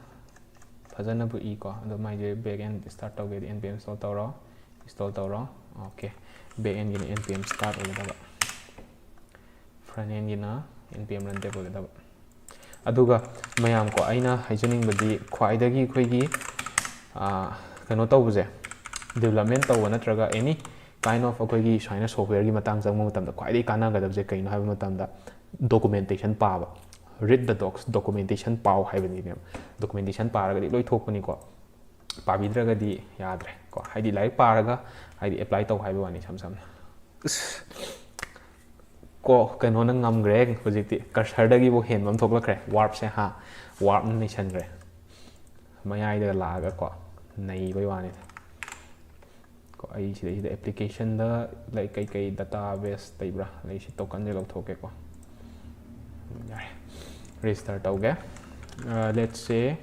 ꯐꯖꯅꯕꯨ ꯏꯀꯣ꯫ ꯑꯗꯣ ꯃꯥꯏꯁꯦ back end start ꯇꯧꯒꯦꯗꯤ npm install ꯇꯧꯔꯣ, install ꯇꯧꯔꯣ꯫ OK, back endꯒꯤꯅ npm start ꯑꯣꯏꯒꯗꯕ, front endꯒꯤꯅ npm run tab ꯑꯣꯏꯒꯗꯕ꯫ ꯑꯗꯨꯒ ꯃꯌꯥꯝ ꯀꯣ, ꯑꯩꯅ ꯍꯥꯏꯖꯅꯤꯡꯕꯗꯤ ꯈ꯭ꯋꯥꯏꯗꯒꯤ ꯑꯩꯈꯣꯏꯒꯤ, ꯑꯥ, ꯀꯩꯅꯣ ꯇꯧꯕꯁꯦ, development ꯇꯧꯕ ꯅꯠꯇ꯭ꯔꯒ any kind of ꯑꯩꯈꯣꯏꯒꯤ ꯁꯨꯃꯥꯏꯅ softwareꯒꯤ ꯃꯇꯥꯡ ꯆꯪꯕ ꯃꯇꯝꯗ ꯈ꯭ꯋꯥꯏꯗꯒꯤ ꯀꯥꯟꯅꯒꯗꯕꯁꯦ ꯀꯩꯅꯣ ꯍꯥꯏꯕ ꯃꯇꯝꯗ documentation ꯄꯥꯕ, read the docs, documentation ꯄꯥꯎ ꯍꯥꯏꯕꯅꯤꯅꯦꯕ꯫ Documentation ꯄꯥꯔꯒꯗꯤ ꯂꯣꯏ ꯊꯣꯛꯄꯅꯤꯀꯣ, ꯄꯥꯕꯤꯗ꯭ꯔꯒꯗꯤ ꯌꯥꯗ꯭ꯔꯦ ꯀꯣ꯫ ꯍꯥꯏꯗꯤ ꯂꯥꯏꯔꯤꯛ ꯄꯥꯔꯒ ꯍꯥꯏꯗꯤ apply ꯇꯧ ꯍꯥꯏꯕ ꯋꯥꯅꯤ, ꯏꯁꯝ ꯁꯝꯅ꯫ ꯑꯁ, ꯀꯣ, ꯀꯩꯅꯣꯅ ꯉꯝꯈ꯭ꯔꯦ ꯍꯧꯖꯤꯛꯇꯤ, cursorꯗꯒꯤꯕꯨ ꯍꯦꯟꯕ ꯑꯃ ꯊꯣꯛꯂꯛꯈ꯭ꯔꯦ꯫ Warpꯁꯦ, ꯍꯥ, Warpꯅ ꯅꯩꯁꯟꯈ꯭ꯔꯦ꯫ ꯃꯌꯥꯏꯗꯒ ꯂꯥꯛꯑꯒ ꯀꯣ, ꯅꯩꯕꯩ ꯋꯥꯅꯤꯗ꯫ ꯀꯣ, ꯑꯩ ꯁꯤꯗꯩꯁꯤꯗ applicationꯗ ꯂꯩ, ꯀꯩꯀꯩ database ꯂꯩꯕ꯭ꯔꯥ? ꯑꯩ ꯁꯤ tokenꯁꯦ ꯂꯧꯊꯣꯛꯀꯦꯀꯣ꯫ ꯌꯥꯔꯦ, register ꯇꯧꯒꯦ꯫ ꯑ, let's say,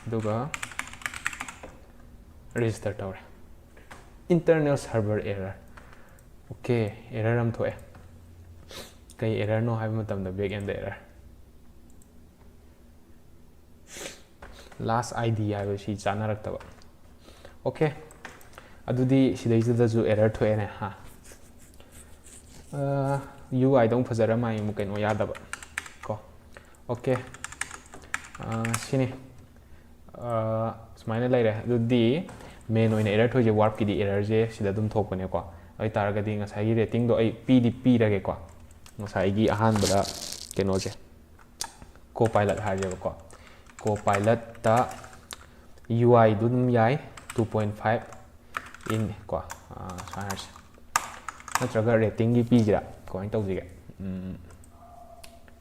ꯑꯗꯨꯒ register ꯇꯧꯔꯦ꯫ Internal server error꯫ Okay, error ꯑꯃ ꯊꯣꯛꯑꯦ꯫ ꯀꯩ errorꯅꯣ ꯍꯥꯏꯕ ꯃꯇꯝꯗ, backendꯗ error, last ID ꯍꯥꯏꯕꯁꯤ ꯆꯥꯟꯅꯔꯛꯇꯕ꯫ Okay, ꯑꯗꯨꯗꯤ ꯁꯤꯗꯩꯁꯤꯗꯁꯨ error ꯊꯣꯛꯑꯦꯅꯦ, ꯍꯥ꯫ ꯑ, UIꯗ ꯑꯃꯨꯛ ꯐꯖꯔ ꯃꯥꯏ ꯑꯃꯨꯛ ꯀꯩꯅꯣ ꯌꯥꯗꯕ ꯀꯣ꯫ Okay, ꯑ, ꯁꯤꯅꯤ꯫ ꯑ, ꯁꯨꯃꯥꯏꯅ ꯂꯩꯔꯦ꯫ ꯑꯗꯨꯗꯤ main ꯑꯣꯏꯅ error ꯊꯣꯛꯏꯁꯦ, Warpꯀꯤꯗꯤ errorꯁꯦ ꯁꯤꯗ ꯑꯗꯨꯝ ꯊꯣꯛꯄꯅꯦꯀꯣ꯫ ꯑꯗꯨ ꯑꯣꯏꯇꯥꯔꯒꯗꯤ ꯉꯁꯥꯏꯒꯤ ratingꯗꯣ ꯑꯩ ꯄꯤꯗꯤ ꯄꯤꯔꯒꯦꯀꯣ꯫ ꯉꯁꯥꯏꯒꯤ ꯑꯍꯥꯟꯕꯗ ꯀꯩꯅꯣꯁꯦ, Copilot ꯍꯥꯏꯔꯁꯦꯕꯀꯣ꯫ Copilotꯇ UIꯗꯨ ꯑꯗꯨꯝ ꯌꯥꯏ, two point five in ꯀꯣ, ꯑꯥ, ꯁꯨꯃꯥꯏꯅ ꯍꯥꯏꯔꯁꯦ꯫ ꯅꯠꯇ꯭ꯔꯒ ratingꯒꯤ ꯄꯤꯁꯤꯔꯥ? ꯀꯃꯥꯏꯅ ꯇꯧꯁꯤꯒꯦ? ꯎꯝ,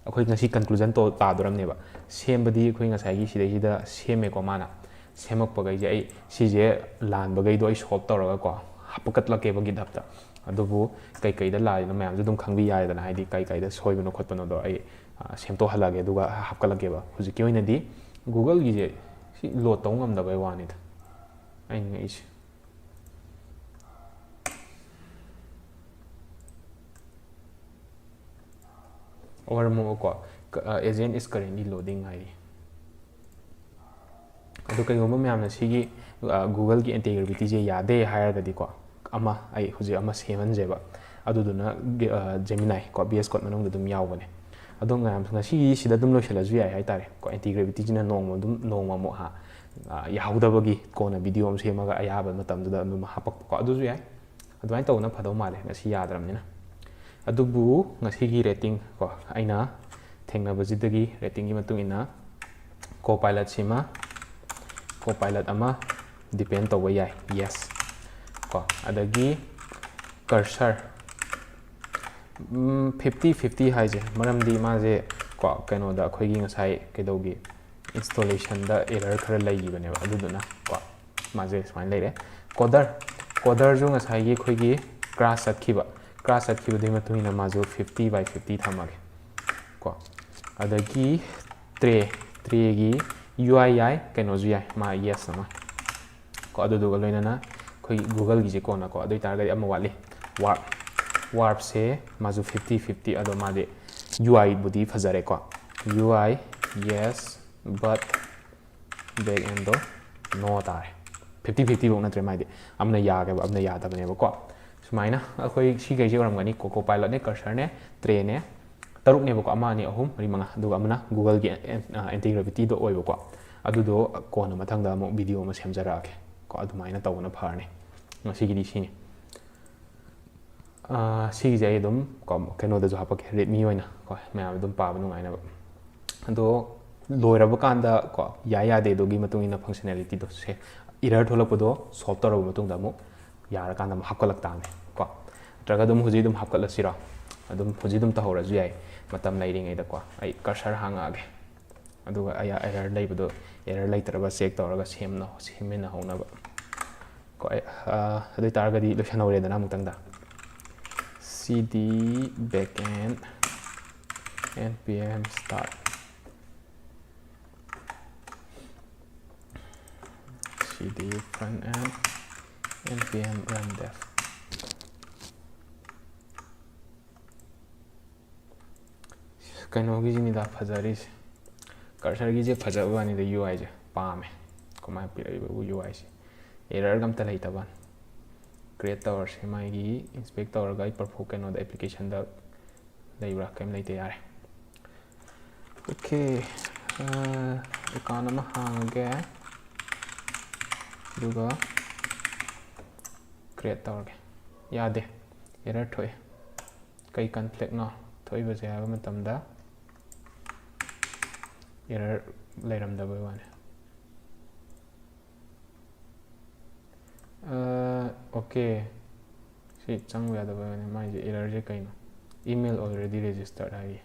ꯑꯩꯈꯣꯏ ꯉꯁꯤ conclusion ꯇꯣ-, ꯇꯥꯗꯣꯔꯝꯅꯦꯕ꯫ ꯁꯦꯝꯕꯗꯤ ꯑꯩꯈꯣꯏ ꯉꯁꯥꯏꯒꯤ ꯁꯤꯗꯩꯁꯤꯗ ꯁꯦꯝꯃꯦꯀꯣ ꯃꯥꯅ꯫ ꯁꯦꯝꯃꯛꯄꯈꯩꯁꯦ ꯑꯩ ꯁꯤꯁꯦ ꯂꯥꯟꯕꯈꯩꯗꯣ ꯑꯩ solve ꯇꯧꯔꯒꯀꯣ ꯍꯥꯞꯀꯠꯂꯛꯀꯦꯕ GitHubꯇ꯫ ꯑꯗꯨꯕꯨ ꯀꯩꯀꯩꯗ ꯂꯥꯜꯂꯤꯅꯣ ꯃꯌꯥꯝꯁꯨ ꯑꯗꯨꯝ ꯈꯪꯕꯤ ꯌꯥꯔꯦꯗꯅ, ꯍꯥꯏꯗꯤ ꯀꯩ ꯀꯩꯗ ꯁꯣꯏꯕꯅꯣ ꯈꯣꯠꯄꯅꯣꯗꯣ ꯑꯩ, ꯑ, ꯁꯦꯝꯗꯣꯛꯍꯜꯂꯒꯦ, ꯑꯗꯨꯒ ꯍꯥꯞꯀꯠꯂꯛꯀꯦꯕ꯫ ꯍꯧꯖꯤꯛꯀꯤ ꯑꯣꯏꯅꯗꯤ Googleꯒꯤꯁꯦ ꯁꯤ load ꯇꯧ ꯉꯝꯗꯕꯩ ꯋꯥꯅꯤꯗ ꯑꯩꯅ ꯉꯛꯏꯁꯦ꯫ ꯑꯣꯏꯔꯝꯃꯣꯕꯀꯣ, ꯀ-, ꯑ, "Agent is currently loading" ꯍꯥꯏꯔꯤ꯫ ꯑꯗꯨ ꯀꯩꯒꯨꯝꯕ ꯃꯌꯥꯝꯅ ꯁꯤꯒꯤ, ꯑ, Googleꯒꯤ integrityꯁꯦ ꯌꯥꯗꯦ ꯍꯥꯏꯔꯒꯗꯤꯀꯣ, ꯑꯃ, ꯑꯩ ꯍꯧꯖꯤꯛ ꯑꯃ ꯁꯦꯝꯍꯟꯁꯦꯕ꯫ ꯑꯗꯨꯗꯨꯅ Gemini ꯀꯣ, V S Code ꯃꯅꯨꯡꯗ ꯑꯗꯨꯝ ꯌꯥꯎꯕꯅꯦ꯫ ꯑꯗꯣ ꯃꯌꯥꯝ ꯉꯁꯤꯒꯤ ꯁꯤꯗ ꯑꯗꯨꯝ ꯂꯣꯏꯁꯤꯜꯂꯁꯨ ꯌꯥꯏ ꯍꯥꯏꯇꯥꯔꯦ ꯀꯣ꯫ Anti Gravity ꯁꯤꯅ ꯅꯣꯡꯃ ꯑꯗꯨꯝ, ꯅꯣꯡꯃ ꯑꯃꯨꯛ ꯍꯥ, ꯌꯥꯍꯧꯗꯕꯒꯤ ꯀꯣꯟꯅ video ꯑꯃ ꯁꯦꯝꯃꯒ ꯑꯌꯥꯕ ꯃꯇꯝꯗꯨꯗ ꯑꯗꯨꯝ ꯍꯥꯄꯛꯄꯀꯣ, ꯑꯗꯨꯁꯨ ꯌꯥꯏ꯫ ꯑꯗꯨꯃꯥꯏꯅ ꯇꯧꯕꯅ ꯐꯗꯧ ꯃꯥꯜꯂꯦ ꯉꯁꯤ ꯌꯥꯗ꯭ꯔꯕꯅꯤꯅ꯫ ꯑꯗꯨꯕꯨ ꯉꯁꯤꯒꯤ rating ꯀꯣ, ꯑꯩꯅ ꯊꯦꯡꯅꯕꯁꯤꯗꯒꯤ ratingꯒꯤ ꯃꯇꯨꯡ ꯏꯟꯅ Copilot ꯁꯤꯃ, Copilot ꯑꯃ depend ꯇꯧꯕ ꯌꯥꯏ, yes ꯀꯣ꯫ ꯑꯗꯒꯤ cursor, fifty fifty ꯍꯥꯏꯁꯦ ꯃꯔꯝꯗꯤ ꯃꯥꯁꯦ ꯀꯣ, ꯀꯩꯅꯣꯗ ꯑꯩꯈꯣꯏꯒꯤ ꯉꯁꯥꯏ ꯀꯩꯗꯧꯒꯤ installationꯗ error ꯈꯔ ꯂꯩꯈꯤꯕꯅꯦꯕ, ꯑꯗꯨꯗꯨꯅ ꯀꯣ ꯃꯥꯁꯦ ꯁꯨꯃꯥꯏꯅ ꯂꯩꯔꯦ꯫ Coder, Coderꯁꯨ ꯉꯁꯥꯏꯒꯤ ꯑꯩꯈꯣꯏꯒꯤ crash ꯆꯠꯈꯤꯕ, crash ꯆꯠꯈꯤꯕꯗꯨꯒꯤ ꯃꯇꯨꯡ ꯏꯟꯅ ꯃꯥꯁꯨ fifty by fifty ꯊꯝꯃꯒꯦ ꯀꯣ꯫ ꯑꯗꯒꯤ Tray, Trayꯒꯤ U I ꯌꯥꯏ, ꯀꯩꯅꯣꯁꯨ ꯌꯥꯏ, ꯃꯥ yes ꯑꯃ ꯀꯣ꯫ ꯑꯗꯨꯗꯨꯒ ꯂꯣꯏꯅꯅ ꯑꯩꯈꯣꯏꯒꯤ Googleꯒꯤꯁꯦ ꯀꯣꯟꯅꯀꯣ꯫ ꯑꯗꯨ ꯑꯣꯏꯇꯥꯔꯒꯗꯤ ꯑꯃ ꯋꯥꯠꯂꯤ, Warp, Warpꯁꯦ ꯃꯥꯁꯨ fifty fifty, ꯑꯗꯣ ꯃꯥꯗꯤ U Iꯕꯨꯗꯤ ꯐꯖꯔꯦꯀꯣ, U I yes but backendꯗꯣ no ꯇꯥꯔꯦ꯫ Fifty fifty ꯐꯧ ꯅꯠꯇ꯭ꯔꯦ ꯃꯥꯏꯗꯤ, ꯑꯃꯅ ꯌꯥꯒꯦꯕ ꯑꯃꯅ ꯌꯥꯗꯕꯅꯦꯕꯀꯣ꯫ ꯁꯨꯃꯥꯏꯅ ꯑꯩꯈꯣꯏ ꯁꯤꯈꯩꯁꯦ ꯑꯣꯏꯔꯝꯒꯅꯤ, Copilotꯅꯦ, Cursorꯅꯦ, Trayꯅꯦ, ꯇꯔꯨꯛꯅꯦꯕꯀꯣ, ꯑꯃ, ꯑꯅꯤ, ꯑꯍꯨꯝ, ꯃꯔꯤ, ꯃꯉꯥ, ꯑꯗꯨꯒ ꯑꯃꯅ Googleꯒꯤ Anti Gravityꯗꯣ ꯑꯣꯏꯕꯀꯣ꯫ ꯑꯗꯨꯗꯣ ꯀꯣꯟꯅ ꯃꯊꯪꯗ ꯑꯃꯨꯛ video ꯑꯃ ꯁꯦꯝꯖꯔꯛꯑꯒꯦ ꯀꯣ꯫ ꯑꯗꯨꯃꯥꯏꯅ ꯇꯧꯕꯅ ꯐꯔꯅꯤ꯫ ꯉꯁꯤꯒꯤꯗꯤ ꯁꯤꯅꯤ꯫ ꯑꯥ, ꯁꯤꯒꯤꯁꯦ ꯑꯩ ꯑꯗꯨꯝ ꯀꯣ, ꯀꯩꯅꯣꯗꯁꯨ ꯍꯥꯄꯛꯀꯦ, Redmi ꯑꯣꯏꯅ ꯀꯣ, ꯃꯌꯥꯝ ꯑꯗꯨꯝ ꯄꯥꯕ ꯅꯨꯡꯉꯥꯏꯅꯕ꯫ ꯑꯗꯣ ꯂꯣꯏꯔꯕ ꯀꯥꯟꯗ ꯀꯣ, ꯌꯥꯏ ꯌꯥꯗꯦ ꯑꯗꯨꯒꯤ ꯃꯇꯨꯡ ꯏꯟꯅ functionalityꯗꯣ ꯁꯦ, error ꯊꯣꯛꯂꯛꯄꯗꯣ solve ꯇꯧꯔꯕ ꯃꯇꯨꯡꯗ ꯑꯃꯨꯛ ꯌꯥꯔꯀꯥꯟꯗ ꯑꯃꯨꯛ ꯍꯥꯞꯀꯠꯂꯛ ꯇꯥꯕꯅꯦ ꯀꯣ꯫ ꯅꯠꯇ꯭ꯔꯒ ꯑꯗꯨꯝ ꯍꯧꯖꯤꯛ ꯑꯗꯨꯝ ꯍꯥꯞꯀꯠꯂꯁꯤꯔꯣ? ꯑꯗꯨꯝ ꯍꯧꯖꯤꯛ ꯑꯗꯨꯝ ꯇꯧꯍꯧꯔꯁꯨ ꯌꯥꯏ, ꯃꯇꯝ ꯂꯩꯔꯤꯉꯩꯗꯀꯣ꯫ ꯑꯩ cursor ꯍꯥꯡꯉꯛꯑꯒꯦ, ꯑꯗꯨꯒ ꯑꯩ error ꯂꯩꯕꯗꯣ, error ꯂꯩꯇ꯭ꯔꯕ check ꯇꯧꯔꯒ ꯁꯦꯝꯅ-, ꯁꯦꯝꯃꯤꯟꯅꯍꯧꯅꯕ ꯀꯣ꯫ ꯑꯩ, ꯑꯥ, ꯑꯗꯨ ꯑꯣꯏꯇꯥꯔꯒꯗꯤ ꯂꯣꯏꯁꯟꯍꯧꯔꯦꯗꯅ ꯑꯃꯨꯛꯇꯪꯗ꯫ C D backend npm start, C D frontend npm run dev꯫ ꯀꯩꯅꯣꯒꯤꯁꯤꯅꯤꯗ ꯐꯖꯔꯤꯁꯦ, Cursorꯒꯤꯁꯦ ꯐꯖꯕ ꯋꯥꯅꯤꯗ, U Iꯁꯦ ꯄꯥꯝꯃꯦ꯫ ꯀꯃꯥꯏꯅ ꯄꯤꯔꯛꯏꯕ U Iꯁꯦ, errorꯒ ꯑꯝꯇ ꯂꯩꯇꯕ ꯋꯥꯅꯤ꯫ Create ꯇꯧꯔꯁꯦ, ꯃꯥꯒꯤ inspect ꯇꯧꯔꯒ ꯑꯩ ꯄꯔꯐꯣ ꯀꯩꯅꯣꯗ application ꯗ ꯂꯩꯕ꯭ꯔꯥ? ꯀꯩꯝ ꯂꯩꯇꯦ, ꯌꯥꯔꯦ꯫ OK, account ꯑꯃ ꯍꯥꯡꯉꯒꯦ, ꯑꯗꯨꯒ create ꯇꯧꯔꯒꯦ꯫ ꯌꯥꯗꯦ, error ꯊꯣꯛꯑꯦ꯫ ꯀꯩ conflict ꯅꯣ ꯊꯣꯛꯏꯕꯁꯦ ꯍꯥꯏꯕ ꯃꯇꯝꯗ, error ꯂꯩꯔꯝꯗꯕꯩ ꯋꯥꯅꯤ꯫ OK, ꯁꯤ ꯆꯪꯕ ꯌꯥꯗꯕ, ꯃꯥꯏꯁꯦ error ꯁꯦ ꯀꯩꯅꯣ? Email already registered ꯍꯥꯏꯔꯤ꯫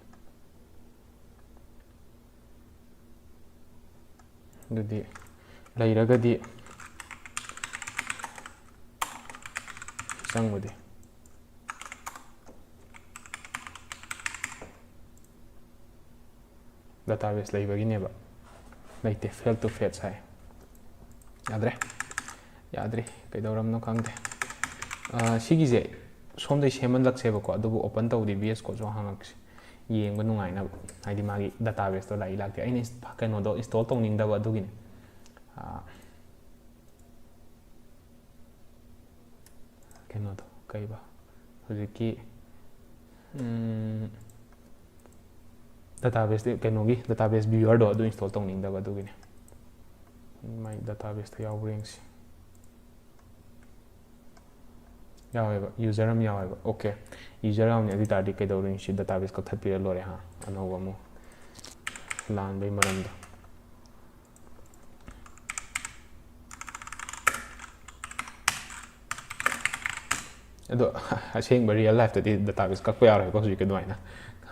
ꯑꯗꯨꯗꯤ ꯂꯩꯔꯒꯗꯤ ꯆꯪꯕꯗꯤ꯫ Database ꯂꯩꯕꯒꯤꯅꯦꯕ꯫ ꯂꯩꯇꯦ, fail to fetch ꯍꯥꯏ꯫ ꯌꯥꯗ꯭ꯔꯦ, ꯌꯥꯗ꯭ꯔꯤ, ꯀꯩꯗꯧꯔꯝꯅꯣ ꯈꯪꯗꯦ꯫ ꯑꯥ, ꯁꯤꯒꯤꯁꯦ ꯁꯣꯝꯗꯩ ꯁꯦꯝꯍꯜꯂꯛꯁꯦꯕꯀꯣ, ꯑꯗꯨꯕꯨ open ꯇꯧꯗꯦ, V S Code ꯁꯨ ꯍꯥꯡꯉꯛꯁꯦ, ꯌꯦꯡꯕ ꯅꯨꯡꯉꯥꯏꯅꯕ꯫ ꯍꯥꯏꯗꯤ ꯃꯥꯒꯤ database ꯇꯣ ꯂꯥꯛꯏ ꯂꯥꯛꯇꯦ, ꯑꯩꯅ ins-, ꯀꯩꯅꯣꯗꯣ install ꯇꯧꯅꯤꯡꯗꯕ ꯑꯗꯨꯒꯤꯅꯤ꯫ ꯑꯥ, ꯀꯩꯅꯣꯗꯣ ꯀꯩꯕ ꯍꯧꯖꯤꯛꯀꯤ, ꯎꯝ, database ꯀꯩꯅꯣꯒꯤ database viewer ꯗꯣ ꯑꯗꯨ install ꯇꯧꯅꯤꯡꯗꯕ ꯑꯗꯨꯒꯤꯅꯦ꯫ ꯃꯥꯏ database ꯇ ꯌꯥꯎꯕ꯭ꯔꯥ ꯌꯦꯡꯁꯤ꯫ ꯌꯥꯎꯋꯦꯕ, user ꯑꯃ ꯌꯥꯎꯋꯦꯕ꯫ OK, user ꯌꯥꯎꯅꯤ꯫ ꯑꯗꯨ ꯑꯣꯏ ꯇꯥꯔꯗꯤ ꯀꯩꯗꯧꯔꯨꯅꯤ? ꯁꯤ database ꯀꯛꯊꯠꯄꯤꯔ ꯂꯣꯏꯔꯦ ꯍꯥ, ꯑꯅꯧꯕ ꯑꯃꯨꯛ ꯂꯥꯟꯕꯩ ꯃꯔꯝꯗꯣ꯫ ꯑꯗꯣ ꯑꯁꯦꯡꯕ real life ꯇꯗꯤ database ꯀꯛꯄ ꯌꯥꯔꯣꯏꯀꯣ ꯍꯧꯖꯤꯛꯀꯤ ꯑꯗꯨꯃꯥꯏꯅ꯫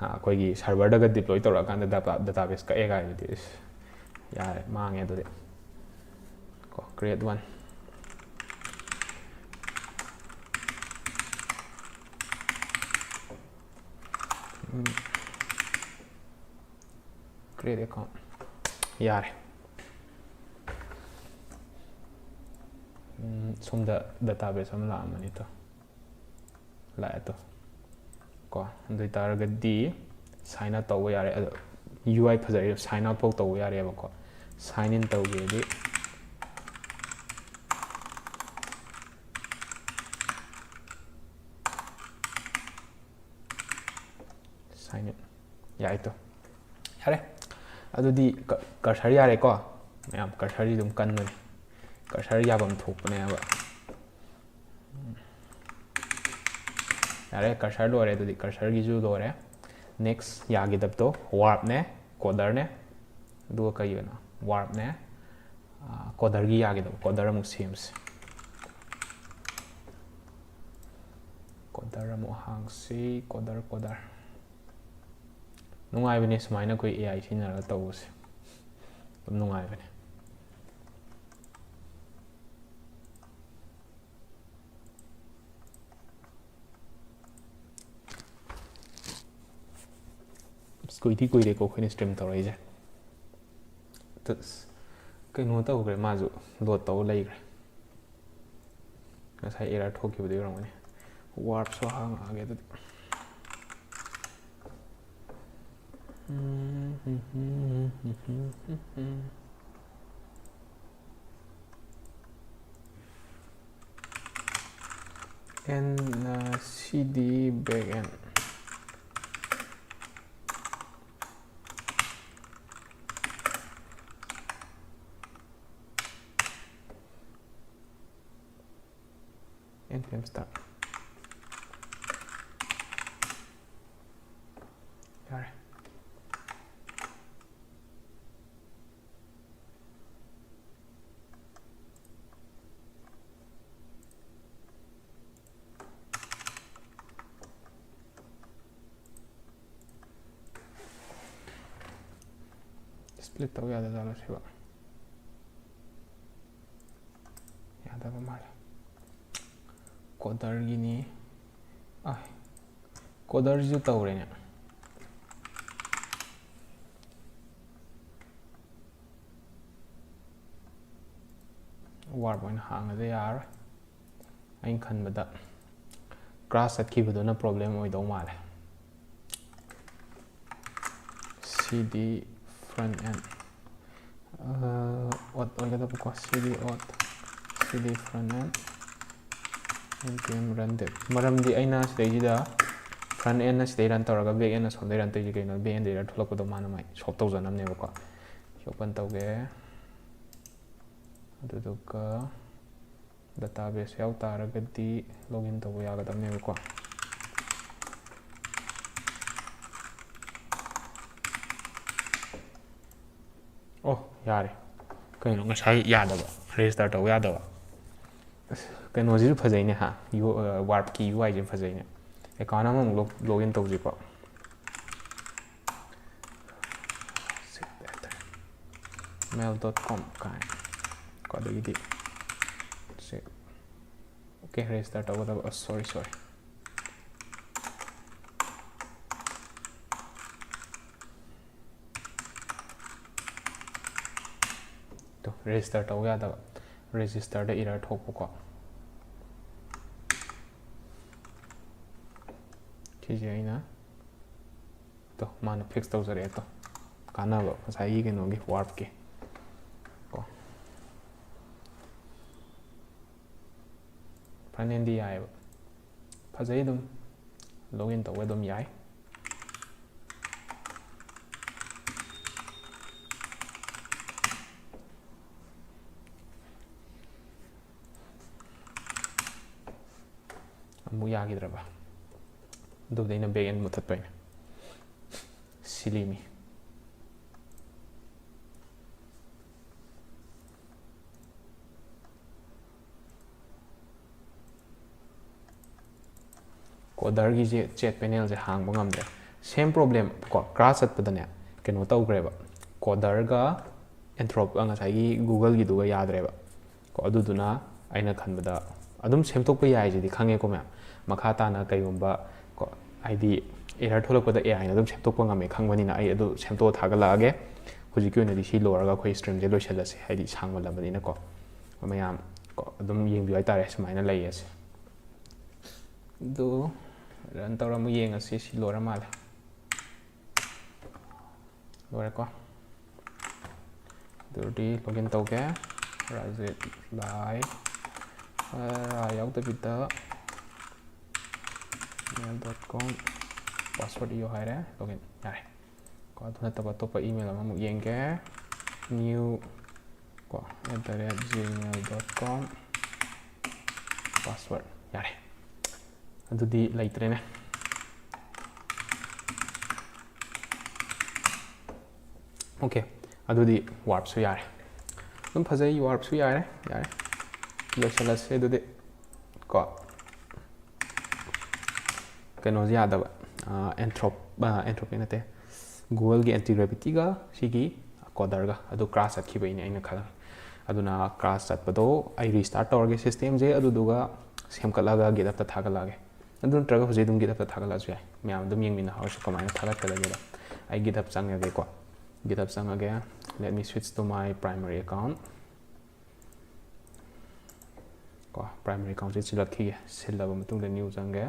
ꯑꯩꯈꯣꯏꯒꯤ server ꯗꯒ deploy ꯇꯧꯔꯛꯑꯀꯥꯟꯗ data-, database ꯀꯛꯑꯦ ꯀꯥꯏꯗꯨꯗꯤ, ꯏꯁ, ꯌꯥꯔꯦ, ꯃꯥꯡꯉꯦ ꯑꯗꯨꯗꯤ꯫ ꯀꯣ, create one꯫ ꯎꯝ꯫ Create account꯫ ꯌꯥꯔꯦ꯫ ꯎꯝ, ꯁꯣꯝꯗ database ꯑꯃ ꯂꯥꯛꯑꯝꯃꯅꯤ ꯇꯣ꯫ ꯂꯥꯛꯑꯦ ꯇꯣ꯫ ꯀꯣ, ꯑꯗꯨ ꯑꯣꯏꯇꯥꯔꯒꯗꯤ sign up ꯇꯧꯕ ꯌꯥꯔꯦ꯫ ꯑꯗꯣ U I ꯐꯖꯔꯦ, sign out ꯐꯥꯎ ꯇꯧꯕ ꯌꯥꯔꯦꯕꯀꯣ꯫ Sign in ꯇꯧꯒꯦꯗꯤ ꯌꯥꯏ ꯇꯣ꯫ ꯌꯥꯔꯦ꯫ ꯑꯗꯨꯗꯤ ꯀ-, cursor ꯌꯥꯔꯦꯀꯣ꯫ ꯃꯌꯥꯝ, cursorꯗꯤ ꯑꯗꯨꯝ ꯀꯟꯕꯅꯦ꯫ Cursor ꯌꯥꯐꯝ ꯊꯣꯛꯄꯅꯦꯕ꯫ ꯌꯥꯔꯦ, cursor ꯂꯣꯏꯔꯦ꯫ ꯑꯗꯨꯗꯤ cursorꯒꯤꯁꯨ ꯂꯣꯏꯔꯦ꯫ Next ꯌꯥꯈꯤꯗꯕꯗꯣ warpꯅꯦ, coderꯅꯦ, ꯑꯗꯨꯒ ꯀꯩꯒꯤꯅꯣ? Warpꯅꯦ, ꯑꯥ, coderꯒꯤ ꯌꯥꯈꯤꯗꯕ꯫ Coder ꯑꯃꯨꯛ ꯁꯦꯝꯁꯤ꯫ Coder ꯑꯃꯨꯛ ꯍꯥꯡꯁꯤ꯫ Coder, coder꯫ ꯅꯨꯡꯉꯥꯏꯕꯅꯦ ꯁꯨꯃꯥꯏꯅ ꯑꯩꯈꯣꯏ AI ꯁꯤꯖꯤꯟꯅꯔꯒ ꯇꯧꯕꯁꯦ꯫ ꯑꯗꯨꯝ ꯅꯨꯡꯉꯥꯏꯕꯅꯦ꯫ ꯑꯁ, ꯀꯨꯏꯗꯤ ꯀꯨꯏꯔꯦꯀꯣ ꯑꯩꯈꯣꯏꯅ stream ꯇꯧꯔꯛꯏꯁꯦ꯫ ꯑꯁ, ꯀꯩꯅꯣ ꯇꯧꯈ꯭ꯔꯦ, ꯃꯥꯁꯨ load ꯇꯧꯔ ꯂꯩꯈ꯭ꯔꯦ꯫ ꯉꯁꯥꯏ error ꯊꯣꯛꯈꯤꯕꯗꯨ ꯑꯣꯏꯔꯝꯒꯅꯤ꯫ Warpꯁꯨ ꯍꯥꯡꯉꯛꯑꯒꯦ ꯑꯗꯨꯗꯤ꯫ And, uh, cd backend. Npm start. ꯌꯥꯔꯦ꯫ Split ꯇꯧ ꯌꯥꯗꯖꯥꯠꯂꯣ ꯁꯤꯕꯣ? ꯌꯥꯗꯕ ꯃꯥꯜꯂꯦ꯫ Coderꯒꯤꯅꯤ꯫ ꯑꯥꯏ, coderꯁꯤꯁꯨ ꯇꯧꯔꯦꯅꯦ꯫ Warp ꯑꯣꯏꯅ ꯍꯥꯡꯉꯗꯤ ꯌꯥꯔꯔꯣꯏ꯫ ꯑꯩꯅ ꯈꯟꯕꯗ crash ꯆꯠꯈꯤꯕꯗꯨꯅ problem ꯑꯣꯏꯗꯧ ꯃꯥꯜꯂꯦ꯫ Cd front end꯫ ꯑ, auth ꯑꯣꯏꯒꯗꯕꯀꯣ, cd auth, cd front end, npm run dev꯫ ꯃꯔꯝꯗꯤ ꯑꯩꯅ ꯁꯤꯗꯩꯁꯤꯗ Front end ꯅ ꯁꯤꯗꯩ run ꯇꯧꯔꯒ back end ꯅ ꯁꯣꯝꯗꯩ run ꯇꯧꯔꯤꯁꯦ ꯀꯩꯅꯣ? Back end ꯗ error ꯊꯣꯛꯂꯛꯄꯗꯣ ꯃꯥꯅ ꯃꯥꯏ solve ꯇꯧꯖꯅꯕꯅꯦꯕꯀꯣ꯫ ꯁꯤ open ꯇꯧꯒꯦ꯫ ꯑꯗꯨꯗꯨꯒ database ꯌꯥꯎ ꯇꯥꯔꯒꯗꯤ login ꯇꯧꯕ ꯌꯥꯒꯗꯕꯅꯦꯕꯀꯣ꯫ ꯑꯣ, ꯌꯥꯔꯦ꯫ ꯀꯩꯅꯣ ꯉꯁꯥꯏ ꯌꯥꯗꯕ, register ꯇꯧꯕ ꯌꯥꯗꯕ? ꯑꯁ, ꯀꯩꯅꯣꯁꯤꯁꯨ ꯐꯖꯩꯅꯦ ꯍꯥ, ꯌꯨ-, ꯑ, warp ꯀꯤ U I ꯁꯦ ꯐꯖꯩꯅꯦ꯫ Account ꯑꯃꯃꯨꯛ log-, login ꯇꯧꯁꯤꯀꯣ꯫ Mail dot com ꯀꯥꯏꯅ ꯀꯣ, ꯑꯗꯒꯤꯗꯤ ꯁꯦ, okay, register ꯇꯧꯒꯗꯕ, ꯑ, sorry, sorry꯫ ꯇꯣ, register ꯇꯧ ꯌꯥꯗꯕ, register ꯗ error ꯊꯣꯛꯄꯀꯣ꯫ ꯁꯤꯁꯦ ꯑꯩꯅ, ꯇꯣ, ꯃꯥꯅ fix ꯇꯧꯖꯔꯛꯑꯦ꯫ ꯇꯣ, ꯀꯥꯟꯅꯕ ꯉꯁꯥꯏꯒꯤ ꯀꯩꯅꯣꯒꯤ warp ꯀꯤ ꯀꯣ꯫ Front end ꯗꯤ ꯌꯥꯏꯑꯕ, ꯐꯖꯩ ꯑꯗꯨꯝ, login ꯇꯧꯕ ꯑꯗꯨꯝ ꯌꯥꯏ꯫ ꯑꯃꯨꯛ ꯌꯥꯈꯤꯗ꯭ꯔꯕ? ꯑꯗꯨꯕꯨꯗꯤ ꯑꯩꯅ back end ꯃꯨꯠꯊꯠꯄꯩꯅꯦ꯫ Silly me꯫ Coder ꯒꯤꯁꯦ chat panel ꯁꯦ ꯍꯥꯡꯕ ꯉꯝꯗ꯭ꯔꯦ꯫ Same problem ꯀꯣ, crash ꯆꯠꯄꯗꯅꯦ ꯀꯩꯅꯣ ꯇꯧꯈ꯭ꯔꯦꯕ, Coder ꯒ Anthropic, ꯉꯁꯥꯏꯒꯤ Google ꯒꯤꯗꯨꯒ ꯌꯥꯗ꯭ꯔꯦꯕ ꯀꯣ꯫ ꯑꯗꯨꯗꯨꯅ ꯑꯩꯅ ꯈꯟꯕꯗ ꯑꯗꯨꯝ ꯁꯦꯝꯗꯣꯛꯄ ꯌꯥꯏꯁꯤꯗꯤ ꯈꯪꯉꯦꯀꯣ ꯃꯌꯥꯝ꯫ ꯃꯈꯥ ꯇꯥꯅ ꯀꯩꯒꯨꯝꯕ ꯀꯣ, ꯍꯥꯏꯗꯤ error ꯊꯣꯛꯂꯛꯄꯗ A I ꯅ ꯑꯗꯨꯝ ꯁꯦꯝꯗꯣꯛꯄ ꯉꯝꯃꯦ ꯈꯪꯕꯅꯤꯅ ꯑꯩ ꯑꯗꯨ ꯁꯦꯝꯗꯣꯛꯑ ꯊꯥꯒꯠꯂꯛꯑꯒꯦ꯫ ꯍꯧꯖꯤꯛꯀꯤ ꯑꯣꯏꯅꯗꯤ ꯁꯤ ꯂꯣꯏꯔꯒ ꯑꯩꯈꯣꯏ stream ꯁꯦ ꯂꯣꯏꯁꯤꯜꯂꯁꯦ, ꯍꯥꯏꯗꯤ ꯁꯥꯡꯃꯜꯂꯕꯅꯤꯅꯀꯣ꯫ ꯃꯌꯥꯝ ꯀꯣ ꯑꯗꯨꯝ ꯌꯦꯡꯕꯤꯌꯨ ꯍꯥꯏꯇꯥꯔꯦ, ꯁꯨꯃꯥꯏꯅ ꯂꯩꯌꯦ ꯁꯦ꯫ ꯑꯗꯨ run ꯇꯧꯔ ꯑꯃꯨꯛ ꯌꯦꯡꯉꯁꯤ, ꯁꯤ ꯂꯣꯏꯔ ꯃꯥꯜꯂꯦ꯫ ꯂꯣꯏꯔꯦꯀꯣ꯫ ꯑꯗꯨꯗꯤ login ꯇꯧꯒꯦ꯫ ꯔꯥꯖꯤꯠ ꯂꯥꯏ, ꯑ, ꯔꯥ ꯌꯥꯎꯗꯕꯤꯗ gmail dot com, password ꯏꯌꯣ ꯍꯥꯏꯔꯦ, login, ꯌꯥꯔꯦ꯫ ꯀꯣ, ꯑꯗꯨ ꯅꯠꯇꯕ ꯑꯇꯣꯞꯄ email ꯑꯃꯃꯨꯛ ꯌꯦꯡꯒꯦ꯫ New ꯀꯣ at the rate gmail dot com, password, ꯌꯥꯔꯦ꯫ ꯑꯗꯨꯗꯤ ꯂꯩꯇ꯭ꯔꯦꯅꯦ꯫ OK, ꯑꯗꯨꯗꯤ warpꯁꯨ ꯌꯥꯔꯦ꯫ ꯑꯗꯨꯝ ꯐꯖꯩ, warpꯁꯨ ꯌꯥꯔꯦ꯫ ꯌꯥꯔꯦ, ꯂꯣꯏꯁꯤꯜꯂꯁꯦ ꯑꯗꯨꯗꯤ꯫ ꯀꯣ, ꯀꯩꯅꯣꯁꯦ ꯌꯥꯗꯕ, ꯑꯦꯟꯊ꯭ꯔꯣꯞ ꯑꯦꯟꯊ꯭ꯔꯣꯞꯄꯤ ꯅꯠꯇꯦ, Googleꯒꯤ anti gravityꯒ ꯁꯤꯒꯤ coderꯒ ꯑꯗꯨ crash ꯆꯠꯈꯤꯕꯩꯅꯦ ꯑꯩꯅ ꯈꯜꯂꯦ꯫ ꯑꯗꯨꯅ crash ꯆꯠꯄꯗꯣ ꯑꯩ restart ꯇꯧꯔꯒꯦ systemꯁꯦ, ꯑꯗꯨꯗꯨꯒ ꯁꯦꯝꯒꯠꯂꯒ GitHubꯇ ꯊꯥꯒꯠꯂꯛꯑꯒꯦ꯫ ꯑꯗꯨ ꯅꯠꯇ꯭ꯔꯒ ꯍꯧꯖꯤꯛ ꯑꯗꯨꯝ GitHubꯇ ꯊꯥꯒꯠꯂꯛꯑꯁꯨ ꯌꯥꯏ꯫ ꯃꯌꯥꯝ ꯑꯗꯨꯝ ꯌꯦꯡꯃꯤꯟꯅꯍꯧꯔꯁꯤ ꯀꯃꯥꯏꯅ ꯊꯥꯒꯠꯀꯗꯒꯦꯗꯣ꯫ ꯑꯩ GitHub ꯆꯪꯉꯒꯦꯀꯣ꯫ GitHub ꯆꯪꯉꯒꯦ꯫ Let me switch to my primary account꯫ ꯀꯣ, primary accountꯁꯦ ꯁꯤꯜꯂꯛꯈꯤꯒꯦ꯫ ꯁꯤꯜꯂꯕ ꯃꯇꯨꯡꯗ new ꯆꯪꯒꯦ꯫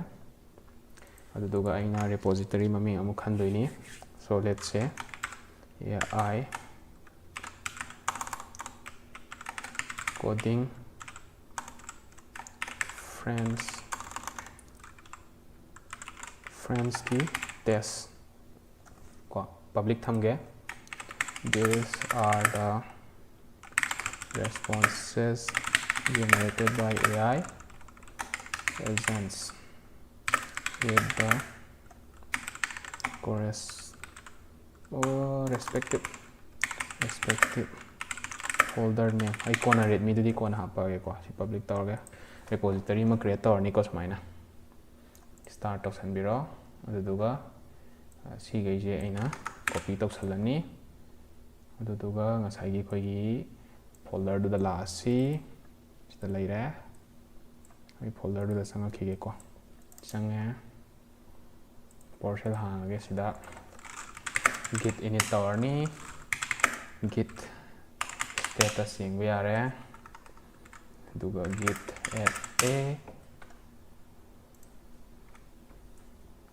ꯑꯗꯨꯗꯨꯒ ꯑꯩꯅ repository ꯃꯃꯤꯡ ꯑꯃꯨꯛ ꯈꯟꯗꯣꯏꯅꯤ꯫ So let's say AI coding friends, friendsꯀꯤ test ꯀꯣ, public ꯊꯝꯒꯦ꯫ These are the responses generated by AI agents with the corres or respective respective folder name. ꯑꯩ ꯀꯣꯟꯅ READMEꯗꯨꯗꯤ ꯀꯣꯟꯅ ꯍꯥꯞꯄꯛꯑꯒꯦꯀꯣ꯫ ꯁꯤ public ꯇꯧꯔꯒꯦ꯫ Repository ꯑꯃ create ꯇꯧꯔꯅꯤꯀꯣ ꯁꯨꯃꯥꯏꯅ꯫ Start ꯇꯧꯁꯟꯕꯤꯔꯣ꯫ ꯑꯗꯨꯗꯨꯒ, ꯑ, ꯁꯤꯈꯩꯁꯦ ꯑꯩꯅ copy ꯇꯧꯁꯜꯂꯅꯤ꯫ ꯑꯗꯨꯗꯨꯒ ꯉꯁꯥꯏꯒꯤ ꯑꯩꯈꯣꯏꯒꯤ folderꯗꯨꯗ ꯂꯥꯛꯑꯁꯤ꯫ ꯁꯤꯗ ꯂꯩꯔꯦ꯫ ꯑꯩ folderꯗꯨꯗ ꯆꯪꯉꯛꯈꯤꯒꯦꯀꯣ꯫ ꯆꯪꯉꯦ꯫ PowerShell ꯍꯥꯡꯉꯒꯦ꯫ ꯁꯤꯗ git init ꯇꯧꯔꯅꯤ꯫ Git status ꯌꯦꯡꯕ ꯌꯥꯔꯦ꯫ ꯑꯗꯨꯒ git add a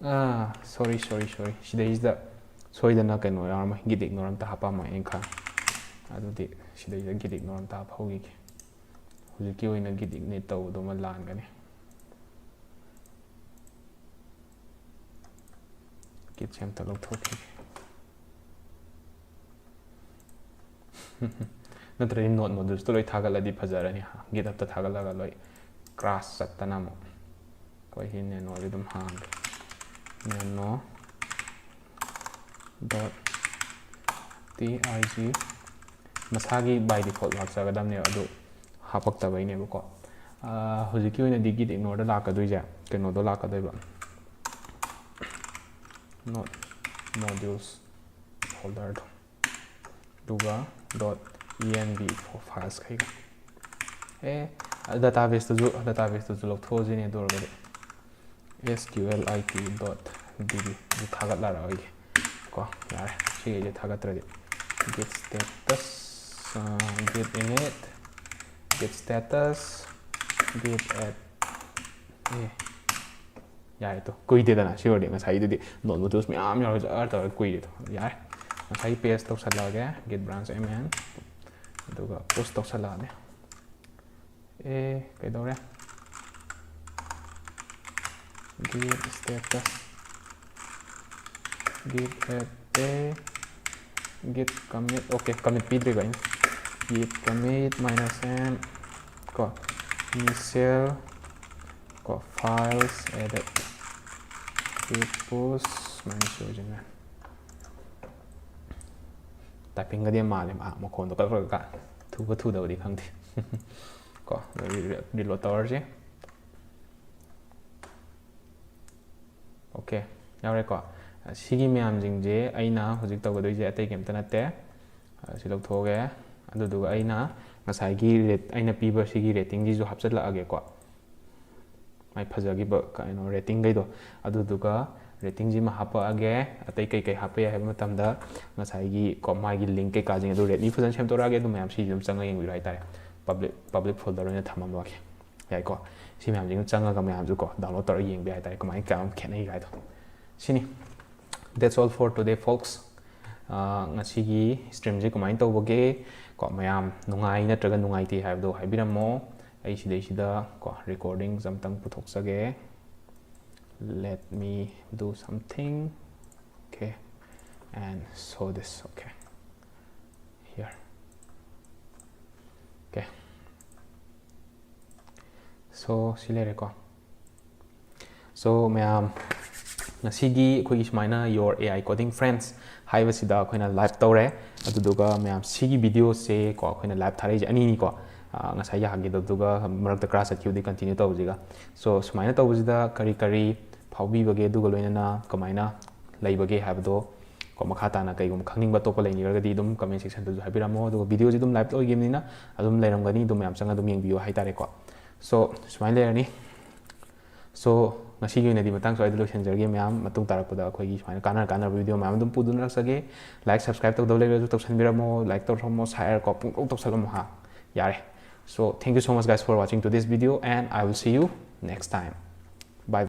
ah, sorry, sorry, sorry, ꯁꯤꯗꯩꯁꯤꯗ ꯁꯣꯏꯗꯅ ꯀꯩꯅꯣ ꯌꯥꯎꯔꯝꯃꯦ, git ignore ꯑꯝꯇ ꯍꯥꯞꯄꯝꯃꯣ ꯑꯩꯅ ꯈꯪꯉꯦ꯫ ꯑꯗꯨꯗꯤ ꯁꯤꯗꯩꯁꯤꯗ git ignore ꯑꯝꯇ ꯍꯥꯞꯍꯧꯈꯤꯒꯦ꯫ ꯍꯧꯖꯤꯛꯀꯤ ꯑꯣꯏꯅ git init ꯇꯧꯕꯗꯨꯃ ꯂꯥꯟꯒꯅꯤ꯫ Gitꯁꯦ ꯑꯝꯇ ꯂꯧꯊꯣꯛꯈꯤꯒꯦ꯫ ꯅꯠꯇ꯭ꯔꯗꯤ node modulesꯇꯣ ꯂꯣꯏ ꯊꯥꯒꯠꯂꯗꯤ ꯐꯖꯔꯅꯤ꯫ Githubꯇ ꯊꯥꯒꯠꯂꯒ ꯂꯣꯏ crash ꯆꯠꯇꯅ ꯑꯃꯨꯛ꯫ ꯑꯩꯈꯣꯏ ꯁꯤ nanoꯁꯦ ꯑꯗꯨꯝ ꯍꯥꯡꯒꯦ꯫ nano dot tig ꯃꯁꯥꯒꯤ by default ꯂꯥꯛꯆꯒꯗꯕꯅꯦꯕ, ꯑꯗꯨ ꯍꯥꯞꯄꯛꯇꯕꯩꯅꯦꯕꯀꯣ꯫ ꯑꯥ, ꯍꯧꯖꯤꯛꯀꯤ ꯑꯣꯏꯅꯗꯤ git ignoreꯗ ꯂꯥꯛꯀꯗꯣꯏꯁꯦ ꯀꯩꯅꯣꯗꯣ ꯂꯥꯛꯀꯗꯣꯏꯕ, node modules folderꯗꯣ, ꯑꯗꯨꯒ dot env filesꯈꯩꯒ꯫ ꯑꯦ, databaseꯇꯨꯁꯨ, databaseꯇꯨꯁꯨ ꯂꯧꯊꯣꯛꯑꯁꯤꯅꯦ꯫ ꯑꯗꯨ ꯑꯣꯏꯔꯒꯗꯤ sqlite dot db ꯑꯗꯨ ꯊꯥꯒꯠꯂꯔꯣꯏꯒꯦ ꯀꯣ꯫ ꯌꯥꯔꯦ, ꯁꯤꯈꯩꯁꯦ ꯊꯥꯒꯠꯇ꯭ꯔꯗꯤ꯫ Git status, ꯑꯥ, git init, git status, git add꯫ ꯑꯦ, ꯌꯥꯔꯦ꯫ ꯇꯣ, ꯀꯨꯏꯗꯦꯗꯅ꯫ ꯁꯤ ꯑꯣꯏꯔꯗꯤ ꯉꯁꯥꯏꯗꯨꯗꯤ node modules ꯃꯌꯥꯝ ꯌꯥꯎꯔꯒ ꯖꯔ ꯇꯧꯔꯒ ꯀꯨꯏꯔꯦꯗꯣ꯫ ꯌꯥꯔꯦ, ꯉꯁꯥꯏꯒꯤ paste ꯇꯧꯁꯜꯂꯛꯑꯒꯦ, git branch mn, ꯑꯗꯨꯒ push ꯇꯧꯁꯜꯂꯛꯑꯅꯤ꯫ ꯑꯦ, ꯀꯩꯗꯧꯔꯦ? Git status, git add, git commit, okay, commit ꯄꯤꯗ꯭ꯔꯤꯕ ꯑꯩꯅ꯫ Git commit minus m ꯀꯣ, initial ꯀꯣ, files added, git push minus version man꯫ Typingꯒꯗꯤ ꯌꯥꯝ ꯃꯥꯜꯂꯦ, ꯃꯥ ꯃꯈꯣꯟꯗꯣ ꯀꯛ ꯀꯛ ꯀꯛ꯫ ꯊꯨꯕ ꯊꯨꯗꯕꯗꯤ ꯈꯪꯗꯦ꯫ ꯀꯣ, reload ꯇꯧꯔꯁꯤ꯫ Okay, ꯌꯥꯎꯔꯦꯀꯣ꯫ ꯁꯤꯒꯤ ꯃꯌꯥꯝꯁꯤꯡꯁꯦ ꯑꯩꯅ ꯍꯧꯖꯤꯛ ꯇꯧꯒꯗꯣꯏꯁꯦ ꯑꯇꯩ ꯀꯩꯝꯇ ꯅꯠꯇꯦ꯫ ꯁꯤ ꯂꯧꯊꯣꯛꯑꯒꯦ꯫ ꯑꯗꯨꯗꯨꯒ ꯑꯩꯅ ꯉꯁꯥꯏꯒꯤ rate, ꯑꯩꯅ ꯄꯤꯕ ꯁꯤꯒꯤ ratingꯁꯤꯁꯨ ꯍꯥꯞꯆꯤꯜꯂꯛꯑꯒꯦꯀꯣ꯫ ꯃꯥꯏ ꯐꯖꯈꯤꯕ ꯀꯩꯅꯣ ratingꯈꯩꯗꯣ꯫ ꯑꯗꯨꯗꯨꯒ ratingꯁꯤꯃ ꯍꯥꯞꯄꯛꯑꯒꯦ꯫ ꯑꯇꯩ ꯀꯩ ꯀꯩ ꯍꯥꯞꯄ ꯌꯥꯏ ꯍꯥꯏꯕ ꯃꯇꯝꯗ ꯉꯁꯥꯏꯒꯤ ꯀꯣ, ꯃꯥꯒꯤ link ꯀꯩꯀꯥꯁꯤꯡ ꯑꯗꯨ readme ꯐꯖꯅ ꯁꯦꯝꯗꯣꯔꯛꯑꯒꯦ꯫ ꯑꯗꯨ ꯃꯌꯥꯝ ꯁꯤꯁꯨ ꯑꯗꯨꯝ ꯆꯪꯉ ꯌꯦꯡꯕꯤꯔꯣ ꯍꯥꯏꯇꯥꯔꯦ꯫ Public, public folder ꯑꯣꯏꯅ ꯊꯝꯃꯝꯃꯒꯦ꯫ ꯌꯥꯏꯀꯣ? ꯁꯤ ꯃꯌꯥꯝꯁꯤꯡꯗꯨ ꯆꯪꯉꯒ ꯃꯌꯥꯝꯁꯨ ꯀꯣ, download ꯇꯧꯔꯒ ꯌꯦꯡꯕ ꯌꯥꯏ ꯍꯥꯏꯇꯥꯔꯦ, ꯀꯃꯥꯏꯅ ꯀꯌꯥꯝ ꯈꯦꯠꯅꯩ ꯀꯥꯏꯗꯣ꯫ ꯁꯤꯅꯤ꯫ That's all for today, folks. ꯑꯥ, ꯉꯁꯤꯒꯤ streamꯁꯦ ꯀꯃꯥꯏꯅ ꯇꯧꯕꯒꯦ? ꯀꯣ, ꯃꯌꯥꯝ ꯅꯨꯡꯉꯥꯏ ꯅꯠꯇ꯭ꯔꯒ ꯅꯨꯡꯉꯥꯏꯇꯦ ꯍꯥꯏꯕꯗꯣ ꯍꯥꯏꯕꯤꯔꯝꯃꯣ꯫ ꯑꯩ ꯁꯤꯗꯩꯁꯤꯗ ꯀꯣ, recordings ꯑꯝꯇꯪ ꯄꯨꯊꯣꯛꯆꯒꯦ꯫ Let me do something. Okay, and so this, okay, here. Okay, so ꯁꯤ ꯂꯩꯔꯦꯀꯣ. So ꯃꯌꯥꯝ, ꯉꯁꯤꯒꯤ ꯑꯩꯈꯣꯏꯒꯤ ꯁꯨꯃꯥꯏꯅ Your A I Coding Friends ꯍꯥꯏꯕꯁꯤꯗ ꯑꯩꯈꯣꯏꯅ live ꯇꯧꯔꯦ. ꯑꯗꯨꯗꯨꯒ ꯃꯌꯥꯝ, ꯁꯤꯒꯤ videoꯁꯦ ꯀꯣ, ꯑꯩꯈꯣꯏꯅ live ꯊꯥꯔꯛꯏꯁꯦ ꯑꯅꯤꯅꯤꯀꯣ. ꯑ, ꯉꯁꯥꯏ ꯌꯥꯍꯟꯈꯤꯗꯕꯗꯨꯒ ꯃꯔꯛꯇ class ꯆꯠꯈꯤꯕꯗꯤ continue ꯇꯧꯕꯁꯤꯒ. So ꯁꯨꯃꯥꯏꯅ ꯇꯧꯕꯁꯤꯗ ꯀꯔꯤ ꯀꯔꯤ ꯐꯥꯎꯕꯤꯕꯒꯦ, ꯑꯗꯨꯒ ꯂꯣꯏꯅꯅ ꯀꯃꯥꯏꯅ ꯂꯩꯕꯒꯦ ꯍꯥꯏꯕꯗꯣ ꯀꯣ, ꯃꯈꯥ ꯇꯥꯅ ꯀꯩꯒꯨꯝꯕ ꯈꯪꯅꯤꯡꯕ ꯑꯇꯣꯞꯄ ꯂꯩꯅꯤꯡꯉꯒꯗꯤ ꯑꯗꯨꯝ comment sectionꯗꯁꯨ ꯍꯥꯏꯕꯤꯔꯝꯃꯣ. ꯑꯗꯨꯒ videoꯁꯤ ꯑꯗꯨꯝ live ꯑꯣꯏꯈꯤꯕꯅꯤꯅ ꯑꯗꯨꯝ ꯂꯩꯔꯝꯒꯅꯤ, ꯑꯗꯨꯝ ꯃꯌꯥꯝ ꯆꯪꯉꯒ ꯑꯗꯨꯝ ꯌꯦꯡꯕꯤꯌꯨ ꯍꯥꯏꯇꯥꯔꯦꯀꯣ. So ꯁꯨꯃꯥꯏꯅ ꯂꯩꯔꯅꯤ. So ꯉꯁꯤꯒꯤ ꯑꯣꯏꯅꯗꯤ ꯃꯇꯥꯡ ꯁ꯭ꯋꯥꯏꯗ ꯂꯣꯏꯁꯤꯟꯖꯔꯒꯦ ꯃꯌꯥꯝ. ꯃꯇꯨꯡ ꯇꯥꯔꯛꯄꯗ ꯑꯩꯈꯣꯏꯒꯤ ꯁꯨꯃꯥꯏꯅ ꯀꯥꯟꯅ ꯀꯥꯟꯅꯕ video ꯃꯌꯥꯝ ꯑꯗꯨꯝ ꯄꯨꯗꯨꯅ ꯂꯥꯛꯆꯒꯦ. Like, subscribe ꯇꯧꯗꯕ ꯂꯩꯔꯒꯁꯨ ꯇꯧꯁꯟꯕꯤꯔꯝꯃꯣ, like ꯇꯧꯔꯝꯃꯣ, share ꯀꯣ, ꯄꯨꯡꯇꯧ ꯇꯧꯁꯜꯂꯝꯃꯣ ꯍꯥ. ꯌꯥꯔꯦ. So thank you so much guys for watching to this video and I will see you next time.